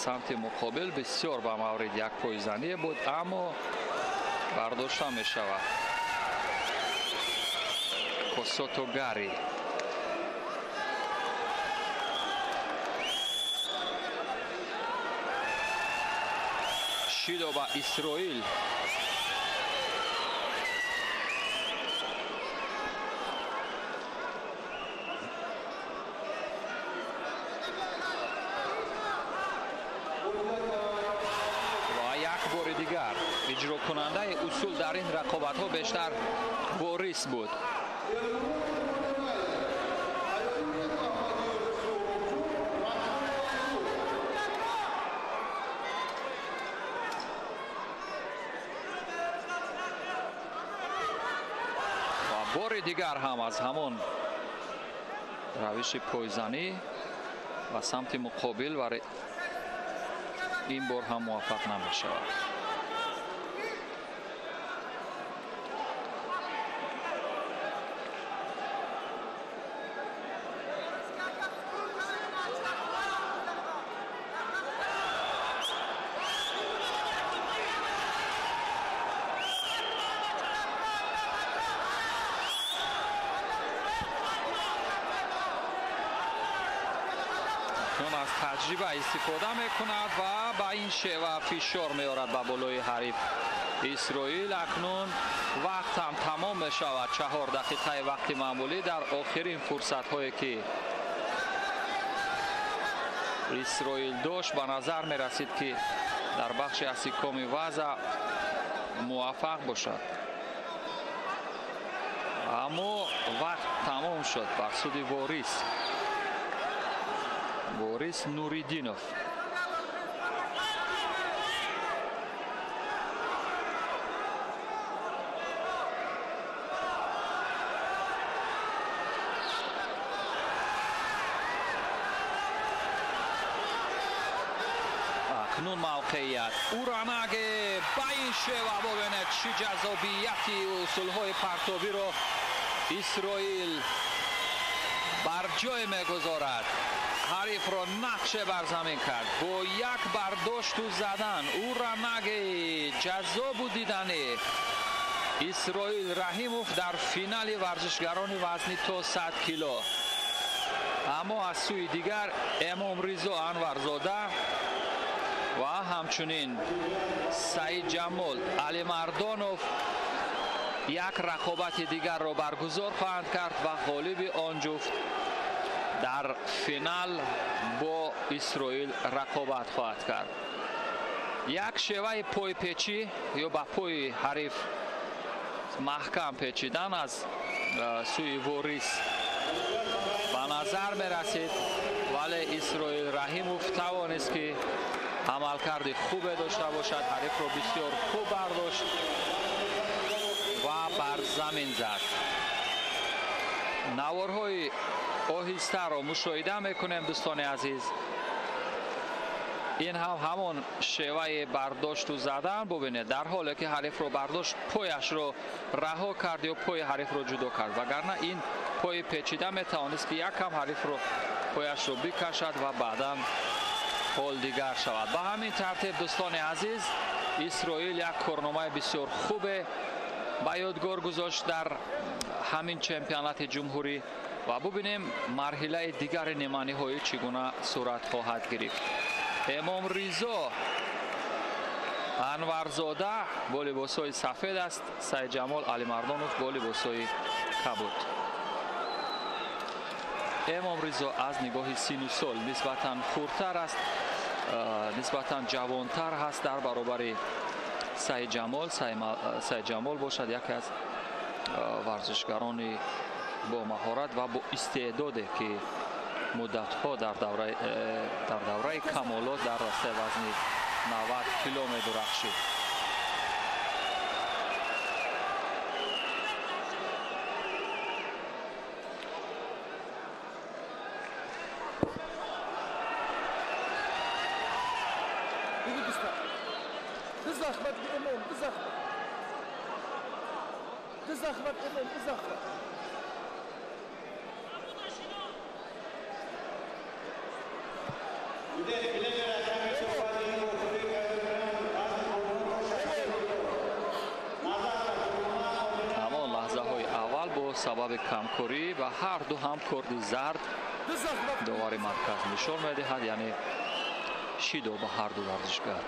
Самти муқобил бисёр ба маврид як пойзание буд, аммо бардошта мешавад. Косотогари шидо ба Исроил. Ва як бори дигар иҷрокунандаи усул дар ин рақобатҳо бештар Ворис буд. Бори дигар ҳам аз ҳамон равиши пойзанӣ ба самти муқобил, вале ин бор ҳам муваффақ намешавад. Аз таҷриба истифода мекунад ва ба ин шева фишор меорад ба болои ҳариф Исроил. Акнун вақт ҳам тамом мешавад. 4 дақиқаи вақти маъмулӣ дар охирин фурсатҳое ки Исроил дошт, ба назар мерасид, ки дар бахши асли коми ваза муваффақ бошад, аммо вақт тамом шуд бар суди Ворис. Борис Нуриддинов. Акнун мавқеият Уранаге ба ин шева бубинед, чӣ ҷаззобияти усулҳои партобиро Исроил бар ҷой мегузорад. Ҳарифро нақше бар замин кард бо як бардошту задан. Уранаге ҷаззобу диданӣ. Исроил Раҳимов дар финали варзишгарони вазни то 100 кило. Аммо аз сӯи дигар Эмом Ризо Анварзода ва ҳамчунин Саид Ҷамол Алимардонов як рақобати дигарро баргузор хоҳанд кард ва ғолиби он ҷуфт дар финал бо Исроил рақобат хоҳад кард. Як шеваи пойпечӣ ё ба пои ҳариф маҳкам печидан аз сӯи Ворис ба назар мерасид, вале Исроил Раҳимов тавонист, ки амалкарди хубе дошта бошад, ҳарифро бисёр хуб бардошт ва бар замин зад. Наворҳои оҳистаро мушоҳида мекунем, дӯстони азиз. Ин ҳам ҳамон шеваи бардошту задан. Бубинед, дар ҳоле ки ҳарифро бардошт, пояшро раҳо кард ё пои ҳарифро ҷудо кард, вагарна ин пои печида метавонист, ки якам ҳарифро Пояшро бикашад ва баъдан ҳол дигар шавад. Ба ҳамин тартиб, дӯстони азиз, Исроил як корномаи бисёр хубе ба ёдгор гузошт дар ҳамин чемпионати ҷумҳурӣ ва бубинем марҳилаи дигари ниманиҳоӣ чӣ гуна сурат хоҳад гирифт. Эмомризо Анварзода бо либосҳои сафед аст, Саидҷамол Алимардонов бо либосҳои кабуд. Эмомризо аз нигоҳи сину сол нисбатан хурдтар аст, нисбатан ҷавонтар ҳаст дар баробари Саидҷамол. Саидҷамол бошад яке аз варзишгарони бо маҳорат ва бо истеъдоде, ки муддатҳо дар давраи камолот дар растаи вазни 90 кило медурахшид. Ҳамон лаҳзаҳои аввал бо сабаби камкорӣ ва ҳар ду ҳам корди зард довари марказ нишон медиҳад, яъне шидо ба ҳар ду варзишгар.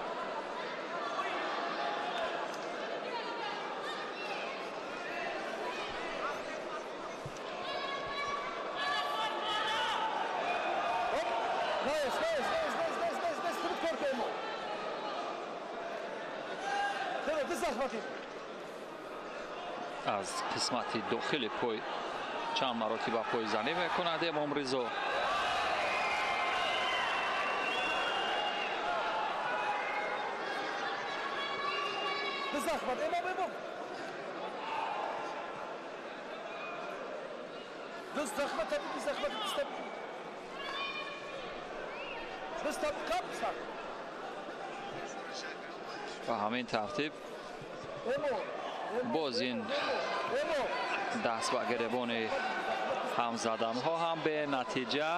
Аз қисмати дохили пой чанд маротиба пойзанӣ мекунад Эмомризо. Ба ҳамин тартиб боз ин даст ба гиребони ҳамзаданҳо ҳам бенатиҷа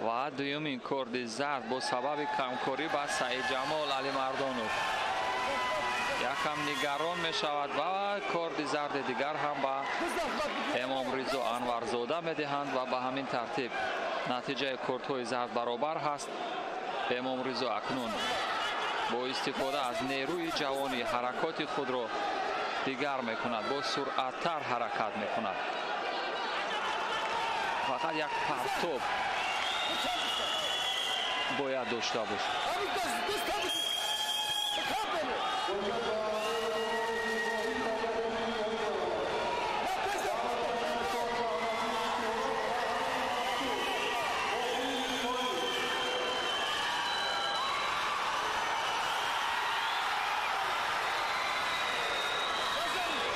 ва дуюмин корди зард бо сабаби камкорӣ ба Саидҷамол Алимардонов якам нигарон мешавад ва корди зарди дигар ҳам ба Эмомризо Анварзода медиҳанд ва ба ҳамин тартиб натиҷаи кордҳои зард баробар ҳаст. Эмомризо акнун бо истифода аз нерӯи ҷавонӣ ҳаракоти худро дигар мекунад, бо суръаттар ҳаракат мекунад. Фақат як партоб бояд дошта бошад.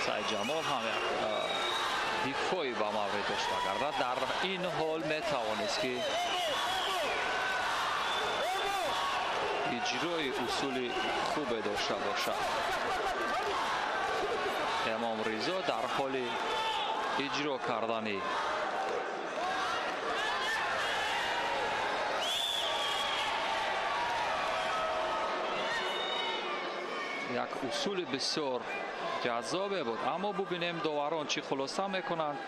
Саидҷамол ҳам як дифои ба маврид дошт, вагарна дар ин ҳол метавонист, ки иҷрои усули хубе дошта бошад. Эмомризо дар ҳоли иҷро кардани як усули бисёр ҷаззобе буд, аммо бубинем доварон чӣ хулоса мекунанд.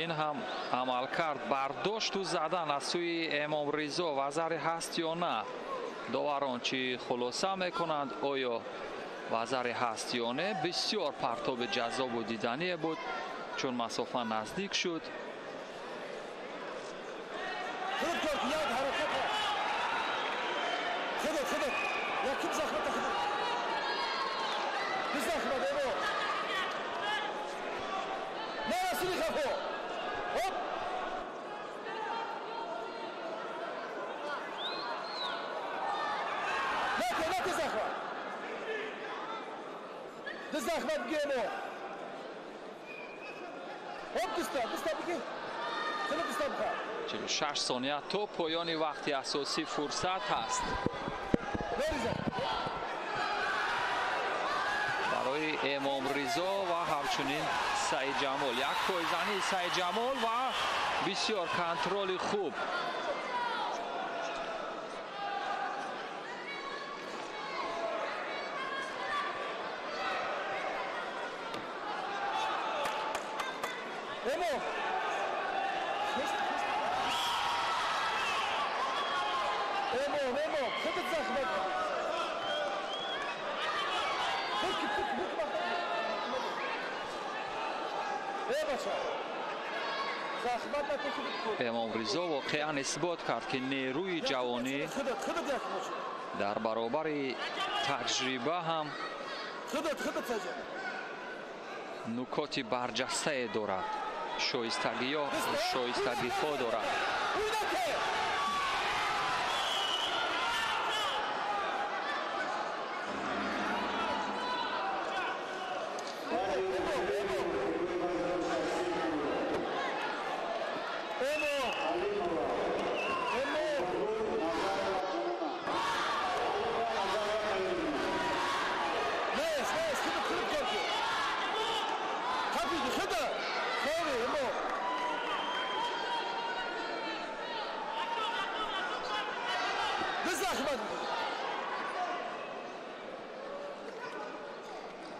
Ин ҳам амалкард бардошту задан аз сӯи Эмомризо вазаре ҳаст ё на? Доварон чӣ хулоса мекунанд? Оё вазаре ҳаст ё не? Бисёр партоби ҷаззобу дидание буд, чун масофа наздик шуд. Чилу шаш сония то поёни вақти асосӣ фурсат ҳаст барои Эмомризо ва ҳамчунин Саидҷамол, як пойзании Саидҷамол ва бисёр контроли хуб. Эмом Ризо воқеан исбот кард, ки нерӯи ҷавонӣ дар баробари таҷриба ҳам нукоти барҷастае дорад, шоистагиҳо дорад.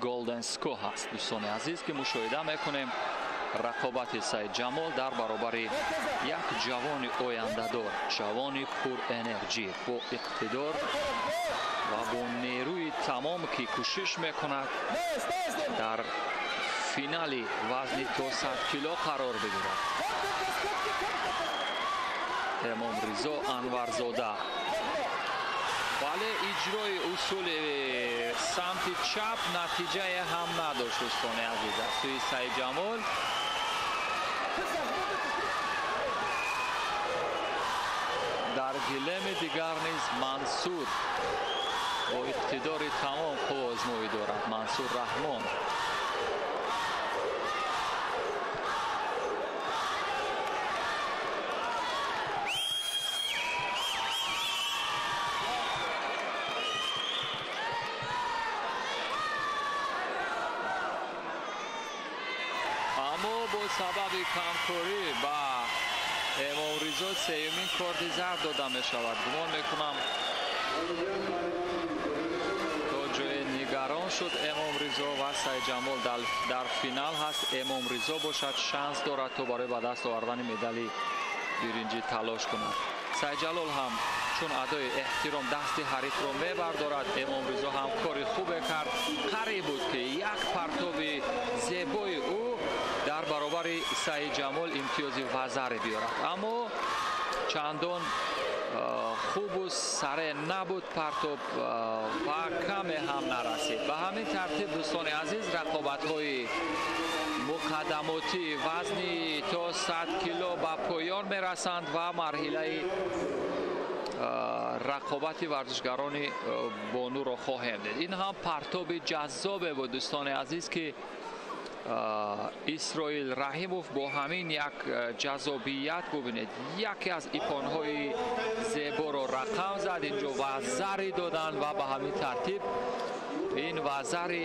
Golden Score ҳаст, дӯстони азиз, ки мушоҳида мекунем рақобати Саидҷамол дар баробари як ҷавони ояндадор, ҷавони пурэнерҷӣ, бо иқтидор ва бо нерӯи тамом, ки кӯшиш мекунад дар финали вазни то 100 кило қарор бигирад. Эмом Ризо Анварзода. Бале, иҷрои усули самти чап натиҷае ҳам надошт, дӯстони азиз, аз сӯи Саидҷамол. Дар гилеми дигар низ Мансур бо иқтидори тамом қувваозмоӣ дорад. Мансур Раҳмон. Аммо бо сабаби камкорӣ ба Эмом Ризо сеюмин корти зард дода мешавад. Гумон мекунам, то ҷое нигарон шуд Эмом Ризо ва Саидҷамол дар финал ҳаст. Эмом Ризо бошад шанс дорад то барои ба даст овардани медали биринҷӣ талош кунад. Саидҷалол ҳам чун адои эҳтиром дасти ҳарифро мебардорад. Эмом Ризо ҳам кори хубе кард. Қариб буд, ки як партоби зебои ӯ дар баробари Саидҷамол имтиёзи вазаре биёрад, аммо чандон хубу саре набуд партоб ва каме ҳам нарасид. Ба ҳамин тартиб, дӯстони азиз, рақобатҳои муқаддамотӣ вазни то 100 кило ба поён мерасанд ва марҳилаи рақобати варзишгарони бонуро хоҳем дид. Ин ҳам партоби ҷаззобе буд, дӯстони азиз, ки Исроил Раҳимов бо ҳамин як ҷаззобият, бубинед, яке аз ипонҳои зеборо рақам зад. Инҷо вазари доданд ва ба ҳамин тартиб ин вазари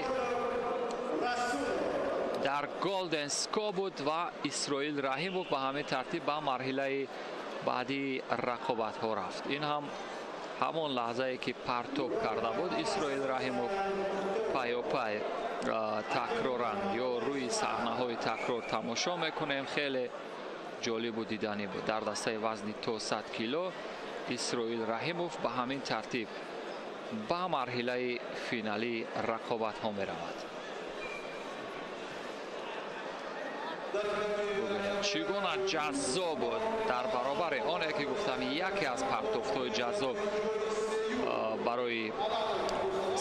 дар Golden Score буд ва Исроил Раҳимов ба ҳамин тартиб ба марҳилаи баъдии рақобатҳо рафт. Ин ҳам ҳамон лаҳзае, ки партоб карда буд Исроил Раҳимов, пайопай такроран ё рӯи саҳнаҳои такрор тамошо мекунем. Хеле ҷолибу диданӣ буд. Дар дастаи вазни то 100 кило Исроил Раҳимов ба ҳамин тартиб ба марҳилаи финалии рақобатҳо меравад. Чӣ гуна ҷаззоб буд дар баробари оне, ки гуфтам, яке аз партофтҳои ҷаззоб барои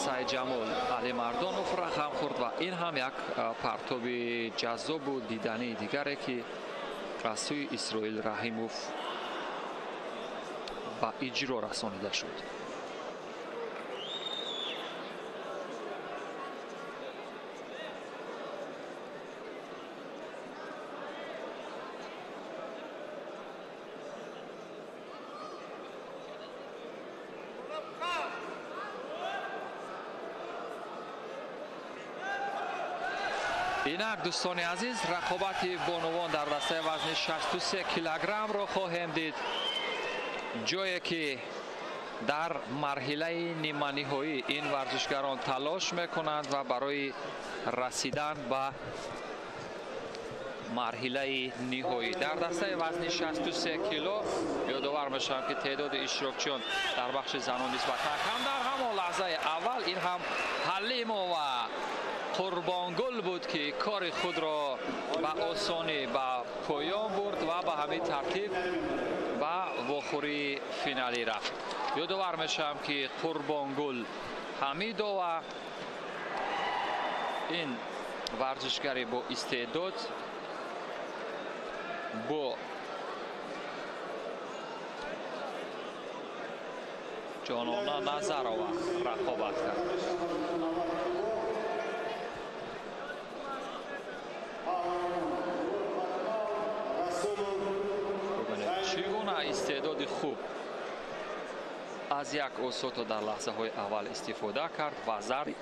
Саидҷамол Алимардонов рақам хӯрд ва ин ҳам як партоби ҷаззобу дидании дигаре, ки аз сӯи Исроил Раҳимов ба иҷро расонида шуд. Инак дӯстони азиз, рақобати бонувон дар дастаи вазни 63 килограммро хоҳем дид, ҷое ки дар марҳилаи ниманиҳоӣ ин варзишгарон талош мекунанд ва барои расидан ба марҳилаи ниҳоӣ. Дар дастаи вазни 63 кило ёдовар мешавам, ки теъдоди иштирокчиён дар бахши занон нисбатан кам. Дар ҳамон лаҳзаи аввал ин ҳам Ҳалимова Қурбонгул буд, ки кори худро ба осонӣ ба поён бурд ва ба ҳамин тартиб ба вохӯрии финалӣ рафт. Ёдовар мешавам, ки Қурбонгул Ҳамидова ин варзишгари бо истеъдод, бо Ҷонона Назарова рақобат кард. Чӣ гуна истеъдоди хуб аз як осото дар лаҳзаҳои аввал истифода кард ва зарб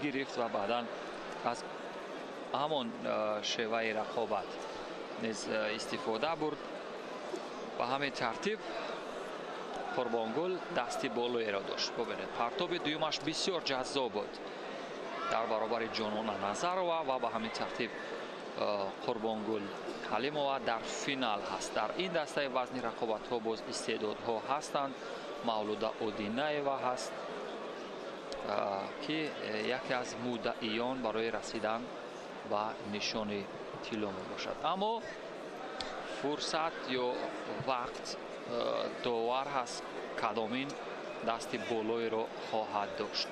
гирифт ва баъдан аз ҳамон шеваи рақобат низ истифода бурд. Ба ҳамин тартиб Қурбонгул дасти болоеро дошт. Бубинед, партоби дуюмаш бисёр ҷаззоб буд дар баробари Ҷонона Назарова ва ба ҳамин тартиб Қурбонгул Ҳалимова дар финал ҳаст. Дар ин дастаи вазни рақобатҳо боз истеъдодҳо ҳастанд. Мавлуда Одинаева ҳаст, ки яке аз муддаиён барои расидан ба нишони тилло мебошад. Аммо фурсат ё вақт довар ҳаст, кадомин дасти болоиро хоҳад дошт.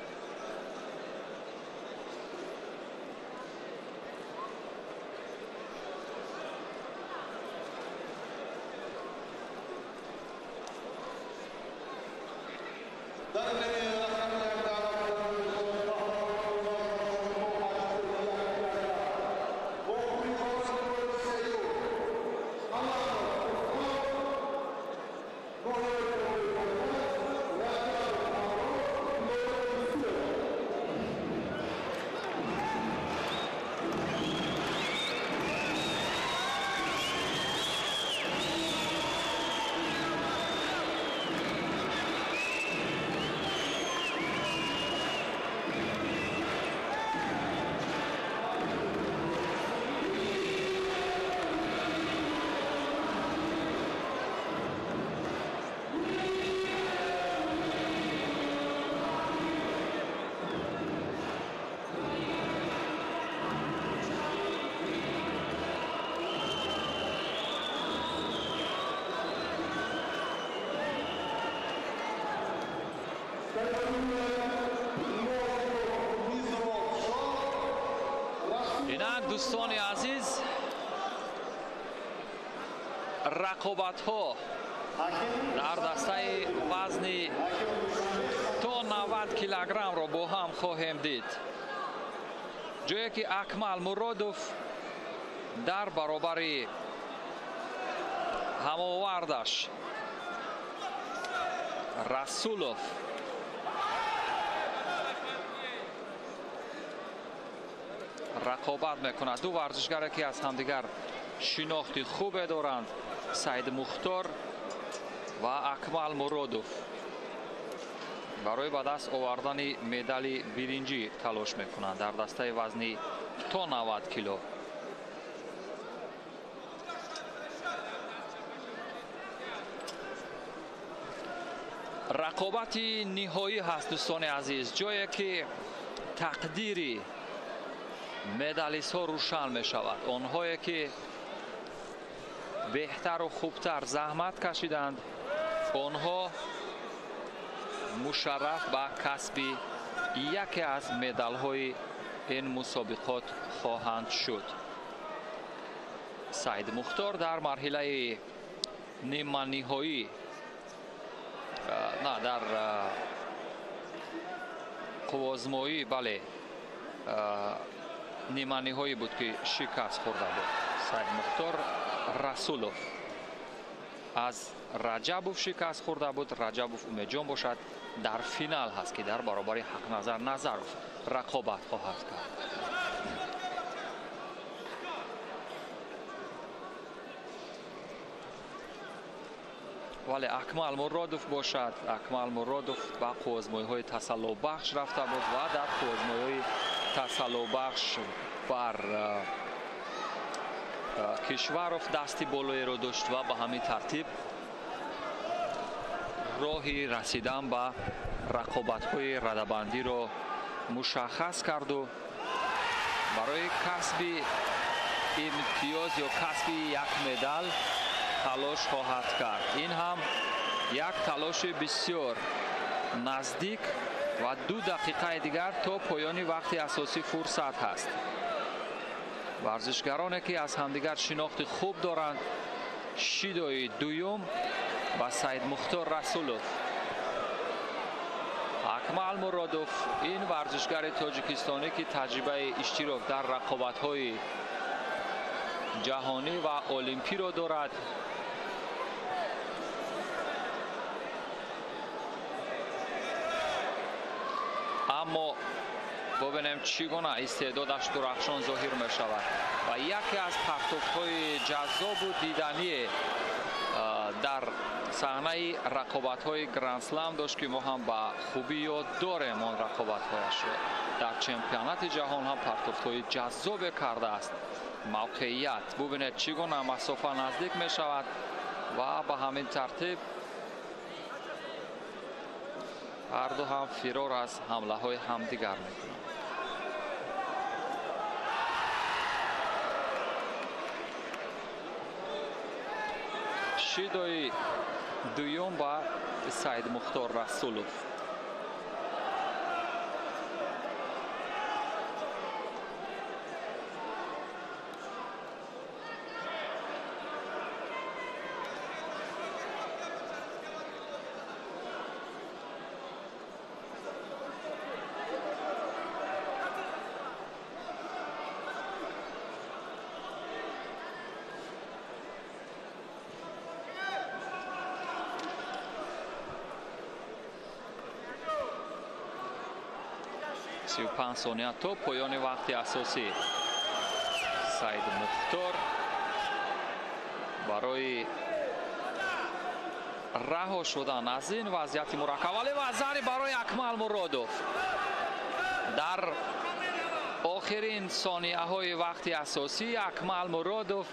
Инак дӯстони азиз, рақобатҳо дар дастаи вазни то 90 килограммро бо ҳам хоҳем дид, ҷое ки Акмал Муродов дар баробари ҳамовардаш Расулов рақобат мекунад. Ду варзишгаре ки аз ҳамдигар шинохти хубе доранд, Саид Мухтор ва Акмал Муродов, барои ба даст овардани медали биринҷӣ талош мекунанд дар дастаи вазни то 90 кило. Рақобати ниҳоӣ ҳаст дӯстони азиз, ҷое ки тақдири медалистҳо рӯшан мешавад. Онҳое ки беҳтару хубтар заҳмат кашиданд, онҳо мушарраф ба касби яке аз медалҳои ин мусобиқот хоҳанд шуд. Саид Мухтор дар марҳилаи ниманиҳоӣ, на дар қуввозмоӣ, бале, ниманиҳоӣ буд ки шикаст хӯрда буд. Саид Мухтор Расулов аз Раҷабов шикаст хӯрда буд. Раҷабов Умедҷон бошад дар финал ҳаст, ки дар баробари Ҳақназар Назаров рақобат хоҳад кард. Вале Акмал Муродов бошад, Акмал Муродов ба қувваозмоиҳои тасаллобахш рафта буд ва дар қувваозмоиҳои тасаллобахш бар Кишваров дасти болоеро дошт ва ба ҳамин тартиб роҳи расидан ба рақобатҳои радабандиро мушаххас карду барои касби имтиёз ё касби як медал талош хоҳад кард. Ин ҳам як талоши бисёр наздик ва 2 дақиқаи дигар то поёни вақти асосӣ фурсат ҳаст. Варзишгароне ки аз ҳамдигар шинохти хуб доранд, шидои дуюм ба Саидмухтор Расулов. Акмал Муродов ин варзишгари тоҷикистонӣ ки таҷрибаи иштирок дар рақобатҳои ҷаҳонӣ ва олимпиро дорад. Аммо бубинем чӣ гуна истеъдодаш дурахшон зоҳир мешавад ва яке аз партофтҳои ҷаззобу дидание дар саҳнаи рақобатҳои грандслам дошт ки мо ҳам ба хубӣ ёд дорем он рақобатҳояшро. Дар чемпионати ҷаҳон ҳам партофтҳои ҷаззобе кардааст. Мавқеият бубинед чӣ гуна масофа наздик мешавад ва ба ҳамин тартиб ҳарду ҳам фирор аз ҳамлаҳои ҳамдигар мекунанд. Шидои дуюм ба Саидмухтор Расулов. 35 сония то поёни вақти асосӣ. Саидмухтор барои раҳо шудан аз ин вазъияти мураккаб, вале вазари барои Акмал Муродов дар охирин сонияҳои вақти асосӣ Акмал Муродов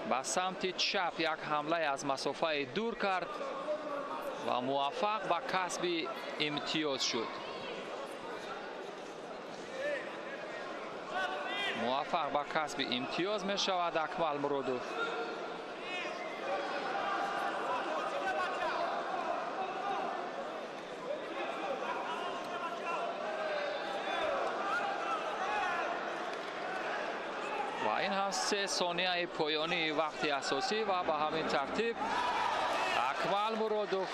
ба самти чап як ҳамлае аз масофаи дур кард ва муваффақ ба касби имтиёз шуд. Муваффақ ба касби имтиёз мешавад Акмал Муродов. Ва ин ҳам 3 сонияи поёнии вақти асосӣ ва ба ҳамин тартиб Акмал Муродов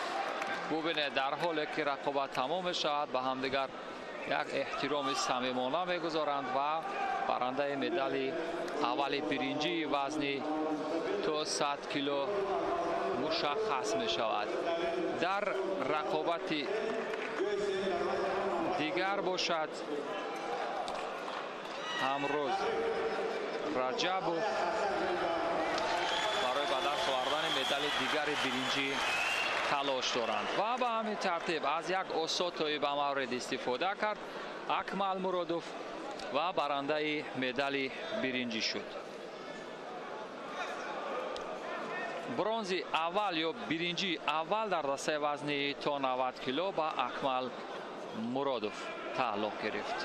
бубинед дар ҳоле ки рақобат тамом мешавад ба ҳамдигар як эҳтироми самимона мегузоранд ва барандаи медали аввали биринҷии вазни то 100 кило мушаххас мешавад. Дар рақобати дигар бошад ҳамрӯз Раҷабов барои ба даст овардани медали дигари биринҷӣ талош доранд ва ба ҳамин тартиб аз як осотои ба маврид истифода кард Акмал Муродов ва барандаи медали биринҷӣ шуд. Бронзи аввал ё биринҷии аввал дар дастаи вазни то 90 кило ба Акмал Муродов тааллуқ гирифт.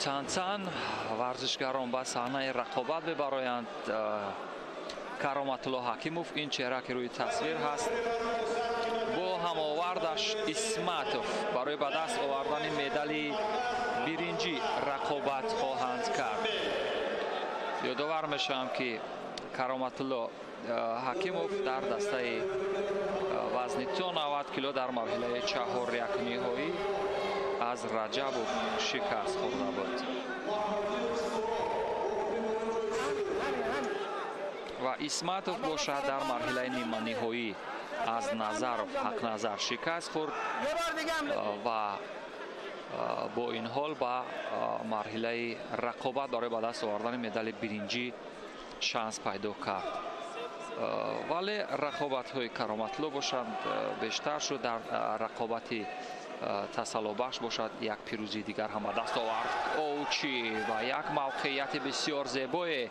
Тантан варзишгарон ба саҳнаи рақобат мебароянд. Кароматулло Ҳакимов, ин чеҳра ки рӯи тасвир ҳаст, бо ҳамовардаш Исматов барои ба даст овардани медали биринҷӣ рақобат хоҳанд кард. Ёдовар мешавам, ки Кароматулло Ҳакимов дар дастаи вазни то 90 кило дар марҳилаи чаҳорякниҳоӣ аз Раҷабов шикаст хӯрда буд. Ва Исматов бошад дар марҳилаи ниманиҳоӣ аз Назаров Ҳақназар шикаст хӯрд ва бо ин ҳол ба марҳилаи рақобат барои ба даст овардани медали биринҷӣ шанс пайдо кард. Вале рақобатҳои Кароматулло бошанд бештар шуд. Дар рақобати тасаллобахш бошад як пирӯзии дигар ҳам ба даст овард. Оучи ва як мавқеияти бисёр зебое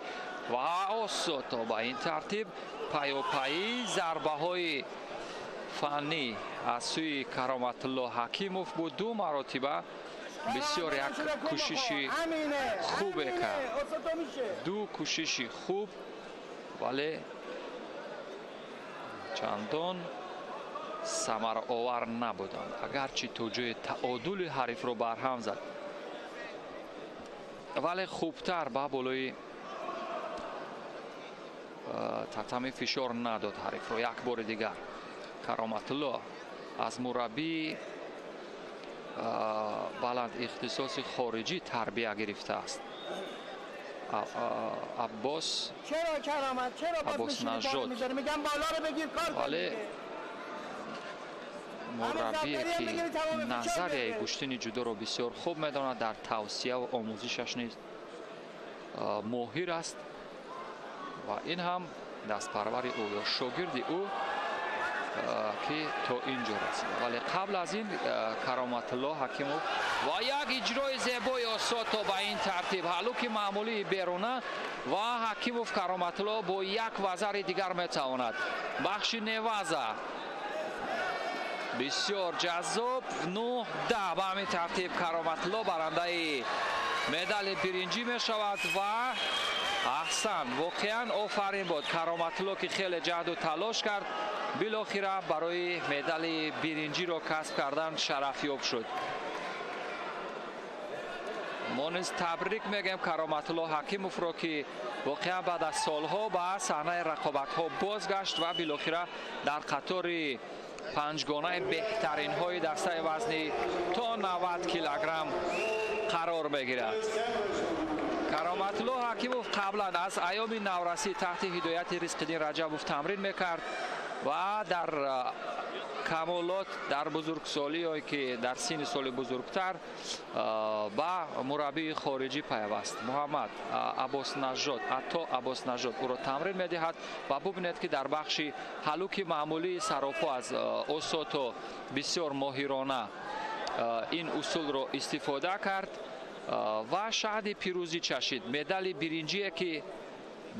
ва Осото. Ба ин тартиб паёпайи зарбаҳои фаннӣ аз сӯи Кароматулло Ҳакимов буд. Ду маротиба бисёр як кӯшиши хубе кард, ду кӯшиши хуб, вале чандон самараовар набуданд. Агарчи то ҷои таодули ҳарифро барҳам зад, вале хубтар ба болои татами фишор надод ҳарифро. Як бори дигар Кароматулло аз мураббии баланд ихтисоси хориҷӣ тарбия гирифтааст. Аббос Аббоснажод, вале мураббие ки назарияи гӯштини ҷудоро бисёр хуб медонад, дар тавсия ва омӯзишаш низ моҳир аст ва ин ҳам дастпарвари ӯ ё шогирди ӯ ки то ин ҷо расида. Вале қабл аз ин Кароматулло Ҳакимов ва як иҷрои зебои Осото. Ба ин тартиб ҳалуки маъмулии беруна ва Ҳакимов Кароматулло бо як вазари дигар метавонад. Бахши неваза бисёр ҷаззоб, 9-10. Ба ҳамин тартиб Кароматулло барандаи медали биринҷӣ мешавад ва аҳсан, воқеан офарин буд Кароматулло, ки хеле ҷаҳду талош кард, билохира барои медали биринҷиро касб кардан шарафёб шуд. Мо низ табрик мегӯем Кароматулло Ҳакимовро, ки воқеан баъд аз солҳо ба саҳнаи рақобатҳо бозгашт ва билохира дар қатори панҷгонаи беҳтаринҳои дастаи вазни то 90 килограмм қарор мегирад. Кароматулло Ҳакимов қаблан аз айёми наврасӣ таҳти ҳидояти Ризқиддин Раҷабов тамрин мекард ва дар камолот дар бузургсолӣ ё ки дар синни соли бузургтар ба мураббии хориҷӣ пайваст. Муҳаммад Аббоснажод, Ато Аббоснажод ӯро тамрин медиҳад ва бубинед, ки дар бахши ҳалуки маъмулии саропо аз Осото бисёр моҳирона ин усулро истифода кард ва шаҳди пирӯзӣ чашид. Медали биринҷие ки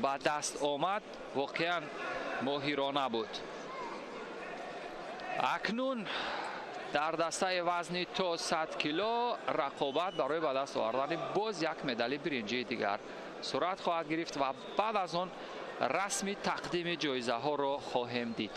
ба даст омад воқеан моҳирона буд. Акнун дар дастаи вазни то 100 кило рақобат барои ба даст овардани боз як медали биринҷии дигар сурат хоҳад гирифт ва баъд аз он расми тақдими ҷоизаҳоро хоҳем дид.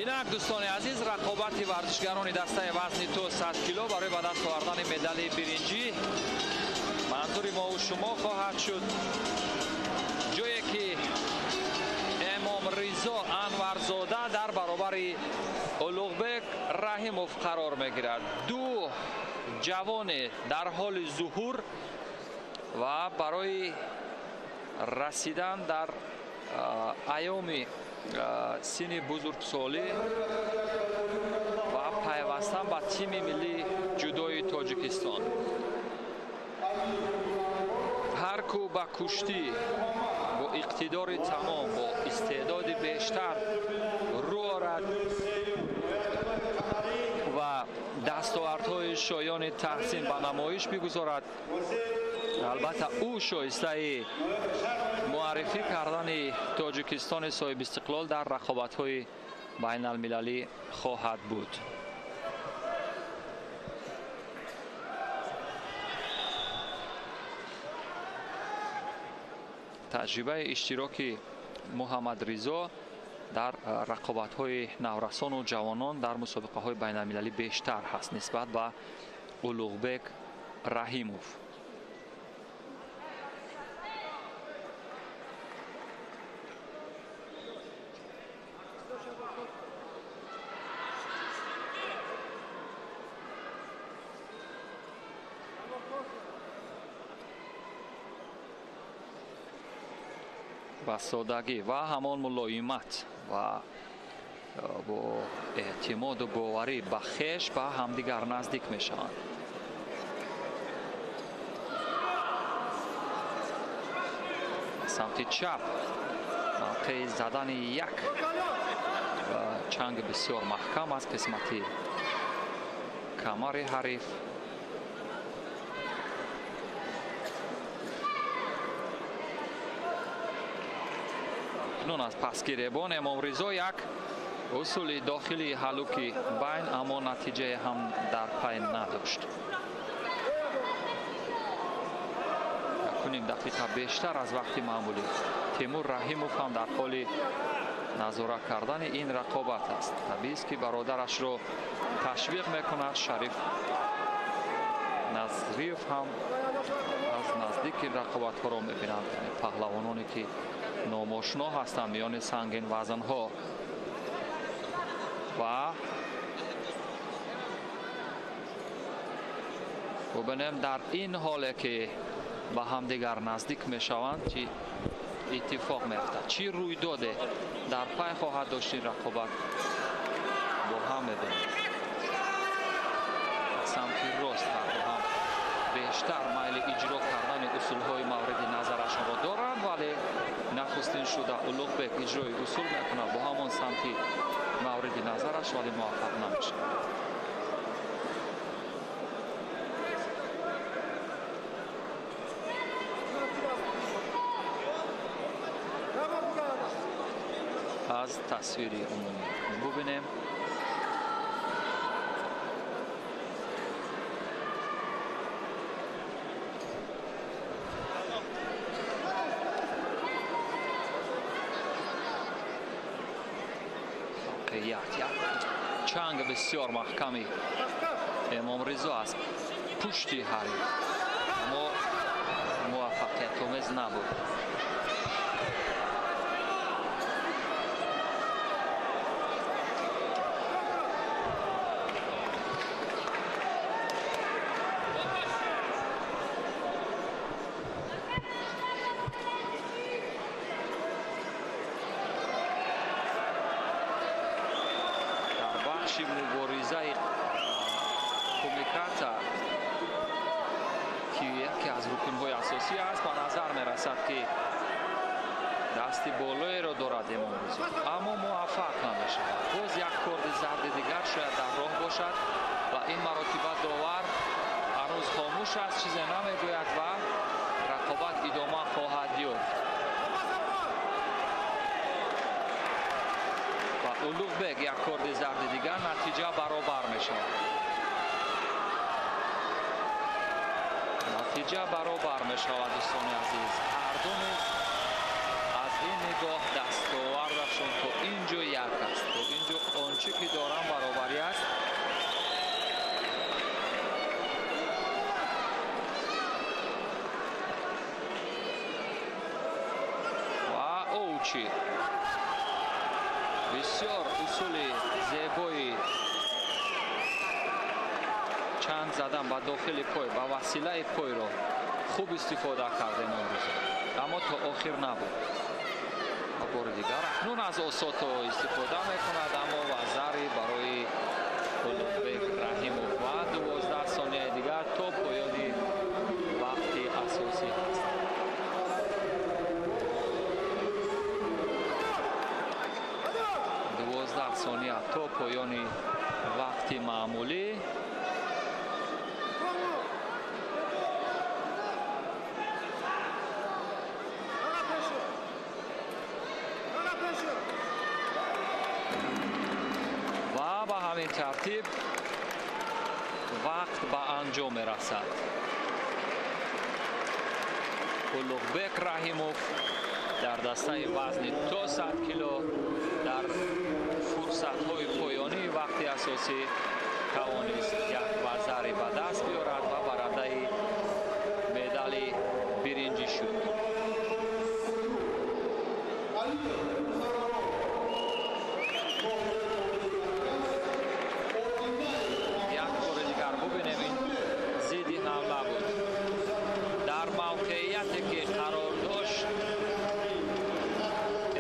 Инак дӯстони азиз, рақобати варзишгарони дастаи вазни то 100 кило барои ба даст овардани медали биринҷӣ манзури мову шумо хоҳад шуд. Ҷое ки Эмомризо Анварзода дар баробари Улуғбек Раҳимов қарор мегирад. Ду ҷавоне дар ҳоли зуҳур ва барои расидан дар айёми синни бузургсолӣ ва пайвастан ба тими миллии ҷудои Тоҷикистон. Ҳар кӯ ба куштӣ бо иқтидори тамом, бо истеъдоди бештар рӯ орад ва дастовардҳои шоёни таҳсин ба намоиш бигузорад, албатта ӯ шоистаи муаррифӣ кардани Тоҷикистони соҳибистиқлол дар рақобатҳои байналмилалӣ хоҳад буд. Таҷрибаи иштироки Муҳаммадризо дар рақобатҳои наврасону ҷавонон дар мусобиқаҳои байналмилалӣ бештар ҳаст нисбат ба Улуғбек Раҳимов. Ба содагӣ ва ҳамон мулоимат ва бо эътимоду боварӣ ба хеш ба ҳамдигар наздик мешаванд. Самти чап мавқеи задани як чанг бисёр маҳкам аз қисмати камари ҳариф. Акнун аз пасгиребон Эмомризо як усули дохили ҳалуки байн, аммо натиҷае ҳам дар пай надошт. Якуним дақиқа бештар аз вақти маъмулӣ. Тимур Раҳимов ҳам дар ҳоли назора кардани ин рақобат аст. Табиист ки бародарашро ташвиқ мекунад. Шариф Назриев ҳам аз наздик ин рақобатҳоро мебинанд. Паҳлавононе ки номошно ҳастанд миёни сангин вазнҳо ва бубинем дар ин ҳоле ки ба ҳамдигар наздик мешаванд чӣ иттифоқ меафтад, чӣ рӯйдоде дар пай хоҳад дошт ин рақобат бо ҳам мебинем. Самти рост ҳарду ҳам бештар майли иҷро кардани усулҳои мавриди назарашонро доранд, вале нахустин шуда Улуғбек иҷрои усул мекунад бо ҳамон самти мавриди назараш, вале муваффақ намешавад. Аз тасвири умумӣ бубинем. Чанг бисёр маҳками Эмомризо аз пушти ҳариф, аммо муваффақиятомез набуд. Муборизаи кумиката ки яке аз рукнҳои рукнҳои асосӣ аст. Ба назар мерасад, ки дасти болоеро дорад Эмомризо, аммо муваффақ намешавад. Боз як корди зарди дигар шояд дар роҳ бошад ва ин маротиба довар ҳанӯз хомӯш аст, чизе намегӯяд ва рақобат идома хоҳад ёфт. Ва Улуғбек як корди зарди дигар, натиҷа баробар мешавад. Натиҷа баробар мешавад, дӯстони азиз. Ҳарду низ аз ин нигоҳ дастовардашон то ин ҷо як аст. То ин ҷо он чӣ ки дорам баробарӣ аст. Ва оучи бисёр усули зебои чанд задан ба дохили пой, ба василаи пойро хуб истифода кардем имрӯз, аммо то охир набуд. Ва бори дигар акнун аз осото истифода мекунад, аммо вазари барои Улуғбек Раҳимов ва 12 сонияи дигар то поёни вақти асосӣ ҳаст. 12 сония то поёни вақти маъмулӣ. Ва ба ҳамин тартиб вақт ба анҷом мерасад. Улуғбек Раҳимов дар дастаи вазни то 100 кило дар фурсатҳои поёнии вақти асосӣ тавонист як вазари ба даст биёрад ва барандаи медали биринҷӣ шуд. Як бори дигар бубинем, ин зидди ҳамла буд. Дар мавқеияте ки қарор дошт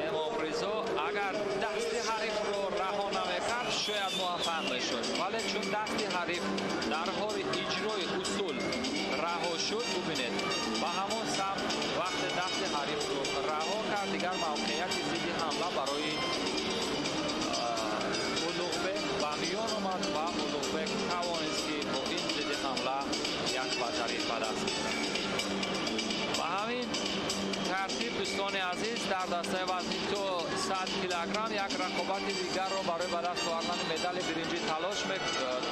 Эмомризо, агар дасти ҳарифро раҳо намекард, шояд муваффақ мешуд, вале чун дасти ҳариф дар ҳоли иҷрои усул раҳо шуд, бубинед, ба ҳамон самт вақте дасти ҳарифро раҳо кард, дигар мавқеияти зидди ҳамла барои Улуғбек ба миён омад ва Улуғбек тавонист, ки бо ин зидди ҳамла як бартарӣ ба даст биёрад. Ба ҳамин тартиб, дӯстони азиз, дар дастаи вазни то 100 килограмм як рақобати дигарро барои ба даст овардани медали биринҷӣ талош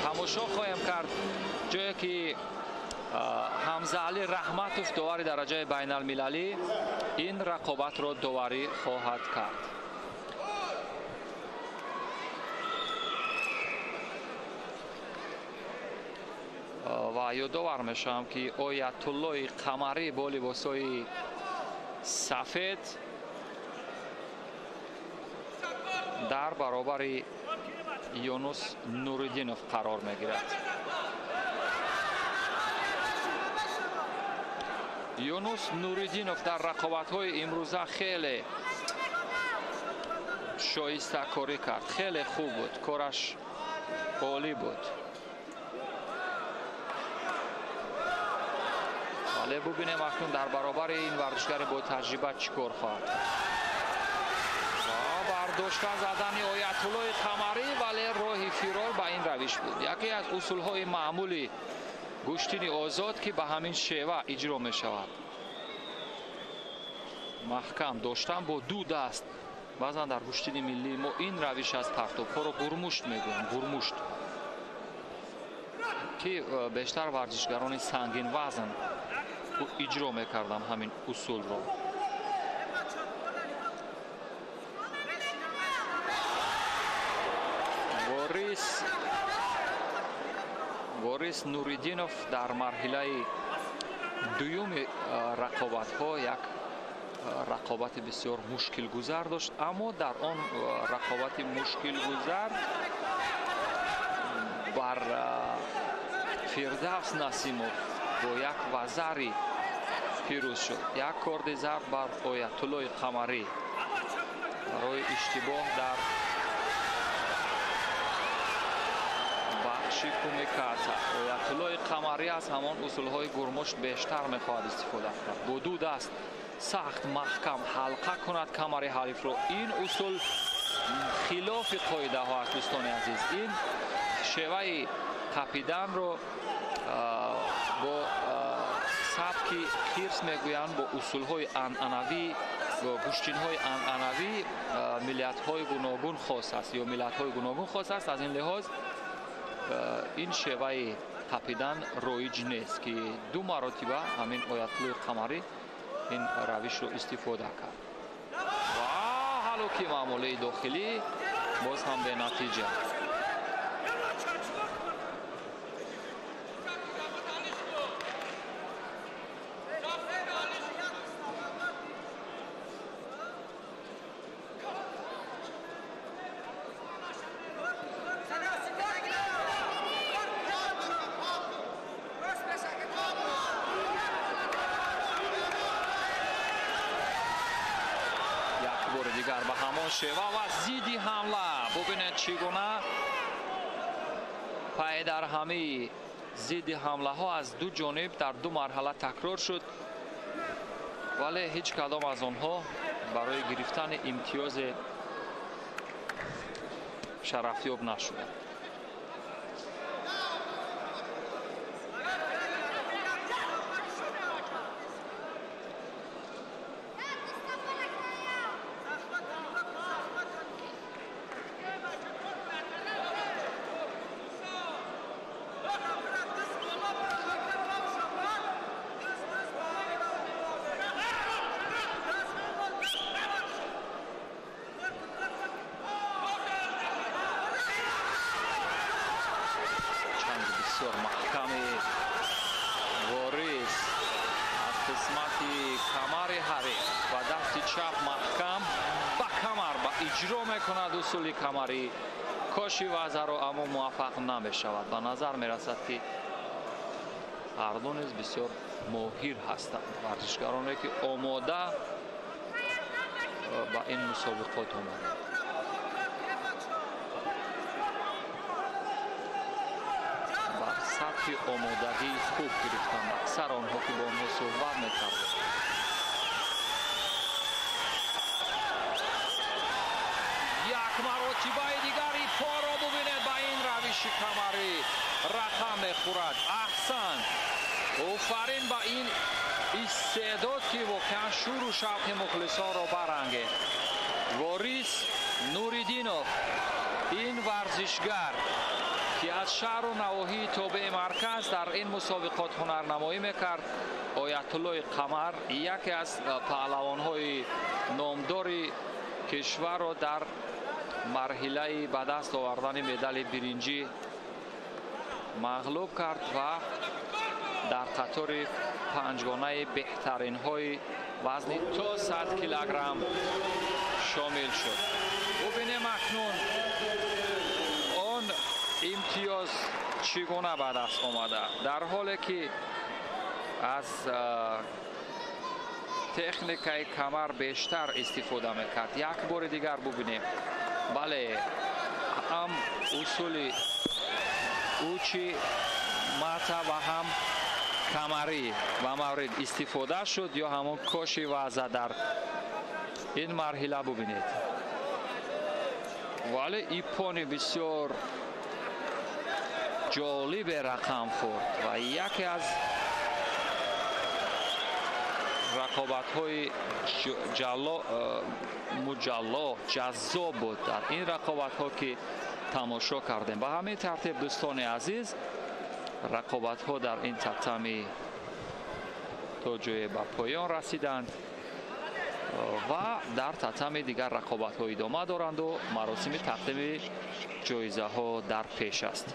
тамошо хоҳем кард, ҷое ки Ҳамзаалӣ Раҳматов, довари дараҷаи байналмилалӣ, ин рақобатро доварӣ хоҳад кард. Ва ёдовар мешавам, ки Оятуллои Қамарӣ бо либосҳои сафед дар баробари Юнус Нуриддинов қарор мегирад. Юнус Нуриддинов дар рақобатҳои имрӯза хеле шоистакорӣ кард, хеле хуб буд, кораш олӣ буд. Вале бубинем акнун дар баробари ин варзишгари бо таҷриба чӣ кор хоҳад кард. Ва бардошта задани Оятуллои Қамарӣ, вале роҳи фирор ба ин равиш буд. Яке аз усулҳои маъмули гӯштини озод, ки ба ҳамин шева иҷро мешавад. Маҳкам доштан бо ду даст. Баъзан дар гӯштини миллии мо ин равиш аз партобҳоро гурмушт мегӯянд, гурмушт, ки бештар варзишгарони сангинвазн иҷро мекарданд ҳамин усулро. Борис Нуриддинов дар марҳилаи дуюми рақобатҳо як рақобати бисёр мушкилгузар дошт, аммо дар он рақобати мушкилгузар бар Фирдавс Насимов бо як вазари пирӯз шуд. Як корди зарб бар Оятуллои Қамарӣ барои иштибоҳ дар Нақши кумиката Оятуллои Қамарӣ аз ҳамон усулҳои гурмушт бештар мехоҳад истифода кунад. Бо ду даст сахт маҳкам ҳалқа кунад камари ҳарифро. Ин усул хилофи қоидаҳо аст, дӯстони азиз. Ин шеваи қапиданро бо сабки хирс мегӯянд, бо усулҳои анъанавӣ, гӯштинҳои анъанавӣ миллиятҳои гуногун хос аст ё миллатҳои гуногун хос аст. Аз ин лиҳоз ин шеваи қапидан роиҷ нест, ки ду маротиба ҳамин Оятуллои Қамарӣ ин равишро истифода кард. Ва ҳалуки маъмулии дохилӣ боз ҳам бенатиҷа. Дигар ба ҳамон шева ва зидди ҳамла. Бубинед, чӣ гуна пайдарҳамии зидди ҳамлаҳо аз ду ҷониб дар ду марҳала такрор шуд, вале ҳеҷ кадом аз онҳо барои гирифтани имтиёзе шарафёб нашуданд. Бисёр маҳками Ворис аз қисмати камари ҳариф ба дасти чап маҳкам ба камар ба иҷро мекунад усули камарӣ. Коши вазаро, аммо муваффақ намешавад. Ба назар мерасад, ки ҳарду низ бисёр моҳир ҳастанд, варзишгароне ки омода ба ин мусобиқот омаданд. Сатҳи омодагии хуб гирифтанд аксар онҳо, ки бо онҳо суҳбат мекарданд. Як маротибаи дигари поро бубинед, ба ин равиши камарӣ рақам мехӯрад. Аҳсан, офарин ба ин истеъдод, ки воқеан шӯру шавқи мухлисонро барангехт. Ворис Нуриддинов, ин варзишгар, ки аз шаҳру навоҳии тобеи марказ дар ин мусобиқот ҳунарнамоӣ мекард, Оятуллои Қамар яке аз паҳлавонҳои номдори кишварро дар марҳилаи ба даст овардани медали биринҷӣ мағлуб кард ва дар қатори панҷгонаи беҳтаринҳои вазни то 100 килограмм шомил шуд. Бубинем акнун он имтиёз чӣ гуна ба даст омада, дар ҳоле ки аз техникаи камар бештар истифода мекард. Як бори дигар бубинем. Бале, ҳам усули учи мата ва ҳам камарӣ ба маврид истифода шуд ё ҳамон коши ваза дар ин марҳила бубинед. Вале ипони бисёр ҷолибе рақам хӯрд ва яке аз рақобатҳои муҷалло ҷаззоб буд дар ин рақобатҳо, ки тамошо кардем. Ба ҳамин тартиб, дӯстони азиз, рақобатҳо дар ин татами то ҷое ба поён расиданд ва дар татами дигар рақобатҳо идома доранду маросими тақдими ҷоизаҳо дар пеш аст.